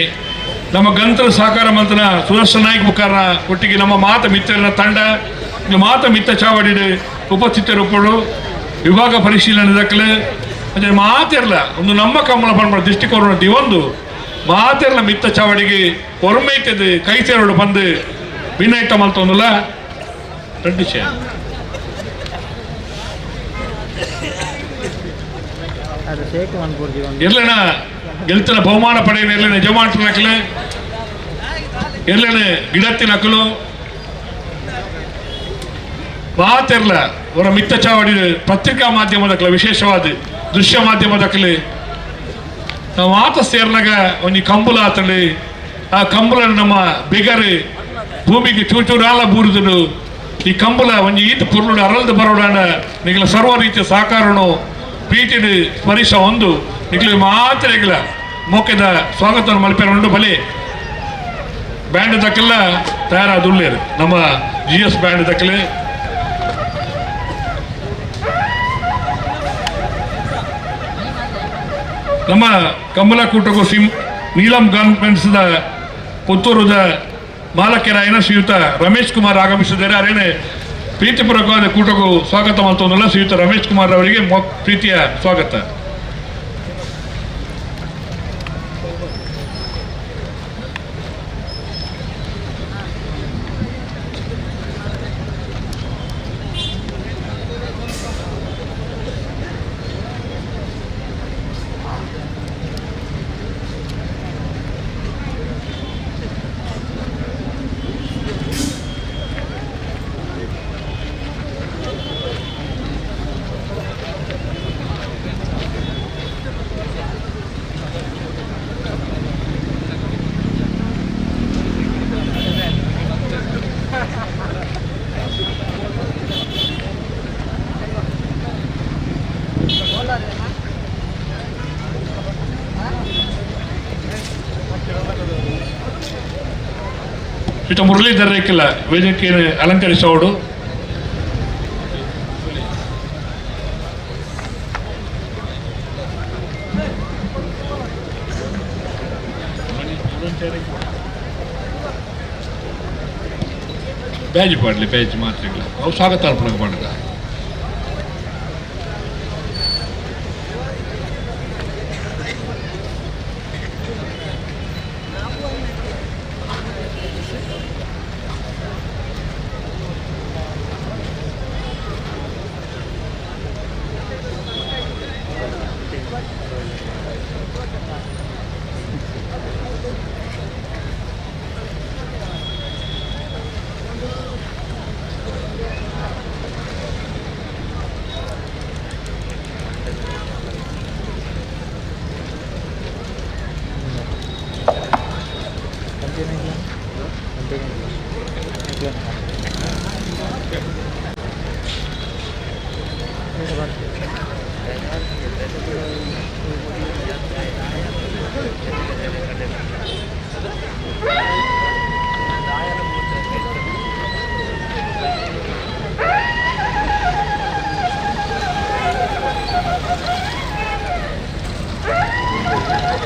ನಮ್ಮ ಗಂತ್ರ ಸಹಕಾರ ಮಂತನ ಸುದರ್ಶನ ನಾಯ್ಕ ಮುಖಾರನ ಒಟ್ಟಿಗೆ ನಮ್ಮ ಮಾತ ಮಿತ್ರರ ತಂಡ ಮಾತ ಮಿತ್ತ ಚಾವಡಿ ಉಪಸ್ಥಿತರುಪಡು ವಿಭಾಗ ಪರಿಶೀಲನೆ ದಾಖಲೆ ಅಂದರೆ ಮಾತಿರಲ್ಲ ಒಂದು ನಮ್ಮ ಕಮ್ಮಲ ಪಂಡ ದೃಷ್ಟಿಕೋನ ದಿವೊಂದು ಮಾತಿರಲ್ಲ ಮಿತ್ತ ಚಾವಡಿಗೆ ಹೊರಮೈತದೆ ಕೈ ಸೇರೋಡು ಬಂದು ವಿನಾಯ್ತ ಮಲ್ತೊಂದುಲ್ಲ ರೆಡ್ಡಿ ಎರ್ಲೆನ ಗೆಲ್ತನ ಬಹುಮಾನ ಪಡೆಯ ಎರ್ಲೆನ ಜಮಾಂಟ್ರ ನಕಲು ಎರ್ಲೆನ ಗಿಡತ್ತಿ ನಕಲು ಮಾತಿರಲ್ಲ ಅವರ ಮಿತ್ತ ಚಾವಡಿ ಪತ್ರಿಕಾ ಮಾಧ್ಯಮದಕ್ಕಲ ವಿಶೇಷವಾದ ದೃಶ್ಯ ಮಾಧ್ಯಮದಕ್ಕಲಿ ನಾವು ಮಾತ ಸೇರ್ನಾಗ ಒಂಜಿ ಕಂಬುಲ ಆತಳಿ ಆ ಕಂಬುಲ ನಮ್ಮ ಬಿಗರು ಭೂಮಿಗೆ ಚೂಚೂರಾಲ ಬೂರಿದಳು ಈ ಕಂಬುಲ ಒಂಜಿ ಈತ ಪುರ್ಲುಡು ಅರಲ್ದು ಬರೋಡಾಣ ನಿಗಲ ಸರ್ವ ರೀತಿಯ ಸಹಕಾರನು ಪ್ರೀತಿಡು ಸ್ಮರಿಸ ಒಂದು ನಿಗಲ ಮಾತ್ರ ನಿಗಲ ಮೋಕೆದ ಸ್ವಾಗತವನ್ನು ಮಲ್ಪೆರ ಉಂಡು ಬಲೆ ಬ್ಯಾಂಡ್ ದಕ್ಕೆಲ್ಲ ತಯಾರಾದುಳ್ಳೇರು ನಮ್ಮ ಜಿ ಎಸ್ ಬ್ಯಾಂಡ್ ದಕ್ಕಲೆ. ನಮ್ಮ ಕಂಬಲಕೂಟಗೂ ಶ್ರೀ ನೀಲಂ ಗಾರ್ಮೆಂಟ್ಸ್ದ ಪುತ್ತೂರುದ ಮಾಲಕರಾಯನ ಶ್ರೀಯುತ ರಮೇಶ್ ಕುಮಾರ್ ಆಗಮಿಸಿದ್ದಾರೆ. ಅರೇನೆ ಪ್ರೀತಿಪೂರ್ವಕವಾದ ಕೂಟಕ್ಕೂ ಸ್ವಾಗತ ಮಾಡ್ತೊಂದಲ್ಲ ಶ್ರೀಯುತ ರಮೇಶ್ ಕುಮಾರ್ ಅವರಿಗೆ ಪ್ರೀತಿಯ ಸ್ವಾಗತ. ಶ್ರೀಯುತ ಮುರಳೀಧರ್ ರೇಖಲ್ಲ ವೇದಿಕೆಯನ್ನು ಅಲಂಕರಿಸೋಡು. ಬ್ಯಾಜ್ ಪಾಡಲಿ ಬ್ಯಾಜ್ ಮಾತ್ರ ಅವು ಸ್ವಾಗತ ಅರ್ಪಣೆ ಮಾಡಿದ.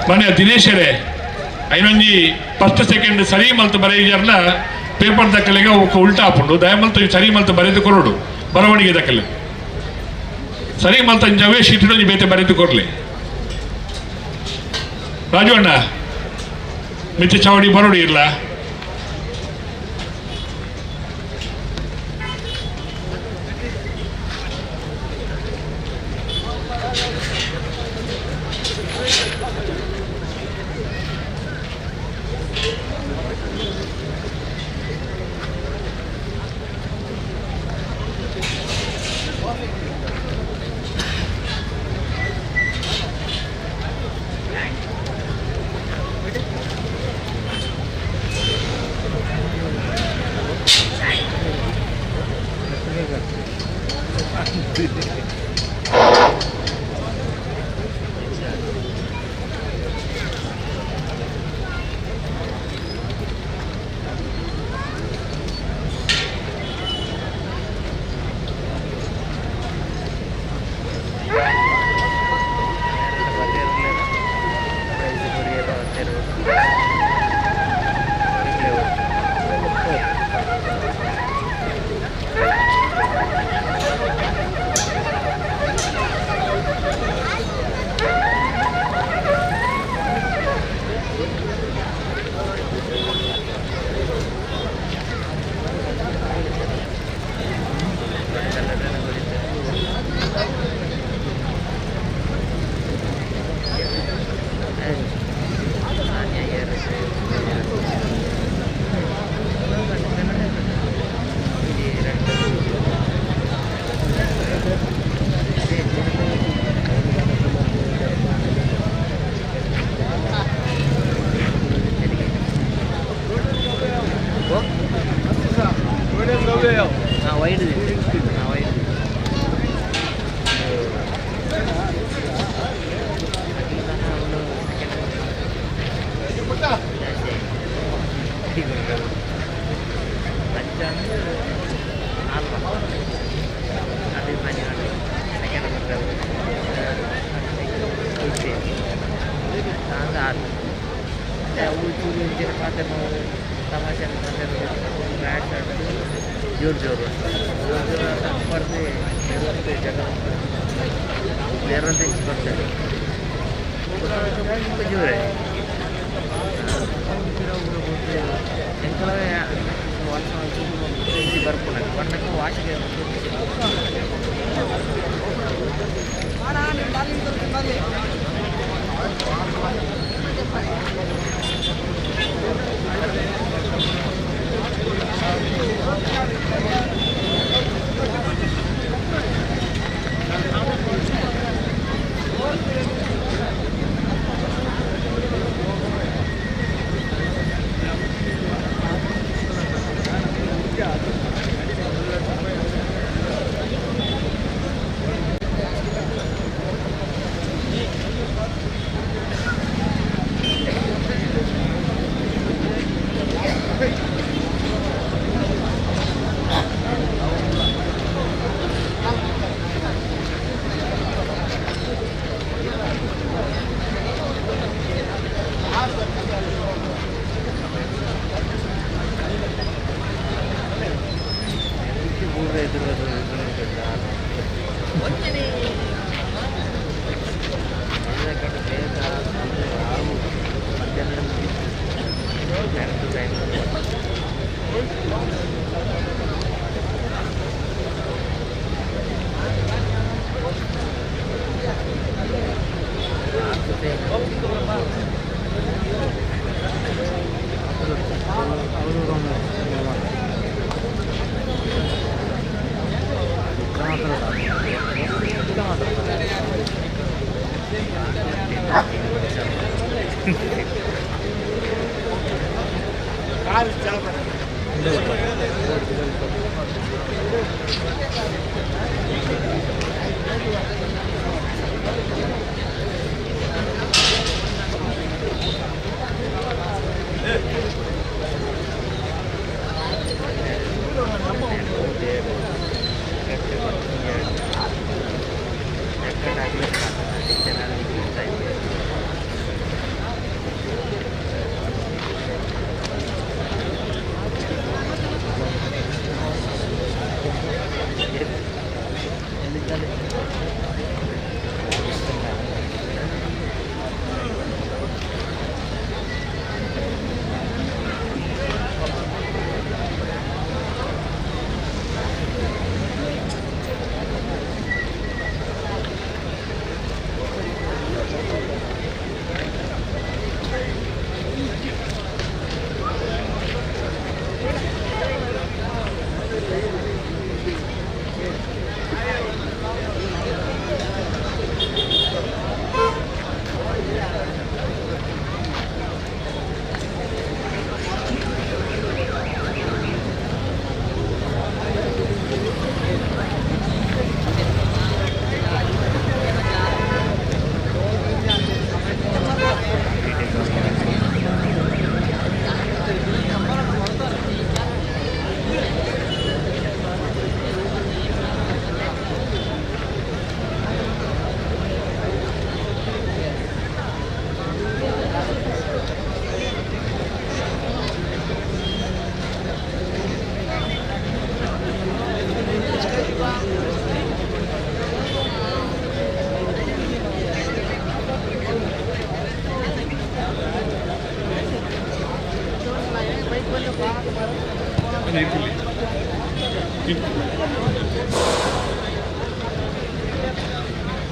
ಮನೆ ದಿನೇಶರೇ ಐನೊಂಜಿ ಫಸ್ಟ್ ಸೆಕೆಂಡ್ ಸರಿ ಮಲ್ತು ಬರೆಯಿಜರ್ಲ ಪೇಪರ್ ದಕ್ಕಲಿಗೆ ಉಲ್ಟಾ ಹಾಪುಂಡು ದಯಮಲ್ತು ಸರಿ ಮಲ್ತು ಬರೆದು ಕೊರಡು ಬರವಣಿಗೆ ದಕ್ಕಲೆ ಸರಿ ಮಲ್ತ ಅಂಜವೇ ಶೀಟೊಂಜಿ ಬೇತೆ ಬರೆದು ಕೊರ್ಲಿ ರಾಜು ಅಣ್ಣ ಮಿಚ್ಚ ಚಾವಡಿ ಬರೋಡಿ ಇಲ್ಲ.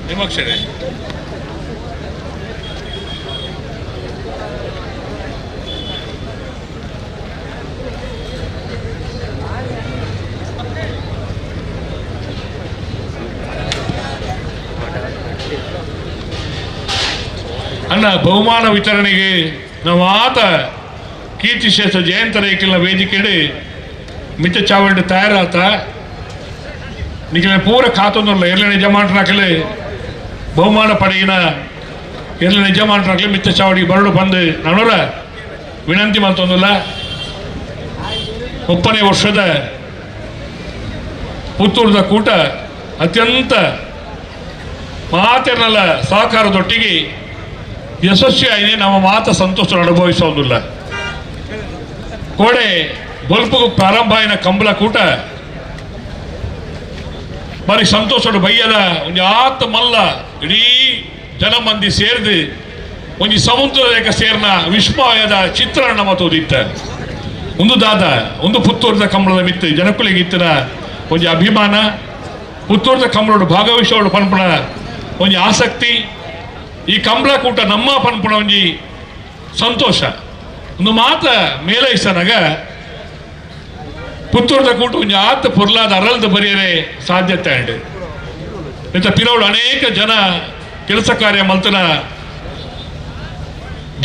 ನಿಮಕ್ಷರೇ ಅಣ್ಣ ಬಹುಮಾನ ವಿತರಣೆಗೆ ನಾವು ಆತ ಕೀರ್ತಿಶೇಷ ಜಯಂತ ರೈಕಲ್ನ ವೇದಿಕೆಡೆ ಮಿತ್ತ ಚಾವಡಿ ತಯಾರಾತ ನಿಖಿಲ ಪೂರ ಖಾತೊಂದುಲ್ಲ ಎರಡನೇ ಜಮಾಂಟ್ರಾಕಲೆ ಬಹುಮಾನ ಪಡೆಯಿನ ಎರಡನೇ ಜಮಾಂಟ್ರಾಕಲೆ ಮಿತ್ತ ಚಾವಡಿಗೆ ಬರಡು ಬಂದು ನಾನೂರ ವಿನಂತಿ ಮಲ್ತೊಂದುಲ್ಲ. 30ನೇ ವರ್ಷದ ಪುತ್ತೂರದ ಕೂಟ ಅತ್ಯಂತ ಮಾತಿನಲ್ಲ ಸಹಕಾರದೊಟ್ಟಿಗೆ ಯಶಸ್ವಿಯಾಗಿ ನಮ್ಮ ಮಾತ ಸಂತೋಷ ಅನುಭವಿಸೋದಿಲ್ಲ. ಕೋಡೆ ಬೊಲ್ಪುಗು ಪ್ರಾರಂಭ ಆಯಿನ ಕಂಬಳ ಕೂಟ ಬಾರಿ ಸಂತೋಷಡು ಬಯ್ಯದ ಒಂಜಿ ಆತ ಮಲ್ಲ ಇಡೀ ಜನ ಮಂದಿ ಸೇರಿದು ಒಂಜಿ ಸಮುದ್ರ ಸೇರ್ನ ವಿಸ್ಮಯದ ಚಿತ್ರಣ ಮತ್ತೋದಿತ್ತ ಒಂದು ದಾದ ಒಂದು ಪುತ್ತೂರದ ಕಂಬಳದ ಮಿತ್ತು ಜನಕುಲಿಗೆ ಇತ್ತಿನ ಒಂಜಿ ಅಭಿಮಾನ ಪುತ್ತೂರದ ಕಂಬಳೋಡು ಭಾಗವಹಿಸೋಡು ಪನ್ಪುಣ ಒಂಜಿ ಆಸಕ್ತಿ ಈ ಕಂಬಳ ಕೂಟ ನಮ್ಮ ಪನ್ಪುಣ ಒಂಜಿ ಸಂತೋಷ ಒಂದು ಮಾತ ಮೇಲೈಸನಾಗ ಪುತ್ತೂರದ ಕೂಟ ಒಂಜಿ ಆತ ಪೊರ್ಲಾದ ಅರಲ್ದ ಬರೆಯರೆ ಸಾಧ್ಯತೆ ಅಂಡ್ ಇಂಥ ಪಿರವಳು ಅನೇಕ ಜನ ಕೆಲಸ ಕಾರ್ಯ ಮಲ್ತನ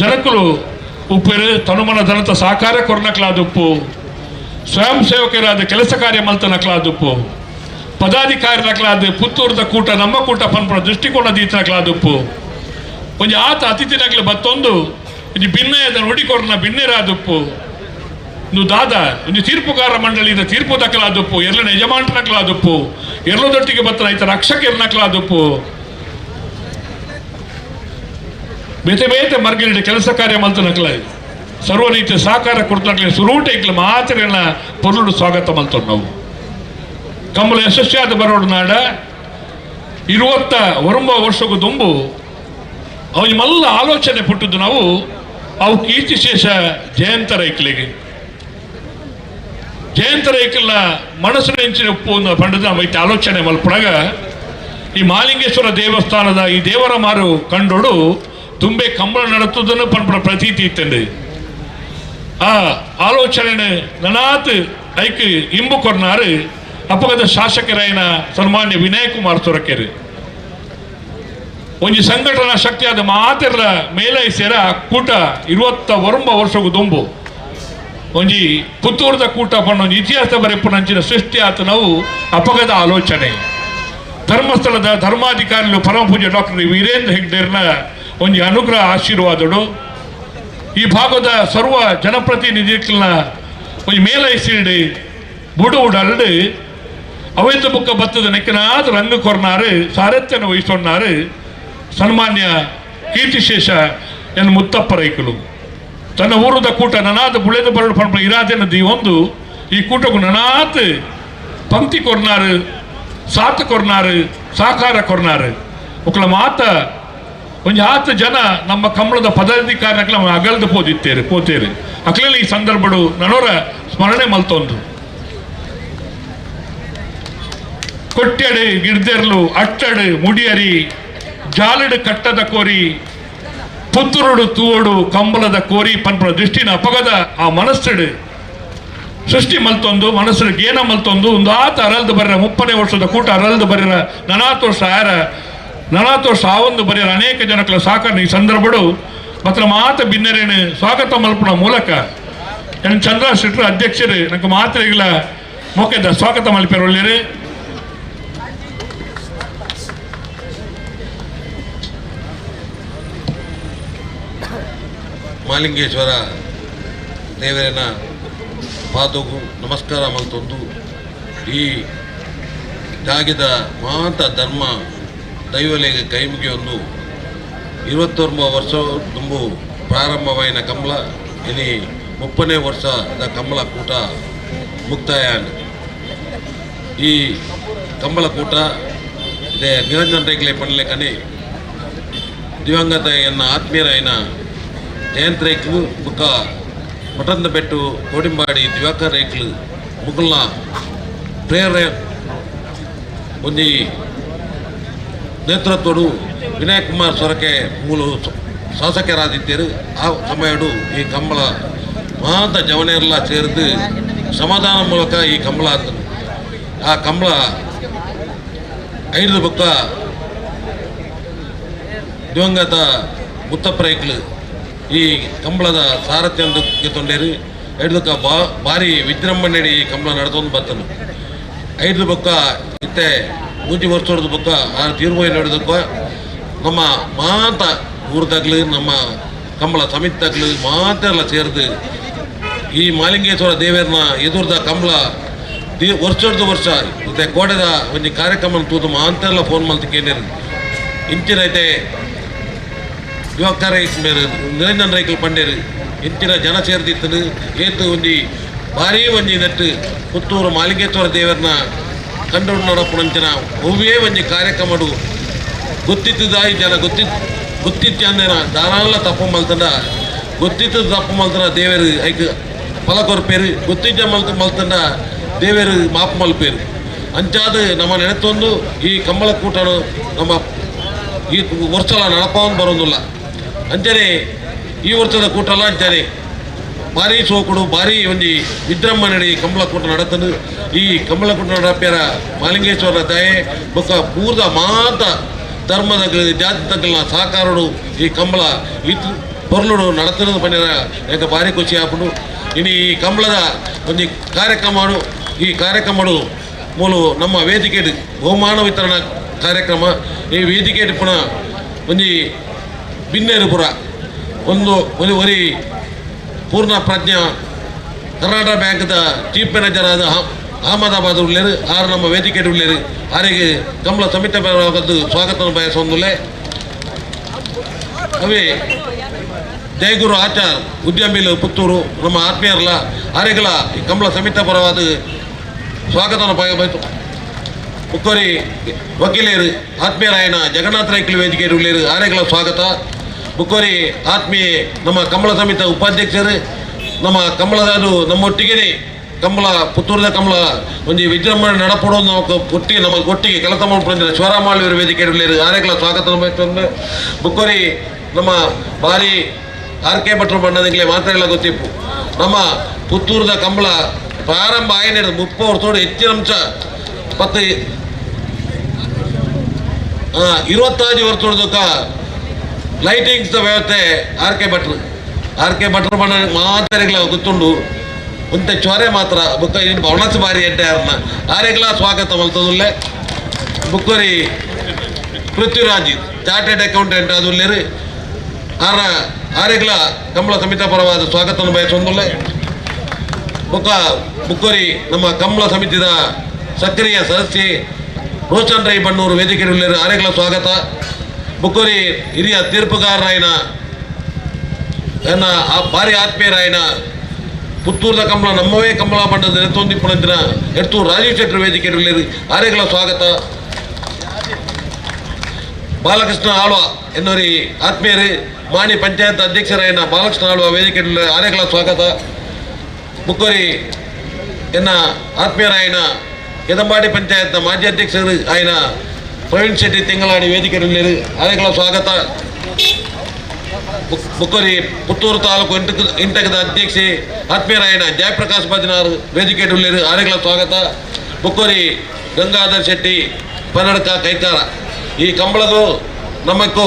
ಜನಕುಲು ಉಪ್ಪೇರು ತನುಮನ ಧನತ ಸಹಕಾರ ಕೊರ್ನಕ್ಲಾದುಪ್ಪು ಸ್ವಯಂ ಸೇವಕರಾದ ಕೆಲಸ ಕಾರ್ಯ ಮಲ್ತನಕ್ಲಾದುಪ್ಪು ಪದಾಧಿಕಾರಿನಕ್ಲಾದ ಪುತ್ತೂರದ ಕೂಟ ನಮ್ಮ ಕೂಟ ಪನ್ಪುಣ ದೃಷ್ಟಿಕೋನ ದೀತನಕ್ಲಾದುಪ್ಪು ಒಂಜಿ ಆತ ಅತಿಥಿನಕ್ಲು ಬತ್ತೊಂದು ಒಂಜಿ ಭಿನ್ನಯದ ನುಡಿಕೊರ್ನ ಭಿನ್ನರಾದುಪ್ಪು ಒಂದು ದಾದ ಒಂದು ತೀರ್ಪುಗಾರ ಮಂಡಳಿಯಿಂದ ತೀರ್ಪು ದಕ್ಕಲಾದುಪ್ಪು ಎರಡನ ಯಜಮಾನನಕ್ಲಾದುಪ್ಪು ಎರಲದೊಟ್ಟಿಗೆ ಬತ್ತನ ಐತ ರಕ್ಷಕ ಎರನಕ್ಲಾದುಪ್ಪು ಬೇತೆ ಬೇತೆ ಮರ್ಗಿಲ್ಡ್ ಕೆಲಸ ಕಾರ್ಯ ಮಲ್ತನಕ್ಲ ಸರ್ವ ರೀತಿಯ ಸಹಕಾರ ಕೊಡ್ತನಕ್ಲೆ ಸುರೂಟೈಕ್ಲ ಮಾತ್ರ ಪೊರ್ಲುಡು ಸ್ವಾಗತ ಮಲ್ತೊಂಡು ನಾವು ಕಂಬಳ ಯಶಸ್ವಿಯಾದ ಬರೋಡು ನಾಡ 29 ವರ್ಷಕ್ಕೂ ದುಂಬು ಅವು ಮಲ್ಲ ಆಲೋಚನೆ ಪುಟ್ಟಿದ್ದು ನಾವು ಅವು ಕೀರ್ತಿಶೇಷ ಜಯಂತ ರೈಕ್ಲಿಗೆ ಜಯಂತ ರೈಕಲ್ನ ಮನಸ್ಸು ಉಪ್ಪು ಪಂಡದ ಐತೆ ಆಲೋಚನೆ ಮಲ್ಪಡಗ ಈ ಮಾಲಿಂಗೇಶ್ವರ ದೇವಸ್ಥಾನದ ಈ ದೇವರ ಮಾರು ಕಂಡೋಡು ತುಂಬೆ ಕಂಬಳ ನಡತದನ್ನು ಪನ್ಪಡ ಪ್ರತೀತಿ ಇತ್ತಂಡು ಆ ಆಲೋಚನೆ ನನಾತ್ ಐಕ್ ಇಂಬು ಕೊರ್ನಾರು ಅಪಗದ ಶಾಸಕರಾಯನ ಸನ್ಮಾನ್ಯ ವಿನಯ್ ಕುಮಾರ್ ಸೊರಕೆರು ಒಂಜಿ ಸಂಘಟನಾ ಶಕ್ತಿಯಾದ ಮಾತೆರ್ಲ ಮೇಲೈ ಸೇರ ಕೂಟ 29 ವರ್ಷಕ್ಕೂ ದುಂಬು ಒಂಜಿ ಪುತ್ತೂರದ ಕೂಟ ಪಣ್ಣ ಒಂಜಿ ಇತಿಹಾಸ ಬರೆಪುನಂಚಿನ ಸೃಷ್ಟಿ ಆತ ನಾವು ಅಪಗದ ಆಲೋಚನೆ ಧರ್ಮಸ್ಥಳದ ಧರ್ಮಾಧಿಕಾರಿಗಳು ಪರಮ ಪೂಜ್ಯ ಡಾಕ್ಟರ್ ವೀರೇಂದ್ರ ಹೆಗ್ಡೇರ್ನ ಒಂಜಿ ಅನುಗ್ರಹ ಆಶೀರ್ವಾದಡು ಈ ಭಾಗದ ಸರ್ವ ಜನಪ್ರತಿನಿಧಿಗಳನ್ನ ಒಂಜಿ ಮೇಲೈ ಸೀಡಿ ಬುಡು ಉಡಲ್ಡು ಅವೆಂದು ಬುಕ್ಕ ಬತ್ತದ ನೆಕ್ಕನಾದ ರಂಗ ಕೊರ್ನಾರು ಸಾರಥ್ಯನ ವಹಿಸೊನ್ನಾರು ಸನ್ಮಾನ್ಯ ಕೀರ್ತಿಶೇಷ ಎನ್ ಮುತ್ತಪ್ಪ ರೈಕಲು ತನ್ನ ಊರದ ಕೂಟ ನನಾದ ಬುಳೆದ ಬರಡು ಪಂಪ ಇರಾದೆನ ಒಂದು ಈ ಕೂಟಕ್ಕೂ ನನಾತ್ ಪಂಕ್ತಿ ಕೊರ್ನಾರು ಸಾತ್ ಕೊರ್ನಾರು ಸಹಕಾರ ಕೊರ್ನಾರು ಒಕ್ಕಲ ಮಾತ ಒಂಜಿ ಆತ ಜನ ನಮ್ಮ ಕಂಬಳದ ಪದಾಧಿಕಾರಿನಕ್ಲ ಅಗಲ್ದು ಪೋದಿತ್ತೇರು ಪೋತೇರು ಅಕ್ಲೆಲ್ಲ ಈ ಸಂದರ್ಭಡು ನನೋರ ಸ್ಮರಣೆ ಮಲ್ತೊಂದು ಕೊಟ್ಟೆಡೆ ಗಿಡ್ದೆರ್ಲು ಅಟ್ಟಡು ಮುಡಿಯರಿ ಜಾಲಡು ಕಟ್ಟದ ಕೋರಿ ಪುತ್ತೂರುಡು ತೂವಡು ಕಂಬಳದ ಕೋರಿ ಪನ್ಪುನ ದೃಷ್ಟಿನ ಅಪಗದ ಆ ಮನಸ್ಸುಡು ಸೃಷ್ಟಿ ಮಲ್ತೊಂದು ಮನಸ್ಸು ಗೇನ ಮಲ್ತೊಂದು ಒಂದು ಆತ ಅರಲ್ದು ಬರ್ರ 30ನೇ ವರ್ಷದ ಕೂಟ ಅರಲ್ದು ಬರ್ರ ನನಾತ್ ವರ್ಷ ಆರ ನನಾತ್ ವರ್ಷ ಆ ಒಂದು ಬರೆಯರ ಅನೇಕ ಜನಕ್ಲ ಸಾಕನ್ನು ಈ ಸಂದರ್ಭಡು ಮಾತ್ರ ಮಾತ ಬಿನ್ನರೇನು ಸ್ವಾಗತ ಮಲ್ಪುನ ಮೂಲಕ ಎನ್ ಚಂದ್ರ ಶೆಟ್ಟರು ಅಧ್ಯಕ್ಷರು ನನಗೆ ಮಾತ್ರೆಗಳ ಮೊಕ್ಕೆದ ಸ್ವಾಗತ ಮಲ್ಪೆರೊಳ್ಳಿರು. ಮಾಲಿಂಗೇಶ್ವರ ದೇವರನ ಪಾದಗೂ ನಮಸ್ಕಾರ ಮಲ್ತೊಂದು ಈ ಜಾಗಿದ ಮಾತ ಧರ್ಮ ದೈವಲೆಗೆ ಕೈಮುಗಿಯೊಂದು 29 ವರ್ಷ ತುಂಬು ಪ್ರಾರಂಭವಾಯಿನ ಕಂಬಳ ಇನಿ 30ನೇ ವರ್ಷದ ಕಂಬಳ ಕೂಟ ಮುಕ್ತಾಯ. ಈ ಕಂಬಳ ಕೂಟ ಇದೇ ನಿರಂಜನ್ ರೇಗ್ಲೆ ಪನ್ಲೆಕನೆ ದಿವಂಗತ ಎನ್ನ ಆತ್ಮೀಯರಾಯಿನ ಜಯಂತ್ ರೇಕ್ಲು ಬುಕ್ಕ ಮಠಂದ ಬೆಟ್ಟು ಕೋಡಿಂಬಾಡಿ ದಿವಾಕರ್ ರೇಕ್ಲು ಮುಗುಲ್ನ ಪ್ರೇರಣೆ ಒಂಜಿ ನೇತೃತ್ವಡು ವಿನಯ್ ಕುಮಾರ್ ಸೊರಕೆ ಮೂಲ ಶಾಸಕರಾದಿದ್ದರು. ಆ ಸಮಯಡು ಈ ಕಂಬಳ ಮಾತ ಜವನೆಲ್ಲ ಸೇರಿದು ಸಮಾಧಾನ ಮೂಲಕ ಈ ಕಂಬಳ ಆ ಕಂಬಳ ಐದು ಬೊಕ್ಕ ದಿವಂಗತ ಮುತ್ತಪ್ರೈಕ್ಲು ಈ ಕಂಬಳದ ಸಾರಥ್ಯ ಗೆತ್ತೊಂಡೇರು. ಐದು ಭಾರಿ ವಿಜೃಂಭಣೆ ಈ ಕಂಬಳ ನಡ್ತೊಂದು ಬರ್ತನು. ಐದು ಬೊಕ್ಕ ಇತ್ತೆ ಮೂಜಿ ವರ್ಷದ ಬೊಕ್ಕ ಆ ತೀರ್ಮಾನ ನಡೆದಕ್ಕ ನಮ್ಮ ಮಾತ ಊರ್ದಾಗ್ಲು ನಮ್ಮ ಕಂಬಳ ಸಮಿತಿದಾಗ್ಲು ಮಾತೆಲ್ಲ ಸೇರಿದು ಈ ಮಾಲಿಂಗೇಶ್ವರ ದೇವರನ್ನ ಎದುರ್ದ ಕಂಬಳ ವರ್ಷದ ವರ್ಷ ಇತ್ತೆ ಕೋಡೆದ ಒಂಜಿ ಕಾರ್ಯಕ್ರಮ ತೂದು ಮಾತೆಲ್ಲ ಫೋನ್ ಮಲ್ತು ಕೇಳಿರು. ಇಂಚಿನೈತೆ ಯುವಕರ ನಿರಂಜನ್ ರೈಕಲ್ ಪಂಡೇರು ಇಂಚಿನ ಜನ ಸೇರಿದಿತ್ತು ಏತು ಒಂಜಿ ಭಾರೀ ಒಂಜಿ ನೆಟ್ಟು ಪುತ್ತೂರು ಮಾಲಿಂಗೇಶ್ವರ ದೇವರನ್ನ ಕಂಡು ನಡಪುನಂಚಿನ ಒವ್ವೇ ಒಂಜಿ ಕಾರ್ಯಕ್ರಮಡು ಗೊತ್ತಿದ್ದಾಯಿ ಜನ ಗೊತ್ತಿತ್ತು ಅಂದೇನ ದಾರಾಲ ತಪ್ಪು ಮಲ್ತಂಡ ಗೊತ್ತಿತ್ತು ತಪ್ಪು ಮಲ್ತನ ದೇವರು ಐಕ್ ಫಲ ಕೊರ್ಪೇರು ಗೊತ್ತಿದ್ದ ಮಲ್ತಂಡ ದೇವರು ಮಾಪು ಮಲ್ಪೇರು. ಅಂಚಾದ ನಮ್ಮ ನೆನೆತೊಂದು ಈ ಕಂಬಳ ಕೂಟನು ನಮ್ಮ ಈ ವರ್ಷಲ ನಡಪವನ್ನು ಬರೋದಿಲ್ಲ. ಅಂಚನೆ ಈ ವರ್ಷದ ಕೂಟಲ್ಲ ಅಂಚನೆ ಭಾರಿ ಸೋಕುಡು ಭಾರಿ ಒಂಜಿ ವಿಜೃಂಭಣೆ ಕಂಬಳ ಕೂಟ ನಡತನು. ಈ ಕಂಬಳ ಕೂಟ ನಡಪ್ಯಾರ ಮಾಲಿಂಗೇಶ್ವರ ದಯೆ ಬೊಕ್ಕ ಪೂರ್ದ ಮಾತ ಧರ್ಮದ ಜಾತಿ ತಗ್ಗಲ್ನ ಸಹಕಾರಡು ಈ ಕಂಬಳ ಇತ್ತು ಪೊರ್ಲುಡು ನಡತನದ ಪನ್ಯರ ಯಾಕೆ ಭಾರಿ ಖುಷಿ ಆಪುಂಡು. ಇನ್ನು ಈ ಕಂಬಳದ ಒಂಜಿ ಕಾರ್ಯಕ್ರಮ ಈ ಕಾರ್ಯಕ್ರಮಡು ಮೂಲು ನಮ್ಮ ವೇದಿಕೆ ಬಹುಮಾನ ವಿತರಣಾ ಕಾರ್ಯಕ್ರಮ. ಈ ವೇದಿಕೆ ಪುನಃ ಒಂಜಿ ಬಿನ್ನೇರುಪುರ ಒಂದು ಒಂದು ಒರಿ ಪೂರ್ಣ ಪ್ರಜ್ಞಾ ಕರ್ನಾಟಕ ಬ್ಯಾಂಕ್ದ ಚೀಫ್ ಮ್ಯಾನೇಜರ್ ಆದ ಅಹಮದಾಬಾದ್ ಉಳ್ಳೇರು ಆರು ನಮ್ಮ ವೇದಿಕೆ ಉಳ್ಳೇರು ಆರಿಗೆ ಕಂಬಳ ಸಮಿತಿ ಸ್ವಾಗತ ಬಯಸೊಂದುಲ್ಲೆ. ಅವೇ ಜಯಗುರು ಆಚಾರ್ ಉದ್ಯಮಿಲು ಪುತ್ತೂರು ನಮ್ಮ ಆತ್ಮೀಯರಲ್ಲ ಆರೆಗಳ ಈ ಕಂಬಳ ಸಮಿತಿ ಪರವಾದ ಸ್ವಾಗತವನ್ನು ಬಯಸು. ಮುಕ್ಕೋರಿ ವಕೀಲರು ಆತ್ಮೀಯರಾಯನ ಜಗನ್ನಾಥ ರೈಕಲ್ ವೇದಿಕೆ ಉಳ್ಳೇರು ಆರೆಗಳ ಸ್ವಾಗತ. ಮುಕ್ಕೋರಿ ಆತ್ಮೀಯ ನಮ್ಮ ಕಂಬಳ ಸಮಿತಿ ಉಪಾಧ್ಯಕ್ಷರು ನಮ್ಮ ಕಂಬಳದಾರು ನಮ್ಮೊಟ್ಟಿಗೆ ಕಂಬಳ ಪುತ್ತೂರದ ಕಂಬಳ ಒಂಜಿ ವಿಜೃಂಭಣೆ ನಡಪಡೋ ನಾವು ಒಟ್ಟಿಗೆ ನಮ್ಮ ಒಟ್ಟಿಗೆ ಕೆಲಸ ಮಾಡ್ಕೊಂಡು ಶಿವರಾಮಾಳ್ವರ ವೇದಿಕೆ ಉಳ್ಳೇರು ಆರೆಗಳ ಸ್ವಾಗತ ಬಯಸ್ತಂದ್ರೆ. ಬುಕ್ಕೋರಿ ನಮ್ಮ ಭಾರಿ ಆರ್ ಕೆ ಭಟ್ರು ಬಣ್ಣದಿಂಗಲೇ ಮಾತ್ರ ಗೊತ್ತಿಪ್ಪು ನಮ್ಮ ಪುತ್ತೂರದ ಕಂಬಳ ಪ್ರಾರಂಭ ಆಯ್ನ 30 ವರ್ಷದೋಡು ಹೆಚ್ಚಿನ ಅಂಶ ಪತ್ತು 25 ವರ್ಷದಕ್ಕ ಲೈಟಿಂಗ್ಸ್ ವ್ಯವಸ್ಥೆ ಆರ್ ಕೆ ಭಟ್ರು ಆರ್ ಕೆ ಭಟ್ರು ಬಣ್ಣ ಮಾತ್ರ ಗೊತ್ತುಂಡು ಒಂತೆ ಚೊರೆ ಮಾತ್ರ ಬುಕ್ಕ ಒಣಸು ಬಾರಿ ಎಡ್ಡೆ ಯಾರನ್ನ ಆರೆಗ್ಲ ಸ್ವಾಗತ ಮಲ್ತದುಲ್ಲೆ. ಬುಕ್ಕೋರಿ ಪೃಥ್ವಿರಾಜ್ ಚಾರ್ಟೆಡ್ ಅಕೌಂಟೆಂಟ್ ಅದುಲ್ಲೇರು ಆರ ಆರೆಗ್ಲ ಕಂಬಳ ಸಮಿತಿ ಪರವಾದ ಸ್ವಾಗತವನ್ನು ಬಯಸೊಂದುಲ್ಲೆ. ಬುಕ್ಕ ಬುಕ್ಕೋರಿ ನಮ್ಮ ಕಂಬಳ ಸಮಿತಿದ ಸಕ್ರಿಯ ಸದಸ್ಯೆ ರೋಷನ್ ರೈ ಬಣ್ಣೂರು ವೇದಿಕೆ ಉಳ್ಳೇರು ಆರೆಗ್ಲ ಸ್ವಾಗತ. ಬುಕ್ಕೋರಿ ಹಿರಿಯ ತೀರ್ಪುಗಾರರಾಯನ ಎನ್ನ ಭಾರಿ ಆತ್ಮೀಯರಾಯನ ಪುತ್ತೂರದ ಕಂಬಳ ನಮ್ಮವೇ ಕಂಬಳ ಬಣ್ಣದ ನೆತ್ತೊಂದಿಪ್ಪುನಂಚಿನ ಎಡ್ತೂರು ರಾಜೀವ್ ಶೆಟ್ಟರ್ ವೇದಿಕೆ ಉಳ್ಳೇರು ಆರೆಗ್ಲ ಸ್ವಾಗತ. ಬಾಲಕೃಷ್ಣ ಆಳ್ವ ಎನ್ನೋರಿ ಆತ್ಮೀಯರು ಮಾಣಿ ಪಂಚಾಯತ್ ಅಧ್ಯಕ್ಷರಾಯನ ಬಾಲಕೃಷ್ಣ ಆಳ್ವ ವೇದಿಕೆ ಆರೆಗ್ಲ ಸ್ವಾಗತ. ಬುಕ್ಕೋರಿ ಎನ್ನ ಆತ್ಮೀಯರಾಯನ ಕೆದಂಬಾಡಿ ಪಂಚಾಯತ್ನ ಮಾಜಿ ಅಧ್ಯಕ್ಷರು ಆಯನ ಪ್ರವೀಣ್ ಶೆಟ್ಟಿ ತಿಂಗಳಾಡಿ ವೇದಿಕೆ ಆರೆಗ್ಲ ಸ್ವಾಗತ. ಬುಕ್ಕೋರಿ ಪುತ್ತೂರು ತಾಲೂಕು ಇಂಟಕದ ಅಧ್ಯಕ್ಷೆ ಆತ್ಮೀಯರಾಯನ ಜಯಪ್ರಕಾಶ್ ಬದಿನಾರ್ ವೇದಿಕೆ ಆರೆಗ್ಲ ಸ್ವಾಗತ. ಬುಕ್ಕೋರಿ ಗಂಗಾಧರ್ ಶೆಟ್ಟಿ ಪನ್ನಡಕ ಕೈಕಾರ ಈ ಕಂಬಳಗೂ ನಮ್ಮಕ್ಕೂ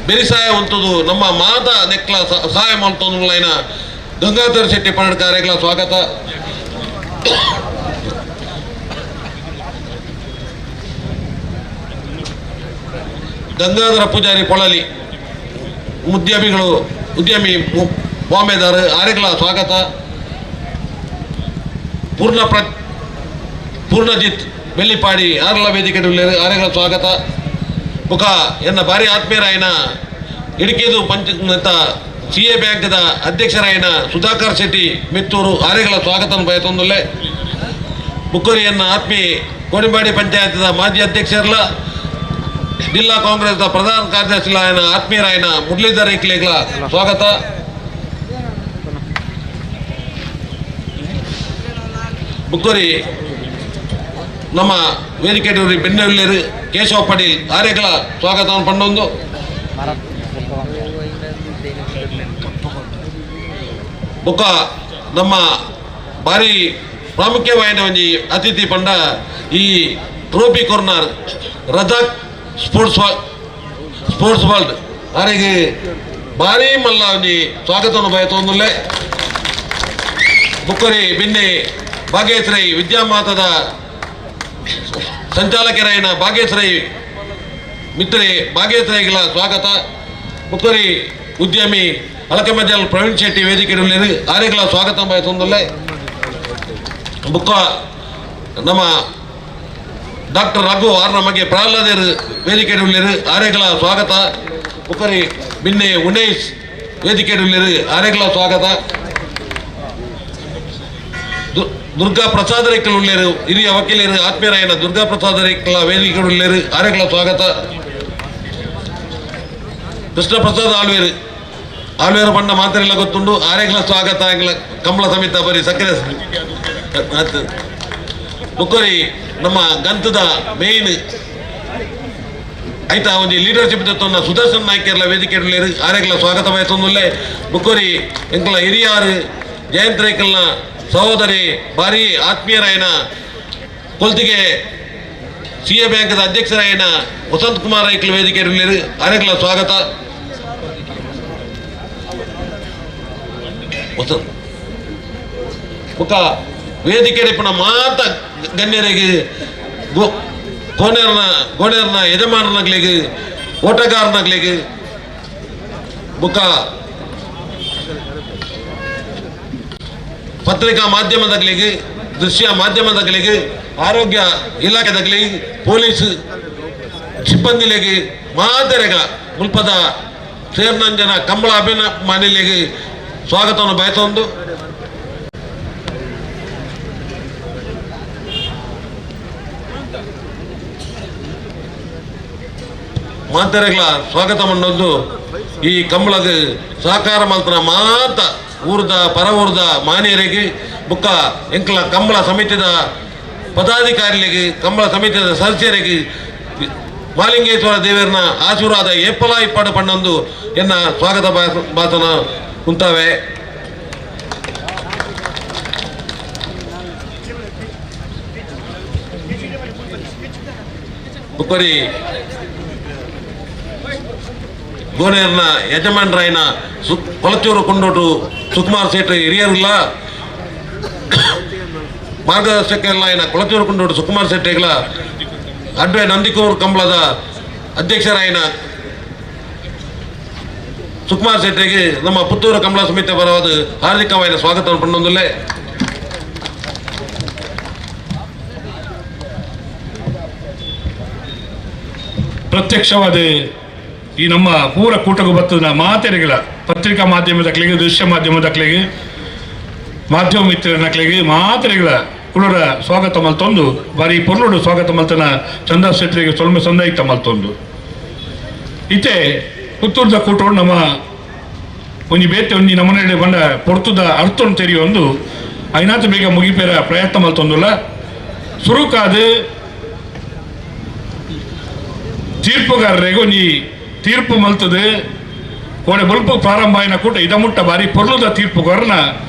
ಬೆರಿಸಾಯ ಉಂಟುದು ನಮ್ಮ ಮಾತ ನೆಕ್ಲ ಸಹಾಯ ಮಾಡ್ತೊಂದು ಗಂಗಾಧರ್ ಶೆಟ್ಟಿ ಪನ್ನಡಕ ಆರೆಗ್ಲ ಸ್ವಾಗತ. ಗಂಗಾಧರ ಪೂಜಾರಿ ಪೊಳಲಿ ಉದ್ಯಮಿಗಳು ಉದ್ಯಮಿ ಬಾಂಬೆದಾರ ಆರೆಗ್ಲ ಸ್ವಾಗತ. ಪೂರ್ಣಜಿತ್ ಬೆಳ್ಳಿಪಾಡಿ ಆರ್ಲ ವೇದಿಕೆ ಆರೆಗ್ಲ ಸ್ವಾಗತ. ಮುಖ ಎನ್ನ ಭಾರಿ ಆತ್ಮೀಯರಾಯನ ಇಡುಕಿದು ಪಂಚ ಸಿ ಎ ಬ್ಯಾಂಕ್ದ ಅಧ್ಯಕ್ಷರಾಯನ ಸುಧಾಕರ್ ಶೆಟ್ಟಿ ಮೆತ್ತೂರು ಆರೆಗಳ ಸ್ವಾಗತ ಬಯತೊಂದುಲ್ಲೆ. ಬುಕ್ಕೋರಿಯನ್ನ ಆತ್ಮೀಯ ಕೋಡಿಂಬಾಡಿ ಪಂಚಾಯತ್ದ ಮಾಜಿ ಅಧ್ಯಕ್ಷರಲ್ಲ ಜಿಲ್ಲಾ ಕಾಂಗ್ರೆಸ್ನ ಪ್ರಧಾನ ಕಾರ್ಯದರ್ಶಿ ಆತ್ಮೀಯರಾಯನ ಮುರಳೀಧರ್ ಐಕ್ಲೇಗಳ ಸ್ವಾಗತ. ಬುಕ್ಕೋರಿ ನಮ್ಮ ವೇದಿಕೆ ಬೆನ್ನೆಲ್ಲೇರು ಕೇಶವ ಪಟೇಲ್ ಆರ್ಯಗಳ ಸ್ವಾಗತವನ್ನು ಪಂಡೊಂದು ಬೊಕ್ಕ ನಮ್ಮ ಭಾರಿ ಪ್ರಾಮುಖ್ಯವಾಯಿನ ಒಂಜಿ ಅತಿಥಿ ಪಂಡ ಈ ಟ್ರೋಫಿ ಕೊರ್ನಾರ್ ರಜಾಕ್ ಸ್ಪೋರ್ಟ್ಸ್ ಸ್ಪೋರ್ಟ್ಸ್ ವರ್ಲ್ಡ್ ಆರೆಗೆ ಭಾರಿ ಮಲ್ಲ ಒಂಜಿ ಸ್ವಾಗತವನ್ನು ಬಯತೊಂದುಲ್ಲೆ. ಬುಕ್ಕರಿ ಬಿನ್ನೆ ಭಾಗ್ಯಶ್ರೈ ವಿದ್ಯಾಮಾತದ ಸಂಚಾಲಕರಾಯನ ಭಾಗ್ಯಶ್ರೈ ಮಿತ್ರೇ ಭಾಗ್ಯಶ್ರೈಗಳ ಸ್ವಾಗತ. ಬುಕ್ಕರಿ ಉದ್ಯಮಿ ಅಲಕಮಜಲ್ ಪ್ರವೀಣ್ ಶೆಟ್ಟಿ ವೇದಿಕೆ ಆರ್ಯಗಳ ಸ್ವಾಗತ ಬಯತೊಂದುಲ್ಲೆ. ಬುಕ್ಕ ನಮ್ಮ ಡಾಕ್ಟರ್ ರಘು ಆರ್ ನಮಗೆ ಪ್ರಹ್ಲಾದರ್ ವೇದಿಕೆ ಆರ್ಯಗಳ ಸ್ವಾಗತ. ಬುಕ್ಕರಿ ಬಿನ್ನೆ ಉನೇಶ್ ವೇದಿಕೆ ಆರ್ಯಗಳ ಸ್ವಾಗತ. ದುರ್ಗಾ ಪ್ರಸಾದ ರೇಖಲು ಉಳ್ಳೇರು ಹಿರಿಯ ವಕೀಲರು ಆತ್ಮೀಯರಾಯನ ದುರ್ಗಾ ಪ್ರಸಾದ ರೇಖಲ ವೇದಿಕೆ ಉಳ್ಳೇರು ಆರ್ಯಗಳ ಸ್ವಾಗತ. ಕೃಷ್ಣ ಪ್ರಸಾದ್ ಆಳ್ವೇರು ಆಳ್ವೇರು ಬಣ್ಣ ಮಾತ್ರೆಲ್ಲ ಗೊತ್ತುಂಡು ಆರ್ಯಗಳ ಸ್ವಾಗತ. ಕಮಲ ಸಮಿತ ಬರಿ ಸಕ್ಕರೆ ಬುಕ್ಕರಿ ನಮ್ಮ ಗಂತದ ಮೇನ್ ಆಯ್ತಾ ಒಂಜಿ ಲೀಡರ್ಶಿಪ್ ತತ್ತೊಂದ ಸುದರ್ಶನ್ ನಾಯ್ಕರ್ಲ ವೇದಿಕೆ ಆರ್ಯಗಳ ಸ್ವಾಗತ ಬಯಸೊಂದುಲ್ಲೆ. ಬುಕ್ಕರಿ ಎಂಕಲ ಹಿರಿಯಾರು ಜಯಂತ್ ರೇಖಲ್ನ ಸಹೋದರಿ ಭಾರಿ ಆತ್ಮೀಯರಾಯನ ಕೊಲ್ತಿಗೆ ಸಿ ಎ ಬ್ಯಾಂಕ್ದ ಅಧ್ಯಕ್ಷರಾಯನ ವಸಂತ್ ಕುಮಾರ್ ರೈಕಲ್ ವೇದಿಕೆ ಆರ್ಯಗಳ ಸ್ವಾಗತ. ವಸಂತ್ ಬುಕ್ಕ ವೇದಿಕೆ ಮಾತ ಗಣ್ಯರಿಗೆ ಕೋನೇರ್ನ ಗೋಣೇರ್ನ ಯಜಮಾನನಾಗ್ಲಿಗೆ ಓಟಗಾರನಾಗ್ಲಿಗೆ ಬುಕ್ಕ ಪತ್ರಿಕಾ ಮಾಧ್ಯಮದಾಗಲಿಗೆ ದೃಶ್ಯ ಮಾಧ್ಯಮದಾಗಲಿಗೆ ಆರೋಗ್ಯ ಇಲಾಖೆದಾಗಲಿ ಪೊಲೀಸ್ ಸಿಬ್ಬಂದಿಲಿಗೆ ಮಾದರಿಗಳ ಮುಲ್ಪದ ಸೇರ್ನಂಜನ ಕಂಬಳ ಅಭಿಮಾನಿಗಳಿಗೆ ಸ್ವಾಗತವನ್ನು ಬಯಸೊಂದು. ಮಾತೆರೆಗಳ ಸ್ವಾಗತ ಮಣ್ಣೊಂದು ಈ ಕಂಬಳದ ಸಹಕಾರ ಮಲ್ತನ ಮಾತ ಊರ್ದ ಪರ ಊರ್ದ ಮಾನ್ಯರಿಗೆ ಬುಕ್ಕ ಎಂಕಲ ಕಂಬಳ ಸಮಿತಿದ ಪದಾಧಿಕಾರಿಗಳಿಗೆ ಕಂಬಳ ಸಮಿತಿಯ ಸದಸ್ಯರಿಗೆ ಮಾಲಿಂಗೇಶ್ವರ ದೇವರನ್ನ ಆಶೀರ್ವಾದ ಏಪಲ ಇಪ್ಪಾಡು ಪಣ್ಣೊಂದು ಎನ್ನ ಸ್ವಾಗತ ಭಾಷಣ ಕುಂತಾವೆ. ಬುಕ್ಕರಿ ಗೋನೇರ್ನ ಯಜಮಾನರಾಯನ ಕೊಳಚೂರು ಕೊಂಡೋಟು ಸುಕುಮಾರ್ ಸೇಟ್ರಿ ಹಿರಿಯರಿಲ್ಲ ಮಾರ್ಗದರ್ಶಕರಾಯನ ಕೊಳಚೂರು ಕೊಂಡೋಟು ಸುಕುಮಾರ್ ಶೆಟ್ಟಿಗಳ ಅಡ್ವೆ ನಂದಿಕೂರು ಕಂಬಳದ ಅಧ್ಯಕ್ಷರಾಯನ ಸುಕುಮಾರ್ ಶೆಟ್ಟಿಗೆ ನಮ್ಮ ಪುತ್ತೂರು ಕಂಬಳ ಸಮಿತಿ ಪರವಾದ ಹಾರ್ದಿಕವಾದ ಸ್ವಾಗತವನ್ನು ಪಂಡೊಂದುಲ್ಲೆ. ಪ್ರತ್ಯಕ್ಷವಾದ ಈ ನಮ್ಮ ಪೂರ ಕೂಟకు ಬರ್ತದ ಮಾತೆರೆಗಳ ಪತ್ರಿಕಾ ಮಾಧ್ಯಮದಕ್ಲಿಗೆ ದೃಶ್ಯ ಮಾಧ್ಯಮದಕ್ಲಿಗೆ ಮಾಧ್ಯಮ ಮಿತ್ರನಕ್ಲಿಗೆ ಮಾತೆರೆಗಳ ಕುಳರ ಸ್ವಾಗತ ಮಲ್ತೊಂದು ಬಾರಿ ಪೊರ್ಲುಡು ಸ್ವಾಗತ ಮಲ್ತನ ಚಂದ ಶೆಟ್ಟರಿಗೆ ಸೊಲ್ಮೆ ಸಂದಾಯಿತ ಮಲ್ತೊಂದು. ಇತ್ತೆ ಪುತ್ತೂರ್ದ ಕೂಟೋಡು ನಮ್ಮ ಒಂಜಿ ಬೇತೆ ಒಂಜಿ ನಮ್ಮನೆ ಬಂಡ ಪೊರ್ತುದ ಅರ್ಥೊಂದು ತೆರಿಯೊಂದು ಐನಾತ ಬೇಗ ಮುಗಿಪೇರ ಪ್ರಯತ್ನ ಮಲ್ತೊಂದುಲ್ಲ. ಸುರುಕಾದ ತೀರ್ಪುಗಾರರಿಗೆ ಒಂಜಿ ತೀರ್ಪು ಮಲ್ತದೆ ಕೋಡೆ ಬೊಲ್ಪು ಪ್ರಾರಂಭ ಆಯಿನ ಕೂಟ ಇದಮುಟ್ಟ ಬಾರಿ ಪೊರ್ಲುದ ತೀರ್ಪುಗಾರನ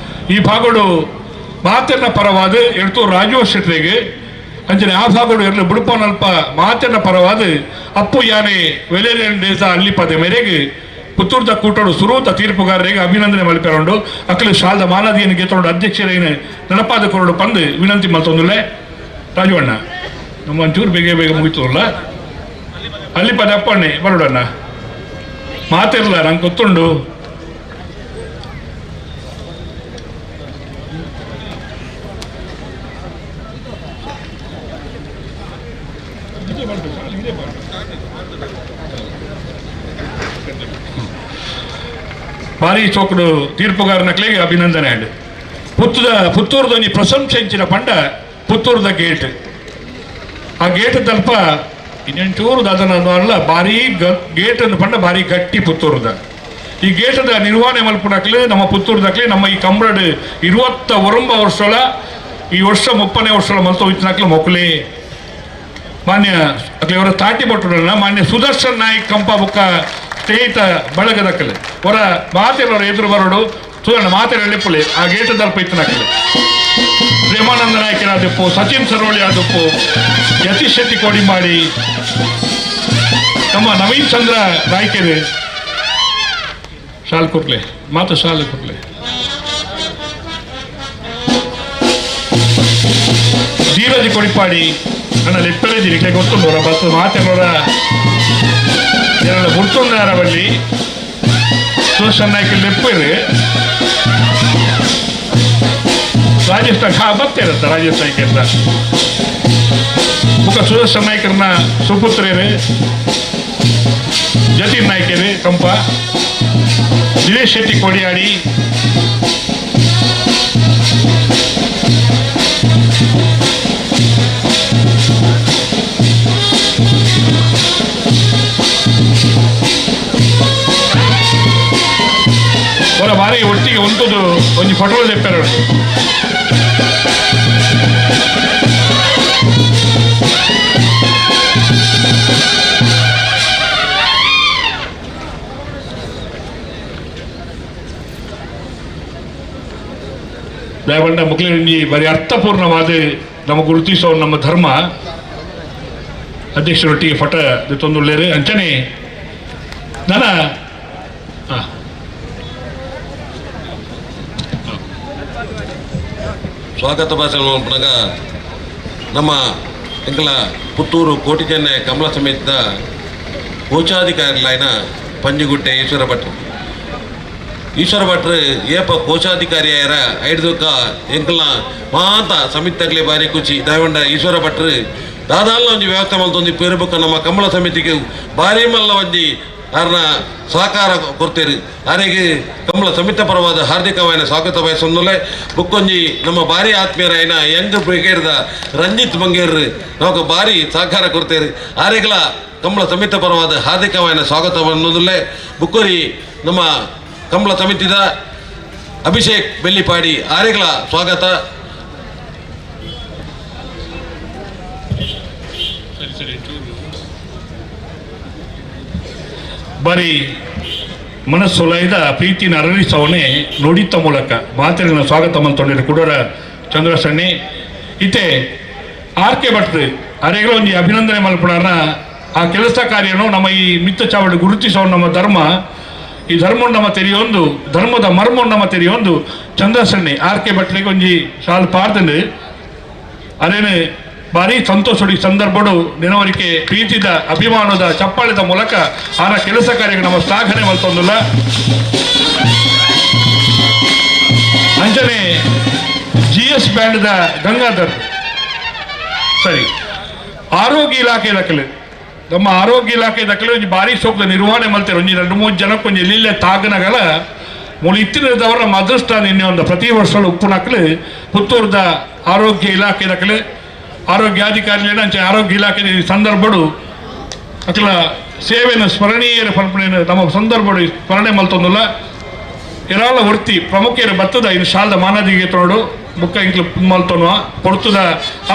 ಈ ಭಾಗಡು ಮಾತೆನ್ನ ಪರವಾದ ಎಡ್ತು ರಾಜೀವ ಶೆಟ್ಟರಿಗೆ ಅಂಚನೆ ಆ ಭಾಗಡು ಎರಡು ಬುಡುಪನಲ್ಪ ಮಾತೆನ್ನ ಪರವಾದ ಅಪ್ಪು ಯಾನೆ ವೆಲೇರಿಯನ್ ದೇಶ ಅಲ್ಲಿ ಪದೆ ಮೇರೆಗೆ ಪುತ್ತೂರ್ದ ಕೂಟೋಡು ಸುರೂತ ತೀರ್ಪುಗಾರರಿಗೆ ಅಭಿನಂದನೆ ಮಲ್ಪೆರೊಂಡು ಅಕ್ಕಲು ಶಾಲದ ಮಾಲಾದಿಯನ್ನು ಗೆತ್ತೊಂಡು ಅಧ್ಯಕ್ಷರೇನು ನಡಪಾದ ಕೊರಡು ಪಂದು ವಿನಂತಿ ಮಲ್ತೊಂದುಲ್ಲೆ. ರಾಜವಣ್ಣ ನಮ್ಮ ಒಂಚೂರು ಬೇಗ ಬೇಗ ಮುಗಿತದಲ್ಲ ಅಲ್ಲಿ ಪದ ಅಪ್ಪಣ್ಣೆ ಬರೋಡಣ್ಣ ಮಾತಿರಲ್ಲ ನಂಗೆ ಗೊತ್ತುಂಡು. ಭಾರಿ ಚೋಕಡು ತೀರ್ಪುಗಾರನಕ್ಲಿಗೆ ಅಭಿನಂದನೆ ಹೇಳಿ. ಪುತ್ತೂರ್ದ ಪ್ರಶಂಸೆ ಇಂಚಿನ ಪಂಡ ಪುತ್ತೂರ್ದ ಗೇಟ್ ಆ ಗೇಟ್ ತಲ್ಪ ಇನ್ನೊಂಚೂರು ದಾದನ ಅಲ್ಲ ಭಾರಿ ಗೇಟ್ ಅನ್ನು ಪಂಡ ಭಾರಿ ಗಟ್ಟಿ ಪುತ್ತೂರ್ದ ಈ ಗೇಟದ ನಿರ್ವಹಣೆ ಮಲ್ಪುನಕ್ಲೆ ನಮ್ಮ ಪುತ್ತೂರ್ದಕ್ಲೆ ನಮ್ಮ ಈ ಕಂಬ್ರಡ್ 29 ವರ್ಷಗಳ ಈ ವರ್ಷ 30ನೇ ವರ್ಷಗಳ ಮಲ್ತ ಹೋಯ್ತಿನಕ್ಲೆ ಮೊಕ್ಲೆ. ಮಾನ್ಯ ಇವರ ತಾಟಿ ಭಟ್ರನ್ನ ಮಾನ್ಯ ಸುದರ್ಶನ್ ನಾಯ್ಕ್ ಕಂಪ ಬುಕ್ಕ ಸ್ನೇಹಿತ ಬಳಗದಕ್ಕಲೆ ಹೊರ ಮಾತೆಲ್ಲವರ ಎದುರು ಬರೋಡು ಸುದರ್ಣ ಮಾತೆಲ್ಲ ಪುಳಿ ಆ ಗೇಟ್ ದಲ್ಪ ಇತ್ತನಕ್ಕಲೆ ಪ್ರೇಮಾನಂದ ನಾಯಕರಾದಪ್ಪು, ಸಚಿನ್ ಸರೋಳಿ ಆದಪ್ಪು, ಯತೀಶ್ ಶೆಟ್ಟಿ ಕೋಡಿಂಬಾಡಿ, ನಮ್ಮ ನವೀನ್ ಚಂದ್ರ ನಾಯ್ಕರು ಶಾಲ್ ಕೊಟ್ಲೆ ಮಾತು ಶಾಲ್ ಕೊಟ್ಲೆ ಧೀರಜ್ ಕೊಡಿಪಾಡಿ ನನ್ನ ಲೆಪ್ಪಲೇಜಿ ನಿಕ್ಕೆ ಗೊತ್ತುಂಡು ಬಸ್ ಮಾತೆಲ್ಲವರ ಏನೆಲ್ಲ ಗುರ್ತೊಂದಾರ ಬಲ್ಲಿ ಸುದರ್ಶನ್ ನಾಯ್ಕ ಲೆಪ್ಪೇರು ರಾಜೇಶ್ ನಾಯ್ಕ ಹಾ ಬತ್ತೇರಂತ ರಾಜೇಶ್ ನಾಯ್ಕ ಅಂತ ಮುಖ ಸುದರ್ಶನ್ ನಾಯ್ಕರನ್ನ ಸುಪುತ್ರೇರು ಜತೀನ್ ನಾಯ್ಕರು ಕಂಪ ದಿನೇಶ್ ಶೆಟ್ಟಿ ಕೊಡಿಯಾಡಿ ಅವರ ಬಾರಿ ಒಟ್ಟಿಗೆ ಉಂಟುದು ಒಂಜಿ ಫೋಟೋ ತೆಪ್ಪಾರು ದಯವಂಡ ಮುಕ್ಲಿಂಜಿ ಬರೀ ಅರ್ಥಪೂರ್ಣವಾದ ನಮ್ಮ ಗುರುತಿಸೋ ನಮ್ಮ ಧರ್ಮ ಅಧ್ಯಕ್ಷರೊಟ್ಟಿಗೆ ಫೋಟೋ ತೊಂದುಳ್ಳೇರು ಅಂಚನೆ ನನ್ನ ಸ್ವಾಗತ ಭಾಷಣ ಮಲ್ಪುನಗ ನಮ್ಮ ಎಂಕಲ ಪುತ್ತೂರು ಕೋಟಿచెನ್ನೆ ಕಮಲ ಸಮೇತ ಕೋಶಾಧಿಕಾರಿಲಾಯಿನ ಪಂಜಿಗುಟ್ಟೆ ಈಶ್ವರ ಭಟ್ರು. ಈಶ್ವರ ಭಟ್ರು ಏಪ ಕೋಶಾಧಿಕಾರಿಯಾರ ಐಡ್ದುಕ್ಕ ಎಂಕಲ್ನ ಮಾತ ಸಮಿತಿಗ್ಲೇ ಬಾರಿ ಖುಷಿ. ದಯವಂಡ ಈಶ್ವರ ಭಟ್ರು ದಾದಾಲ್ನ ಒಂಜಿ ವ್ಯವಸ್ಥೆ ಮಲ್ತೊಂದು ಪೇರುಬೊಕ್ಕ ನಮ್ಮ ಕಮಲ ಸಮಿತಿಗೆ ಭಾರಿ ಮಲ್ಲ ಒಂಜಿ ಆರ್ನ ಸಹಕಾರ ಕೊಡ್ತೇರು. ಆರೆಗೆ ಕಮಲ ಸಮಿತಿ ಪರವಾದ ಹಾರ್ದಿಕವಾಯಿನ ಸ್ವಾಗತ ಬಯಸೊಂದುಲ್ಲೆ. ಬುಕ್ಕೊಂಜಿ ನಮ್ಮ ಭಾರಿ ಆತ್ಮೀಯರಾಯಿನ ಯಂಗ್ ಬ್ರಿಗೇಡ್ದ ರಂಜಿತ್ ಬಂಗೇರ್ ನಮಕ್ ಭಾರಿ ಸಹಕಾರ ಕೊಡ್ತೇರು. ಆರೆಗ್ಲ ಕಮಲ ಸಮಿತಿ ಪರವಾದ ಹಾರ್ದಿಕವಾಯಿನ ಸ್ವಾಗತ ಅನ್ನೋದುಲ್ಲೆ. ಬುಕ್ಕೊರಿ ನಮ್ಮ ಕಮಲ ಸಮಿತಿದ ಅಭಿಷೇಕ್ ಬೆಳ್ಳಿಪಾಡಿ ಆರೆಗ್ಲ ಸ್ವಾಗತ. ಬಾರಿ ಮನಸ್ಸೊಲೈದ ಪ್ರೀತಿನ ಅರಳಿಸವನೇ ನುಡಿತ ಮೂಲಕ ಮಾತಿನ ಸ್ವಾಗತ ಮಂತೊಂಡಿರ ಕುಡೋರ ಚಂದ್ರಸಣ್ಣಿ ಇತ್ತೆ ಆರ್ ಕೆ ಭಟ್ರು ಅರೆಗಳ ಒಂಜಿ ಅಭಿನಂದನೆ ಮಲ್ಪುಣಾರ್ನ ಆ ಕೆಲಸ ಕಾರ್ಯನು ನಮ್ಮ ಈ ಮಿತ್ತ ಚಾವಡಿ ಗುರುತಿಸೋ ನಮ್ಮ ಧರ್ಮ, ಈ ಧರ್ಮ ನಮ್ಮ ತೆರೆಯೊಂದು ಧರ್ಮದ ಮರ್ಮ ನಮ್ಮ ತೆರೆಯೊಂದು ಚಂದ್ರಸಣ್ಣಿ ಆರ್ ಕೆ ಭಟ್ರಿಗೆ ಒಂಜಿ ಶಾಲ್ ಪಾರ್ದನು ಅರೇನೆ ಭಾರಿ ಸಂತೋಷ ಸಂದರ್ಭಡು ನೆನವರಿಕೆ ಪ್ರೀತಿದ ಅಭಿಮಾನದ ಚಪ್ಪಾಳಿದ ಮೂಲಕ ಆನ ಕೆಲಸ ಕಾರ್ಯಕ್ಕೆ ನಮ್ಮ ಶ್ಲಾಘನೆ ಮಲ್ತೊಂದುಲ್ಲ. ಅಂಜನೆ ಜಿ ಎಸ್ ಬ್ಯಾಂಡ್ದ ಗಂಗಾಧರ್ ಸರಿ ಆರೋಗ್ಯ ಇಲಾಖೆ ದಾಖಲೆ ನಮ್ಮ ಆರೋಗ್ಯ ಇಲಾಖೆ ದಾಖಲೆ ಒಂಜಿ ಭಾರಿ ಸೋಕ್ದ ನಿರ್ವಹಣೆ ಮಲ್ತಾರೆ. ಒಂಜಿ ಎರಡು ಮೂರು ಜನಕ್ಕೆ ಒಂಜಿ ಇಲ್ಲೇ ತಾಗನಗಳ ಮೂಲು ಇತ್ತಿನದವರ ನಮ್ಮ ಅದೃಷ್ಟ ನಿನ್ನೆ ಒಂದು ಪ್ರತಿ ವರ್ಷ ಉಪ್ಪುನಕ್ಲು ಪುತ್ತೂರ್ದ ಆರೋಗ್ಯ ಇಲಾಖೆ ದಾಖಲೆ ಆರೋಗ್ಯಾಧಿಕಾರಿಗಳನ್ನ ಅಂಚೆ ಆರೋಗ್ಯ ಇಲಾಖೆ ಸಂದರ್ಭಡು ಅಕಲ ಸೇವೆಯನ್ನು ಸ್ಮರಣೀಯರ ಪಲ್ಪನೆ ನಮ್ಮ ಸಂದರ್ಭಡು ಸ್ಮರಣೆ ಮಲ್ತೊಂದುಲ್ಲ. ಇರಾಳ ವೃತ್ತಿ ಪ್ರಮುಖರ ಬತ್ತದ ಇನ್ನು ಶಾಲದ ಮಾನದಿಗೆ ತೋಡು ಬುಕ್ಕ ಇಂಕ್ಲು ಮಲ್ತೊನುವ ಪೊರ್ತುದ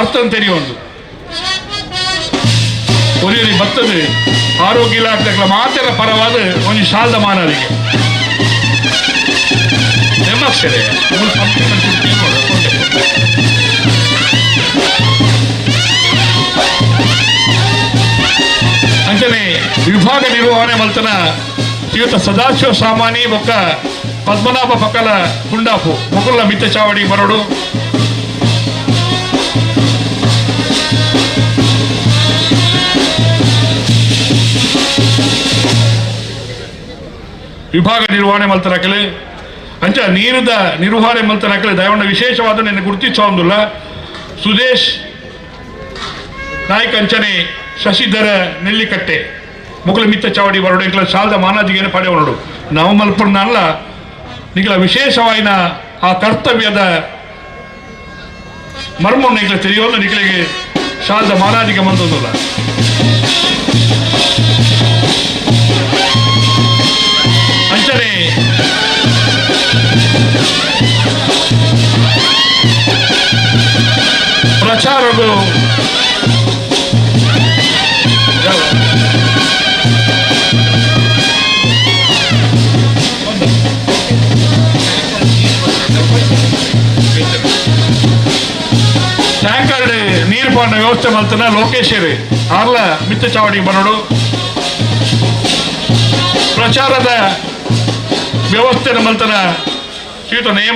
ಅರ್ಥ ತೆರೆಯೊಂದು ಒರಿಯರಿ ಬತ್ತದ ಆರೋಗ್ಯ ಇಲಾಖೆ ಮಾತೆಲ್ಲ ಪರವಾದ ಒಂಜಿ ಶಾಲದ ಮಾನದಿಗೆ ನೆಮ್ಮಕ್ಷರೇ ಅಂಚನೆ ವಿಭಾಗ ನಿರ್ವಹಣೆ ಮಲ್ತನ ಶ್ರೀಯುತ ಸದಾಶಿವ ಸಾಮಾನಿ ಬೊಕ್ಕ ಪದ್ಮನಾಭ ಪಕ್ಕಲ ಕುಂಡಾಪು ಮುಕುಲ್ಲ ಮಿತ್ತ ಚಾವಡಿ ಬರೋಡು. ವಿಭಾಗ ನಿರ್ವಹಣೆ ಮಲ್ತನಕಲೆ ಅಂಚ ನೀರುದ ನಿರ್ವಹಣೆ ಮಲ್ತನಕಲೆ ದಯವಂಡ ವಿಶೇಷವಾದ ನಿನ್ನ ಗುರುತಿಸೋಂದುಲ್ಲ ಸುದೇಶ್ ನಾಯ್ಕ ಅಂಚನೆ ಶಶಿಧರ ನೆಲ್ಲಿಕಟ್ಟೆ ಮುಕುಲ ಮಿತ್ತ ಚಾವಡಿ ಬರೋಡು ಇಂಕ್ಲ ಶಾಲದ ಮಾನಾಜಿಗೆನೆ ಪಡೆಯೋಡು ನಾವು ಮಲ್ಪುರ್ನಲ್ಲ ನಿಗಳ ವಿಶೇಷವಾಯಿನ ಆ ಕರ್ತವ್ಯದ ಮರ್ಮನ್ನು ನಿಗಳ ತಿಳಿಯೋದು ನಿಗಳಿಗೆ ಶಾಲದ ಮಾನಾಜಿಗೆ ಬಂದೊಂದಿಲ್ಲ. ಅಂಚನೆ ಪ್ರಚಾರಗಳು ಇಲ್ಲಡೆ ನೀರು ಪಾಂಡ ವ್ಯವಸ್ಥೆ ಮಲ್ತನ ಲೋಕೇಶ್ವರಿ ಆರ್ಲ ಮಿತ್ತ ಚಾವಡಿ ಬರೋಡು ಪ್ರಚಾರದ ವ್ಯವಸ್ಥೆ ಮಲ್ತನ ಶ್ರೀಯುತ ನೇಮ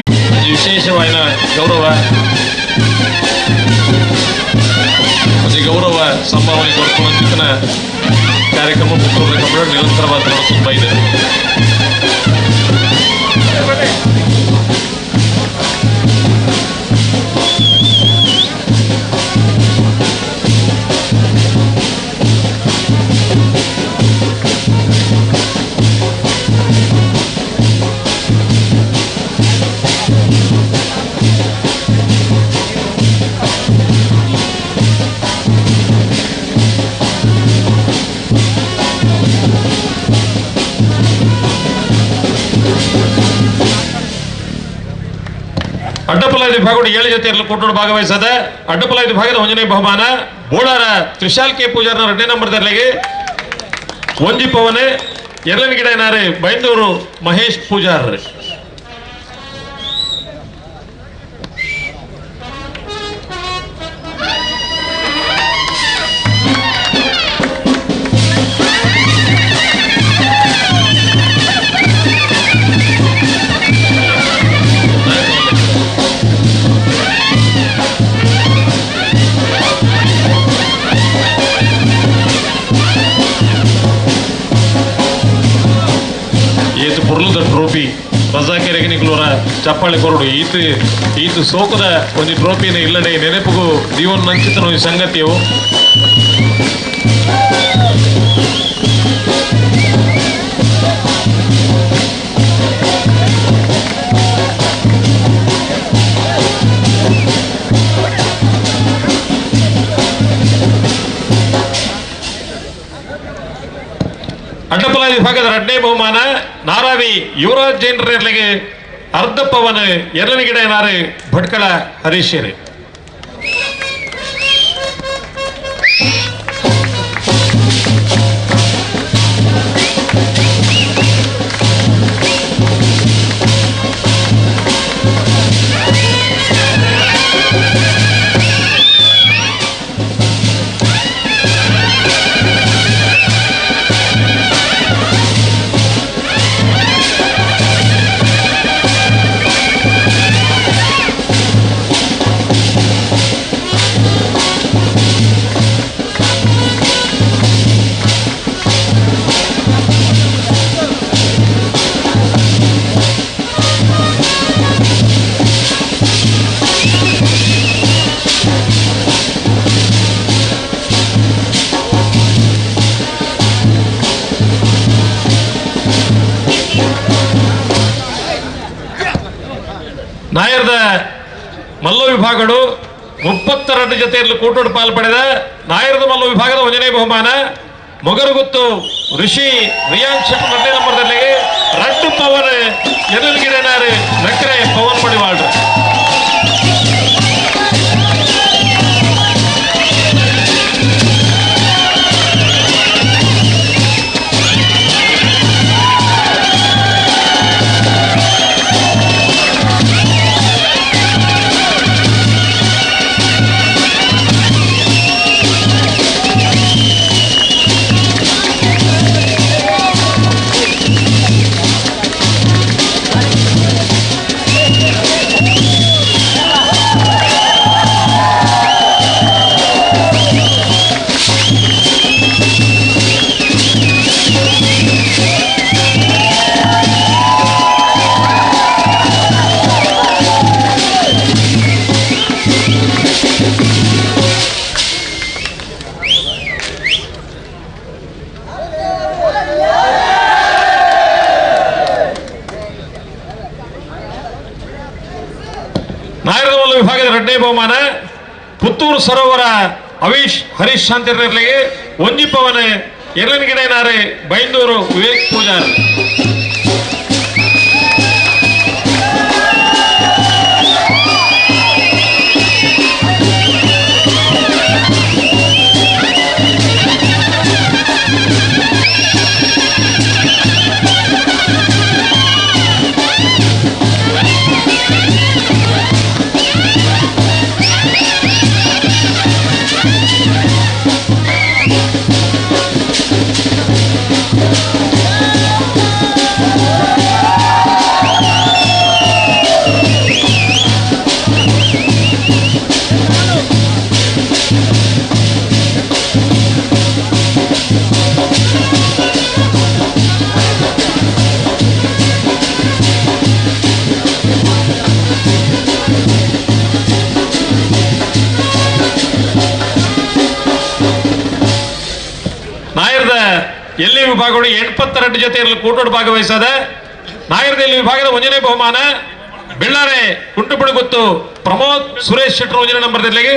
ವಿಶೇಷವಾದ ಗೌರವ ಗೌರವ ಸಂಭಾವನೆ ಕೊಡ್ಕೊಂಡ ಕಾರ್ಯಕ್ರಮ ಪುತ್ತೂರು ಕಂಬಳ ನಿರಂತರವಾದ ತುಂಬ ಇದೆ. ಅಡ್ಡಪಲ ವಿಭಾಗಗಳು 7 ಜೊತೆಯಲ್ಲಿ ಕೂಟೋಡು ಭಾಗವಹಿಸದೆ ಅಡ್ಡಪಲ ವಿಭಾಗದ ಒಂದನೇ ಬಹುಮಾನ ಬೋಳಾರ ತ್ರಿಶಾಲ್ ಕೆ ಪೂಜಾರ್ನ 2ನೇ ನಂಬರ್ ದರ್ಲೆಗೆ ಒಂಜಿ ಪವನೆ ಎರಡನೇ ಗಿಡ ಏನಾರೆ ಬೈಂದೂರು ಮಹೇಶ್ ಪೂಜಾರ್. ಏತು ಪೊರ್ಲುದ ಟ್ರೋಫಿ ರಜಾಕೆರೆಗೆ ನಿಕ್ಲೋರ ಚಪ್ಪಾಳೆ ಕೊರಡು ಈತ ಈತ ಸೋಕದ ಒಂದು ಟ್ರೋಫಿನ ಇಲ್ಲಡೆ ನೆನಪಿಗೂ ಜೀವನ ನಂಚಿತನ ಒಂದು ಸಂಗತಿಯು. ಅಡ್ಡಪಲ ವಿಭಾಗದ 2ನೇ ಬಹುಮಾನ ನಾರಾವಿ ಯುವರಾಜ್ ಜೈನರಿಗೆ ಅರ್ಧ ಪವನ್ ಎರಡನೇ ಗಿಡ ಏನಾರು ಭಟ್ಕಳ ಹರೀಶೇರಿ. ನಾಯರದ ಮಲ್ಲ ವಿಭಾಗಗಳು 32 ಜೊತೆಯಲ್ಲಿ ಕೂಟೋಡು ಪಾಲು ಪಡೆದ ನಾಯರದ ಮಲ್ಲ ವಿಭಾಗದ 1ನೇ ಬಹುಮಾನ ಮೊಗರುಗುತ್ತು ಋಷಿ ರಿಯಾನ್ ಶೆಟ್ಟಿ 2ನೇ ನಂಬರ್ದಲ್ಲಿ ರಡ್ಡು ಪವನ್ ಎದುರುಗಿಡನಾರು ನಕ್ರೆ ಪವನ್ ಮಡಿವಾಳ್ರು. ನಾಯರದಮಲ್ಲ ವಿಭಾಗದ 2ನೇ ಬಹುಮಾನ ಪುತ್ತೂರು ಸರೋವರ ಅವೀಶ್ ಹರೀಶ್ ಶಾಂತಿರ್ಲಿಗೆ ಒಂಜಿ ಪವನ ಎರಡನೇ ಗಿಡ ಬೈಂದೂರು ವಿವೇಕ್ ಪೂಜಾರ್. ಎಲ್ಲಿ ವಿಭಾಗಗಳು 82 ಜೊತೆ ಇರಲು ಕೂಟೋಡು ಭಾಗವಹಿಸದ ನಾಯರದಲ್ಲಿ ವಿಭಾಗದ ಒಂದನೇ ಬಹುಮಾನ ಬೆಳ್ಳಾರೆ ಕುಂಟುಪುಡಿ ಗೊತ್ತು ಪ್ರಮೋದ್ ಸುರೇಶ್ ಶೆಟ್ಟರ್ ಒಂದನೇ ನಂಬರ್ ದಿರ್ಲಿಗೆ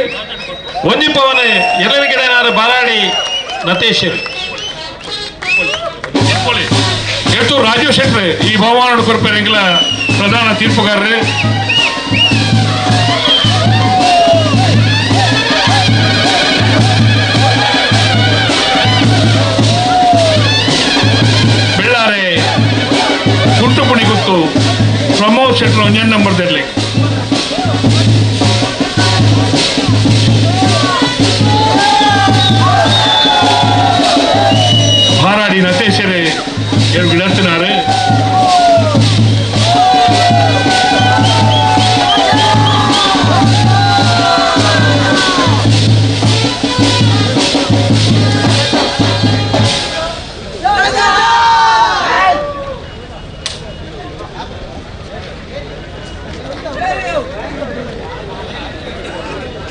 ಒಂಜಿ ಪವನ್ ಎರಡನೇ ಗಿಡನಾರು ಬಾರಾಡಿ ನತೇಶ್ ಎತ್ತು ರಾಜೀವ್ ಶೆಟ್ಟರ್ ಈ ಬಹುಮಾನ ಕೊರ್ಪೆರೆಂಗ್ಲ ಪ್ರಧಾನ ತೀರ್ಪುಗಾರರು. ಬೆಳ್ಳಾರೆ ಕುಂಟುಪುಣಿ ಗೊತ್ತು ಪ್ರಮೋದ್ ಶೆಟ್ಟರ್ ಒಂಜನ್ ನಂಬರ್ ದಿರ್ಲಿ. ಹಾರಾಡಿ ನತೇಶರೇ ಗಿಡತ್ತಿನಾರು.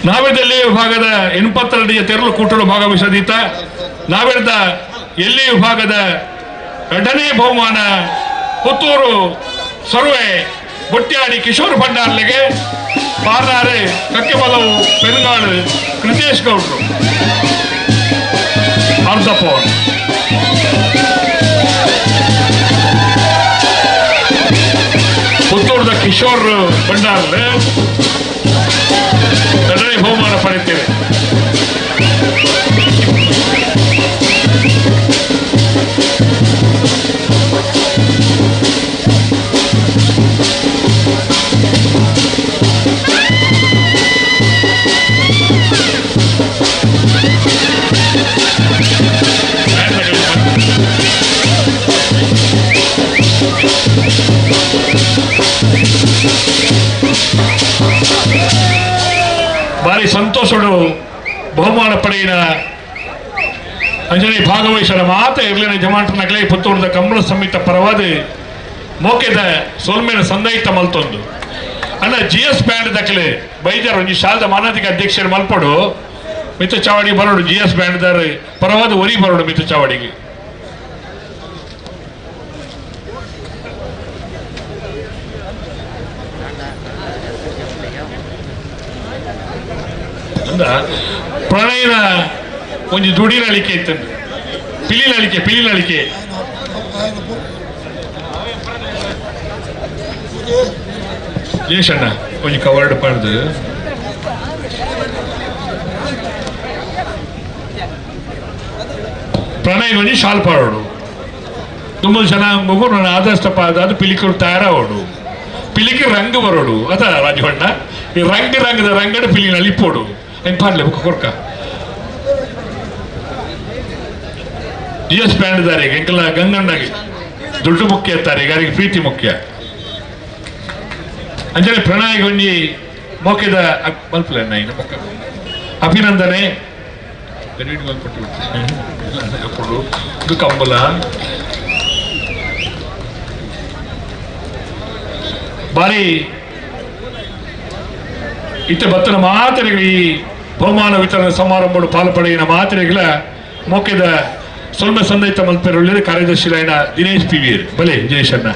ನಾವೆದಲ್ಲಿ ವಿಭಾಗದ 82 ತೆರಳು ಕೂಟಲು ಭಾಗವಹಿಸದೀತ ನಾವೆರದ ಎಲ್ಲಿ ವಿಭಾಗದ ಎರಡನೇ ಬಹುಮಾನ ಪುತ್ತೂರು ಸರ್ವೆ ಬೊಟ್ಯಾಡಿ ಕಿಶೋರ್ ಭಂಡಾರ್ಲಿಗೆ ಪಾರ್ನಾರೆ ಕಕ್ಕೆಬಲವು ಪೆರುಗಾಡು ಕೃತೇಶ್ ಗೌಡ್ರು ಅರ್ಧ ಪವನ್. ಪುತ್ತೂರದ ಕಿಶೋರ್ ಭಂಡಾರ್ಲೆ ಎರಡನೇ ಬಹುಮಾನ ಪಡೆಯುತ್ತೇವೆ. ಭಾರಿ ಸಂತೋಷಡು ಬಹುಮಾನ ಪಡೆಯಿನ ಅಂಜನೆ ಭಾಗವಹಿಸರ ಮಾತ ಇರ್ಲಿನ ಜಮಾಟನಗಲೇ ಪುತ್ತೂರದ ಕಂಬಳ ಸಮಿತ ಪರವಾದ ಮೋಕೆದ ಸೋಲ್ಮೇನ ಸಂದಯಿತ ಮಲ್ತೊಂದು ಅಣ್ಣ ಜಿ ಎಸ್ ಬ್ಯಾಂಡ್ ದಕ್ಕಲೆ ಬೈಜಾರ್ ಒಂಜಿ ಶಾಲದ ಮಾನಾಧಿಕ ಅಧ್ಯಕ್ಷರು ಮಲ್ಪಡು ಮಿತ್ತ ಚಾವಡಿ ಬರೋಡು ಜಿ ಎಸ್ ಬ್ಯಾಂಡ್ ದಾರ ಪರವಾದ ಒರಿ ಬರೋಡು ಮಿತ್ತ ಚಾವಡಿಗೆ. ಪ್ರಣಯನ ಒಂಜಿ ದುಡಿನಳಿಕೆ ಇತ್ತು ಪಿಲಿನಳಿಕೆ ಪಿಲಿನಳಿಕೆ ಜೇಶಣ್ಣ ಒಂಜಿ ಕವರ್ಡ್ ಪಾಡ್ದು ಪ್ರಣಯ ಒಂಜಿ ಶಾಲ್ ಪಾಡೋಡು ತುಂಬ ಜನ ಮಗು ನನ್ನ ಆದಷ್ಟಪ್ಪ ಅದು ಪಿಲಿಕರು ತಯಾರಾವೋಡು ಪಿಲಿಗೆ ರಂಗ್ ಬರೋಡು ಅದ ರಾಜವಣ್ಣ ಈ ರಂಗ್ ರಂಗದ ರಂಗಡ ಪಿಲಿನ ಅಲಿಪೋಡು ಏನು ಪಾಡ್ಲೆ ಬುಕ್ಕ ಕೊರ್ಕ ಜಿ ಎಸ್ ಬ್ಯಾಂಡ್ ದಾರಿಗೆ ಎಂಕಲ ಗಂಗಣ್ಣಗೆ ದುಡ್ಡು ಮುಖ್ಯ ತಾರಿಗೆ ಅವರಿಗೆ ಪ್ರೀತಿ ಮುಖ್ಯ ಅಂಜನೆ ಪ್ರಣಯ ಒಂಜಿ ಮೋಕೆದ ಮಲ್ಪಲೆ ಅಭಿನಂದನೆ ಇದು ಕಂಬಲ ಬಾರಿ ಇತ್ತ ಬತ್ತನ ಮಾತೆರೆಗಳ ಈ ಬಹುಮಾನ ವಿತರಣೆ ಸಮಾರಂಭ ಪಾಲ್ಪಡೆಯಿನ ಮಾತೆರೆಗಳ ಮೋಕೆದ ಸೊಲ್ಮೆ ಸಂದೈತ ಮಲ್ಪೆರುಳ್ಳ ಕಾರ್ಯದರ್ಶಿ ಲೈನ ದಿನೇಶ್ ಪಿ ವಿ ಬಲೆ ದಿನೇಶ್ ಅಣ್ಣ.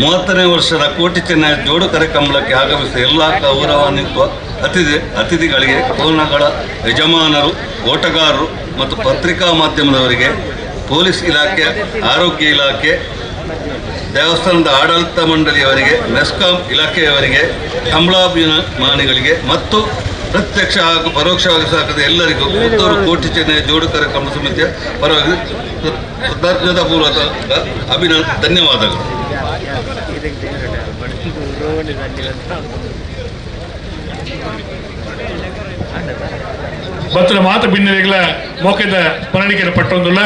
30ನೇ ವರ್ಷದ ಕೋಟಿ ಚೆನ್ನೈ ಜೋಡು ಕಾರ್ಯಕ್ರಮಕ್ಕೆ ಆಗಮಿಸಿದ ಎಲ್ಲ ಗೌರವಾನ್ವಿತ ಅತಿಥಿಗಳಿಗೆ, ಕೋನಗಳ ಯಜಮಾನರು, ಓಟಗಾರರು ಮತ್ತು ಪತ್ರಿಕಾ ಮಾಧ್ಯಮದವರಿಗೆ, ಪೊಲೀಸ್ ಇಲಾಖೆ, ಆರೋಗ್ಯ ಇಲಾಖೆ, ದೇವಸ್ಥಾನದ ಆಡಳಿತ ಮಂಡಳಿಯವರಿಗೆ, ಮೆಸ್ಕಾಂ ಇಲಾಖೆಯವರಿಗೆ, ಕಂಬಳಾಭಿಮಾನಿಗಳಿಗೆ ಮತ್ತು ಪ್ರತ್ಯಕ್ಷ ಹಾಗೂ ಪರೋಕ್ಷವಾಗಿ ಸಾಕದ ಎಲ್ಲರಿಗೂ ಪುತ್ತೂರು ಕೋಟಿ ಚೆನ್ನೈ ಜೋಡು ಕಾರ್ಯಕ್ರಮ ಸಮಿತಿಯ ಪರವಾಗಿ ಕೃತಜ್ಞತಾಪೂರ್ವಕ ಧನ್ಯವಾದಗಳು. ಬತ್ತಲ ಮಾತು ಬಿನ್ನರಿಗಳ ಮೋಕೆದ ಸ್ಮರಣಿಕೆಯನ್ನು ಪಟ್ಟೊಂದುಲ್ಲ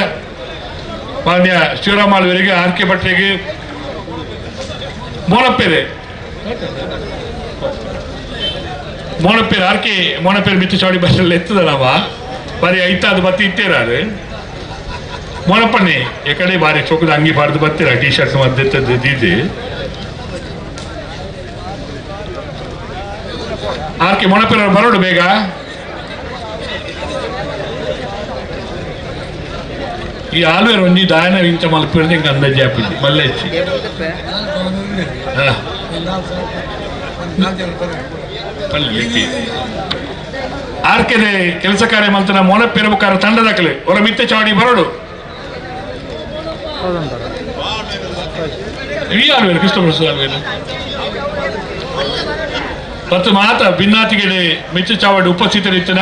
ಮಾನ್ಯ ಶಿವರಾಮಾಳುವರಿಗೆ, ಆರ್ ಕೆ ಭಟ್ರಿಗೆ, ಮೋನಪ್ಪೇರೆ ಮೋನಪ್ಪೇರು ಆರ್ ಕೆ ಮೋನಪ್ಪೇರು ಮಿತ್ತು ಚಾವಡಿ ಬಸ್ಸಲ್ಲಿ ಎತ್ತದ ನಾವ ಬಾರಿ ಐತಾದ ಬತ್ತಿ ಇತ್ತೇರ ಅದು ಮೋನಪ್ಪಣ್ಣಿ ಎಕಡೆ ಬಾರಿ ಚೊಕ್ಕದ ಅಂಗಿ ಬಾರ್ದು ಬತ್ತೀರ ಟೀ ಶರ್ಟ್ ಮದ್ದೆತ್ತದ್ದು ದೀದಿ ಆರ್ ಕೆ ಮೋನಪ್ಪೇರ ಬರೋಡು ಬೇಗ. ಈ ಆಲ್ವೇರ್ ಒಂಜಿ ದಾಯನ ಇಂಚ ಮಲ್ಪಿರ್ದು ಇಂಕ ಅಂದಾಜಿ ಆಪಿದ್ದಿ ಮಲ್ಲೆಚ್ಚಿ. ಪಲ್ಲಿ ಆರ್ಕೆದೆ ಕೆಲಸ ಕಾರ್ಯ ಮಲ್ತನ ಮೋನಪ್ಪೆರಬುಕಾರ ತಂಡದಕಲೆ ಹೊರ ಮಿತ್ತೆ ಚಾವಡಿ ಬರೋಡು. ಈ ಆಲ್ವೇರು ಕೃಷ್ಣ ಆಲ್ವೇರು ಮತ್ತು ಮಾತ ಭಿನ್ನಾತಿಗೆ ಮೆಚ್ಚು ಚಾವಡಿ ಉಪಸ್ಥಿತರಿತ್ತನ.